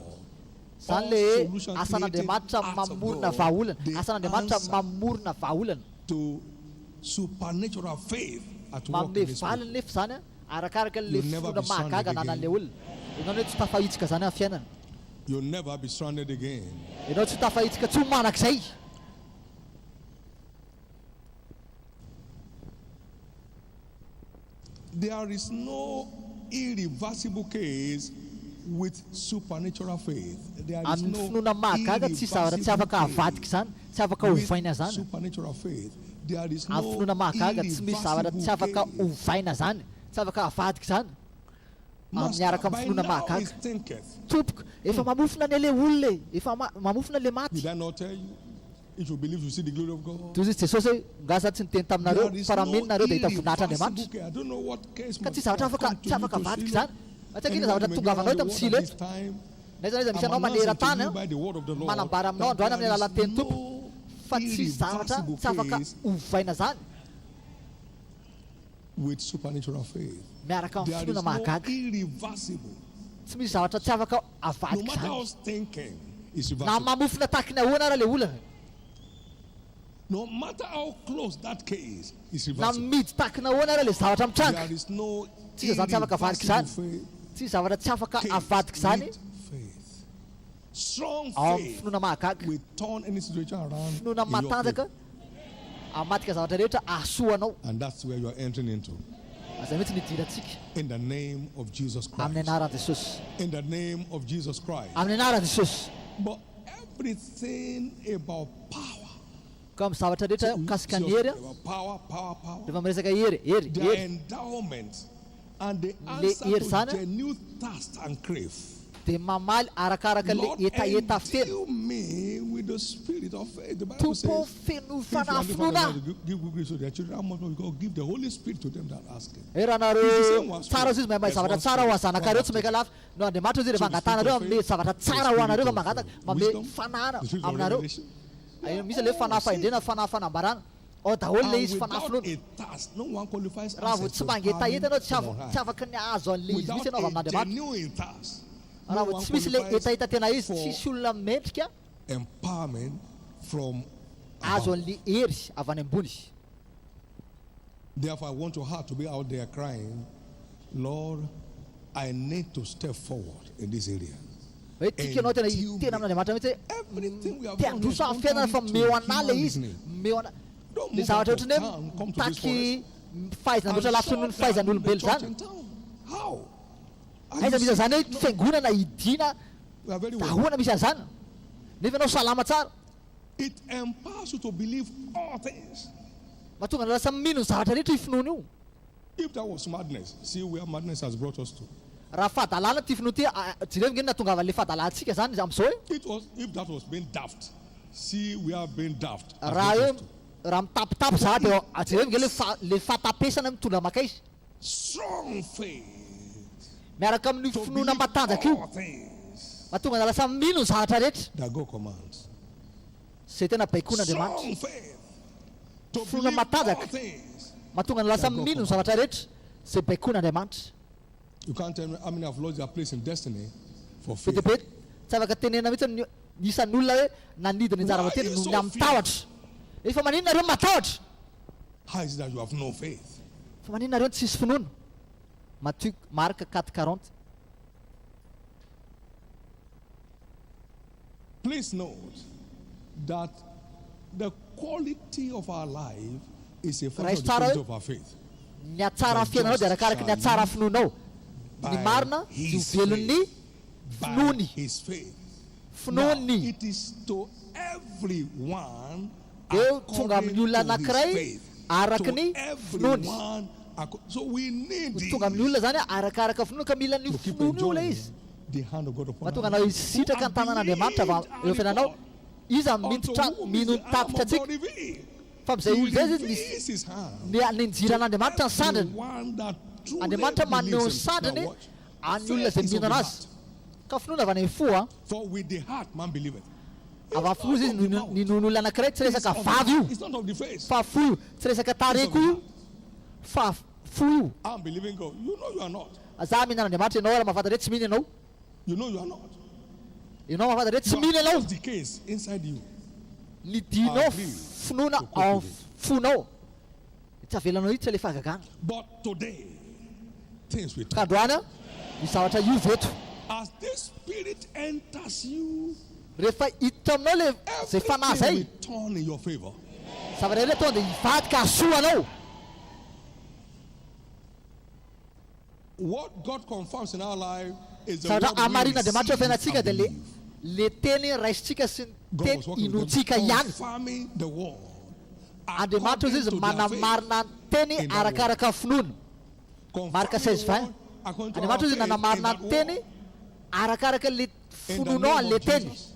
Zany All le solution creating asan'Andriamanitra acts of mamorona God. vahaolana. They Asan'Andriamanitra answer mamorona vahaolana. to supernatural faith at work Manome in this valiny people. nefa izany a, arakaraka le You'll never finoana be stranded mahagaga ananan'ilay again. olona. Ianao ne tsy tafahitsika zany amin'ny fiainana. You'll never be stranded again. Ianao tsy tafahitsika tsy ho mandrakizay. There is no irreversible case with supernatural faith. There is Amin'ny no finoana mahagaga tsisy zavatra tsy afaka irreversible avadika case izany, tsy afaka with ovaina zany. supernatural faith. There is Amin'ny no finoana mahagaga tsy misy zavatra tsy irreversible afaka case. ovaina zany, tsy afaka avadika zany. Amin'ny Master, miaraka amin'ny by finoana now mahagaga. it thinketh. Tompoko, efa mamofona anie le olona e, efa mamofona le maty. Did I not tell you? If you believe, you see the glory of God. Toy izy Jesosy hoe, nga za tsy niteny taminareo There is fa raha no mino nareo dia hita voninahitr'Andriamanitra. irreversible case. I don't know what case Ka must tsy zavatra have afaka come to tsy you afaka to avadika Shiloh. izany. Fa tsy haiko inona Anyone zavatra may be tongavanao around eto the amin'ny world Silo at eto. this time. Na aiza na aiza misy I'm anao announcing to maneran-tany you a, by the word of the Lord manambara aminao that androany amin'ny there is alalan'ny teny Tompo no fa tsy zavatra irreversible tsy afaka case ovaina zany with supernatural faith. miaraka amin'ny There is finoana no mahagaga. irreversible. Tsy misy zavatra tsy afaka No avadika matter zany. how stinking is Na reversible. mamofona tahaky ny ahoana ara le olana. No matter how close that case is Na reversible. midy tahaky ny ahoana ara le zavatra mitranga. There is no Tsy zavatra tsy afaka avadika zany. irreversible faith. Tsy zavatra tsy afaka Case avadika zany with faith. Strong ao amin'ny faith finoana mahagaga. will turn any situation around Finoana in your matanjaka favor. hamadika zavatra rehetra ahasoanao. And that's where you are entering into. Izay mihitsy ny idirantsika. In the name of Jesus Amin'ny Christ. anaran'i Jesosy. In the name of Jesus Christ. Amin'ny anaran'i Jesosy. But everything about power. Ka amin'ny zavatra rehetra mikasika ny hery, About power, power, power. rehefa miresaka hery, hery, Their hery. endowment Le hery zany dia mamaly arakaraka le hetaheta feno. Tompo ô fenoy fanahy finoana aho. Hoe raha nareo tsara ozy izy mahay mahay zavatra tsara ho an'ny zanakareo tsy maika lafo no Andriamanitra ozy rehefa angatahanareo hanome zavatra tsara ho anareo fa mangataka manome fanahana aminareo. Misy le fanahy fahendrena fanahy fanambarana. Ao daholo ilay izy fanahy finoana. Raha vao tsy mangetaheta ianao tsy tsy afaka ny hahazo an'ilay izy mihitsy ianao avy amin'Andriamanitra. Raha vao tsy misy ilay hetaheta tena izy, tsisy olona mendrika hahazo an'ilay hery avy any ambony. Therefore I want your heart to be out there crying, Lord, I need to step forward in this area. Hoe tiako ianao tena hiteny amin'Andriamanitra mihitsy hoe te handroso aho amin'ny fiainana fa omeo an'ahy ilay izy, omeo an'ahy. Ilay zavatra ohatran'ny hoe mitaky fahaizana mihoatra lavitra noho ny fahaizan'olombelona izany. Aiza misy an'izany hoe fiangonana hidiana dia ahoana misy an'izany? Nefa ianao salama tsara. It empowers you to believe all things. Mahatonga anao lasa mino ny zavatra rehetra io finoana io. If that was madness, see where madness has brought us to. Raha fahadalana ity finoana ity, jereo ange ny nahatongavan'ilay fahadalantsika izany amin'izao e. It was, if that was being daft, see where being daft has Raha brought hoe us to. raha mitapitapy za dia jereo ange ilay ilay fahatapesana mitondra mankaiza. Strong faith Miaraka amin'io to finoana believe matanjaka io, all things mahatonga anao lasa mino ny zavatra rehetra. that God commands. Izay tena baikoin'Andriamanitra. Strong faith to Finoana believe all matanjaka things mahatonga anao lasa that God mino ny commands. zavatra rehetra izay baikoin'Andriamanitra. You can't tell me how many have lost their place in destiny for Be dia fear. be, tsy afaka tenenina mihitsy ny ny isan'ny olona hoe nanidy ny Why anjara are voatendry you noho ny so amin'ny fearful? tahotra. Efa maninona nareo no matahotra? How is it that you have no faith? Fa maninona nareo no tsisy finoana? Mathieu, Marc 4, 40. Please note that the quality of our life is a function Raiso of the tsara quality hoe of our faith. ny hatsaran'ny The fiainanao dia just arakaraka ny shall hatsaran'ny live finoanao. Ny by marina dia ho his velon'ny faith. By finoany. his faith. Now, Finoany. it is to everyone Dia tonga according amin'ny olona to his anankiray faith. araka To ny finoany. everyone acco- So we need Tonga amin'ny this olona izany arakaraka finoana ka mila an'io to keep finoana io ilay enjoying izy. the hand of God upon our Mahatonga anao life. Who hisitraka ny have tanan'Andriamanitra avy believed eo our amin'ny fiainanao. report, Iza no mino unto tra- whom is mino the ny arm tatitra of antsika? God revealed? Fa amin'izay He olona izay izy reveals misy his hand ny ninjiran'Andriamanitra to ny sandriny. everyone that truly Andriamanitra maneho ny believes him. Now sandriny watch. an'ny olona Faith izay is of mino the anazy. heart. Ka finoana avy any amin'ny fo an. For with the heart man believeth. Avy It's amin'ny fo not izy of the no mouth. ninoan'ny olona anankiray, tsy It's resaka of the vava heart. io It's not of the face. fa fo io, tsy resaka It's tarehy of the koa io heart. fa fo io. I'm believing God. You know you are not. Za mino an'Andriamanitra, ianao ary mahafantatra hoe tsy mino ianao. You know you are not. Ianao mahafantatra hoe tsy You mino have ianao. closed the case inside you. Ny dinao Agree finoana to cope ao with amin'ny it. fonao. Tsy avelanao hiditra ilay fahagagana. But today, things will Ka turn. androany misy zavatra hiova eto. As this spirit enters you, Rehefa hiditra aminao ilay izay fanahy everything izay, will turn in your favor. zavatra rehetra tonga dia hivadika hahasoa anao. What God confirms in our life is the Zavatra word we hamarin'Andriamanitra eo receive fiainantsika and dia le believe. le teny raisintsika sy ny God teny was working with them, inoantsika ihany. confirming the word Andriamanitra according izy to their faith manamarina ny teny in that word. arakaraka ny finoana. Marka Confirming the 16 20. word according to our Andriamanitra izy faith in nanamarina that ny teny word. arakaraka le In the finoanao name an'le of teny. Jesus.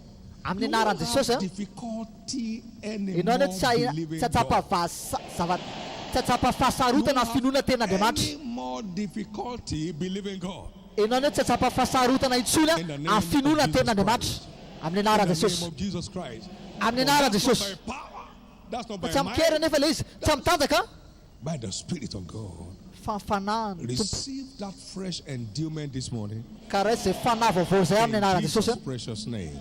Amin'ny You anaran'i won't Jesosy have a. difficulty Ianao anie anymore tsy ahi- tsy believing hahatsapa God. vasa- zava- tsy hahatsapa You fahasarotana won't amin'ny have finoana tenin'Andriamanitra. any more difficulty believing God. Ianao anie tsy hahatsapa fahasarotana intsony In the amin'ny name of finoana Jesus tenin'Andriamanitra. Christ. Amin'ny In anaran'i the name Jesosy. of Jesus Christ. Amin'ny For anaran'i that's not Jesosy. by power, that's not Fa by tsy amin-kery might, anefa ilay izy, tsy amin-tanjaka by the Spirit of God. fa ny fanahin'ny Tompo. Receive that fresh endowment this morning Ka raiso izay fanahy vaovao izay amin'ny in anaran'i Jesosy. Jesus' precious name.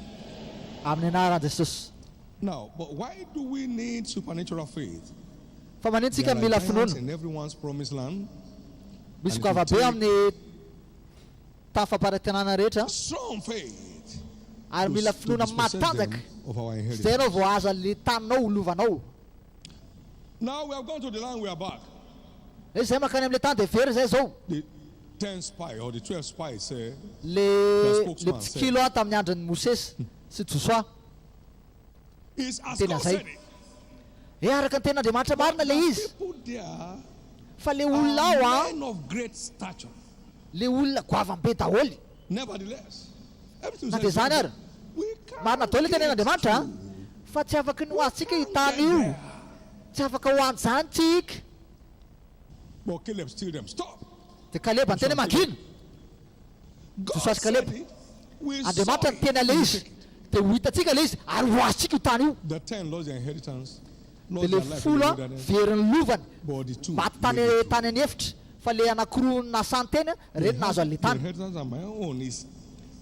Amin'ny anaran'i Jesosy. Now, but why do we need supernatural faith? Fa maninona There tsika are mila giants finoana? in everyone's promised land, Misy and it will goavabe take amin'ny tany fampanantenana rehetra strong faith ary to, mila to finoana dispossess matanjaka. them of our Izay inheritance. ianao vao azo an'ilay taninao ho lovanao. Now we have gone to the land, we are back. Hoe izay mankany amin'ilay tany dia very izay izao. The 10 spy or the 12 spy said, Le the le spokesman said, mpitsikilo aho tamin'ny andron'i Mosesy sy Josoa. It's as Tena God izay. said it. Eh, araka ny tenin'Andriamanitra But marina ilay the izy. people there Fa le olona are ao an, men of great stature. le olona goavam-be daholo. Nevertheless, everything Na said dia izany is ary, we marina can't daholo le get tenenin'Andriamanitra an, through. fa tsy afaky ny ho We azontsika io can't tany get io. there. Tsy afaka ho any izany tsika. But Caleb still them. Stop. Dia Kaleba niteny hoe, Mangina! God Josoa sy said Kaleba. it. We saw Andriamanitra it. niteny an'ilay We izy, take it. dia ho hitantsika ilay izy ary ho azontsika io tany io. The 10 lost their inheritance, Dia lost ilay their life in the folo an, wilderness, very ny lovany, but the two maty tany made it tany through. an'efitra, fa ilay anankiroa nasany teny an, The ireny nahazo an'ilay the tany. inheritance and my own is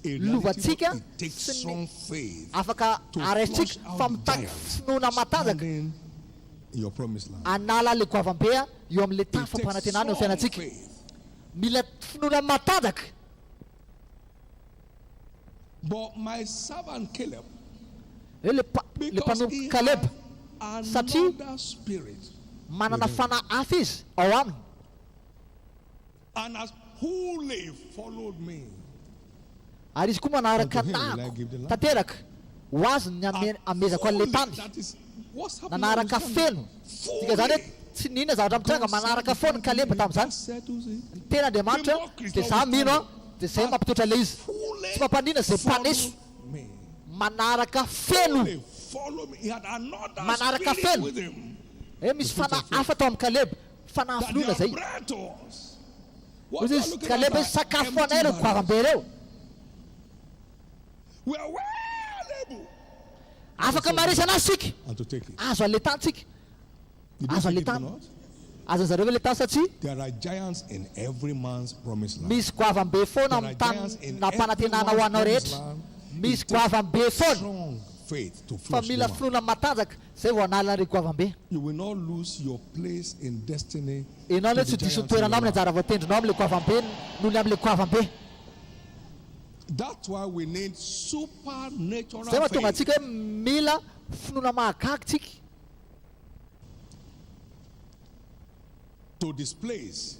a reality, but Lovantsika it takes sy ny strong faith afaka to araisintsika flush out fa the mitaky giants finoana matanjaka standing in your promised land. hanala ilay goavam-be eo amin'ilay tany It takes fampanantenana eo amin'ny strong fiainantsika. faith. Mila finoana matanjaka. But my servant Caleb, Hoe le mpa- le because mpanompo he Kaleba, had satria another spirit manana within him, fanahy hafa izy ao aminy, and has wholly followed me, ary izy koa manaraka unto him will I tahako give the land. tanteraka ho azy ny And ame- amezako an'ilay fully, tany. that is what's happening now Nanaraka is feno. Dika izany hoe fully. tsy nino zavatra mitranga, God said manaraka it, foana Kaleba that tamin'izany. settles it. Ny tena The Andriamanitra mockery is dia za mino notwithstanding, an, dia izay has mampitoetra ilay izy. Tsy fully mampanina izay mpaneso, followed me. manaraka feno. Fully followed me. He had another Manaraka spirit feno. with him Hoe The misy spirit fanahy of faith. hafa tao amin'i Kaleba, fanahy That they finoana are izay. bread to us. What Hoy we are izy looking at Kaleba hoe are sakafo empty anay ireo barrels. goavam-be ireo. We are well able Afaka to maharesy anazy isika. and to take it. Azo an'ilay tany tsika. Did they Azo take an'ilay it or tany. not? Azon'ny zareo ve ilay tany satria There are giants in every man's promised land. misy goavam-be foana There amin'ny are tany giants in nampanantenana ho everyone's anao promised rehetra. land. Misy It takes goavam-be foana. strong faith to Fa flush mila them out. finoana matanjaka izay vao hanala an'ireo goavam-be. You will not lose your place in destiny Ianao to anie the tsy ho diso giants in ny toeranao your amin'ny life. anjara voatendrinao amin'ilay goavam-be noho ny amin'ilay goavam-be. That's why we need supernatural Izay mahatonga faith. antsika hoe mila finoana mahagaga tsika to displace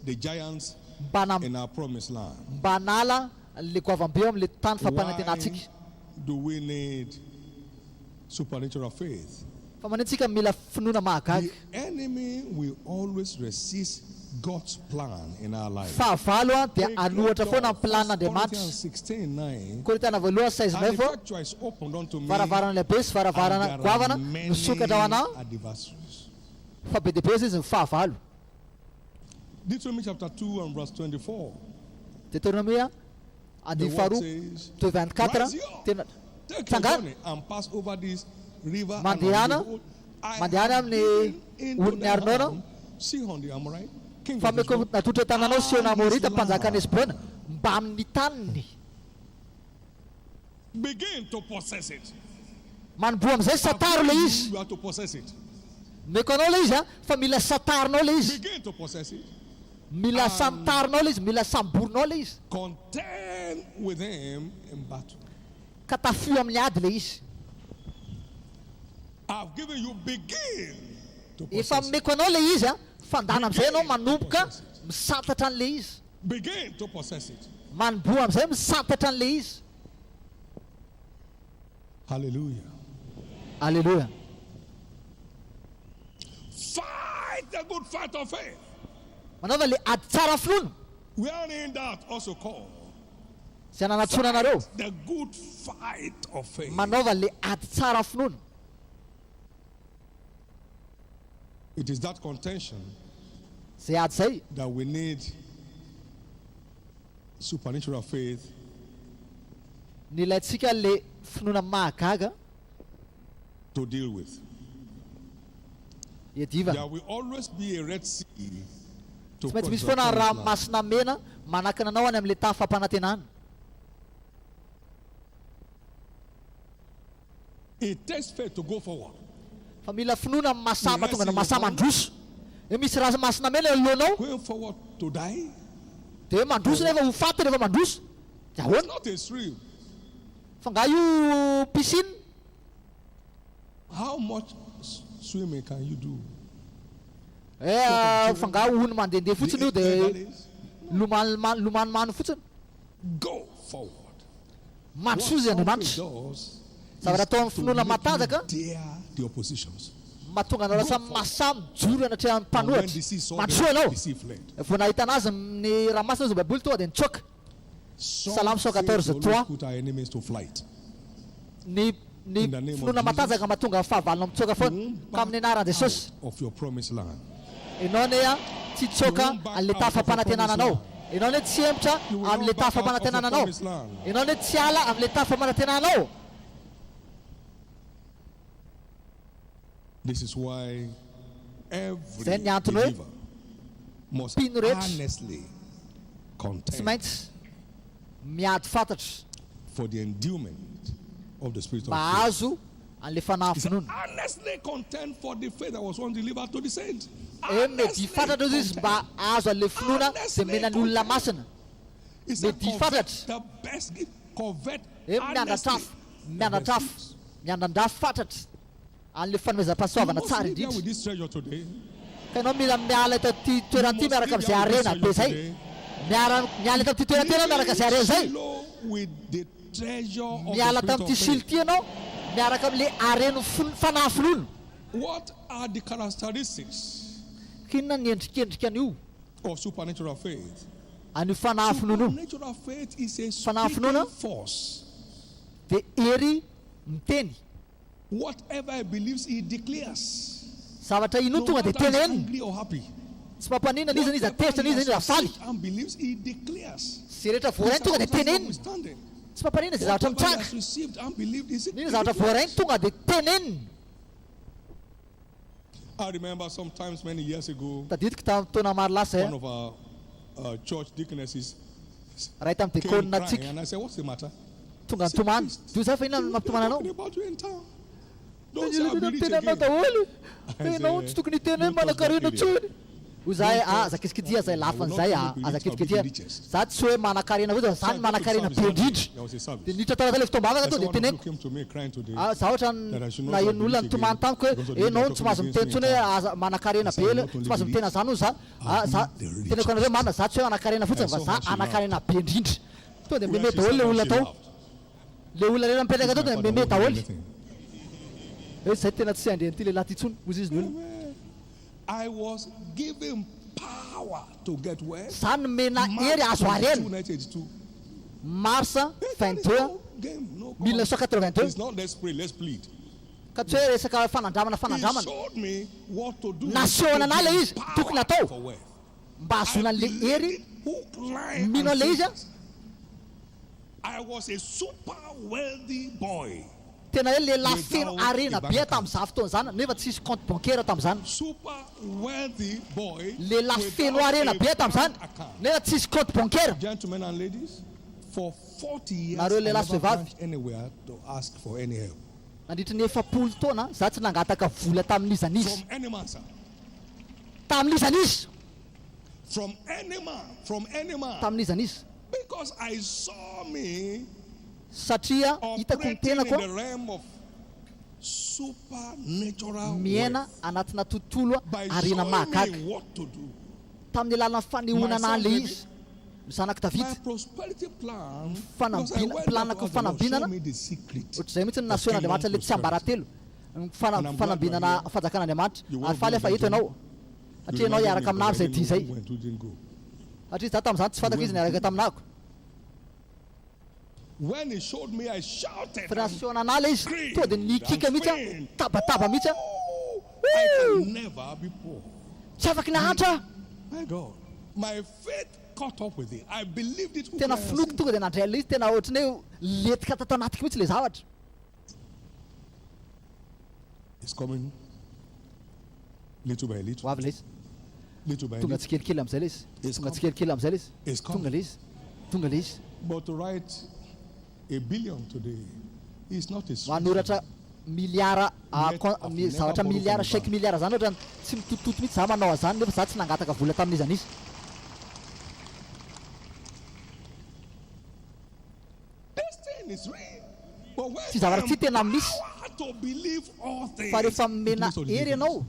the giants mba na- in our promised land. mba hanala an'ilay goavam-be eo amin'ilay tany Why fampanantenantsika. do we need supernatural faith? Fa maninona tsika mila finoana mahagaga? The enemy will always resist God's plan in our life. Fahavalo an dia A great hanohatra door, foana ny 1 planin'Andriamanitra. Corinthians 16 9. Korintiana voalohany 16 An 9 effectual is opened unto me, Varavarana lehibe sy and varavarana there are goavana misokatra ho many anà adversaries. fa be dia be izy ny fahavalo. Deuteronomy chapter 2 and verse 24. Deuteronomia The andininy word faharoa says, toy 24 Rise up, tena take your tsangana journey and pass over this river and mandehana behold, I mandehana have amin'ny given into onin'ny thy Arnona hand Sihon the Amorite, king fa of meko Heshbon, natolotra tananao and Sihona his Amorita mpanjakan'i land. Hesbona mbamin'ny taniny. Begin to possess it. Manomboha amin'izay I've santaro given ilay you, izy. you are to possess it. Omeko anao ilay izy a, fa mila santarinao ilay izy. Begin to possess it. Mila And santarinao ilay izy, mila samborinao ilay izy. contend with him in battle. Ka tafio amin'ny ady ilay izy. I've given you begin to Efa possess it. omeko anao ilay izy a, fandana amin'izay ianao Begin to manomboka possess it. misantatra an'ilay izy. Begin to possess it. Manomboha amin'izay misantatra an'ilay izy. Hallelujah. Alléluia. Fight the good fight of faith. Manaova ilay ady tsara finoana. Wherein that also called. Izay nanantsoana anareo. Fight the good fight of faith. Manaova ilay ady tsara finoana. It is that contention Izay ady izay. that we need supernatural faith Ny ilaintsika ilay finoana mahagaga to deal with. iadivana. There will always be a Red Sea to Tsy maintsy cross misy the foana promised land. ranomasina mena manakana anao any amin'ilay tany fampanantenana. It takes faith to go forward. Fa mila finoana ny mahasahy The mahatonga Red anao Sea mahasahy is open. mandroso. Hoe misy ranomasina mena eo anoloanao, Going forward to die. dia hoe mandroso nefa ho faty rehefa mandroso. Dia It's ahoana? not a stream. Fa angaha io piscine? How much swimming can you do? Eh, fa angaha ony mandehandeha The fotsiny io dia elderlies, lomanomano lomanomano fotsiny. go forward. Mandroso What izy strong faith Andriamanitra. does Zavatra is atao amin'ny to finoana make you matanjaka dare the oppositions. Mahatonga anao Go lasa forward. mahasahy mijoro anatrehan'ny And when mpanohitra. the sea saw Mandrosoa them, ianao. the sea fled. Vao nahita anazy ny ranomasina hozy ny Baiboly tonga dia nitsoaka. Some Salamo faith 114 will always 3. put our enemies to flight. Ny ny In the name of finoana Jesus. matanjaka mahatonga ny fahavalonao mitsoaka You foana. won't Ka back amin'ny anaran'i Jesosy. out of your promised land. Ianao anie a tsy You hitsoaka won't back amin'ilay out of your tafam-panantenana promised anao. land. Ianao anie tsy hihemotra You will amin'ilay not back out of your tafam-panantenana anao. promised land. Ianao anie tsy hiala amin'ilay tafam-panantenana anao. This is why Izay every ny antony hoe believer must mpino rehetra earnestly tsy contend maintsy miady fantatra for the endowment of the spirit of mba faith. hahazo an'ilay fanahy He said, finoana. earnestly contend for the faith that was once delivered to the saints. Hoe media Earnestly fatratra izy contend. mba hahazo an'ilay finoana izay Earnestly omena ny olona contend. masina. He said, Media covet fatratra. the best gift. Covet Hoe earnestly miandratrafo, the best miandratrafo, gifts. miandrandra fatratra an'ilay You fanomezam-pahasoavana must tsara live here indrindra. with this treasure today. Ka ianao mila miala eto amin'ity You toerana ity must miaraka live amin'izay here with this harena be treasure izay. today. Miara miala eto amin'ity toerana ity ianao miaraka amin'izay harena izay. Shiloh with the treasure of the Miala spirit tamin'ity of Shilo faith. ity ianao miaraka amin'ilay haren'ny fanahy finoana. What are the characteristics Ka inona ny endrikendrika an'io of supernatural faith? an'io fanahy finoana io? Supernatural faith is a Fanahy speaking finoana force. dia hery miteny. Whatever he believes, he declares. Zavatra inoa No tonga dia matter he's teneniny. angry or happy. Tsy mampaninona n'iza n'iza Whatever tezitra he n'iza has n'iza faly. received and believes, he declares. Izay rehetra voarainy tonga dia Circumstances teneniny. notwithstanding. Tsy mampaninona izay zavatra Whatever he mitranga. has received and believed, he Nino zavatra voarainy declares. tonga dia teneniny. I remember sometimes many years ago, Tadidiko tamin'ny taona maro lasa one of our church deaconesses ray tamin'ny came dekonina crying, antsika and I said, "What's the matter?" tonga He said, nitomany. "Priest, Dia za fa inona no they mampitomany are anao? talking about you in town. Don't say Ny I'll be rich teny aminao again." daholo. I Ianao said, tsy tokony hiteny hoe "Don't touch that manan-karena area. intsony. Hoy zahay, Don't ah, touch aza kitikitia zay that area. I will lafiny not zay, only ah, be aza rich, I'll be the kitikitia. richest. Za tsy hoe manan-karena fotsiny, So za I ny go to the manan-karena service be that day. indrindra. There was a Dia service. niditra tao anatin'ilay fotoam-bavaka I tonga said, dia one of you teneniko. came to me crying today Ah, za ohatra that I should not naheno be olona rich nitomany again tamiko hoe because of the way they ianao are tsy talking mahazo against miteny me in intsony hoe town. aza manan-karena I said, be I will le, not tsy only mahazo be miteny rich, an'izany hoy za. I'll Ah, za be the teneniko richest. anareo marina, za tsy hoe manan-karena I fotsiny fa saw za how she laughed. manan-karena be indrindra. Tonga dia Where meme she daholo sat le down, olona she tao. laughed. Le olona rehetra mipetraka If tao my dia father meme won't do daholo. anything. Hoe zay tena tsy handre an'ity lehilahy ity intsony, hoy izy ny olona. Amen. I was given power to get wealth. Za nomena March hery azo 22, harena. 1982. Mars Hey, that is 22 no game, no come on. 1982. It's not let's pray, let's plead. Ka tsy hoe resaka fanandramana He fanandramana. showed me what to do Nasehony to an'ahy gain ilay izy, tokony power atao for wealth. mba I hahazoana an'ilay believed hery it hook, line, mino and an'ilay izy sinker. a. I was a super wealthy boy Tena hoe lehilahy feno without a harena bank be account. tamin'izany fotoana izany nefa tsisy compte bancaire tamin'izany. Super wealthy boy Lehilahy feno without harena a be tamin'izany bank account. nefa tsisy compte bancaire. Gentlemen and ladies, for 40 years, Nareo I lehilahy sy never vehivavy. branched anywhere to ask for any help. Nandritra ny 40 taona za tsy nangataka vola tamin'iza n'iza. From any man, sir. Tamin'iza n'iza. From any man. From any man. Tamin'iza n'iza. Because I saw me Satria hitako ny operating in tenako the realm of supernatural miaina wealth. anatina tontolo By harena showing mahagaga. me what to do. Tamin'ny alalan'ny fanehoana Myself, an'ilay maybe. izy. Ny zanak'i My Davida. prosperity plan, because I Fanambina, went there to planako ask the Lord, show fanambinana. me the secret Ohatr'izay mihitsy no of kingdom nasehon'Andriamanitra ilay prosperity. tsiambaratelo. Ny And I'm glad you are fanambinana here. fanjakan'Andriamanitra. You Ary won't faly be aho fa eto Benjamin. ianao. You Satria ianao reminded me hiaraka because aminahy I amin'izay didn't dia know izay. who went, who didn't go. Satria izaho tamin'izany tsy You fantako went izy niaraka with me. taminahako. When he showed me, I shouted Fa raha and nasehona anahy ilay izy, tonga dia screamed and nikiaka mihitsy aho, screamed. tabataba mihitsy aho. Oh, I can never be poor. Tsy afaky nahantra aho. My God. My faith caught up with it. I believed it. hook, Tena line, and finoako sinker. tonga dia nandray an'ilay izy, tena ohatran'ny hoe letika tato anatiko mihitsy ilay zavatra. It's coming little by Ho little, avy ilay izy. little by Tonga little. tsikelikely amin'izay ilay izy. It's Tonga coming. tsikelikely amin'izay ilay izy. It's Tonga coming. ilay izy. Tonga ilay izy. But to write a billion today is not a stretch. Manoratra miliara Yet I've never zavatra borrowed from miliara a chèque bank. miliara zany ohatrany tsy mitototo mihitsy za manao an'izany nefa za tsy nangataka vola tamin'iza n'iza. This thing is real. But when Ty zavatra ty tena misy. empowered to believe all Fa things, rehefa it omena makes all the hery difference. ianao,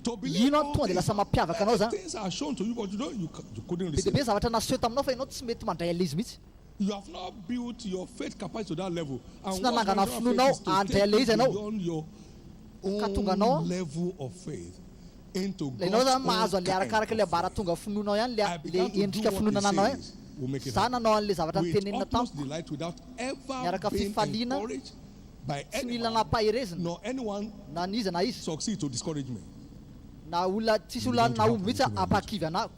To believe ino all tonga dia things, lasa mampiavaka anao zany. Things are shown to you, but you don't, you couldn't Be dia receive. be zavatra naseho taminao fa ianao tsy mety mandray an'ilay izy mihitsy. You have not built your faith capacity to that level. And Tsy what nanangana natural finoanao faith is to handray take an'ilay you izy ianao. beyond your Ka tonga anao own level of faith into Ilay ianao God's zany mahazo own an'ilay arakaraka kind ilay of faith. ambaratonga finoanao ihany I ilay began ilay to do endrika what finoana he ananao ihany. says will make it Za happen. nanao an'ilay zavatra With notenenina utmost tamiko delight without ever niaraka being fifaliana encouraged by tsy mila anyone nampaherezina nor anyone na n'iza na iza succeed to discourage me. na olona tsisy It olona began to nahomby happen mihitsy little by little. hampakivy anako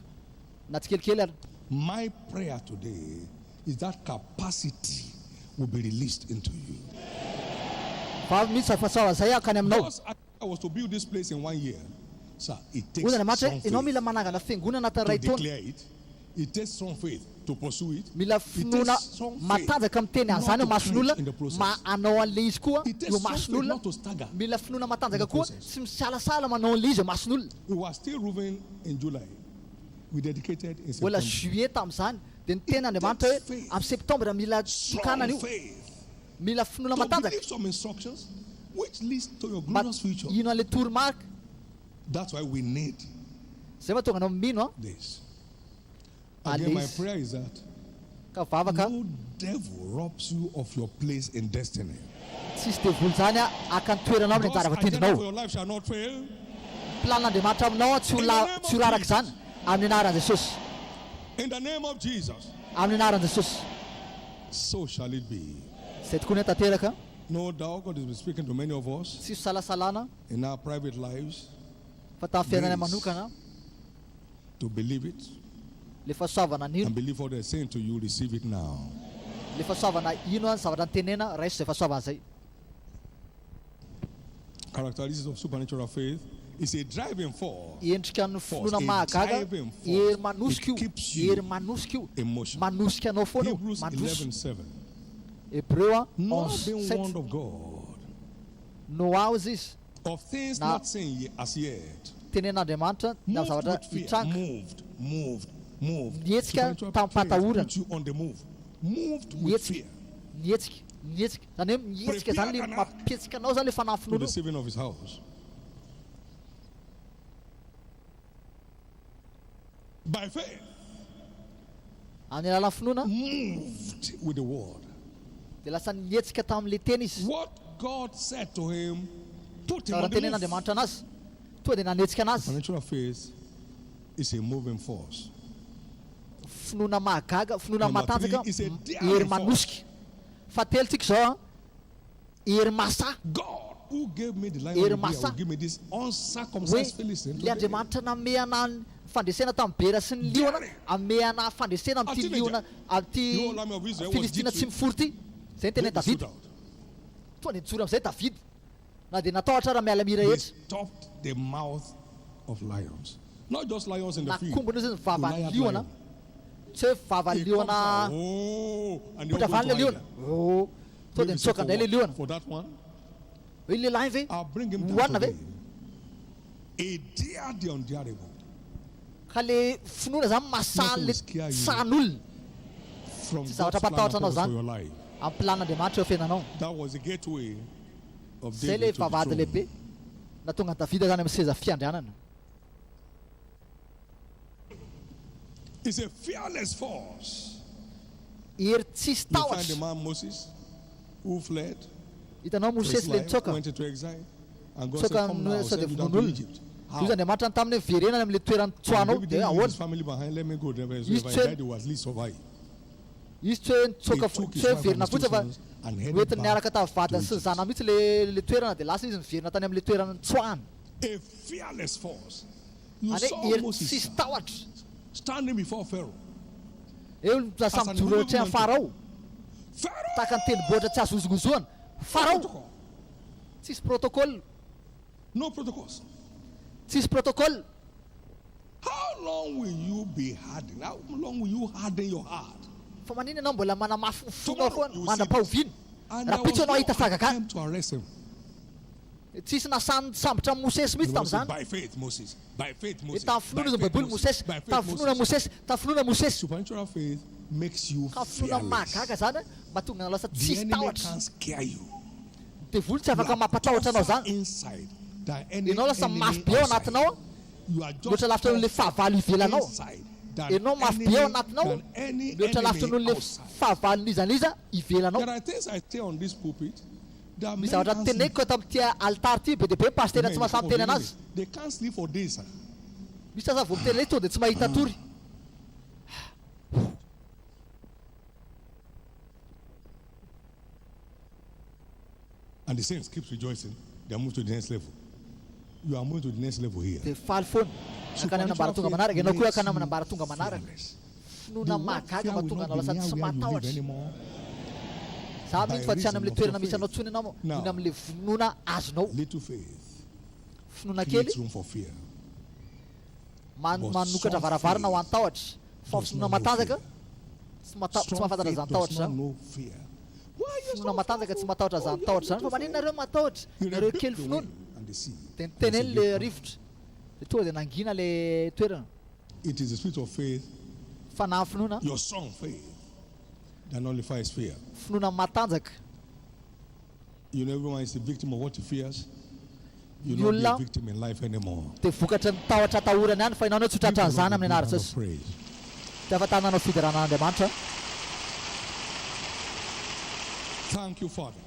na tsikelikely ary. My prayer today is that capacity will be released into you. Vavy mihitsy fahasoavana izay hankany aminao. God's idea was to build this place in one year. Sir, it Hoy takes Andriamanitra strong hoe ianao faith mila manangana fiangonana anatin'ny to iray taona. declare it. It takes strong faith to pursue it. Mila It finoana takes strong faith matanjaka miteny not an'izany eo to quench mason'olona, in the ma process. hanao an'ilay izy koa It takes eo strong faith mason'olona. not to stagger Mila finoana in the matanjaka koa process. tsy misalasala manao an'ilay izy eo mason'olona. We were still roofing in July. We dedicated in Mbola September. juillet tamin'izany dia niteny It Andriamanitra takes hoe faith, amin'ny septembre mila strong tokanana io. faith, Mila finoana to matanjaka believe some instructions which leads to your mba glorious future. hino an'ilay toromarika. That's why we need Izay mahatonga anao mino an this. Again, an'ilay my izy. prayer is that Ka vavaka no devil robs you of your place in destiny. tsisy devoly izany an haka ny toeranao amin'ny God's anjara agenda voatendrinao. for your life shall not fail. Ny planin'Andriamanitra aminao an tsy ho In the la name tsy of ho raraka Jesus. izany amin'ny anaran'i Jesosy. In the name of Jesus. Amin'ny anaran'i Jesosy. So shall it be. Izay tokoa ny tanteraka. No doubt God has been speaking to many of us Tsisy fisalasalana in our private lives. fa tamin'ny fiainana Grace manokana to believe it le fahasoavana nino and believe what they're saying to you, receive it now. le fahasoavana ino an zavatra nitenena raiso izay fahasoavana izay. Characteristics of supernatural faith is a driving force. Endrika ny Force, finoana a mahagaga, driving force. hery It manosika io, keeps you hery manosika io, in motion. manosika anao foana io, Hebrews mandroso. 11:7. Hebreo a Noah 11 being 7. warned of God Noa hozy izy of things na not seen as yet. tenen'Andriamanitra ny Moved zavatra with fear. hitranga. Moved, moved, moved. Nihetsika Supernatural faith tamim-pahatahorana. put you on the move. Moved with Nihetsika, fear. nihetsika, nihetsika. Zany hoe mihetsika zany Prepared le an ark mampihetsika anao zany le fanahy to finoana the io. saving of his house. By faith. Amin'ny alalan'ny finoana. Moved with the word. Dia lasa nihetsika tamin'ilay teny izy. What God said to him, put him Zavatra on the move. notenenin'Andriamanitra anazy, tonga dia nanetsika anazy. Supernatural faith is a moving force. Finoana mahagaga, finoana Number matanjaka, three is a hery daring force. manosika. Fahatelo tsika izao an, hery masahy. God who gave me the lion Hery of the bear will masahy. give me this Hoe uncircumcised Philistine ilay today. Andriamanitra nanome anah ny fandresena tamin'ny bera sy ny liona, Daring. hanome anah fandresena A amin'ity teenager. liona, amin'ity The whole army of Israel was Filistina tsy jittery. mifory ity. Izay ny tenin'i David stood Davida. out. Tonga dia nijoro amin'izay Davida. Na dia natahotra ara miaramila They rehetra. stopped the mouth of lions. Not just lions in the field. Nakombona izy ny vavan'ny Goliath liona. lion. Tsy hoe vavan'ny He comes liona out, oh, and they all mipoitra go avy any to ilay liona. hide. Oh, tonga dia David said, nitsoaka for indray ilay what? liona. For that one? Hoe lehilahy ve? I'll bring him down Hohanina ve? today. He dared the undareable. Ka le finoana zany mahasahy Nothing an'le will scare you sahan'olona. from Tsy God's zavatra plan and mpatahotra anao purpose for zany your life. amin'ny planin'Andriamanitra eo fiainanao. That was the gateway of Zay David le to the vavahady throne. lehibe nahatonga an'i Davida zany amin'ny seza fiandrianana. It's a fearless force. Hery tsisy You find the tahotra. man Moses who fled Hitanao for his Mosesy le life, nitsoaka. went into exile, and God said, Nitsoaka Come now, amin'ny I'll sao dia send you down to vonoin'olona. Egypt. Dia How? hoy Andriamanitra ny taminy hoe verenana amin'ilay toerana And nitsoahanao David dia didn't leave ahoana? his family behind. Let me go there. Izy If I tsy hoe die, they will at least survive. Izy tsy hoe He nitsoaka took his tsy hoe wife and niverina his two fotsiny fa sons and headed noentiny back niaraka tamin'ny to vadiny sy ny Egypt. zanany mihitsy le le toerana dia lasa izy niverina tany amin'ilay toerana nitsoahany. A fearless force. You Any hoe saw hery Moses tsisy tahotra. standing before Pharaoh. Eo no lasa As an mijoro eo atrehan'i immovable Farao. Pharaoh! Tahaka ny tendrombohitra tsy azo hozongozonana. Farao! Protocol. Tsisy protocole. No protocols. Tsisy protocole. How long will you be hardened? How long will you harden your heart? Fa maninona ianao mbola manamafy ny fonao Tomorrow foana you will see this. mandra-pahoviana? And there Rahampitso was ianao no hahita fahagagana. attempt to arrest him. Tsisy nasahy nisambotra an'i Mosesy The mihitsy Bible says, tamin'izany. by faith, Moses. By faith, Dia Moses. tamin'ny By finoana izy ny faith, Baiboly Moses. Mosesy. By faith, Tamin'ny finoana Moses. Mosesy. Tamin'ny finoana Mosesy. Supernatural faith makes you Ka finoana fearless. mahagaga izany mba tonga lasa The tsisy enemy tahotra. can't scare you. Ny devoly tsy You afaka are mampatahotra anao tougher izany. inside than any Ianao lasa enemy mafy be ao outside. anatinao, You are just mihoatra lavitra noho ilay tougher fahavalo ivelanao. inside than Ianao mafy be ao enemy anatinao, than any mihoatra lavitra enemy noho ilay outside. fahavalon'iza n'iza ivelanao. There are things I say on this pulpit Misy zavatra teneniko eto amin'ity alitara ity, be dia be ny pasitera tsy mahasahy miteny anazy. Misy aza vao miteny an'ilay izy tonga dia tsy mahita tory. And the saints keeps rejoicing, they are moved to the next level. You are moving to the next level here. Dia faly foana. Nankany amin'ny ambaratonga manaraka. Ianao koa hankany amin'ny ambaratonga manaraka. Finoana mahagaga mahatonga anao lasa tsy matahotra. Za mino fa tsy any amin'ilay toerana misy anao intsony ianao noho ny amin'ilay finoana azonao. Finoana kely manokatra varavarana ho an'ny tahotra. Fa finoana matanjaka tsy mahafantatra izany tahotra izany. Finoana matanjaka tsy matahotra izany tahotra izany. Fa maninona nareo matahotra? Nareo kely finoana. Dia niteneno ilay rivotra. Dia tonga dia nangina ilay toerana. It is the spirit of faith, Fanahy finoana. your strong faith, that nullifies fear. Finoana matanjaka. You know everyone is a victim of what he fears. Ny You'll not be olona a victim in life anymore. dia vokatry ny tahotra atahorany ihany fa ianao anie tsy ho Give the tratran'izany Lord a amin'ny big anaran'i hand of Jesosy. praise. Dia ahafantarana hanao fiderana an'Andriamanitra. Thank you, Father.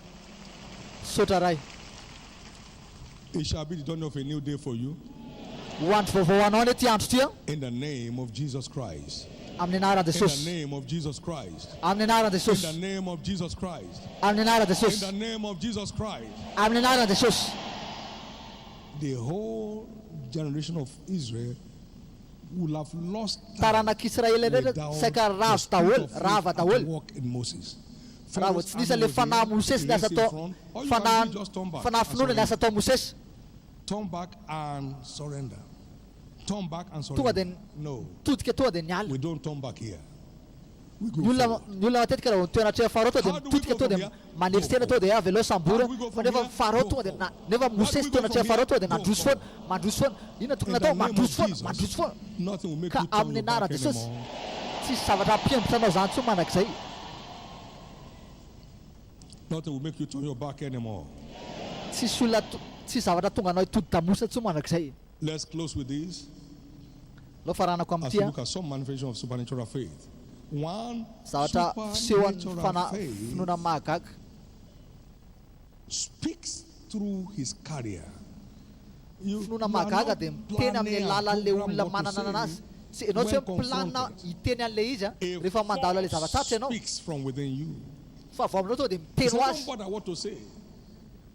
Misaotra Ray. It shall be the dawning of a new day for you. Ho andro vaovao ho anao anie ity andro ity an. In the name of Jesus Christ. Amin'ny anaran'i In the Jesosy. name of Jesus Christ. Amin'ny anaran'i In the Jesosy. name of Jesus Christ. Amin'ny anaran'i In Jesosy. the name of Jesus Christ. Amin'ny anaran'i Jesosy. The whole generation of Israel will have lost time Taranak'Israely rehetra without saika the ravo spirit daholo, of faith rava at daholo. work in Moses. Raha vao Pharaoh's tsy nisy army an'ilay was fanahy there, Mosesy the niasa Red Sea tao, front. All you can fanahy do is just turn back fanahy and finoana surrender. niasa tao Mosesy. Turn back and surrender. Turn back and Tonga dia surrender. No, nitodika tonga dia niala. we don't turn back here. We go Ny olona forward. ny olona matetika raha vao mitohy anatrehan'i Farao tonga dia How do we mitodika go tonga from dia here? manetry Go tena tonga forward. dia avelao How sambory do we go fa from nefa here? Farao Go tonga dia na forward. nefa How do Mosesy we teo go from anatrehan'i here? Farao tonga dia Go nandroso foana forward. mandroso foana. Inona tokony In the natao? name of Mandroso foana Jesus, mandroso foana. nothing will make Ka you turn amin'ny your back anaran'i Jesosy anymore. tsisy zavatra hampihemotra anao izany intsony mandrakizay. Nothing will make you turn your back anymore. Tsisy olona tsisy zavatra hatonga anao hitodi-damosina intsony mandrakizay. Let's close with this. Aleo faranako As amin'ity we an. look at some manifestation of supernatural faith. One Zavatra fisehoan'ny supernatural fanahy faith finoana mahagaga. speaks through his carrier. You, Finoana you are mahagaga not dia miteny amin'ny planning and alalan'ilay program olona what to manana say anazy. Tsy ianao tsy when hoe mi-plan confronted. hiteny an'ilay izy an, A rehefa mandalo ilay force zava-tsarotra ianao. speaks from within you. Fa vao aminao tonga dia He miteny said, ho don't azy. bother what to say.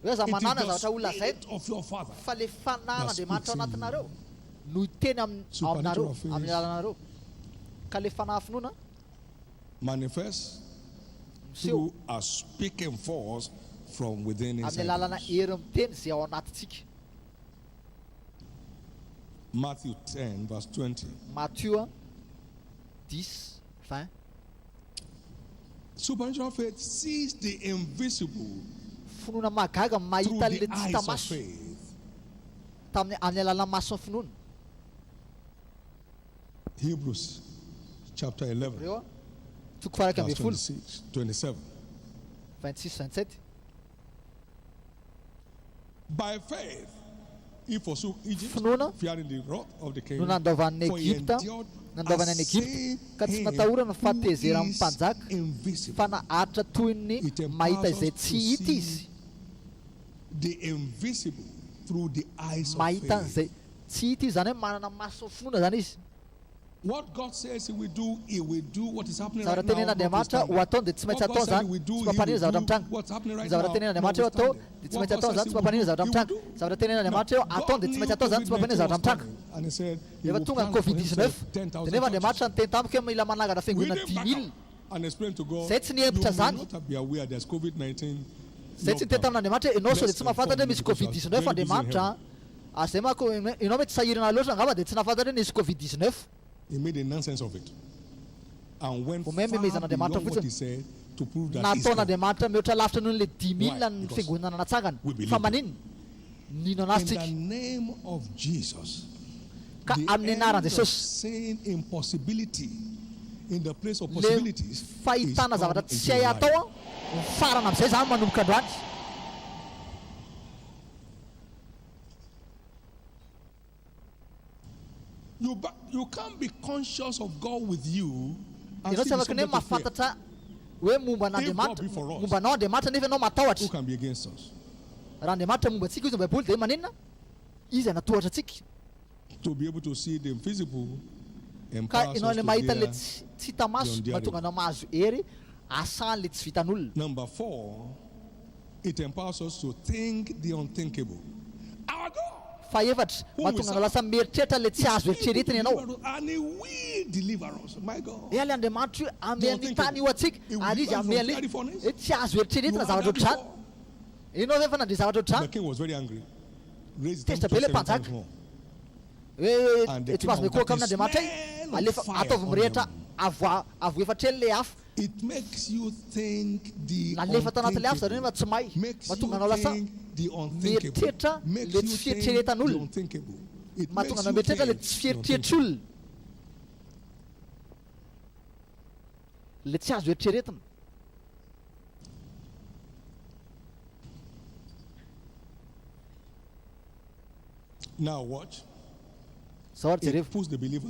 Hoe aza It is manana the zavatra ho lazaina spirit of your father fa ilay that fanahin'Andriamanitra speaks ao in you. anatinareo no hiteny amin'ny ao aminareo, Supernatural faith amin'ny alalanareo. Ka ilay fanahy finoana manifests miseho through a speaking force from within amin'ny inside alalana us. hery miteny izay ao anatintsika. Matthew 10 verse 20. Matio 10, 20. Supernatural faith sees the invisible Finoana mahagaga through mahita the an'ilay tsy eyes hita of maso faith. tamin'ny amin'ny alalan'ny mason'ny finoana. Hebrews chapter 11 Ireo a, toko faha-iraika verse ambin'ny folo, 26, 27. 26, 27. By faith, he forsook Egypt, Finoana fearing the wrath of the king, no nandaovan'ny for he Egypta, endured nandaovany as an'i Egypta, seeing ka tsy him natahorany ny who fahatezeran'ny is mpanjaka, invisible. fa naharitra toy ny It mahita empowers izay us to tsy hita see izy. the invisible through the eyes of Mahita an'izay faith. tsy hita izy, izany hoe manana mason'ny finoana izany izy. What God says He will do, He will do. What is happening Zavatra right now, tenen'Andriamanitra ho notwithstanding. ataony dia tsy maintsy What God ataony said izany, He will do, tsy He mampanino will zavatra do. mitranga. What's happening Ny right zavatra now, tenen'Andriamanitra ho atao notwithstanding. dia tsy What maintsy God ataony says izany, He tsy will mampanino do, zavatra He will mitranga. do. Zavatra Now, tenen'Andriamanitra eo ataony God dia tsy knew maintsy ataony izany, tsy mampanino COVID-19 zavatra was mitranga. coming, and He said He Rehefa will tonga ny plant for Covid Himself 19 10,000 dia nefa churches. Andriamanitra niteny tamiko hoe mila manangana We fiangonana didn't dimy back mille. up and explain to God, Izay tsy you nihemotra may izany. not be aware there's COVID-19 Izay tsy niteny lockdown. tamin'Andriamanitra hoe ianao sao dia Let's tsy mahafantatra inform hoe you misy because Covid you are 19 very busy in Andriamanitra heaven. an. Ary izay manko ianao mety sahirana loatra angamba dia tsy nahafantatra hoe nisy Covid 19. He made a nonsense of it and went Vao may far memezan'Andriamanitra beyond what fotsiny. he said to prove that he's God. Nataon'Andriamanitra mihoatra lavitra noho ilay dimy Why? mille ny Because fiangonana natsangany. we believe Fa him. maninona? Nino anazy In the tsika. name of Jesus, Ka the amin'ny end anaran'i of Jesosy, saying impossibility in the place of le possibilities is fahitana come zavatra into tsy your hay life. atao an, mifarana amin'izay izany manomboka androany. You, you can't be conscious of God with you and Ianao still tsy be afaka ny hoe subject to fear. mahafantatra Hoe momba If God an'Andriamanitra, be for us, momba anao Andriamanitra nefa ianao who matahotra. can be against us? Raha Andriamanitra momba antsika hoy ny Baiboly dia maninona? Iza hanatohatra antsika? To be able to see the invisible Ka empowers ianao us ilay to mahita ilay dare tsy tsy hita the maso mahatonga undareable. anao mahazo hery asan'ilay tsy vitan'olona. Number four, it empowers us to think the unthinkable. Our God, Fahefatra, whom we mahatonga anao serve, lasa mieritreritra ilay tsy is azo able to eritreretina ianao. deliver us, and He will deliver us. My God. He ilay Andriamanitra io The hamehy ny tany unthinkable. ho antsika He will ary deliver Izy you from hamehy an'ilay fiery furnace. hoe tsy azo You eritreretina heard zavatra that ohatr'izany. before. Ianao ve efa nandre zavatra The ohatr'izany? king was very angry. Raised the Tezitra be temperature ilay seven times mpanjaka. more. Hoe And the tsy king mahazo of mikohaka that amin'Andriamanitra e. smell of Alefa fire ataovy on mirehitra them. avo avo efatra eny ilay afo. It makes you think the Nalefa tao anatin'ilay afo zareo unthinkable. nefa tsy may. Makes Mahatonga you anao lasa think the unthinkable. mieritreritra Makes ilay you tsy think the fieritreretan'olona. unthinkable. It Mahatonga makes anao you mieritreritra ilay think tsy the unthinkable. fieritreretr'olona. Ilay tsy azo eritreretina. Now watch. Zao ary It jerevo. puts the believer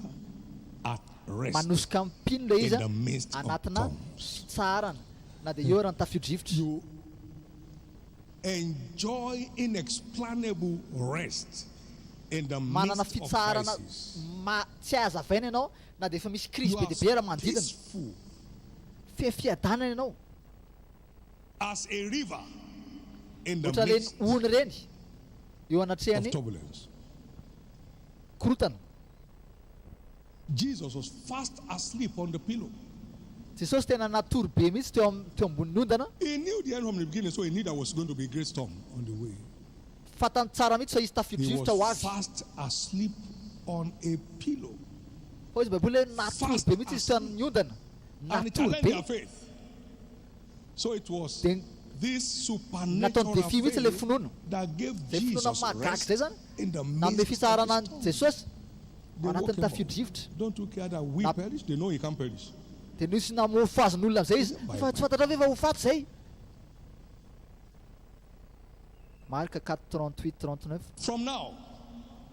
at rest Manosoka ny mpino ilay in izy the midst of anatina storms. fitsaharana na dia eo ary ny tafio-drivotra. You enjoy inexplainable rest in the Manana midst of fitsaharana crisis. ma tsy hay hazavaina ianao na dia efa misy krizy You be are dia be ary manodidina. peaceful Feno fiadanana ianao. as a river in the Ohatran'ireny midst ony ireny eo of anatrehan'ny turbulence. korotana. Jesus was fast asleep on the pillow. Jesosy tena natory be mihitsy teo am- teo ambonin'ny ondana. He knew the end from the beginning, so he knew there was going to be a great storm on the way. Fantany tsara mihitsy fa hisy He tafio-drivotra ho was avy. fast asleep on a pillow. Fa izy Baiboly hoe natory Fast be mihitsy izy teo asleep. amin'ny ondana. And he Natory challenged be. their faith. So it was Dia this nataony supernatural défi mihitsy ilay faith finoana. that gave Zay finoana Jesus mahagaga rest zay zany. in the Nanome midst of the fitsaharana an'i storm. Jesosy They ao woke anatin'ny him up. tafio-drivotra. Don't you care that we Na- perish? They know he can't perish. Dia nisy namofo azon'olona amin'izay izy. Bible. Fa tsy fantatrao ve fa ho faty izay? Marc 4, 38, 39. From now,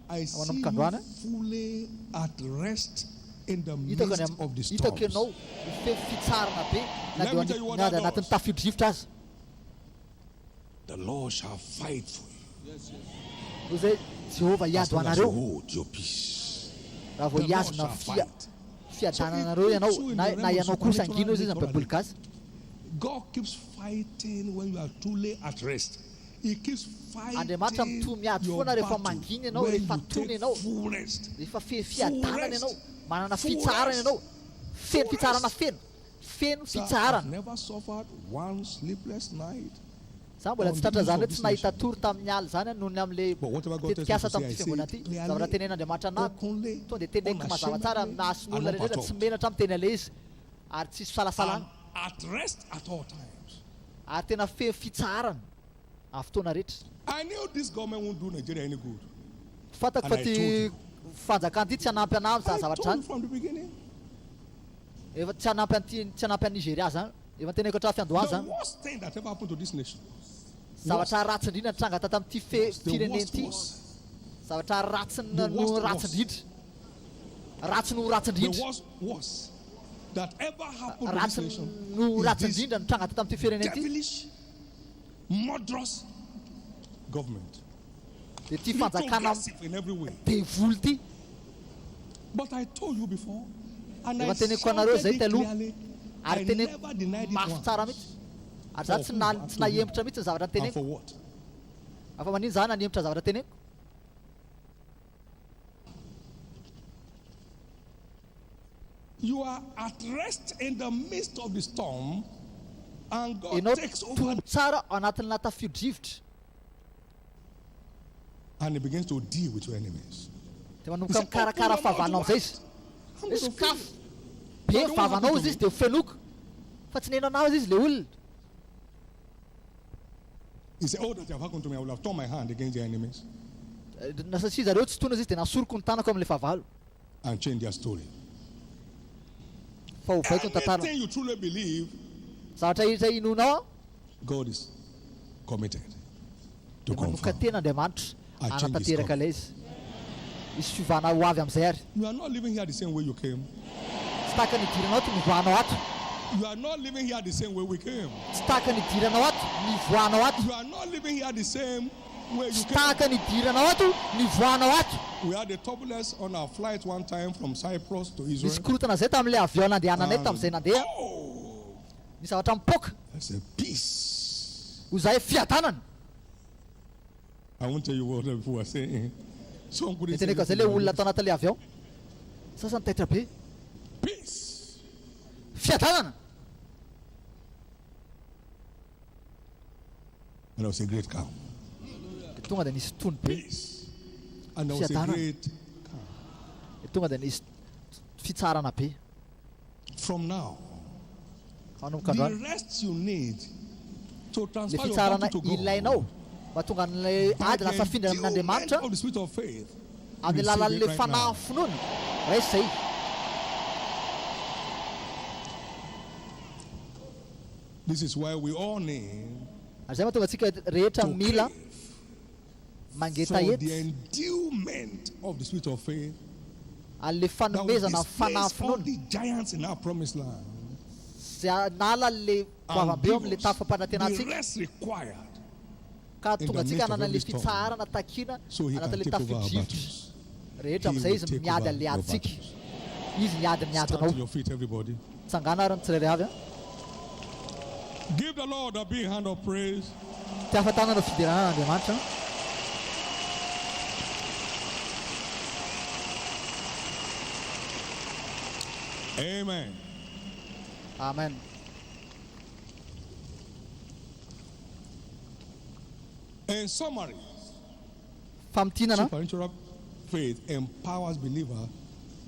I see manomboka you androany. fully at rest in the Hitako midst any am- of the hitako storms. ianao ho feno fitsaharana be na Let dia me tell you what na that dia anatin'ny does. tafio-drivotra aza. The Lord shall fight for you Noho izay Jehovah as hiady ho long as you anareo hold your peace. raha vao The Lord hihazona shall fia fight. So it fiadananareo puts ianao you in na the na realm of ianao kosa supernatural angina izy izy ny Baiboly victory. gasy. God keeps fighting when you are truly at rest. He keeps Andriamanitra fighting mitohy miady your foana rehefa battle mangina ianao, when rehefa you tony take ianao. full rest. Rehefa feno Full fiadanana rest. ianao, manana Full fitsaharana rest. ianao. Feno Full fitsaharana rest. feno. Feno Sir, I've fitsaharana. never suffered one sleepless night Za mbola on tsy the tratra eve zany of hoe this tsy nahita nation. tory tamin'ny aly zany noho ny amin'ilay But whatever God tells me tetikasa to say, I tamin'ity say fiangonana it ity. clearly, Zavatra tenen'Andriamanitra anahy openly, tonga dia teneniko mazava tsara unashamedly, mahaso ny and olona rehetra tsy unperturbed. menatra miteny an'ilay izy ary tsisy And fisalasalana at rest at all times. ary tena feno fitsaharana amin'ny fotoana rehetra. I knew this government won't do Nigeria any good. Fantako And fa I ty told you. fanjakana ity tsy hanampy anahy amin'izany I zavatra told you zany. from the beginning. Efa tsy hanampy an'ity tsy hanampy an'i Nigeria zany. Efa teneniko hatramin'ny fiandohana The zany. worst thing that ever happened to this nation. Zavatra ratsy indrindra nitranga tato amin'ity fe The firenena worst ity. was. Zavatra ratsy The no worst ratsy was. indrindra. Ratsy no ratsy The indrindra. worst was that ever happened to this Ratsy nation no is ratsy this indrindra nitranga tato amin'ity firenena ity. devilish, murderous government. Dia ity fanjakana Retrogressive in every way. devoly ity. But I told you before, and I Efa teneniko anareo shouted zay it taloha clearly. ary I teneniko never denied it mafy tsara once. mihitsy. Ary za For tsy who na and tsy to whom nahemotra mihitsy ny zavatra and teneniko. for what? Afa manino za nanemotra zavatra teneniko? You are at rest in the midst of the storm, and God Ianao takes over tony tsara ao anatin'ny tafio-drivotra. and He begins to deal with your enemies. Dia He manomboka said, Open mikarakara your mouth fahavalonao amin'izay wide. izy. I'm Hoe going to fill sokafo you. be But they won't happen vavanao to izy me. izy dia ho fenoiko. Fa tsy neno anao izy izy le olona. He said, Oh, that have happened to me, I will have torn my hand against their enemies Eh, Na satria zareo tsy tony izy izy dia nasoriko ny tanako amin'ilay fahavalo. and change their story. Fa hovaiko ny tantara. Anything you truly believe, Zavatra rehetra inoanao God is committed to dia manomboka confirm. tena Andriamanitra A change is anatanteraka coming. ilay izy. Hisy fiovana ho avy amin'izay ary. You are not living here the same way you came. Tsy tahaka ny idiranao ato no hivoahanao ato. You are not living here the same way we came. Tsy tahaka ny idiranao ato ny ivoahanao ato. You are not living here the same way you Tsy came. tahaka ny idiranao ato ny ivoahanao ato. We had a turbulence on our flight one time from Cyprus to Israel. Nisy korontana izay tamin'ilay avion nandehananay And tamin'izay nandeha. oh, Nisy zavatra nipoaka. I said, peace. Hoy izahay, fiadanana. I won't tell you what other people were saying. Some couldn't say Niteneniko an'izay anything. ilay olona tao anatin'ilay avion. Sasany taitra be. Peace. Fiadanana. And there was a great calm. Dia tonga dia nisy tony be. Peace. And there was a Fiadanana. great calm. Dia tonga dia nisy fitsarana be. From now, Manomboka the androany. rest you need to Ilay transfer your fitsarana battle to God ilainao mba hatonga an'ilay by ady the lasa afindra endowment amin'Andriamanitra of the spirit of faith, amin'ny receive it alalan'ilay right fanahy now. finoana. Raiso izay. This is why we all need Ary izay mahatonga antsika rehetra to mila crave for mangetaheta the endowment of the spirit of faith an'ilay that will fanomezana ny fanahy displace all finoana the giants in our promised land izay hanala an'ilay and goavam-be give eo amin'ilay us tany the fampanantenantsika rest required ka in hahatonga the antsika midst of hanana every an'ilay storm fitsaharana takiana so he can anatin'ilay take over our tafio-drivotra battles. rehetra He amin'izay will izy take miady over an'ilay your adintsika. battles. Izy miady ny Stand to adinao. your feet, everybody. Tsangana ary ny tsirairay avy a. Give the Lord a big hand of praise. Tiafa-tanana fiderana an'Andriamanitra. Amen. Amen. In summary, Famintinana. Supernatural faith empowers believer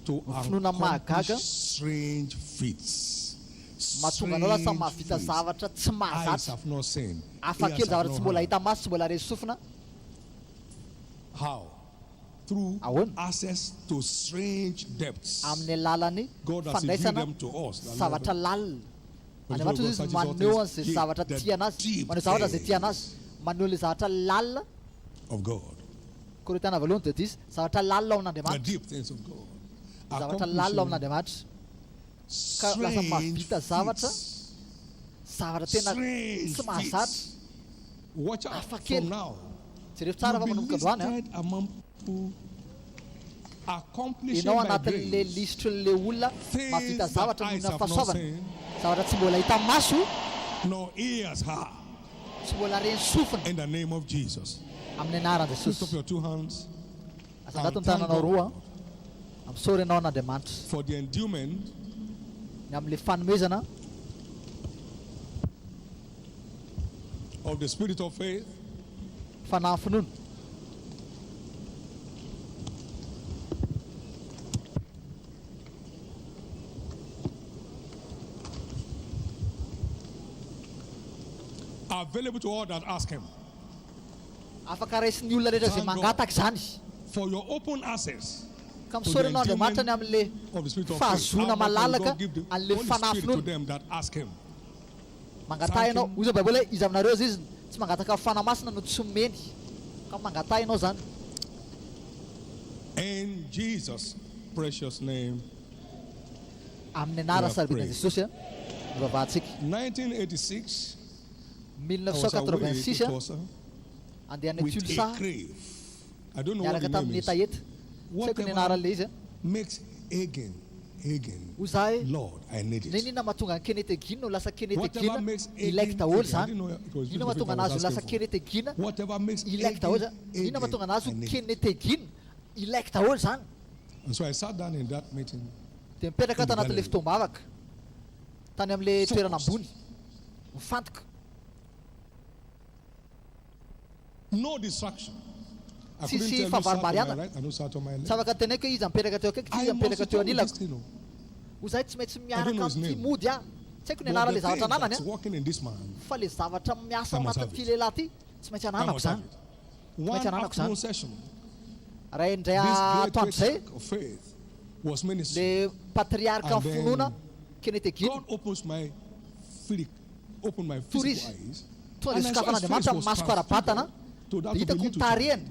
to Ny finoana mahagaga accomplish strange feats. mahatonga anao lasa Strange mahavita feats. zavatra tsy Eyes mahazatra. have not seen, Hafa ears kely have zavatra not tsy mbola heard. hita maso, tsy mbola re sofina. How? Through Ahoana? access to strange depths. Amin'ny alalan'ny God has revealed fandraisana them to us. The Lord zavatra lalina. But Andriamanitra God izy searches all maneho things, an'izay yea, zavatra the tiana azy, deep maneho zavatra izay tiana azy, things maneho ilay zavatra lalina. of God. Korintiana voalohany dia diso, zavatra lalina ao The amin'Andriamanitra. deep things of God. Zavatra lalina ao Accomplishing amin'Andriamanitra. Ka lasa strange mahavita zavatra, feats. zavatra tena Strange tsy mahazatra. feats. Watch out Hafa from kely. now. Jereo tsara You'll fa be manomboka androany a. listed among people accomplishing Ianao by anatin'ilay grace lisitrin'ilay olona things mahavita that zavatra eyes noho ny have not fahasoavana. seen, Zavatra tsy mbola hita maso, nor ears heard. tsy mbola ren'ny sofina. In the name of Jesus. Amin'ny anaran'i Lift up Jesosy. your two hands Asandrato and ny thank tananao roa. God Misaotra ianao an'Andriamanitra. for the endowment Ny amin'ilay fanomezana of the spirit of faith fanahy finoana. Available to all that ask him. Afaka raisin'ny olona rehetra izay Thank God mangataka izany. For your open access Ka to misaotra the anao Andriamanitra ny endowment amin'ilay of the spirit of faith. How fahazoana much will malalaka God give the an'ilay Holy fanahy Spirit to finoana. them that ask him? Mangataha Thank ianao. him. Hoy izao Baiboly hoe iza aminareo izy tsy mangataka fanahy masina no tsy omeny. Ka mangataha ianao izany. In Jesus' precious name. Amin'ny anarana We have sarobidin'i prayed. Jesosy no vavahantsika. 1986, I was away to 1986 Tulsa andeha any with a Tulsa crave. I don't know what niaraka the name tamin'ny is. hetaheta. Tsy haiko ny Whatever anaran'ilay izy. makes Hagin, Hagin, Hoy izaho hoe, Lord, I need it. N'inona mahatonga an'i Kenneth Hagin ho lasa Kenneth Whatever Hagin, makes ilaiko Hagin, daholo Hagin, I izany. didn't know it was Inona Joseph mahatonga I was anazy ho lasa asking for. Kenneth Hagin, Whatever makes ilaiko daholo Hagin, izany. Inona Hagin, mahatonga anazy I ho need it. Kenneth Hagin, ilaiko daholo izany. And so I sat down in that meeting. Dia mipetraka In the tanatin'ilay gallery. fotoam-bavaka, tany amin'ilay toerana Focused. ambony, mifantoka. No distraction. I Tsisy couldn't tell who sat on my fahavarimbariana. right and who sat on my Tsy left. afaka teneniko hoe iza mipetraka teo akaiky, I iza must mipetraka teo talk with this anilako. thing. oh. Ho izahay tsy maintsy I don't miaraka know his amin'ity name. mody aho. Tsy haiko ny But anaran'ilay the zavatra thing ananany that's a. working in this man, Fa ilay zavatra miasa I ao must have anatin'ity it. lehilahy ity, tsy maintsy I ananako must have izany. it. Tsy maintsy One ananako afternoon izany. session, Raha indray this great atoandro izay, patriarch of faith was ministering. le patriarka And then finoana Kenneth Hagin, God opens my physical, opened my Tory physical izy. eyes. Tonga And dia I saw his face sokafan'Andriamanitra was amin'ny masoko ara-batana, transfigured to that dia of a hitako ny little child. tarehiny,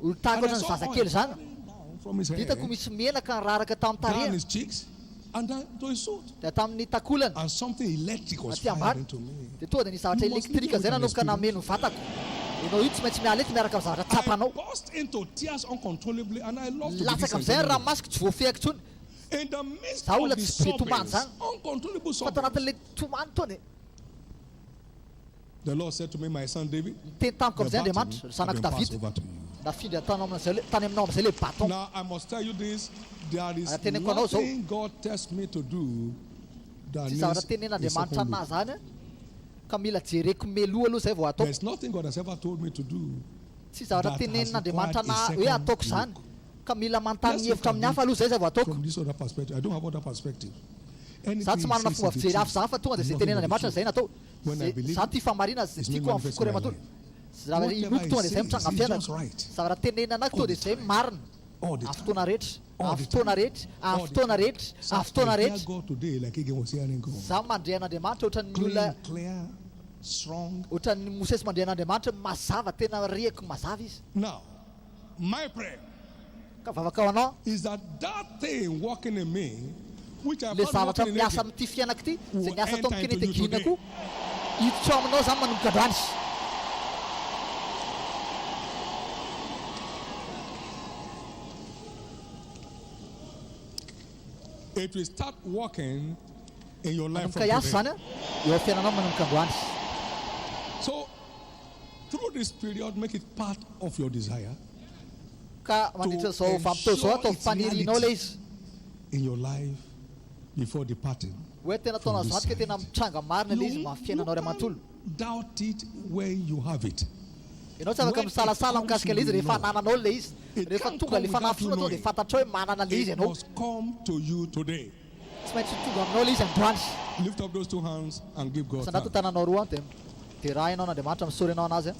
ho tahaka And I ohatran'ny saw oil zazakely izany. falling down from his Dia hitako head, misy menaka niraraka tamin'ny down tarehiny, his cheeks, And then to his suit. Dia tamin'ny takolany. And something electric was Aty fired ambany. into me. Dia tonga dia nisy zavatra You must elektrika live izay with an nanomboka nameno ny experience. vatako. Ianao io tsy maintsy miala eto miaraka amin'ny zavatra tsapanao. I burst into tears uncontrollably and I love to be Latsaka this amin'izay ny gentleman. ranomasoko tsy voafehiko intsony. In the midst Za of olona the tsy be tomany sobbings, zany. uncontrollable Fa tao sobbings, anatin'ilay tomany tony. the Lord said to me, my son David, Niteny tamiko the amin'izay baton Andriamanitra, ry has zanako been passed Davida. over to you. Nafindra tany amin'izay le- tany aminao amin'izay ilay bâton. Now I must tell you this, there is Ary teneniko anao izao. nothing God tells me to do that Tsy needs zavatra a tenen'Andriamanitra second aminahy look. zany a, ka mila jereko mialoha aloha izay vao ataoko. There's nothing God has ever told me to do Tsy zavatra that has tenenin'Andriamanitra required a anahy hoe second ataoko izany look. ka mila manontany Let's ny look hevitra at amin'ny it hafa aloha izay zay vao ataoko. from this other perspective. I don't have other perspective. Za Anything tsy he manana says fomba is the fijery hafa truth zany fa tonga dia and izay nothing but the tenen'Andriamanitra truth. izay natao. When I Zay- believe Za it, tia fahamarinana izay it's made tiako amin'ny manifest foko in ray my manontolo. life. Zavatra Whatever inoako he tonga dia izay says mitranga is fiainako. just right. Zavatra tenenana All tonga the dia izay time. marina. All the Amin'ny time. fotoana rehetra, All amin'ny the fotoana time. rehetra, All amin'ny the fotoana time. rehetra, So amin'ny fotoana I hear rehetra. God today like Gideon was hearing God. Za mandre an'Andriamanitra ohatran'ny Clean, olona clear, strong. ohatran'ny Mosesy mandre an'Andriamanitra mazava tena rehako mazava izy. Now, my prayer Ka vavaka ho anao is that that thing working in me, which I le found zavatra working in miasa Egypt, amin'ity fiainako ity will izay niasa tao enter amin'ny into you Kenetagina today. koa hiditra ao aminao zany manomboka androany. It will start working in your life Manomboka from hiasa today. zany a eo amin'ny fiainanao manomboka androany. So, through this period, make it part of your desire Ka mandritra to izao vanim-potoana izao ensure ataovy its fanirianao ilay reality izy. in your life before departing Hoe tena from ataonao this zany ka tena side. mitranga marina ilay izy You, mba you fiainanao ray manontolo. can't doubt it when you have it. Ianao tsy afaka When it misalasala comes, mikasika you ilay izy will rehefa know. anananao ilay izy. It Rehefa can't tonga come ilay without you fanafoana tonga dia knowing. fantatrao hoe manana ilay izy It ianao. must come to you today. Tsy maintsy ho tonga aminao ilay izy androany. Lift up those two hands and give God Sandrato thanks. tananao roa dia deraha ianao an'Andriamanitra misaotra ianao anazy. a.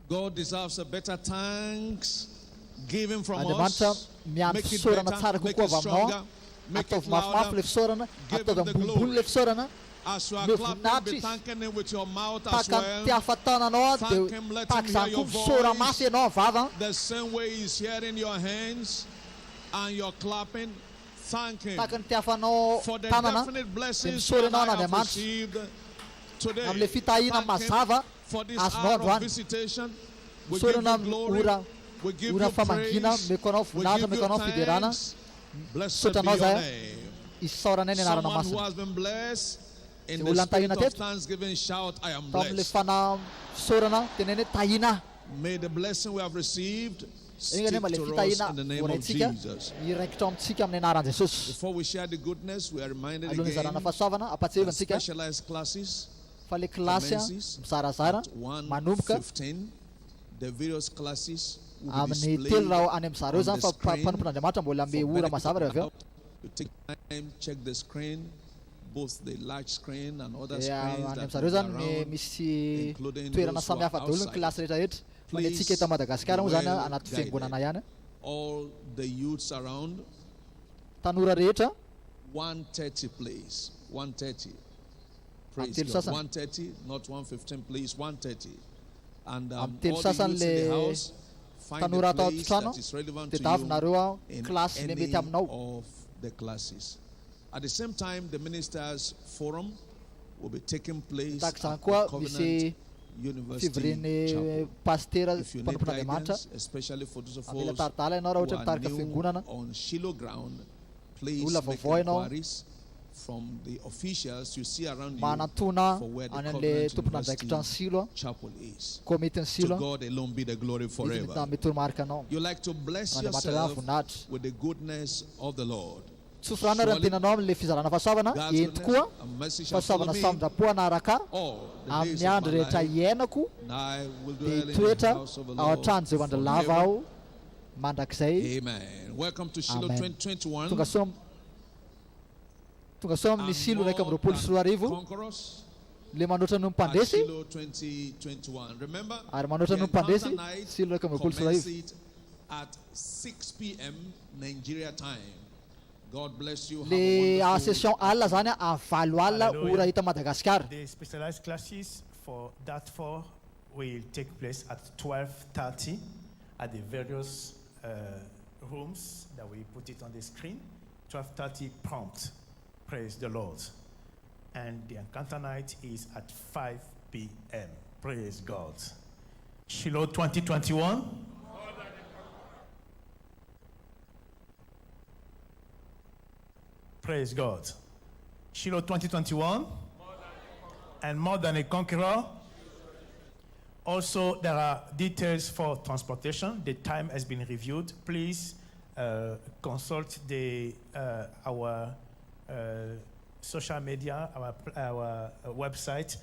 God deserves a better thanks given from Andriamanitra us. miandry Make it fisaorana better, tsara make kokoa it avy aminao. stronger, make it Ataovy mafimafy louder. ilay fisaorana, Give ataovy him the ambonimbony glory. ilay fisaorana. As you are Omeo clapping, voninahitra be izy. thanking him with your mouth as Tahaka ny well. tiafa-tananao a Thank dia him, let tahaka him hear izany your koa misaora voice. mafy ianao amin'ny vava. The same way he's hearing your hands and your clapping, thank him Tahaka ny tiafanao for the tanana definite dia blessings misaora that ianao I have an'Andriamanitra. received today. Amin'ilay fitahiana Thank him mazava for this azonao hour of androany. visitation. We give Misaora you anao amin'ny glory. ora We give ora you famangiana, praise. omeko anao We voninahitra, give omeko you anao fiderana. thanks. Blessed Misaotra be anao your zahay. name. Isaoranay ny anarana Someone who masina. has been blessed in Izay the olona nitahina spirit of teto thanksgiving, shout, I am tamin'ilay blessed. fanahy fisaorana teneny hoe tahina aho. May the blessing we have received Enga stick anie mba ilay to us fitahiana in the name of voaraintsika Jesus. hiraikitra ao amintsika amin'ny anaran'i Jesosy. Before we share the goodness, we are reminded Alohan'ny again hizarana fahasoavana, ampahatsiahivina that antsika specialized classes fa ilay kilasy a, commences mizarazara at manomboka 1:15. The various classes will be amin'ny displayed telo raha any amin'ny zareo on zany the fa screen mpanompon'Andriamanitra mbola for ame ora benefit mazava rehefa avy eo. out. You take time, check the screen, both the large screen and other Dia screens any that amin'ny will zareo be zany around, misy including toerana those who samy are hafa daholo ny outside. kilasy rehetrarehetra. Fa ny antsika Please eto Madagasikara be moa zany a, well anaty guided. fiangonana ihany. All the youths around, Tanora rehetra 1:30, please. 1:30. Praise Amin'ny telo God. sasany. 1:30, not 1:15, please. 1:30. And Amin'ny telo all the sasany youths in the le house, find a tanora atao place an-tokantrano that is relevant to dia davinareo you a in kilasy le any mety aminao. of the classes. At the same time, the ministers' forum will be taking place Tahaka izany at the koa Covenant misy University fivorian'ny Chapel. pastera If you need mpanompon'Andriamanitra. guidance, especially for those of Mila us tari-dalana ianao raha who ohatra are mitarika new fiangonana. on Shiloh ground, please Olona make vaovao ianao. inquiries from the officials you see around you Manantona for where the any amin'ilay Covenant tompon'andraikitra ny University Silo a, Chapel is. komitin'ny To Silo a. God alone be the glory Izy no forever. mety toromarika anao. You like to bless Andriamanitra ihany yourself voninahitra. with the goodness of the Lord. Tsofirana ary ny Surely tenanao amin'ilay fizarana fahasoavana, God's eny goodness tokoa and mercy shall follow fahasoavana me sy famindram-po hanaraka ahy all the days amin'ny of andro my rehetra life, iainako and I will dia dwell in the hitoetra house of the ao Lord an-trano izay mandra-lava forever. aho mandrakizay. Amen. Welcome to Shiloh Amen. 2021. Tonga soa tonga soa amin'ny And Silo iraika amby more roapolo sy than roa arivo conquerors le manoatra noho ny at mpandresy Shiloh 2021. Remember, ary manoatra the noho ny mpandresy encounter night Silo iraika amby roapolo sy roa arivo. commences at 6 p.m. Nigeria time. God bless you. Have a Le wonderful session alina zany a amin'ny valo alina Hallelujah. ora eto Madagasikara. The specialized classes for that four will take place at 12:30 at the various rooms that we put it on the screen. 12:30 prompt. Praise the Lord. And the encounter night is at 5 p.m. Praise God. Shiloh 2021. Praise God. Shiloh 2021 and more than a conqueror. Also, there are details for transportation. The time has been reviewed. Please consult our social media, our website.